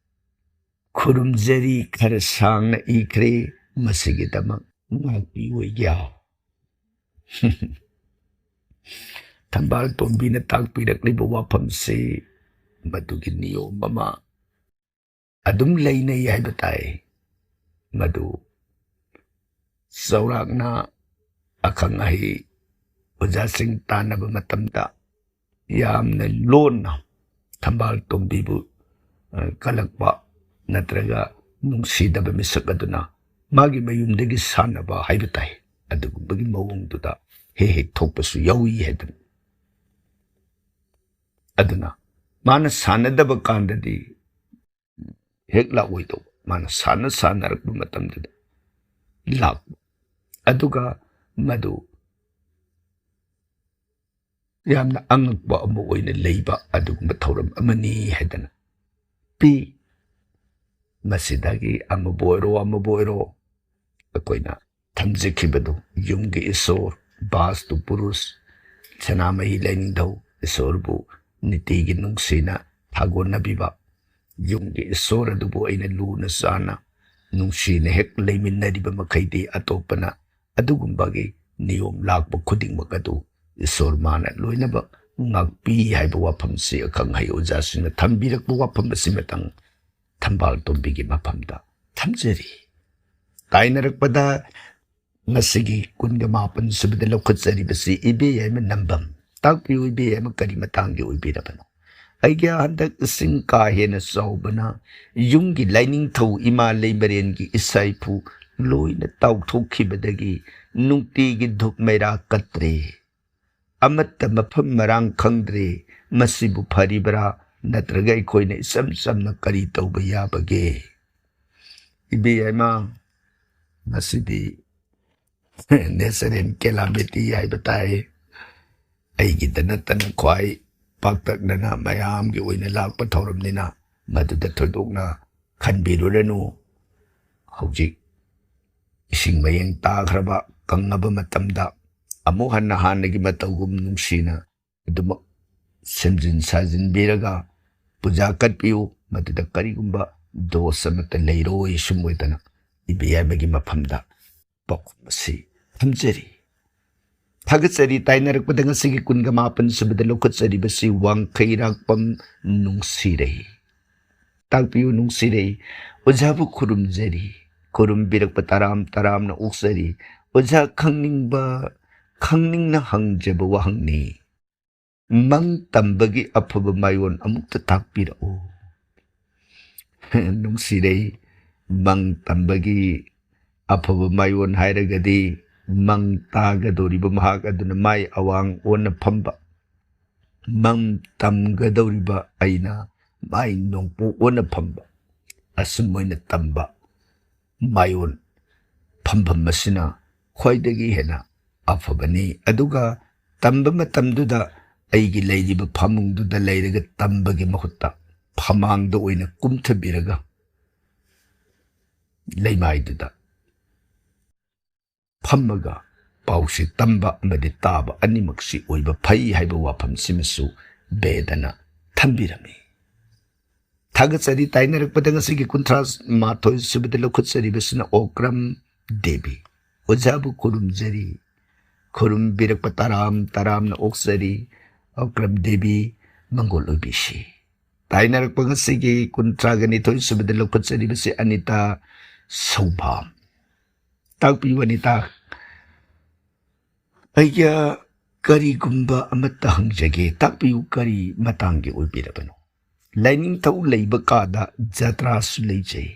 ꯈꯨꯔꯨꯝꯖꯔꯤ ꯈꯔ ꯁꯥꯡꯅ ꯏꯈ꯭ꯔꯦ, ꯃꯁꯤꯒꯤꯗꯃꯛ ꯉꯥꯛꯄꯤꯌꯨ ꯑꯩꯒꯤ꯫ ꯊꯝꯕꯥꯜ ꯇꯣꯝꯕꯤꯅ ꯇꯥꯛꯄꯤꯔꯛꯂꯤꯕ ꯋꯥꯐꯝꯁꯤ ꯃꯗꯨꯒꯤ ꯅꯤꯌꯣꯝ ꯑꯃ ꯑꯗꯨꯝ ꯂꯩꯅꯩ ꯍꯥꯏꯕ ꯇꯥꯏ꯫ ꯃꯗꯨ ꯆꯥꯎꯔꯥꯛꯅ ꯑꯈꯪ ꯑꯍꯩ ꯑꯣꯖꯥꯁꯤꯡ ꯇꯥꯟꯅꯕ ꯃꯇꯝꯗ ꯌꯥꯝꯅ ꯂꯣꯟꯅ ꯊꯝꯕꯥꯜ ꯇꯣꯝꯕꯤꯕꯨ, ꯑ, ꯀꯜꯂꯛꯄ ꯅꯠꯇ꯭ꯔꯒ ꯅꯨꯡꯁꯤꯗꯕ ꯃꯤꯁꯛ ꯑꯗꯨꯅ ꯃꯥꯒꯤ ꯃꯌꯨꯝꯗꯒꯤ ꯁꯥꯟꯅꯕ ꯍꯥꯏꯕ ꯇꯥꯏ꯫ ꯑꯗꯨꯒꯨꯝꯕꯒꯤ ꯃꯑꯣꯡꯗꯨꯗ ꯍꯦꯛ ꯍꯦꯛ ꯊꯣꯛꯄꯁꯨ ꯌꯥꯎꯏ ꯍꯥꯏꯗꯨꯅ꯫ ꯑꯗꯨꯅ ꯃꯥꯅ ꯁꯥꯟꯅꯗꯕ ꯀꯥꯟꯗꯗꯤ ꯍꯦꯛ ꯂꯥꯛꯑꯣꯏꯗꯧꯕ, ꯃꯥꯅ ꯁꯥꯟꯅ ꯁꯥꯟꯅꯔꯛꯄ ꯃꯇꯝꯗꯨꯗ ꯂꯥꯛꯄ꯫ ꯑꯗꯨꯒ ꯃꯗꯨ ꯌꯥꯝꯅ ꯑꯉꯛꯄ ꯑꯃ ꯑꯣꯏꯅ ꯂꯩꯕ ꯑꯗꯨꯒꯨꯝꯕ ꯊꯧꯔꯝ ꯑꯃꯅꯤ ꯍꯥꯏꯗꯅ ꯄꯤ꯫ ꯃꯁꯤꯗꯒꯤ ꯑꯃꯕꯨ ꯑꯣꯏꯔꯣ, ꯑꯃꯕꯨ ꯑꯣꯏꯔꯣ, ꯑꯩꯈꯣꯏꯅ ꯊꯝꯖꯈꯤꯕꯗꯨ, ꯌꯨꯝꯒꯤ ꯏꯁꯣꯔ, ꯕꯥꯁꯇꯨ ꯄꯨꯔꯨꯁ, ꯁꯅꯥꯃꯍꯤ ꯂꯥꯏꯅꯤꯡꯊꯧ ꯏꯁꯣꯔꯕꯨ ꯅꯤꯇꯤꯒꯤ ꯅꯨꯡꯁꯤꯅ ꯊꯥꯒꯣꯟꯅꯕꯤꯕ, ꯌꯨꯝꯒꯤ ꯏꯁꯣꯔ ꯑꯗꯨꯕꯨ ꯑꯩꯅ ꯂꯨꯅ ꯆꯥꯟꯅ ꯅꯨꯡꯁꯤꯅ ꯍꯦꯛ ꯂꯩꯃꯤꯟꯅꯔꯤꯕ ꯃꯈꯩꯗꯤ ꯑꯇꯣꯞꯄꯅ ꯑꯗꯨꯒꯨꯝꯕꯒꯤ ꯅꯤꯌꯣꯝ ꯂꯥꯛꯄ ꯈꯨꯗꯤꯡꯃꯛ ꯑꯗꯨ ꯏꯁꯣꯔ ꯃꯥꯅ ꯂꯣꯏꯅꯃꯛ ꯉꯥꯛꯄꯤ ꯍꯥꯏꯕ ꯋꯥꯐꯝꯁꯤ ꯑꯈꯪ ꯑꯍꯩ ꯑꯣꯖꯥꯁꯤꯡꯅ ꯊꯝꯕꯤꯔꯛꯄ ꯋꯥꯐꯝ ꯑꯁꯤꯃꯇꯪ ꯊꯝꯕꯥꯜ ꯇꯣꯝꯕꯤꯒꯤ ꯃꯐꯝꯗ ꯊꯝꯖꯔꯤ꯫ ꯇꯥꯏꯅꯔꯛꯄꯗ ꯉꯁꯤꯒꯤ ꯀꯨꯟꯒ ꯃꯥꯄꯟ ꯁꯨꯕꯗ ꯂꯧꯈꯠꯆꯔꯤꯕꯁꯤ ꯏꯕꯦ ꯌꯥꯏꯃ ꯅꯝꯕꯝ꯫ ꯇꯥꯛꯄꯤꯌꯨ ꯏꯕꯦ ꯌꯥꯏꯃ, ꯀꯔꯤ ꯃꯇꯥꯡꯒꯤ ꯑꯣꯏꯕꯤꯔꯕꯅꯣ? ꯑꯩꯒꯤ ꯍꯟꯗꯛ ꯏꯁꯤꯡ ꯀꯥ ꯍꯦꯟꯅ ꯆꯥꯎꯕꯅ ꯌꯨꯝꯒꯤ ꯂꯥꯏꯅꯤꯡꯊꯧ ꯏꯃꯥ ꯂꯩꯃꯔꯦꯟꯒꯤ ꯏꯁꯥ ꯏꯐꯨ ꯂꯣꯏꯅ ꯇꯥꯎꯊꯣꯛꯈꯤꯕꯗꯒꯤ ꯅꯨꯡꯇꯤꯒꯤ ꯙꯨꯞ ꯃꯩꯔꯥ ꯀꯠꯇ꯭ꯔꯦ꯫ ꯑꯃꯠꯇ ꯃꯐꯝ ꯃꯔꯥꯡ ꯈꯪꯗ꯭ꯔꯦ꯫ ꯃꯁꯤꯕꯨ ꯐꯔꯤꯕ꯭ꯔꯥ, ꯅꯠꯇ꯭ꯔꯒ ꯑꯩꯈꯣꯏꯅ ꯏꯆꯝ ꯆꯝꯅ ꯀꯔꯤ ꯇꯧꯕ ꯌꯥꯕꯒꯦ? ꯏꯕꯦ ꯌꯥꯏꯃ, ꯉꯁꯤꯗꯤ natural calamity ꯍꯥꯏꯕ ꯇꯥꯏ꯫ ꯑꯩꯒꯤꯗ ꯅꯠꯇꯅ ꯈ꯭ꯋꯥꯏ ꯄꯥꯛꯇꯛꯅꯅ ꯃꯌꯥꯝꯒꯤ ꯑꯣꯏꯅ ꯂꯥꯛꯄ ꯊꯧꯔꯝꯅꯤꯅ ꯃꯗꯨꯗ ꯊꯣꯏꯗꯣꯛꯅ ꯈꯟꯕꯤꯔꯨꯔꯅꯨ꯫ ꯍꯧꯖꯤꯛ ꯏꯁꯤꯡ ꯃꯌꯦꯡ ꯇꯥꯈ꯭ꯔꯕ, ꯀꯪꯉꯕ ꯃꯇꯝꯗ ꯑꯃꯨꯛ ꯍꯟꯅ ꯍꯥꯟꯅꯒꯤ ꯃꯇꯧꯒꯨꯝ ꯅꯨꯡꯁꯤꯅ ꯑꯗꯨꯃꯛ ꯁꯦꯝꯖꯤꯟ ꯁꯥꯖꯤꯟꯕꯤꯔꯒ ꯄꯨꯖꯥ ꯀꯠꯄꯤꯌꯨ꯫ ꯃꯗꯨꯗ ꯀꯔꯤꯒꯨꯝꯕ ꯗꯣꯁ ꯑꯃꯠꯇ ꯂꯩꯔꯣꯏ꯫ ꯁꯨꯝ ꯑꯣꯏꯗꯅ ꯏꯕꯦ ꯌꯥꯏꯃꯒꯤ ꯃꯐꯝꯗ ꯄꯥꯎꯈꯨꯝ ꯑꯁꯤ ꯊꯝꯖꯔꯤ꯫ ꯊꯥꯒꯠꯆꯔꯤ꯫ ꯇꯥꯏꯅꯔꯛꯄꯗ ꯉꯁꯤꯒꯤ ꯀꯨꯟꯒ ꯃꯥꯄꯟ ꯁꯨꯕꯗ ꯂꯧꯈꯠꯆꯔꯤꯕꯁꯤ ꯋꯥꯡꯈꯩꯔꯥꯛꯄꯝ ꯅꯨꯡꯁꯤꯔꯩ꯫ ꯇꯥꯛꯄꯤꯌꯨ ꯅꯨꯡꯁꯤꯔꯩ, ꯑꯣꯖꯥꯕꯨ ꯈꯨꯔꯨꯝꯖꯔꯤ꯫ ꯈꯨꯔꯨꯝꯕꯤꯔꯛꯄ ꯇꯔꯥꯝ ꯇꯔꯥꯝꯅ ꯑꯣꯛꯆꯔꯤ꯫ ꯑꯣꯖꯥ, ꯈꯪꯅꯤꯡꯕ, ꯈꯪꯅꯤꯡꯅ ꯍꯪꯖꯕ ꯋꯥꯍꯪꯅꯤ꯫ ꯃꯪ ꯇꯝꯕꯒꯤ ꯑꯐꯕ ꯃꯥꯏꯑꯣꯟ ꯑꯃꯨꯛꯇ ꯇꯥꯛꯄꯤꯔꯛꯎ꯫ ꯅꯨꯡꯁꯤꯔꯩ, ꯃꯪ ꯇꯝꯕꯒꯤ ꯑꯐꯕ ꯃꯥꯏꯑꯣꯟ ꯍꯥꯏꯔꯒꯗꯤ ꯃꯪ ꯇꯥꯒꯗꯧꯔꯤꯕ ꯃꯍꯥꯛ ꯑꯗꯨꯅ ꯃꯥꯏ ꯑꯋꯥꯡ ꯑꯣꯟꯅ ꯐꯝꯕ, ꯃꯪ ꯇꯝꯒꯗꯧꯔꯤꯕ ꯑꯩꯅ ꯃꯥꯏ ꯅꯣꯡꯄꯣꯛ ꯑꯣꯟꯅ ꯐꯝꯕ, ꯑꯁꯨꯝ ꯑꯣꯏꯅ ꯇꯝꯕ ꯃꯥꯏꯑꯣꯟ ꯐꯝꯐꯝ ꯑꯁꯤꯅ ꯈ꯭ꯋꯥꯏꯗꯒꯤ ꯍꯦꯟꯅ ꯑꯐꯕꯅꯤ꯫ ꯑꯗꯨꯒ ꯇꯝꯕ ꯃꯇꯝꯗꯨꯗ ꯑꯩꯒꯤ ꯂꯩꯔꯤꯕ ꯐꯃꯨꯡꯗꯨꯗ ꯂꯩꯔꯒ ꯇꯝꯕꯒꯤ ꯃꯍꯨꯠꯇ ꯐꯃꯥꯡꯗ ꯑꯣꯏꯅ ꯀꯨꯝꯊꯕꯤꯔꯒ ꯂꯩꯃꯥꯏꯗꯨꯗ ꯐꯝꯃꯒ ꯄꯥꯎꯁꯤ ꯇꯝꯕ ꯑꯃꯗꯤ ꯇꯥꯕ ꯑꯅꯤꯃꯛꯁꯤ ꯑꯣꯏꯕ ꯐꯩ ꯍꯥꯏꯕ ꯋꯥꯐꯝꯁꯤꯃꯁꯨ ꯕꯦꯗꯅ ꯊꯝꯕꯤꯔꯝꯃꯤ꯫ ꯊꯥꯒꯠꯆꯔꯤ꯫ ꯇꯥꯏꯅꯔꯛꯄꯗ ꯉꯁꯤꯒꯤ ꯀꯨꯟꯊ꯭ꯔꯥ ꯃꯥꯊꯣꯏ ꯁꯨꯕꯗ ꯂꯧꯈꯠꯆꯔꯤꯕꯁꯤꯅ ꯑꯣꯀ꯭ꯔꯝ ꯗꯦꯕꯤ꯫ ꯑꯣꯖꯥꯕꯨ ꯈꯨꯔꯨꯝꯖꯔꯤ꯫ ꯈꯨꯔꯨꯝꯕꯤꯔꯛꯄ ꯇꯔꯥꯝ ꯇꯔꯥꯝꯅ ꯑꯣꯛꯆꯔꯤ꯫ ꯑꯧꯀ꯭ꯔꯝ ꯗꯦꯕꯤ ꯃꯪꯒꯣꯜ ꯑꯣꯏꯕꯤꯁꯤ꯫ ꯇꯥꯏꯅꯔꯛꯄ ꯉꯁꯤꯒꯤ ꯀꯨꯟꯊ꯭ꯔꯥꯒ ꯅꯤꯊꯣꯏ ꯁꯨꯕꯗ ꯂꯧꯈꯠꯆꯔꯤꯕꯁꯤ ꯑꯅꯤꯇꯥ ꯁꯧꯕꯥꯝ꯫ ꯇꯥꯛꯄꯤꯌꯨ ꯑꯅꯤꯇꯥ꯫ ꯑꯩꯒ ꯀꯔꯤꯒꯨꯝꯕ ꯑꯃꯠꯇ ꯍꯪꯖꯒꯦ, ꯇꯥꯛꯄꯤꯌꯨ, ꯀꯔꯤ ꯃꯇꯥꯡꯒꯤ ꯑꯣꯏꯕꯤꯔꯕꯅꯣ? ꯂꯥꯏꯅꯤꯡꯊꯧ ꯂꯩꯕ ꯀꯥꯗ ꯖꯇ꯭ꯔꯥꯁꯨ ꯂꯩꯖꯩ꯫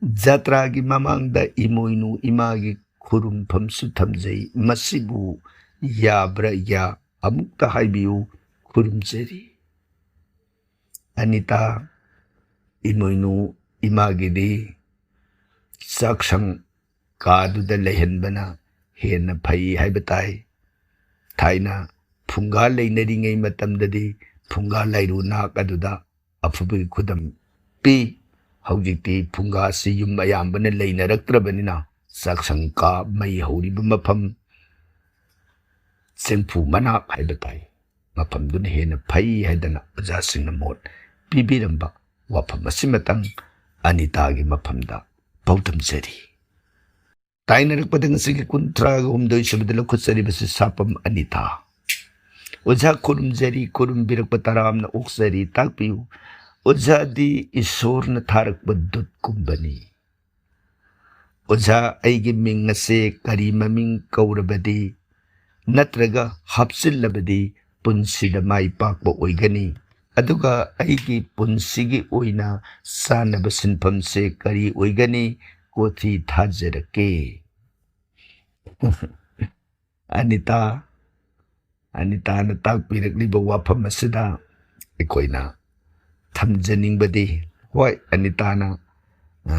ꯖꯇ꯭ꯔꯥꯒꯤ ꯃꯃꯥꯡꯗ ꯏꯃꯣꯏꯅꯨ ꯏꯃꯥꯒꯤ ꯈꯨꯔꯨꯝꯐꯝꯁꯨ ꯊꯝꯖꯩ꯫ ꯃꯁꯤꯕꯨ ꯌꯥꯕ꯭ꯔꯥ? ꯌꯥ-, ꯑꯃꯨꯛꯇ ꯍꯥꯏꯕꯤꯌꯨ, ꯈꯨꯔꯨꯝꯖꯔꯤ꯫ ꯑꯅꯤꯇꯥ, ꯏꯃꯣꯏꯅꯨ ꯏꯃꯥꯒꯤꯗꯤ ꯆꯥꯛꯁꯪ ꯀꯥꯗꯨꯗ ꯂꯩꯍꯟꯕꯅ ꯍꯦꯟꯅ ꯐꯩ ꯍꯥꯏꯕ ꯇꯥꯏ꯫ ꯊꯥꯏꯅ ꯐꯨꯡꯒꯥ ꯂꯩꯅꯔꯤꯉꯩ ꯃꯇꯝꯗꯗꯤ ꯐꯨꯡꯒꯥ ꯂꯥꯏꯔꯨ ꯅꯥꯛ ꯑꯗꯨꯗ ꯑꯐꯕꯒꯤ ꯈꯨꯗꯝ ꯄꯤ꯫ ꯍꯧꯖꯤꯛꯇꯤ ꯐꯨꯡꯒꯥꯁꯤ ꯌꯨꯝ ꯑꯌꯥꯝꯕꯅ ꯂꯩꯅꯔꯛꯇ꯭ꯔꯕꯅꯤꯅ ꯆꯥꯛꯁꯪ ꯀꯥ, ꯃꯩ ꯍꯧꯔꯤꯕ ꯃꯐꯝ, ꯆꯦꯡꯐꯨ ꯃꯅꯥꯛ ꯍꯥꯏꯕ ꯇꯥꯏ, ꯃꯐꯝꯗꯨꯅ ꯍꯦꯟꯅ ꯐꯩ ꯍꯥꯏꯗꯅ ꯑꯣꯖꯥꯁꯤꯡꯅ ꯃꯣꯠ ꯄꯤꯕꯤꯔꯝꯕ ꯋꯥꯐꯝ ꯑꯁꯤꯃꯇꯪ ꯑꯅꯤꯇꯥꯒꯤ ꯃꯐꯝꯗ ꯄꯥꯎꯗꯝꯖꯔꯤ꯫ ꯇꯥꯏꯅꯔꯛꯄꯗ ꯉꯁꯤꯒꯤ ꯀꯨꯟꯊ꯭ꯔꯥꯒ ꯍꯨꯝꯗꯣꯏ ꯁꯨꯕꯗ ꯂꯧꯈꯠꯆꯔꯤꯕꯁꯤ ꯁꯥꯄꯝ ꯑꯅꯤꯇꯥ꯫ ꯑꯣꯖꯥ ꯈꯨꯔꯨꯝꯖꯔꯤ, ꯈꯨꯔꯨꯝꯕꯤꯔꯛꯄ ꯇꯔꯥꯝꯅ ꯑꯣꯛꯆꯔꯤ, ꯇꯥꯛꯄꯤꯌꯨ꯫ ꯑꯣꯖꯥꯗꯤ ꯏꯁꯣꯔꯅ ꯊꯥꯔꯛꯄ ꯗꯨꯠꯀꯨꯝꯕꯅꯤ꯫ ꯑꯣꯖꯥ, ꯑꯩꯒꯤ ꯃꯤꯡ ꯑꯁꯦ ꯀꯔꯤ ꯃꯃꯤꯡ ꯀꯧꯔꯕꯗꯤ ꯅꯠꯇ꯭ꯔꯒ ꯍꯥꯞꯆꯤꯜꯂꯕꯗꯤ ꯄꯨꯟꯁꯤꯗ ꯃꯥꯏ ꯄꯥꯛꯄ ꯑꯣꯏꯒꯅꯤ? ꯑꯗꯨꯒ ꯑꯩꯒꯤ ꯄꯨꯟꯁꯤꯒꯤ ꯑꯣꯏꯅ ꯆꯥꯅꯕ ꯁꯤꯟꯐꯝꯁꯦ ꯀꯔꯤ ꯑꯣꯏꯒꯅꯤ? ꯀꯣꯊꯤ ꯊꯥꯖꯔꯛꯀꯦ꯫ ꯑꯅꯤꯇꯥ, ꯑꯅꯤꯇꯥꯅ ꯇꯥꯛꯄꯤꯔꯛꯂꯤꯕ ꯋꯥꯐꯝ ꯑꯁꯤꯗ ꯑꯩꯈꯣꯏꯅ ꯊꯝꯖꯅꯤꯡꯕꯗꯤ, ꯍꯣꯏ, ꯑꯅꯤꯇꯥꯅ, ꯑ,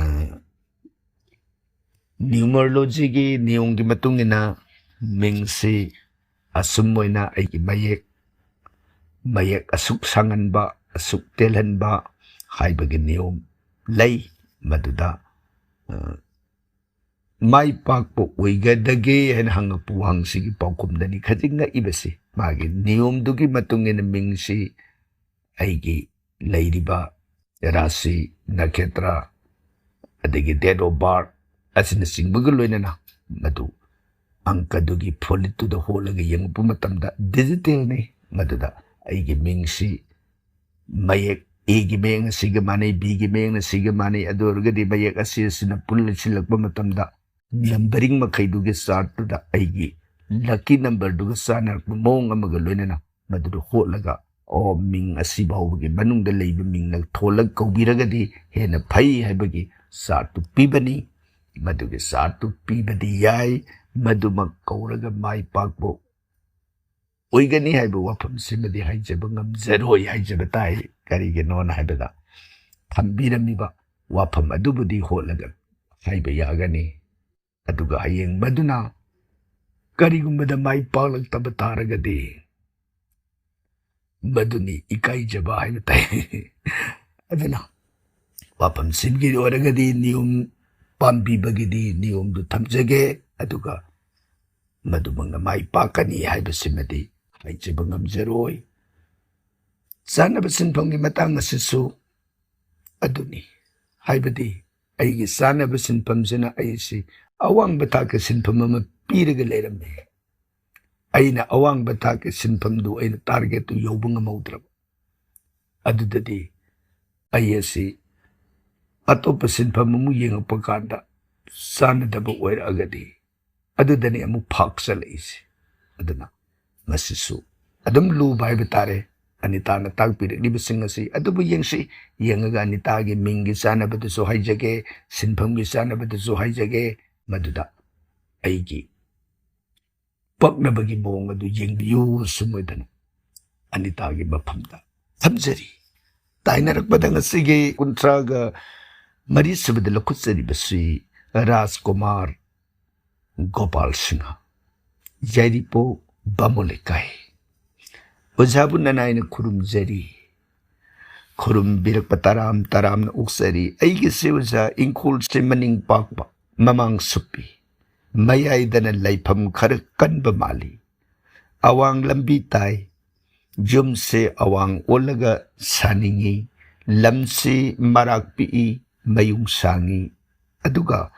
ꯅ꯭ꯌꯨꯃꯔꯣꯂꯣꯖꯤꯒꯤ ꯅꯤꯌꯣꯝꯒꯤ ꯃꯇꯨꯡ ꯏꯟꯅ ꯃꯤꯡꯁꯤ ꯑꯁꯨꯝ ꯑꯣꯏꯅ ꯑꯩꯒꯤ ꯃꯌꯦꯛ, ꯃꯌꯦꯛ ꯑꯁꯨꯛ ꯁꯥꯡꯍꯟꯕ, ꯑꯁꯨꯛ ꯇꯦꯜꯍꯟꯕ ꯍꯥꯏꯕꯒꯤ ꯅꯤꯌꯣꯝ ꯂꯩ꯫ ꯃꯗꯨꯗ, ꯑ, ꯃꯥꯏ ꯄꯥꯛꯄ ꯑꯣꯏꯒꯗꯒꯦ ꯍꯥꯏꯅ ꯍꯪꯉꯛꯄ ꯋꯥꯍꯪꯁꯤꯒꯤ ꯄꯥꯎꯈꯨꯝꯗꯅꯤ ꯈꯖꯤꯛ ꯉꯛꯏꯕꯁꯤ꯫ ꯃꯥꯒꯤ ꯅꯤꯌꯣꯝꯗꯨꯒꯤ ꯃꯇꯨꯡ ꯏꯟꯅ ꯃꯤꯡꯁꯤ ꯑꯩꯒꯤ ꯂꯩꯔꯤꯕ ꯔꯥꯁꯤ, ꯅꯈꯦꯇ꯭ꯔ, ꯑꯗꯒꯤ date of birth ꯑꯁꯤꯅꯆꯤꯡꯕꯒ ꯂꯣꯏꯅꯅ ꯃꯗꯨ, ꯑꯪꯀꯗꯨꯒꯤ ꯐꯣꯟꯂꯤꯠꯇꯨꯗ ꯍꯣꯠꯂꯒ ꯌꯦꯡꯉꯛꯄ ꯃꯇꯝꯗ ꯗꯤꯖꯤꯇꯦꯜꯅꯤ꯫ ꯃꯗꯨꯗ ꯑꯩꯒꯤ ꯃꯤꯡꯁꯤ ꯃꯌꯦꯛ ꯑꯦꯒꯤ ꯃꯌꯦꯛꯅ ꯁꯤꯒ ꯃꯥꯟꯅꯩ, ꯕꯤꯒꯤ ꯃꯌꯦꯛꯅ ꯁꯤꯒ ꯃꯥꯟꯅꯩ꯫ ꯑꯗꯨ ꯑꯣꯏꯔꯒꯗꯤ ꯃꯌꯦꯛ ꯑꯁꯤ ꯑꯁꯤꯅ ꯄꯨꯟꯁꯤꯜꯂꯛꯄ ꯃꯇꯝꯗ ꯅꯝꯕꯔꯤꯡ ꯃꯈꯩꯗꯨꯒꯤ ꯆꯥꯔꯠꯇꯨꯗ ꯑꯩꯒꯤ ꯂꯛꯀꯤ ꯅꯝꯕꯔꯗꯨꯒ ꯆꯥꯟꯅꯔꯛꯄ ꯃꯑꯣꯡ ꯑꯃꯒ ꯂꯣꯏꯅꯅ ꯃꯗꯨꯗ ꯍꯣꯠꯂꯒ, ꯑꯣ, ꯃꯤꯡ ꯑꯁꯤ ꯐꯥꯎꯕꯒꯤ ꯃꯅꯨꯡꯗ ꯂꯩꯕ ꯃꯤꯡꯅ ꯊꯣꯜꯂꯒ ꯀꯧꯕꯤꯔꯒꯗꯤ ꯍꯦꯟꯅ ꯐꯩ ꯍꯥꯏꯕꯒꯤ ꯆꯥꯔꯠꯇꯨ ꯄꯤꯕꯅꯤ꯫ ꯃꯗꯨꯒꯤ ꯆꯥꯔꯠꯇꯨ ꯄꯤꯕꯗꯤ ꯌꯥꯏ, ꯃꯗꯨꯃꯛ ꯀꯧꯔꯒ ꯃꯥꯏ ꯄꯥꯛꯄ ꯑꯣꯏꯒꯅꯤ ꯍꯥꯏꯕ ꯋꯥꯐꯝꯁꯤꯃꯗꯤ ꯍꯥꯏꯖꯕ ꯉꯝꯖꯔꯣꯏ ꯍꯥꯏꯖꯕ ꯇꯥꯏ꯫ ꯀꯔꯤꯒꯤꯅꯣꯅ ꯍꯥꯏꯕꯗ, ꯊꯝꯕꯤꯔꯝꯃꯤꯕ ꯋꯥꯐꯝ ꯑꯗꯨꯕꯨꯗꯤ ꯍꯣꯠꯂꯒ ꯍꯥꯏꯕ ꯌꯥꯒꯅꯤ꯫ ꯑꯗꯨꯒ ꯍꯌꯦꯡ ꯃꯗꯨꯅ ꯀꯔꯤꯒꯨꯝꯕꯗ ꯃꯥꯏ ꯄꯥꯛꯂꯛꯇꯕ ꯇꯥꯔꯒꯗꯤ, ꯃꯗꯨꯅꯤ ꯏꯀꯥꯏꯖꯕ ꯍꯥꯏꯕ ꯇꯥꯏ꯫ ꯑꯗꯨꯅ ꯋꯥꯐꯝꯁꯤꯡꯒꯤ ꯑꯣꯏꯔꯒꯗꯤ ꯅꯤꯌꯣꯝ ꯄꯥꯝꯕꯤꯕꯒꯤꯗꯤ ꯅꯤꯌꯣꯝꯗꯨ ꯊꯝꯖꯒꯦ, ꯑꯗꯨꯒ ꯃꯗꯨꯃꯛꯅ ꯃꯥꯏ ꯄꯥꯛꯀꯅꯤ ꯍꯥꯏꯕꯁꯤꯃꯗꯤ ꯍꯥꯏꯖꯕ ꯉꯝꯖꯔꯣꯏ꯫ ꯆꯥꯅꯕ ꯁꯤꯟꯐꯝꯒꯤ ꯃꯇꯥꯡ ꯑꯁꯤꯁꯨ ꯑꯗꯨꯅꯤ, ꯍꯥꯏꯕꯗꯤ ꯑꯩꯒꯤ ꯆꯥꯅꯕ ꯁꯤꯟꯐꯝꯁꯤꯅ ꯑꯩꯁꯤ ꯑꯋꯥꯡꯕ ꯊꯥꯛꯀꯤ ꯁꯤꯟꯐꯝ ꯑꯃ ꯄꯤꯔꯒ ꯂꯩꯔꯝꯃꯤ꯫ ꯑꯩꯅ ꯑꯋꯥꯡꯕ ꯊꯥꯛꯀꯤ ꯁꯤꯟꯐꯝꯗꯨ, ꯑꯩꯅ ꯇꯥꯔꯒꯦꯠꯇꯨ ꯌꯧꯕ ꯉꯝꯍꯧꯗ꯭ꯔꯕ, ꯑꯗꯨꯗꯗꯤ ꯑꯩ ꯑꯁꯤ ꯑꯇꯣꯞꯄ ꯁꯤꯟꯐꯝ ꯑꯃꯨꯛ ꯌꯦꯡꯉꯛꯄ ꯀꯥꯟꯗ ꯆꯥꯟꯅꯗꯕ ꯑꯣꯏꯔꯛꯑꯒꯗꯤ ꯑꯗꯨꯗꯅꯤ ꯑꯃꯨꯛ ꯐꯥꯛꯆꯜꯂꯛꯏꯁꯦ꯫ ꯑꯗꯨꯅ ꯃꯁꯤꯁꯨ ꯑꯗꯨꯝ ꯂꯨꯕ ꯍꯥꯏꯕ ꯇꯥꯔꯦ꯫ ꯑꯅꯤꯇꯥꯅ ꯇꯥꯛꯄꯤꯔꯛꯂꯤꯕꯁꯤꯡ ꯑꯁꯤ ꯑꯗꯨꯕꯨ ꯌꯦꯡꯁꯤ, ꯌꯦꯡꯉꯒ ꯑꯅꯤꯇꯥꯒꯤ ꯃꯤꯡꯒꯤ ꯆꯥꯟꯅꯕꯗꯨꯁꯨ ꯍꯥꯏꯖꯒꯦ, ꯁꯤꯟꯐꯝꯒꯤ ꯆꯥꯟꯅꯕꯗꯨꯁꯨ ꯍꯥꯏꯖꯒꯦ, ꯃꯗꯨꯗ ꯑꯩꯒꯤ ꯄꯛꯅꯕꯒꯤ ꯃꯑꯣꯡ ꯑꯗꯨ ꯌꯦꯡꯕꯤꯌꯨ꯫ ꯁꯨꯝ ꯑꯣꯏꯗꯅ ꯑꯅꯤꯇꯥꯒꯤ ꯃꯐꯝꯗ ꯊꯝꯖꯔꯤ꯫ ꯇꯥꯏꯅꯔꯛꯄꯗ ꯉꯁꯤꯒꯤ ꯀꯨꯟꯊ꯭ꯔꯥꯒ ꯃꯔꯤ ꯁꯨꯕꯗ ꯂꯧꯈꯠꯆꯔꯤꯕꯁꯤ ꯔꯥꯖꯀꯨꯃꯥꯔ ꯒꯣꯄꯥꯜ ꯁꯤꯡꯍ, ꯌꯥꯏꯔꯤꯄꯣꯛ ꯕꯥꯃꯣꯟ ꯂꯩꯀꯥꯏ꯫ ꯑꯣꯖꯥꯕꯨ ꯅꯅꯥꯏꯅ ꯈꯨꯔꯨꯝꯖꯔꯤ, ꯈꯨꯔꯨꯝꯕꯤꯔꯛꯄ ꯇꯔꯥꯝ ꯇꯔꯥꯝꯅ ꯑꯣꯛꯆꯔꯤ꯫ ꯑꯩꯒꯤꯁꯦ ꯑꯣꯖꯥ, ꯏꯪꯈꯣꯜꯁꯦ ꯃꯅꯤꯡ ꯄꯥꯛꯄ, ꯃꯃꯥꯡ ꯁꯨꯞꯄꯤ, ꯃꯌꯥꯏꯗꯅ ꯂꯩꯐꯝ ꯈꯔ ꯀꯟꯕ ꯃꯥꯜꯂꯤ꯫ ꯑꯋꯥꯡ ꯂꯝꯕꯤ ꯇꯥꯏ, ꯌꯨꯝꯁꯦ ꯑꯋꯥꯡ ꯑꯣꯜꯂꯒ ꯁꯥꯅꯤꯡꯏ꯫ ꯂꯝꯁꯤ ꯃꯔꯥꯛ ꯄꯤꯛꯏ, ꯃꯌꯨꯡ ꯁꯥꯡꯏ, ꯑꯗꯨꯒ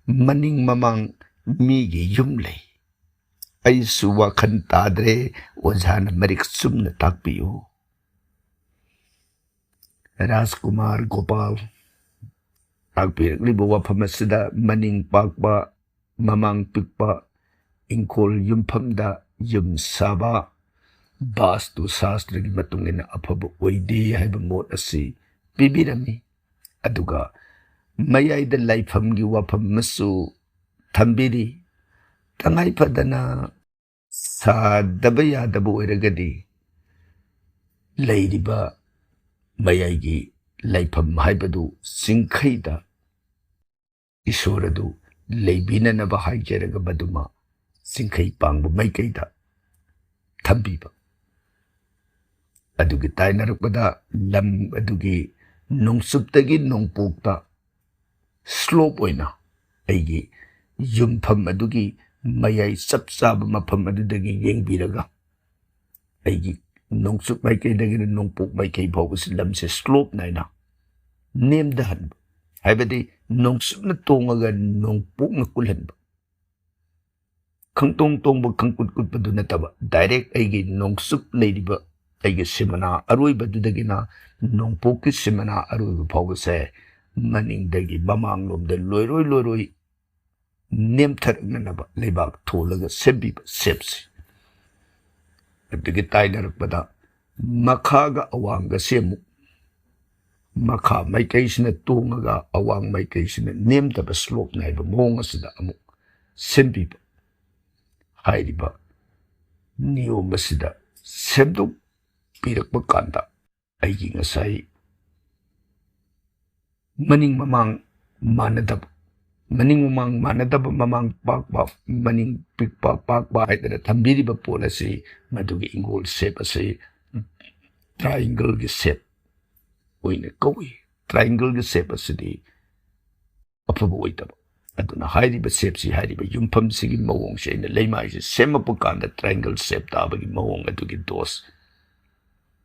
ꯃꯅꯤꯡ ꯃꯃꯥꯡ ꯃꯤꯒꯤ ꯌꯨꯝ ꯂꯩ꯫ ꯑꯩꯁꯨ ꯋꯥꯈꯜ ꯇꯥꯗ꯭ꯔꯦ꯫ ꯑꯣꯖꯥꯅ ꯃꯔꯤꯛ ꯆꯨꯝꯅ ꯇꯥꯛꯄꯤꯌꯨ꯫ ꯔꯥꯖꯀꯨꯃꯥꯔ ꯒꯣꯄꯥꯜ ꯇꯥꯛꯄꯤꯔꯛꯂꯤꯕ ꯋꯥꯐꯝ ꯑꯁꯤꯗ ꯃꯅꯤꯡ ꯄꯥꯛꯄ, ꯃꯃꯥꯡ ꯄꯤꯛꯄ, ꯏꯪꯈꯣꯜ ꯌꯨꯝꯐꯝꯗ ꯌꯨꯝ ꯁꯥꯕ, ꯕꯥꯁꯇꯨ ꯁꯥꯁꯇ꯭ꯔꯒꯤ ꯃꯇꯨꯡ ꯏꯟꯅ ꯑꯐꯕ ꯑꯣꯏꯗꯦ ꯍꯥꯏꯕ ꯃꯣꯠ ꯑꯁꯤ ꯄꯤꯕꯤꯔꯝꯃꯤ꯫ ꯑꯗꯨꯒ ꯃꯌꯥꯏꯗ ꯂꯥꯏꯐꯝꯒꯤ ꯋꯥꯐꯝ ꯑꯃꯁꯨ ꯊꯝꯕꯤꯔꯤ꯫ ꯇꯉꯥꯏ ꯐꯗꯅ ꯁꯥꯗꯕ ꯌꯥꯗꯕ ꯑꯣꯏꯔꯒꯗꯤ, ꯂꯩꯔꯤꯕ ꯃꯌꯥꯏꯒꯤ ꯂꯥꯏꯐꯝ ꯍꯥꯏꯕꯗꯨ ꯆꯤꯡꯈꯩꯗ ꯏꯁꯣꯔ ꯑꯗꯨ ꯂꯩꯕꯤꯅꯅꯕ ꯍꯥꯏꯖꯔꯒ ꯃꯗꯨꯃ ꯆꯤꯡꯈꯩ ꯄꯥꯡꯕ ꯃꯥꯏꯀꯩꯗ ꯊꯝꯕꯤꯕ꯫ ꯑꯗꯨꯒꯤ ꯇꯥꯏꯅꯔꯛꯄꯗ ꯂꯝ ꯑꯗꯨꯒꯤ ꯅꯣꯡꯆꯨꯞꯇꯒꯤ ꯅꯣꯡꯄꯣꯛꯇ slope ꯑꯣꯏꯅ ꯑꯩꯒꯤ ꯌꯨꯝꯐꯝ ꯑꯗꯨꯒꯤ ꯃꯌꯥꯏ ꯆꯞ ꯆꯥꯕ ꯃꯐꯝ ꯑꯗꯨꯗꯒꯤ ꯌꯦꯡꯕꯤꯔꯒ ꯑꯩꯒꯤ ꯅꯣꯡꯆꯨꯞ ꯃꯥꯏꯀꯩꯗꯒꯤꯅ ꯅꯣꯡꯄꯣꯛ ꯃꯥꯏꯀꯩ ꯐꯥꯎꯕꯁꯤ ꯂꯝꯁꯦ slope ꯅꯥꯏꯅ ꯅꯦꯝꯊꯍꯟꯕ, ꯍꯥꯏꯕꯗꯤ ꯅꯣꯡꯆꯨꯞꯅ ꯇꯣꯡꯉꯒ ꯅꯣꯡꯄꯣꯛꯅ ꯀꯨꯜꯍꯟꯕ꯫ ꯈꯪꯇꯣꯡ ꯇꯣꯡꯕ, ꯈꯪꯀꯨꯠ ꯀꯨꯠꯄꯗꯨ ꯅꯠꯇꯕ, direct ꯑꯩꯒꯤ ꯅꯣꯡꯆꯨꯞ ꯂꯩꯔꯤꯕ ꯑꯩꯒꯤ ꯁꯤꯃꯅꯥ ꯑꯔꯣꯏꯕꯗꯨꯗꯒꯤꯅ ꯅꯣꯡꯄꯣꯛꯀꯤ ꯁꯤꯃꯅꯥ ꯑꯔꯣꯏꯕ ꯐꯥꯎꯕꯁꯦ ꯃꯅꯤꯡꯗꯒꯤ ꯃꯃꯥꯡꯂꯣꯝꯗ ꯂꯣꯏꯔꯣꯏ ꯂꯣꯏꯔꯣꯏ ꯅꯦꯝꯊꯔꯛꯅꯅꯕ ꯂꯩꯕꯥꯛ ꯊꯣꯜꯂꯒ ꯁꯦꯝꯕꯤꯕ shapeꯁꯤ꯫ ꯑꯗꯨꯗꯒꯤ ꯇꯥꯏꯅꯔꯛꯄꯗ ꯃꯈꯥꯒ ꯑꯋꯥꯡꯒꯁꯦ ꯑꯃꯨꯛ ꯃꯈꯥ ꯃꯥꯏꯀꯩꯁꯤꯅ ꯇꯣꯡꯉꯒ ꯑꯋꯥꯡ ꯃꯥꯏꯀꯩꯁꯤꯅ ꯅꯦꯝꯊꯕ slope ꯅꯥꯏꯕ ꯃꯑꯣꯡ ꯑꯁꯤꯗ ꯑꯃꯨꯛ ꯁꯦꯝꯕꯤꯕ꯫ ꯍꯥꯏꯔꯤꯕ ꯅꯤꯌꯣꯝ ꯑꯁꯤꯗ ꯁꯦꯝꯗꯣꯛꯄꯤꯔꯛꯄ ꯀꯥꯟꯗ ꯑꯩꯒꯤ ꯉꯁꯥꯏ ꯃꯅꯤꯡ ꯃꯃꯥꯡ ꯃꯥꯟꯅꯗꯕ, ꯃꯅꯤꯡ ꯃꯃꯥꯡ ꯃꯥꯟꯅꯗꯕ, ꯃꯃꯥꯡ ꯄꯥꯛꯄ, ꯃꯅꯤꯡ ꯄꯤꯛꯄ, ꯄꯥꯛꯄ ꯍꯥꯏꯗꯅ ꯊꯝꯕꯤꯔꯤꯕ ꯄꯣꯠ ꯑꯁꯤ, ꯃꯗꯨꯒꯤ ꯏꯪꯒꯣꯜ shape ꯑꯁꯤ triangleꯒꯤ shape ꯑꯣꯏꯅ ꯀꯧꯏ꯫ Triangleꯒꯤ shape ꯑꯁꯤꯗꯤ ꯑꯐꯕ ꯑꯣꯏꯗꯕ꯫ ꯑꯗꯨꯅ ꯍꯥꯏꯔꯤꯕ shapeꯁꯤ, ꯍꯥꯏꯔꯤꯕ ꯌꯨꯝꯐꯝꯁꯤꯒꯤ ꯃꯑꯣꯡꯁꯤ ꯑꯩꯅ ꯂꯩꯃꯥꯏꯁꯤ ꯁꯦꯝꯃꯛꯄ ꯀꯥꯟꯗ triangle shape ꯇꯥꯕꯒꯤ ꯃꯑꯣꯡ ꯑꯗꯨꯒꯤ ꯗꯣꯁ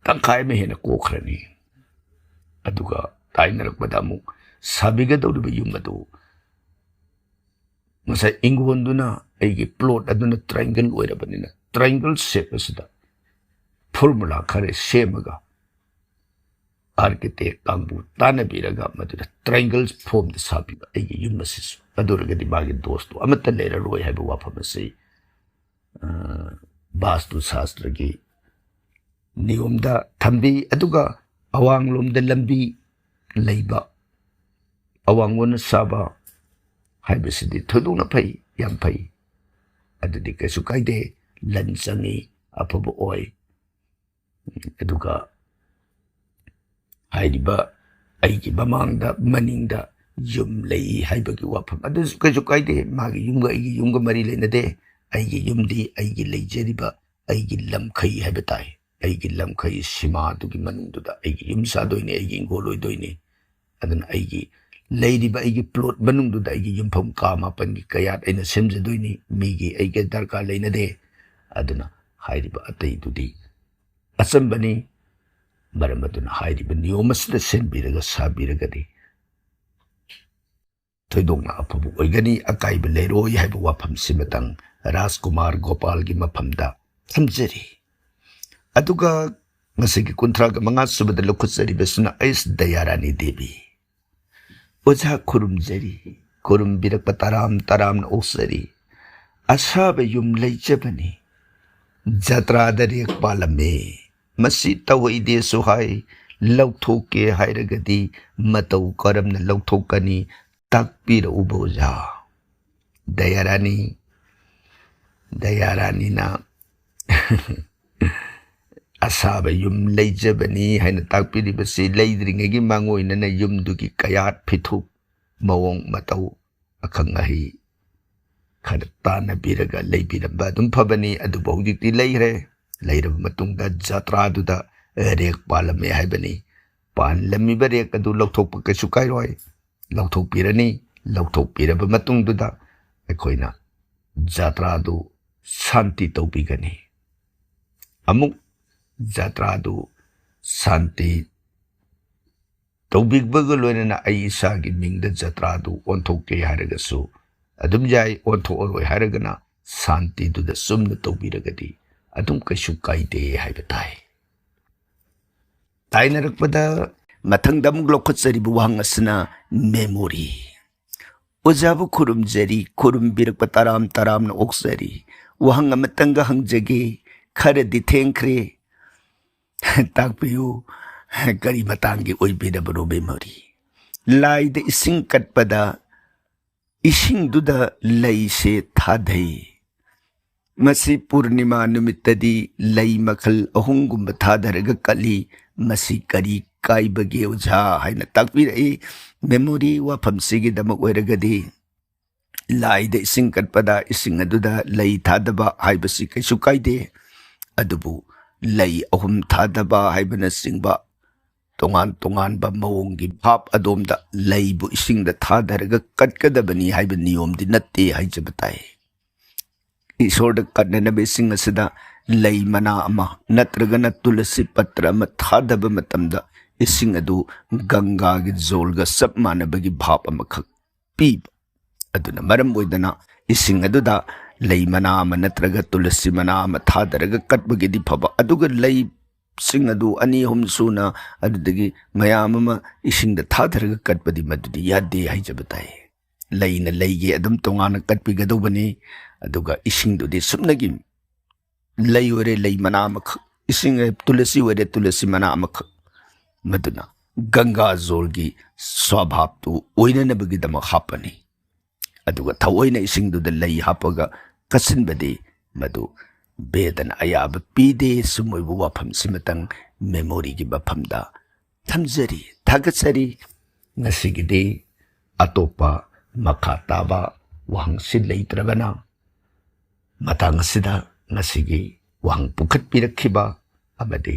ꯇꯪꯈꯥꯏ ꯑꯃ ꯍꯦꯟꯅ ꯀꯣꯛꯈ꯭ꯔꯅꯤ꯫ ꯑꯗꯨꯒ ꯇꯥꯏꯅꯔꯛꯄꯗ ꯑꯃꯨꯛ ꯁꯥꯕꯤꯒꯗꯧꯔꯤꯕ ꯌꯨꯝ ꯑꯗꯨ ꯉꯁꯥꯏ ꯏꯪꯈꯣꯜꯗꯨꯅ ꯑꯩꯒꯤ ꯄ꯭ꯂꯣꯠ ꯑꯗꯨꯅ ꯇ꯭ꯔꯥꯏꯡꯒꯜ ꯑꯣꯏꯔꯕꯅꯤꯅ, ꯇ꯭ꯔꯥꯏꯡꯒꯜ ꯁꯦꯞ ꯑꯁꯤꯗ ꯐꯣꯔꯃꯨꯂꯥ ꯈꯔ ꯁꯦꯝꯃꯒ ꯑꯥꯔꯀꯤꯇꯦꯛ ꯀꯥꯡꯕꯨ ꯇꯥꯟꯅꯕꯤꯔꯒ ꯃꯗꯨꯗ ꯇ꯭ꯔꯥꯏꯡꯒꯜ ꯐꯣꯝꯗ ꯁꯥꯕꯤꯕ ꯑꯩꯒꯤ ꯌꯨꯝ ꯑꯁꯤꯁꯨ꯫ ꯑꯗꯨ ꯑꯣꯏꯔꯒꯗꯤ ꯃꯥꯒꯤ ꯗꯣꯁꯇꯨ ꯑꯃꯠꯇ ꯂꯩꯔꯔꯣꯏ ꯍꯥꯏꯕ ꯋꯥꯐꯝ ꯑꯁꯤ, ꯑ, ꯕꯥꯁꯇꯨ ꯁꯥꯁꯇ꯭ꯔꯒꯤ ꯅꯤꯌꯣꯝꯗ ꯊꯝꯕꯤ꯫ ꯑꯗꯨꯒ ꯑꯋꯥꯡꯂꯣꯝꯗ ꯂꯝꯕꯤ ꯂꯩꯕ, ꯑꯋꯥꯡꯕꯅ ꯁꯥꯕ ꯍꯥꯏꯕꯁꯤꯗꯤ ꯊꯣꯏꯗꯣꯛꯅ ꯐꯩ, ꯌꯥꯝ ꯐꯩ꯫ ꯑꯗꯨꯗꯤ ꯀꯩꯁꯨ ꯀꯥꯏꯗꯦ, ꯂꯟ ꯆꯪꯉꯤ, ꯑꯐꯕ ꯑꯣꯏ꯫ ꯑꯗꯨꯒ ꯍꯥꯏꯔꯤꯕ ꯑꯩꯒꯤ ꯃꯃꯥꯡꯗ, ꯃꯅꯤꯡꯗ ꯌꯨꯝ ꯂꯩ ꯍꯥꯏꯕꯒꯤ ꯋꯥꯐꯝ ꯑꯗꯨꯁꯨ ꯀꯩꯁꯨ ꯀꯥꯏꯗꯦ꯫ ꯃꯥꯒꯤ ꯌꯨꯝꯒ ꯑꯩꯒꯤ ꯌꯨꯝꯒ ꯃꯔꯤ ꯂꯩꯅꯗꯦ꯫ ꯑꯩꯒꯤ ꯌꯨꯝꯗꯤ ꯑꯩꯒꯤ ꯂꯩꯖꯔꯤꯕ ꯑꯩꯒꯤ ꯂꯝꯈꯩ ꯍꯥꯏꯕ ꯇꯥꯏ꯫ ꯑꯩꯒꯤ ꯂꯝꯈꯩ ꯁꯤꯃꯥꯗꯨꯒꯤ ꯃꯅꯨꯡꯗꯨꯗ ꯑꯩꯒꯤ ꯌꯨꯝ ꯁꯥꯗꯣꯏꯅꯤ, ꯑꯩꯒꯤ ꯏꯪꯈꯣꯜ ꯑꯣꯏꯗꯣꯏꯅꯤ꯫ ꯑꯗꯨꯅ ꯑꯩꯒꯤ ꯂꯩꯔꯤꯕ ꯑꯩꯒꯤ ꯄ꯭ꯂꯣꯠ ꯃꯅꯨꯡꯗꯨꯗ ꯑꯩꯒꯤ ꯌꯨꯝꯐꯝ ꯀꯥ ꯃꯥꯄꯟꯒꯤ ꯀꯌꯥꯠ ꯑꯩꯅ ꯁꯦꯝꯖꯗꯣꯏꯅꯤ꯫ ꯃꯤꯒꯤ ꯑꯩꯒ ꯗꯔꯀꯥꯔ ꯂꯩꯅꯗꯦ꯫ ꯑꯗꯨꯅ ꯍꯥꯏꯔꯤꯕ ꯑꯇꯩꯗꯨꯗꯤ ꯑꯆꯝꯕꯅꯤ꯫ ꯃꯔꯝ ꯑꯗꯨꯅ ꯍꯥꯏꯔꯤꯕ ꯅꯤꯌꯣꯝ ꯑꯁꯤꯗ ꯁꯦꯝꯕꯤꯔꯒ ꯁꯥꯕꯤꯔꯒꯗꯤ ꯊꯣꯏꯗꯣꯛꯅ ꯑꯐꯕ ꯑꯣꯏꯒꯅꯤ, ꯑꯀꯥꯏꯕ ꯂꯩꯔꯣꯏ ꯍꯥꯏꯕ ꯋꯥꯐꯝꯁꯤꯃꯇꯪ ꯔꯥꯖꯀꯨꯃꯥꯔ ꯒꯣꯄꯥꯜꯒꯤ ꯃꯐꯝꯗ ꯊꯝꯖꯔꯤ꯫ ꯑꯗꯨꯒ ꯉꯁꯤꯒꯤ ꯀꯨꯟꯊ꯭ꯔꯥꯒ ꯃꯉꯥ ꯁꯨꯕꯗ ꯂꯧꯈꯠꯆꯔꯤꯕꯁꯤꯅ ꯑꯩꯁ ꯗꯌꯥꯔꯥꯅꯤ ꯗꯦꯕꯤ꯫ ꯑꯣꯖꯥ ꯈꯨꯔꯨꯝꯖꯔꯤ, ꯈꯨꯔꯨꯝꯕꯤꯔꯛꯄ ꯇꯔꯥꯝ ꯇꯔꯥꯝꯅ ꯑꯣꯛꯆꯔꯤ꯫ ꯑꯁꯥꯕ ꯌꯨꯝ ꯂꯩꯖꯕꯅꯤ꯫ ꯖꯇ꯭ꯔꯥꯗ ꯔꯦꯛ ꯄꯥꯜꯂꯝꯃꯤ꯫ ꯃꯁꯤ ꯇꯧꯍꯩꯗꯦꯁꯨ ꯍꯥꯏ, ꯂꯧꯊꯣꯛꯀꯦ ꯍꯥꯏꯔꯒꯗꯤ ꯃꯇꯧ ꯀꯔꯝꯅ ꯂꯧꯊꯣꯛꯀꯅꯤ? ꯇꯥꯛꯄꯤꯔꯛꯎꯕ ꯑꯣꯖꯥ꯫ ꯗꯌꯥꯔꯥꯅꯤ, ꯗꯌꯥꯔꯥꯅꯤꯅ ꯑꯁꯥꯕ ꯌꯨꯝ ꯂꯩꯖꯕꯅꯤ ꯍꯥꯏꯅ ꯇꯥꯛꯄꯤꯔꯤꯕꯁꯤ ꯂꯩꯗ꯭ꯔꯤꯉꯩꯒꯤ ꯃꯥꯡꯑꯣꯏꯅꯅ ꯌꯨꯝꯗꯨꯒꯤ ꯀꯌꯥꯠ ꯐꯤꯊꯨꯞ, ꯃꯑꯣꯡ ꯃꯇꯧ, ꯑꯈꯪ ꯑꯍꯩ ꯈꯔ ꯇꯥꯟꯅꯕꯤꯔꯒ ꯂꯩꯕꯤꯔꯝꯕ ꯑꯗꯨꯝ ꯐꯕꯅꯤ꯫ ꯑꯗꯨꯕꯨ ꯍꯧꯖꯤꯛꯇꯤ ꯂꯩꯈ꯭ꯔꯦ꯫ ꯂꯩꯔꯕ ꯃꯇꯨꯡꯗ ꯖꯇ꯭ꯔꯥꯗꯨꯗ ꯔꯦꯛ ꯄꯥꯜꯂꯝꯃꯦ ꯍꯥꯏꯕꯅꯤ꯫ ꯄꯥꯜꯂꯝꯃꯤꯕ ꯔꯦꯛ ꯑꯗꯨ ꯂꯧꯊꯣꯛꯄ ꯀꯩꯁꯨ ꯀꯥꯏꯔꯣꯏ꯫ ꯂꯧꯊꯣꯛꯄꯤꯔꯅꯤ꯫ ꯂꯧꯊꯣꯛꯄꯤꯔꯕ ꯃꯇꯨꯡꯗꯨꯗ ꯑꯩꯈꯣꯏꯅ ꯖꯇ꯭ꯔꯥꯗꯨ ꯁꯥꯟꯇꯤ ꯇꯧꯕꯤꯒꯅꯤ꯫ ꯑꯃꯨꯛ ꯖꯇ꯭ꯔꯥꯗꯨ ꯁꯥꯟꯇꯤ ꯇꯧꯕꯤꯕꯒ ꯂꯣꯏꯅꯅ ꯑꯩ ꯏꯁꯥꯒꯤ ꯃꯤꯡꯗ ꯖꯇ꯭ꯔꯥꯗꯨ ꯑꯣꯟꯊꯣꯛꯀꯦ ꯍꯥꯏꯔꯒꯁꯨ ꯑꯗꯨꯝ ꯌꯥꯏ, ꯑꯣꯟꯊꯣꯛꯑꯔꯣꯏ ꯍꯥꯏꯔꯒꯅ ꯁꯥꯟꯇꯤꯗꯨꯗ ꯆꯨꯝꯅ ꯇꯧꯕꯤꯔꯒꯗꯤ ꯑꯗꯨꯝ ꯀꯩꯁꯨ ꯀꯥꯏꯗꯦ ꯍꯥꯏꯕ ꯇꯥꯏ꯫ ꯇꯥꯏꯅꯔꯛꯄꯗ ꯃꯊꯪꯗ ꯑꯃꯨꯛ ꯂꯧꯈꯠꯆꯔꯤꯕ ꯋꯥꯍꯪ ꯑꯁꯤꯅ memory꯫ ꯑꯣꯖꯥꯕꯨ ꯈꯨꯔꯨꯝꯖꯔꯤ, ꯈꯨꯔꯨꯝꯕꯤꯔꯛꯄ ꯇꯔꯥꯝ ꯇꯔꯥꯝꯅ ꯑꯣꯛꯆꯔꯤ꯫ ꯋꯥꯍꯪ ꯑꯃꯇꯪꯒ ꯍꯪꯖꯒꯦ, ꯈꯔꯗꯤ ꯊꯦꯡꯈ꯭ꯔꯦ꯫ ꯇꯥꯛꯄꯤꯌꯨ, ꯀꯔꯤ ꯃꯇꯥꯡꯒꯤ ꯑꯣꯏꯕꯤꯔꯕꯅꯣ memory? ꯂꯥꯏꯗ ꯏꯁꯤꯡ ꯀꯠꯄꯗ ꯏꯁꯤꯡꯗꯨꯗ ꯂꯩꯁꯦ ꯊꯥꯗꯩ꯫ ꯃꯁꯤ ꯄꯨꯔꯅꯤꯃꯥ ꯅꯨꯃꯤꯠꯇꯗꯤ ꯂꯩ ꯃꯈꯜ ꯑꯍꯨꯝꯒꯨꯝꯕ ꯊꯥꯗꯔꯒ ꯀꯠꯂꯤ꯫ ꯃꯁꯤ ꯀꯔꯤ ꯀꯥꯏꯕꯒꯦ ꯑꯣꯖꯥ ꯍꯥꯏꯅ ꯇꯥꯛꯄꯤꯔꯛꯏ꯫ Memory ꯋꯥꯐꯝꯁꯤꯒꯤꯗꯃꯛ ꯑꯣꯏꯔꯒꯗꯤ ꯂꯥꯏꯗ ꯏꯁꯤꯡ ꯀꯠꯄꯗ ꯏꯁꯤꯡ ꯑꯗꯨꯗ ꯂꯩ ꯊꯥꯗꯕ ꯍꯥꯏꯕꯁꯤ ꯀꯩꯁꯨ ꯀꯥꯏꯗꯦ꯫ ꯑꯗꯨꯕꯨ ꯂꯩ ꯑꯍꯨꯝ ꯊꯥꯗꯕ ꯍꯥꯏꯕꯅꯆꯤꯡꯕ ꯇꯣꯉꯥꯟ ꯇꯣꯉꯥꯟꯕ ꯃꯑꯣꯡꯒꯤ ꯚꯥꯞ ꯑꯗꯣꯝꯗ ꯂꯩꯕꯨ ꯏꯁꯤꯡꯗ ꯊꯥꯗꯔꯒ ꯀꯠꯀꯗꯕꯅꯤ ꯍꯥꯏꯕ ꯅꯤꯌꯣꯝꯗꯤ ꯅꯠꯇꯦ ꯍꯥꯏꯖꯕ ꯇꯥꯏ꯫ ꯏꯁꯣꯔꯗ ꯀꯠꯅꯅꯕ ꯏꯁꯤꯡ ꯑꯁꯤꯗ ꯂꯩ ꯃꯅꯥ ꯑꯃ ꯅꯠꯇ꯭ꯔꯒꯅ ꯇꯨꯂꯁꯤ ꯄꯠꯇ꯭ꯔ ꯑꯃ ꯊꯥꯗꯕ ꯃꯇꯝꯗ ꯏꯁꯤꯡ ꯑꯗꯨ ꯒꯪꯒꯥꯒꯤ ꯖꯣꯜꯒ ꯆꯞ ꯃꯥꯟꯅꯕꯒꯤ ꯚꯥꯞ ꯑꯃꯈꯛ ꯄꯤꯕ꯫ ꯑꯗꯨꯅ ꯃꯔꯝ ꯑꯣꯏꯗꯅ ꯏꯁꯤꯡ ꯑꯗꯨꯗ ꯂꯩ ꯃꯅꯥ ꯑꯃ ꯅꯠꯇ꯭ꯔꯒ ꯇꯨꯂꯁꯤ ꯃꯅꯥ ꯑꯃ ꯊꯥꯗꯔꯒ ꯀꯠꯄꯒꯤꯗꯤ ꯐꯕ, ꯑꯗꯨꯒ ꯂꯩꯁꯤꯡ ꯑꯗꯨ ꯑꯅꯤ ꯑꯍꯨꯝ ꯁꯨꯅ ꯑꯗꯨꯗꯒꯤ ꯃꯌꯥꯝ ꯑꯃ ꯏꯁꯤꯡꯗ ꯊꯥꯗꯔꯒ ꯀꯠꯄꯗꯤ ꯃꯗꯨꯗꯤ ꯌꯥꯗꯦ ꯍꯥꯏꯖꯕ ꯇꯥꯏ꯫ ꯂꯩꯅ ꯂꯩꯒꯤ ꯑꯗꯨꯝ ꯇꯣꯉꯥꯟꯅ ꯀꯠꯄꯤꯒꯗꯧꯕꯅꯤ꯫ ꯑꯗꯨꯒ ꯏꯁꯤꯡꯗꯨꯗꯤ ꯁꯨꯞꯅꯒꯤ ꯂꯩ ꯑꯣꯏꯔꯦ ꯂꯩ ꯃꯅꯥ ꯑꯃꯈꯛ, ꯏꯁꯤꯡ ꯑꯣꯏꯔꯦ ꯇꯨꯂꯁꯤ ꯑꯣꯏꯔꯦ ꯇꯨꯂꯁꯤ ꯃꯅꯥ ꯑꯃꯈꯛ, ꯃꯗꯨꯅ ꯒꯪꯒꯥ ꯖꯣꯜꯒꯤ ꯁ꯭ꯋꯥꯚꯥꯞꯇꯨ ꯑꯣꯏꯅꯅꯕꯒꯤꯗꯃꯛ ꯍꯥꯞꯄꯅꯤ꯫ ꯑꯗꯨꯒ ꯊꯑꯣꯏꯅ ꯏꯁꯤꯡꯗꯨꯗ ꯂꯩ ꯍꯥꯞꯄꯒ ꯀꯠꯁꯤꯟꯕꯗꯤ ꯃꯗꯨ ꯕꯦꯗꯅ ꯑꯌꯥꯕ ꯄꯤꯗꯦ꯫ ꯁꯨꯝ ꯑꯣꯏꯕ ꯋꯥꯐꯝꯁꯤꯃꯇꯪ memoryꯒꯤ ꯃꯐꯝꯗ ꯊꯝꯖꯔꯤ, ꯊꯥꯒꯠꯆꯔꯤ꯫ ꯉꯁꯤꯒꯤꯗꯤ ꯑꯇꯣꯞꯄ ꯃꯈꯥ ꯇꯥꯕ ꯋꯥꯍꯪꯁꯤ ꯂꯩꯇ꯭ꯔꯕꯅ, ꯃꯇꯥꯡ ꯑꯁꯤꯗ ꯉꯁꯤꯒꯤ ꯋꯥꯍꯪ ꯄꯨꯈꯠꯄꯤꯔꯛꯈꯤꯕ ꯑꯃꯗꯤ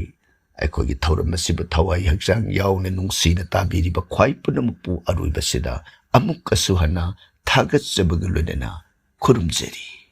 ꯑꯩꯈꯣꯏꯒꯤ ꯊꯧꯔꯝ ꯑꯁꯤꯕꯨ ꯊꯋꯥꯏ ꯍꯛꯆꯥꯡ ꯌꯥꯎꯅ ꯅꯨꯡꯁꯤꯅ ꯇꯥꯕꯤꯔꯤꯕ ꯈ꯭ꯋꯥꯏ ꯄꯨꯝꯅꯃꯛꯄꯨ ꯑꯔꯣꯏꯕꯁꯤꯗ ꯑꯃꯨꯛꯀꯁꯨ ꯍꯟꯅ ꯊꯥꯒꯠꯆꯕꯒ ꯂꯣꯏꯅꯅ ꯈꯨꯔꯨꯝꯖꯔꯤ꯫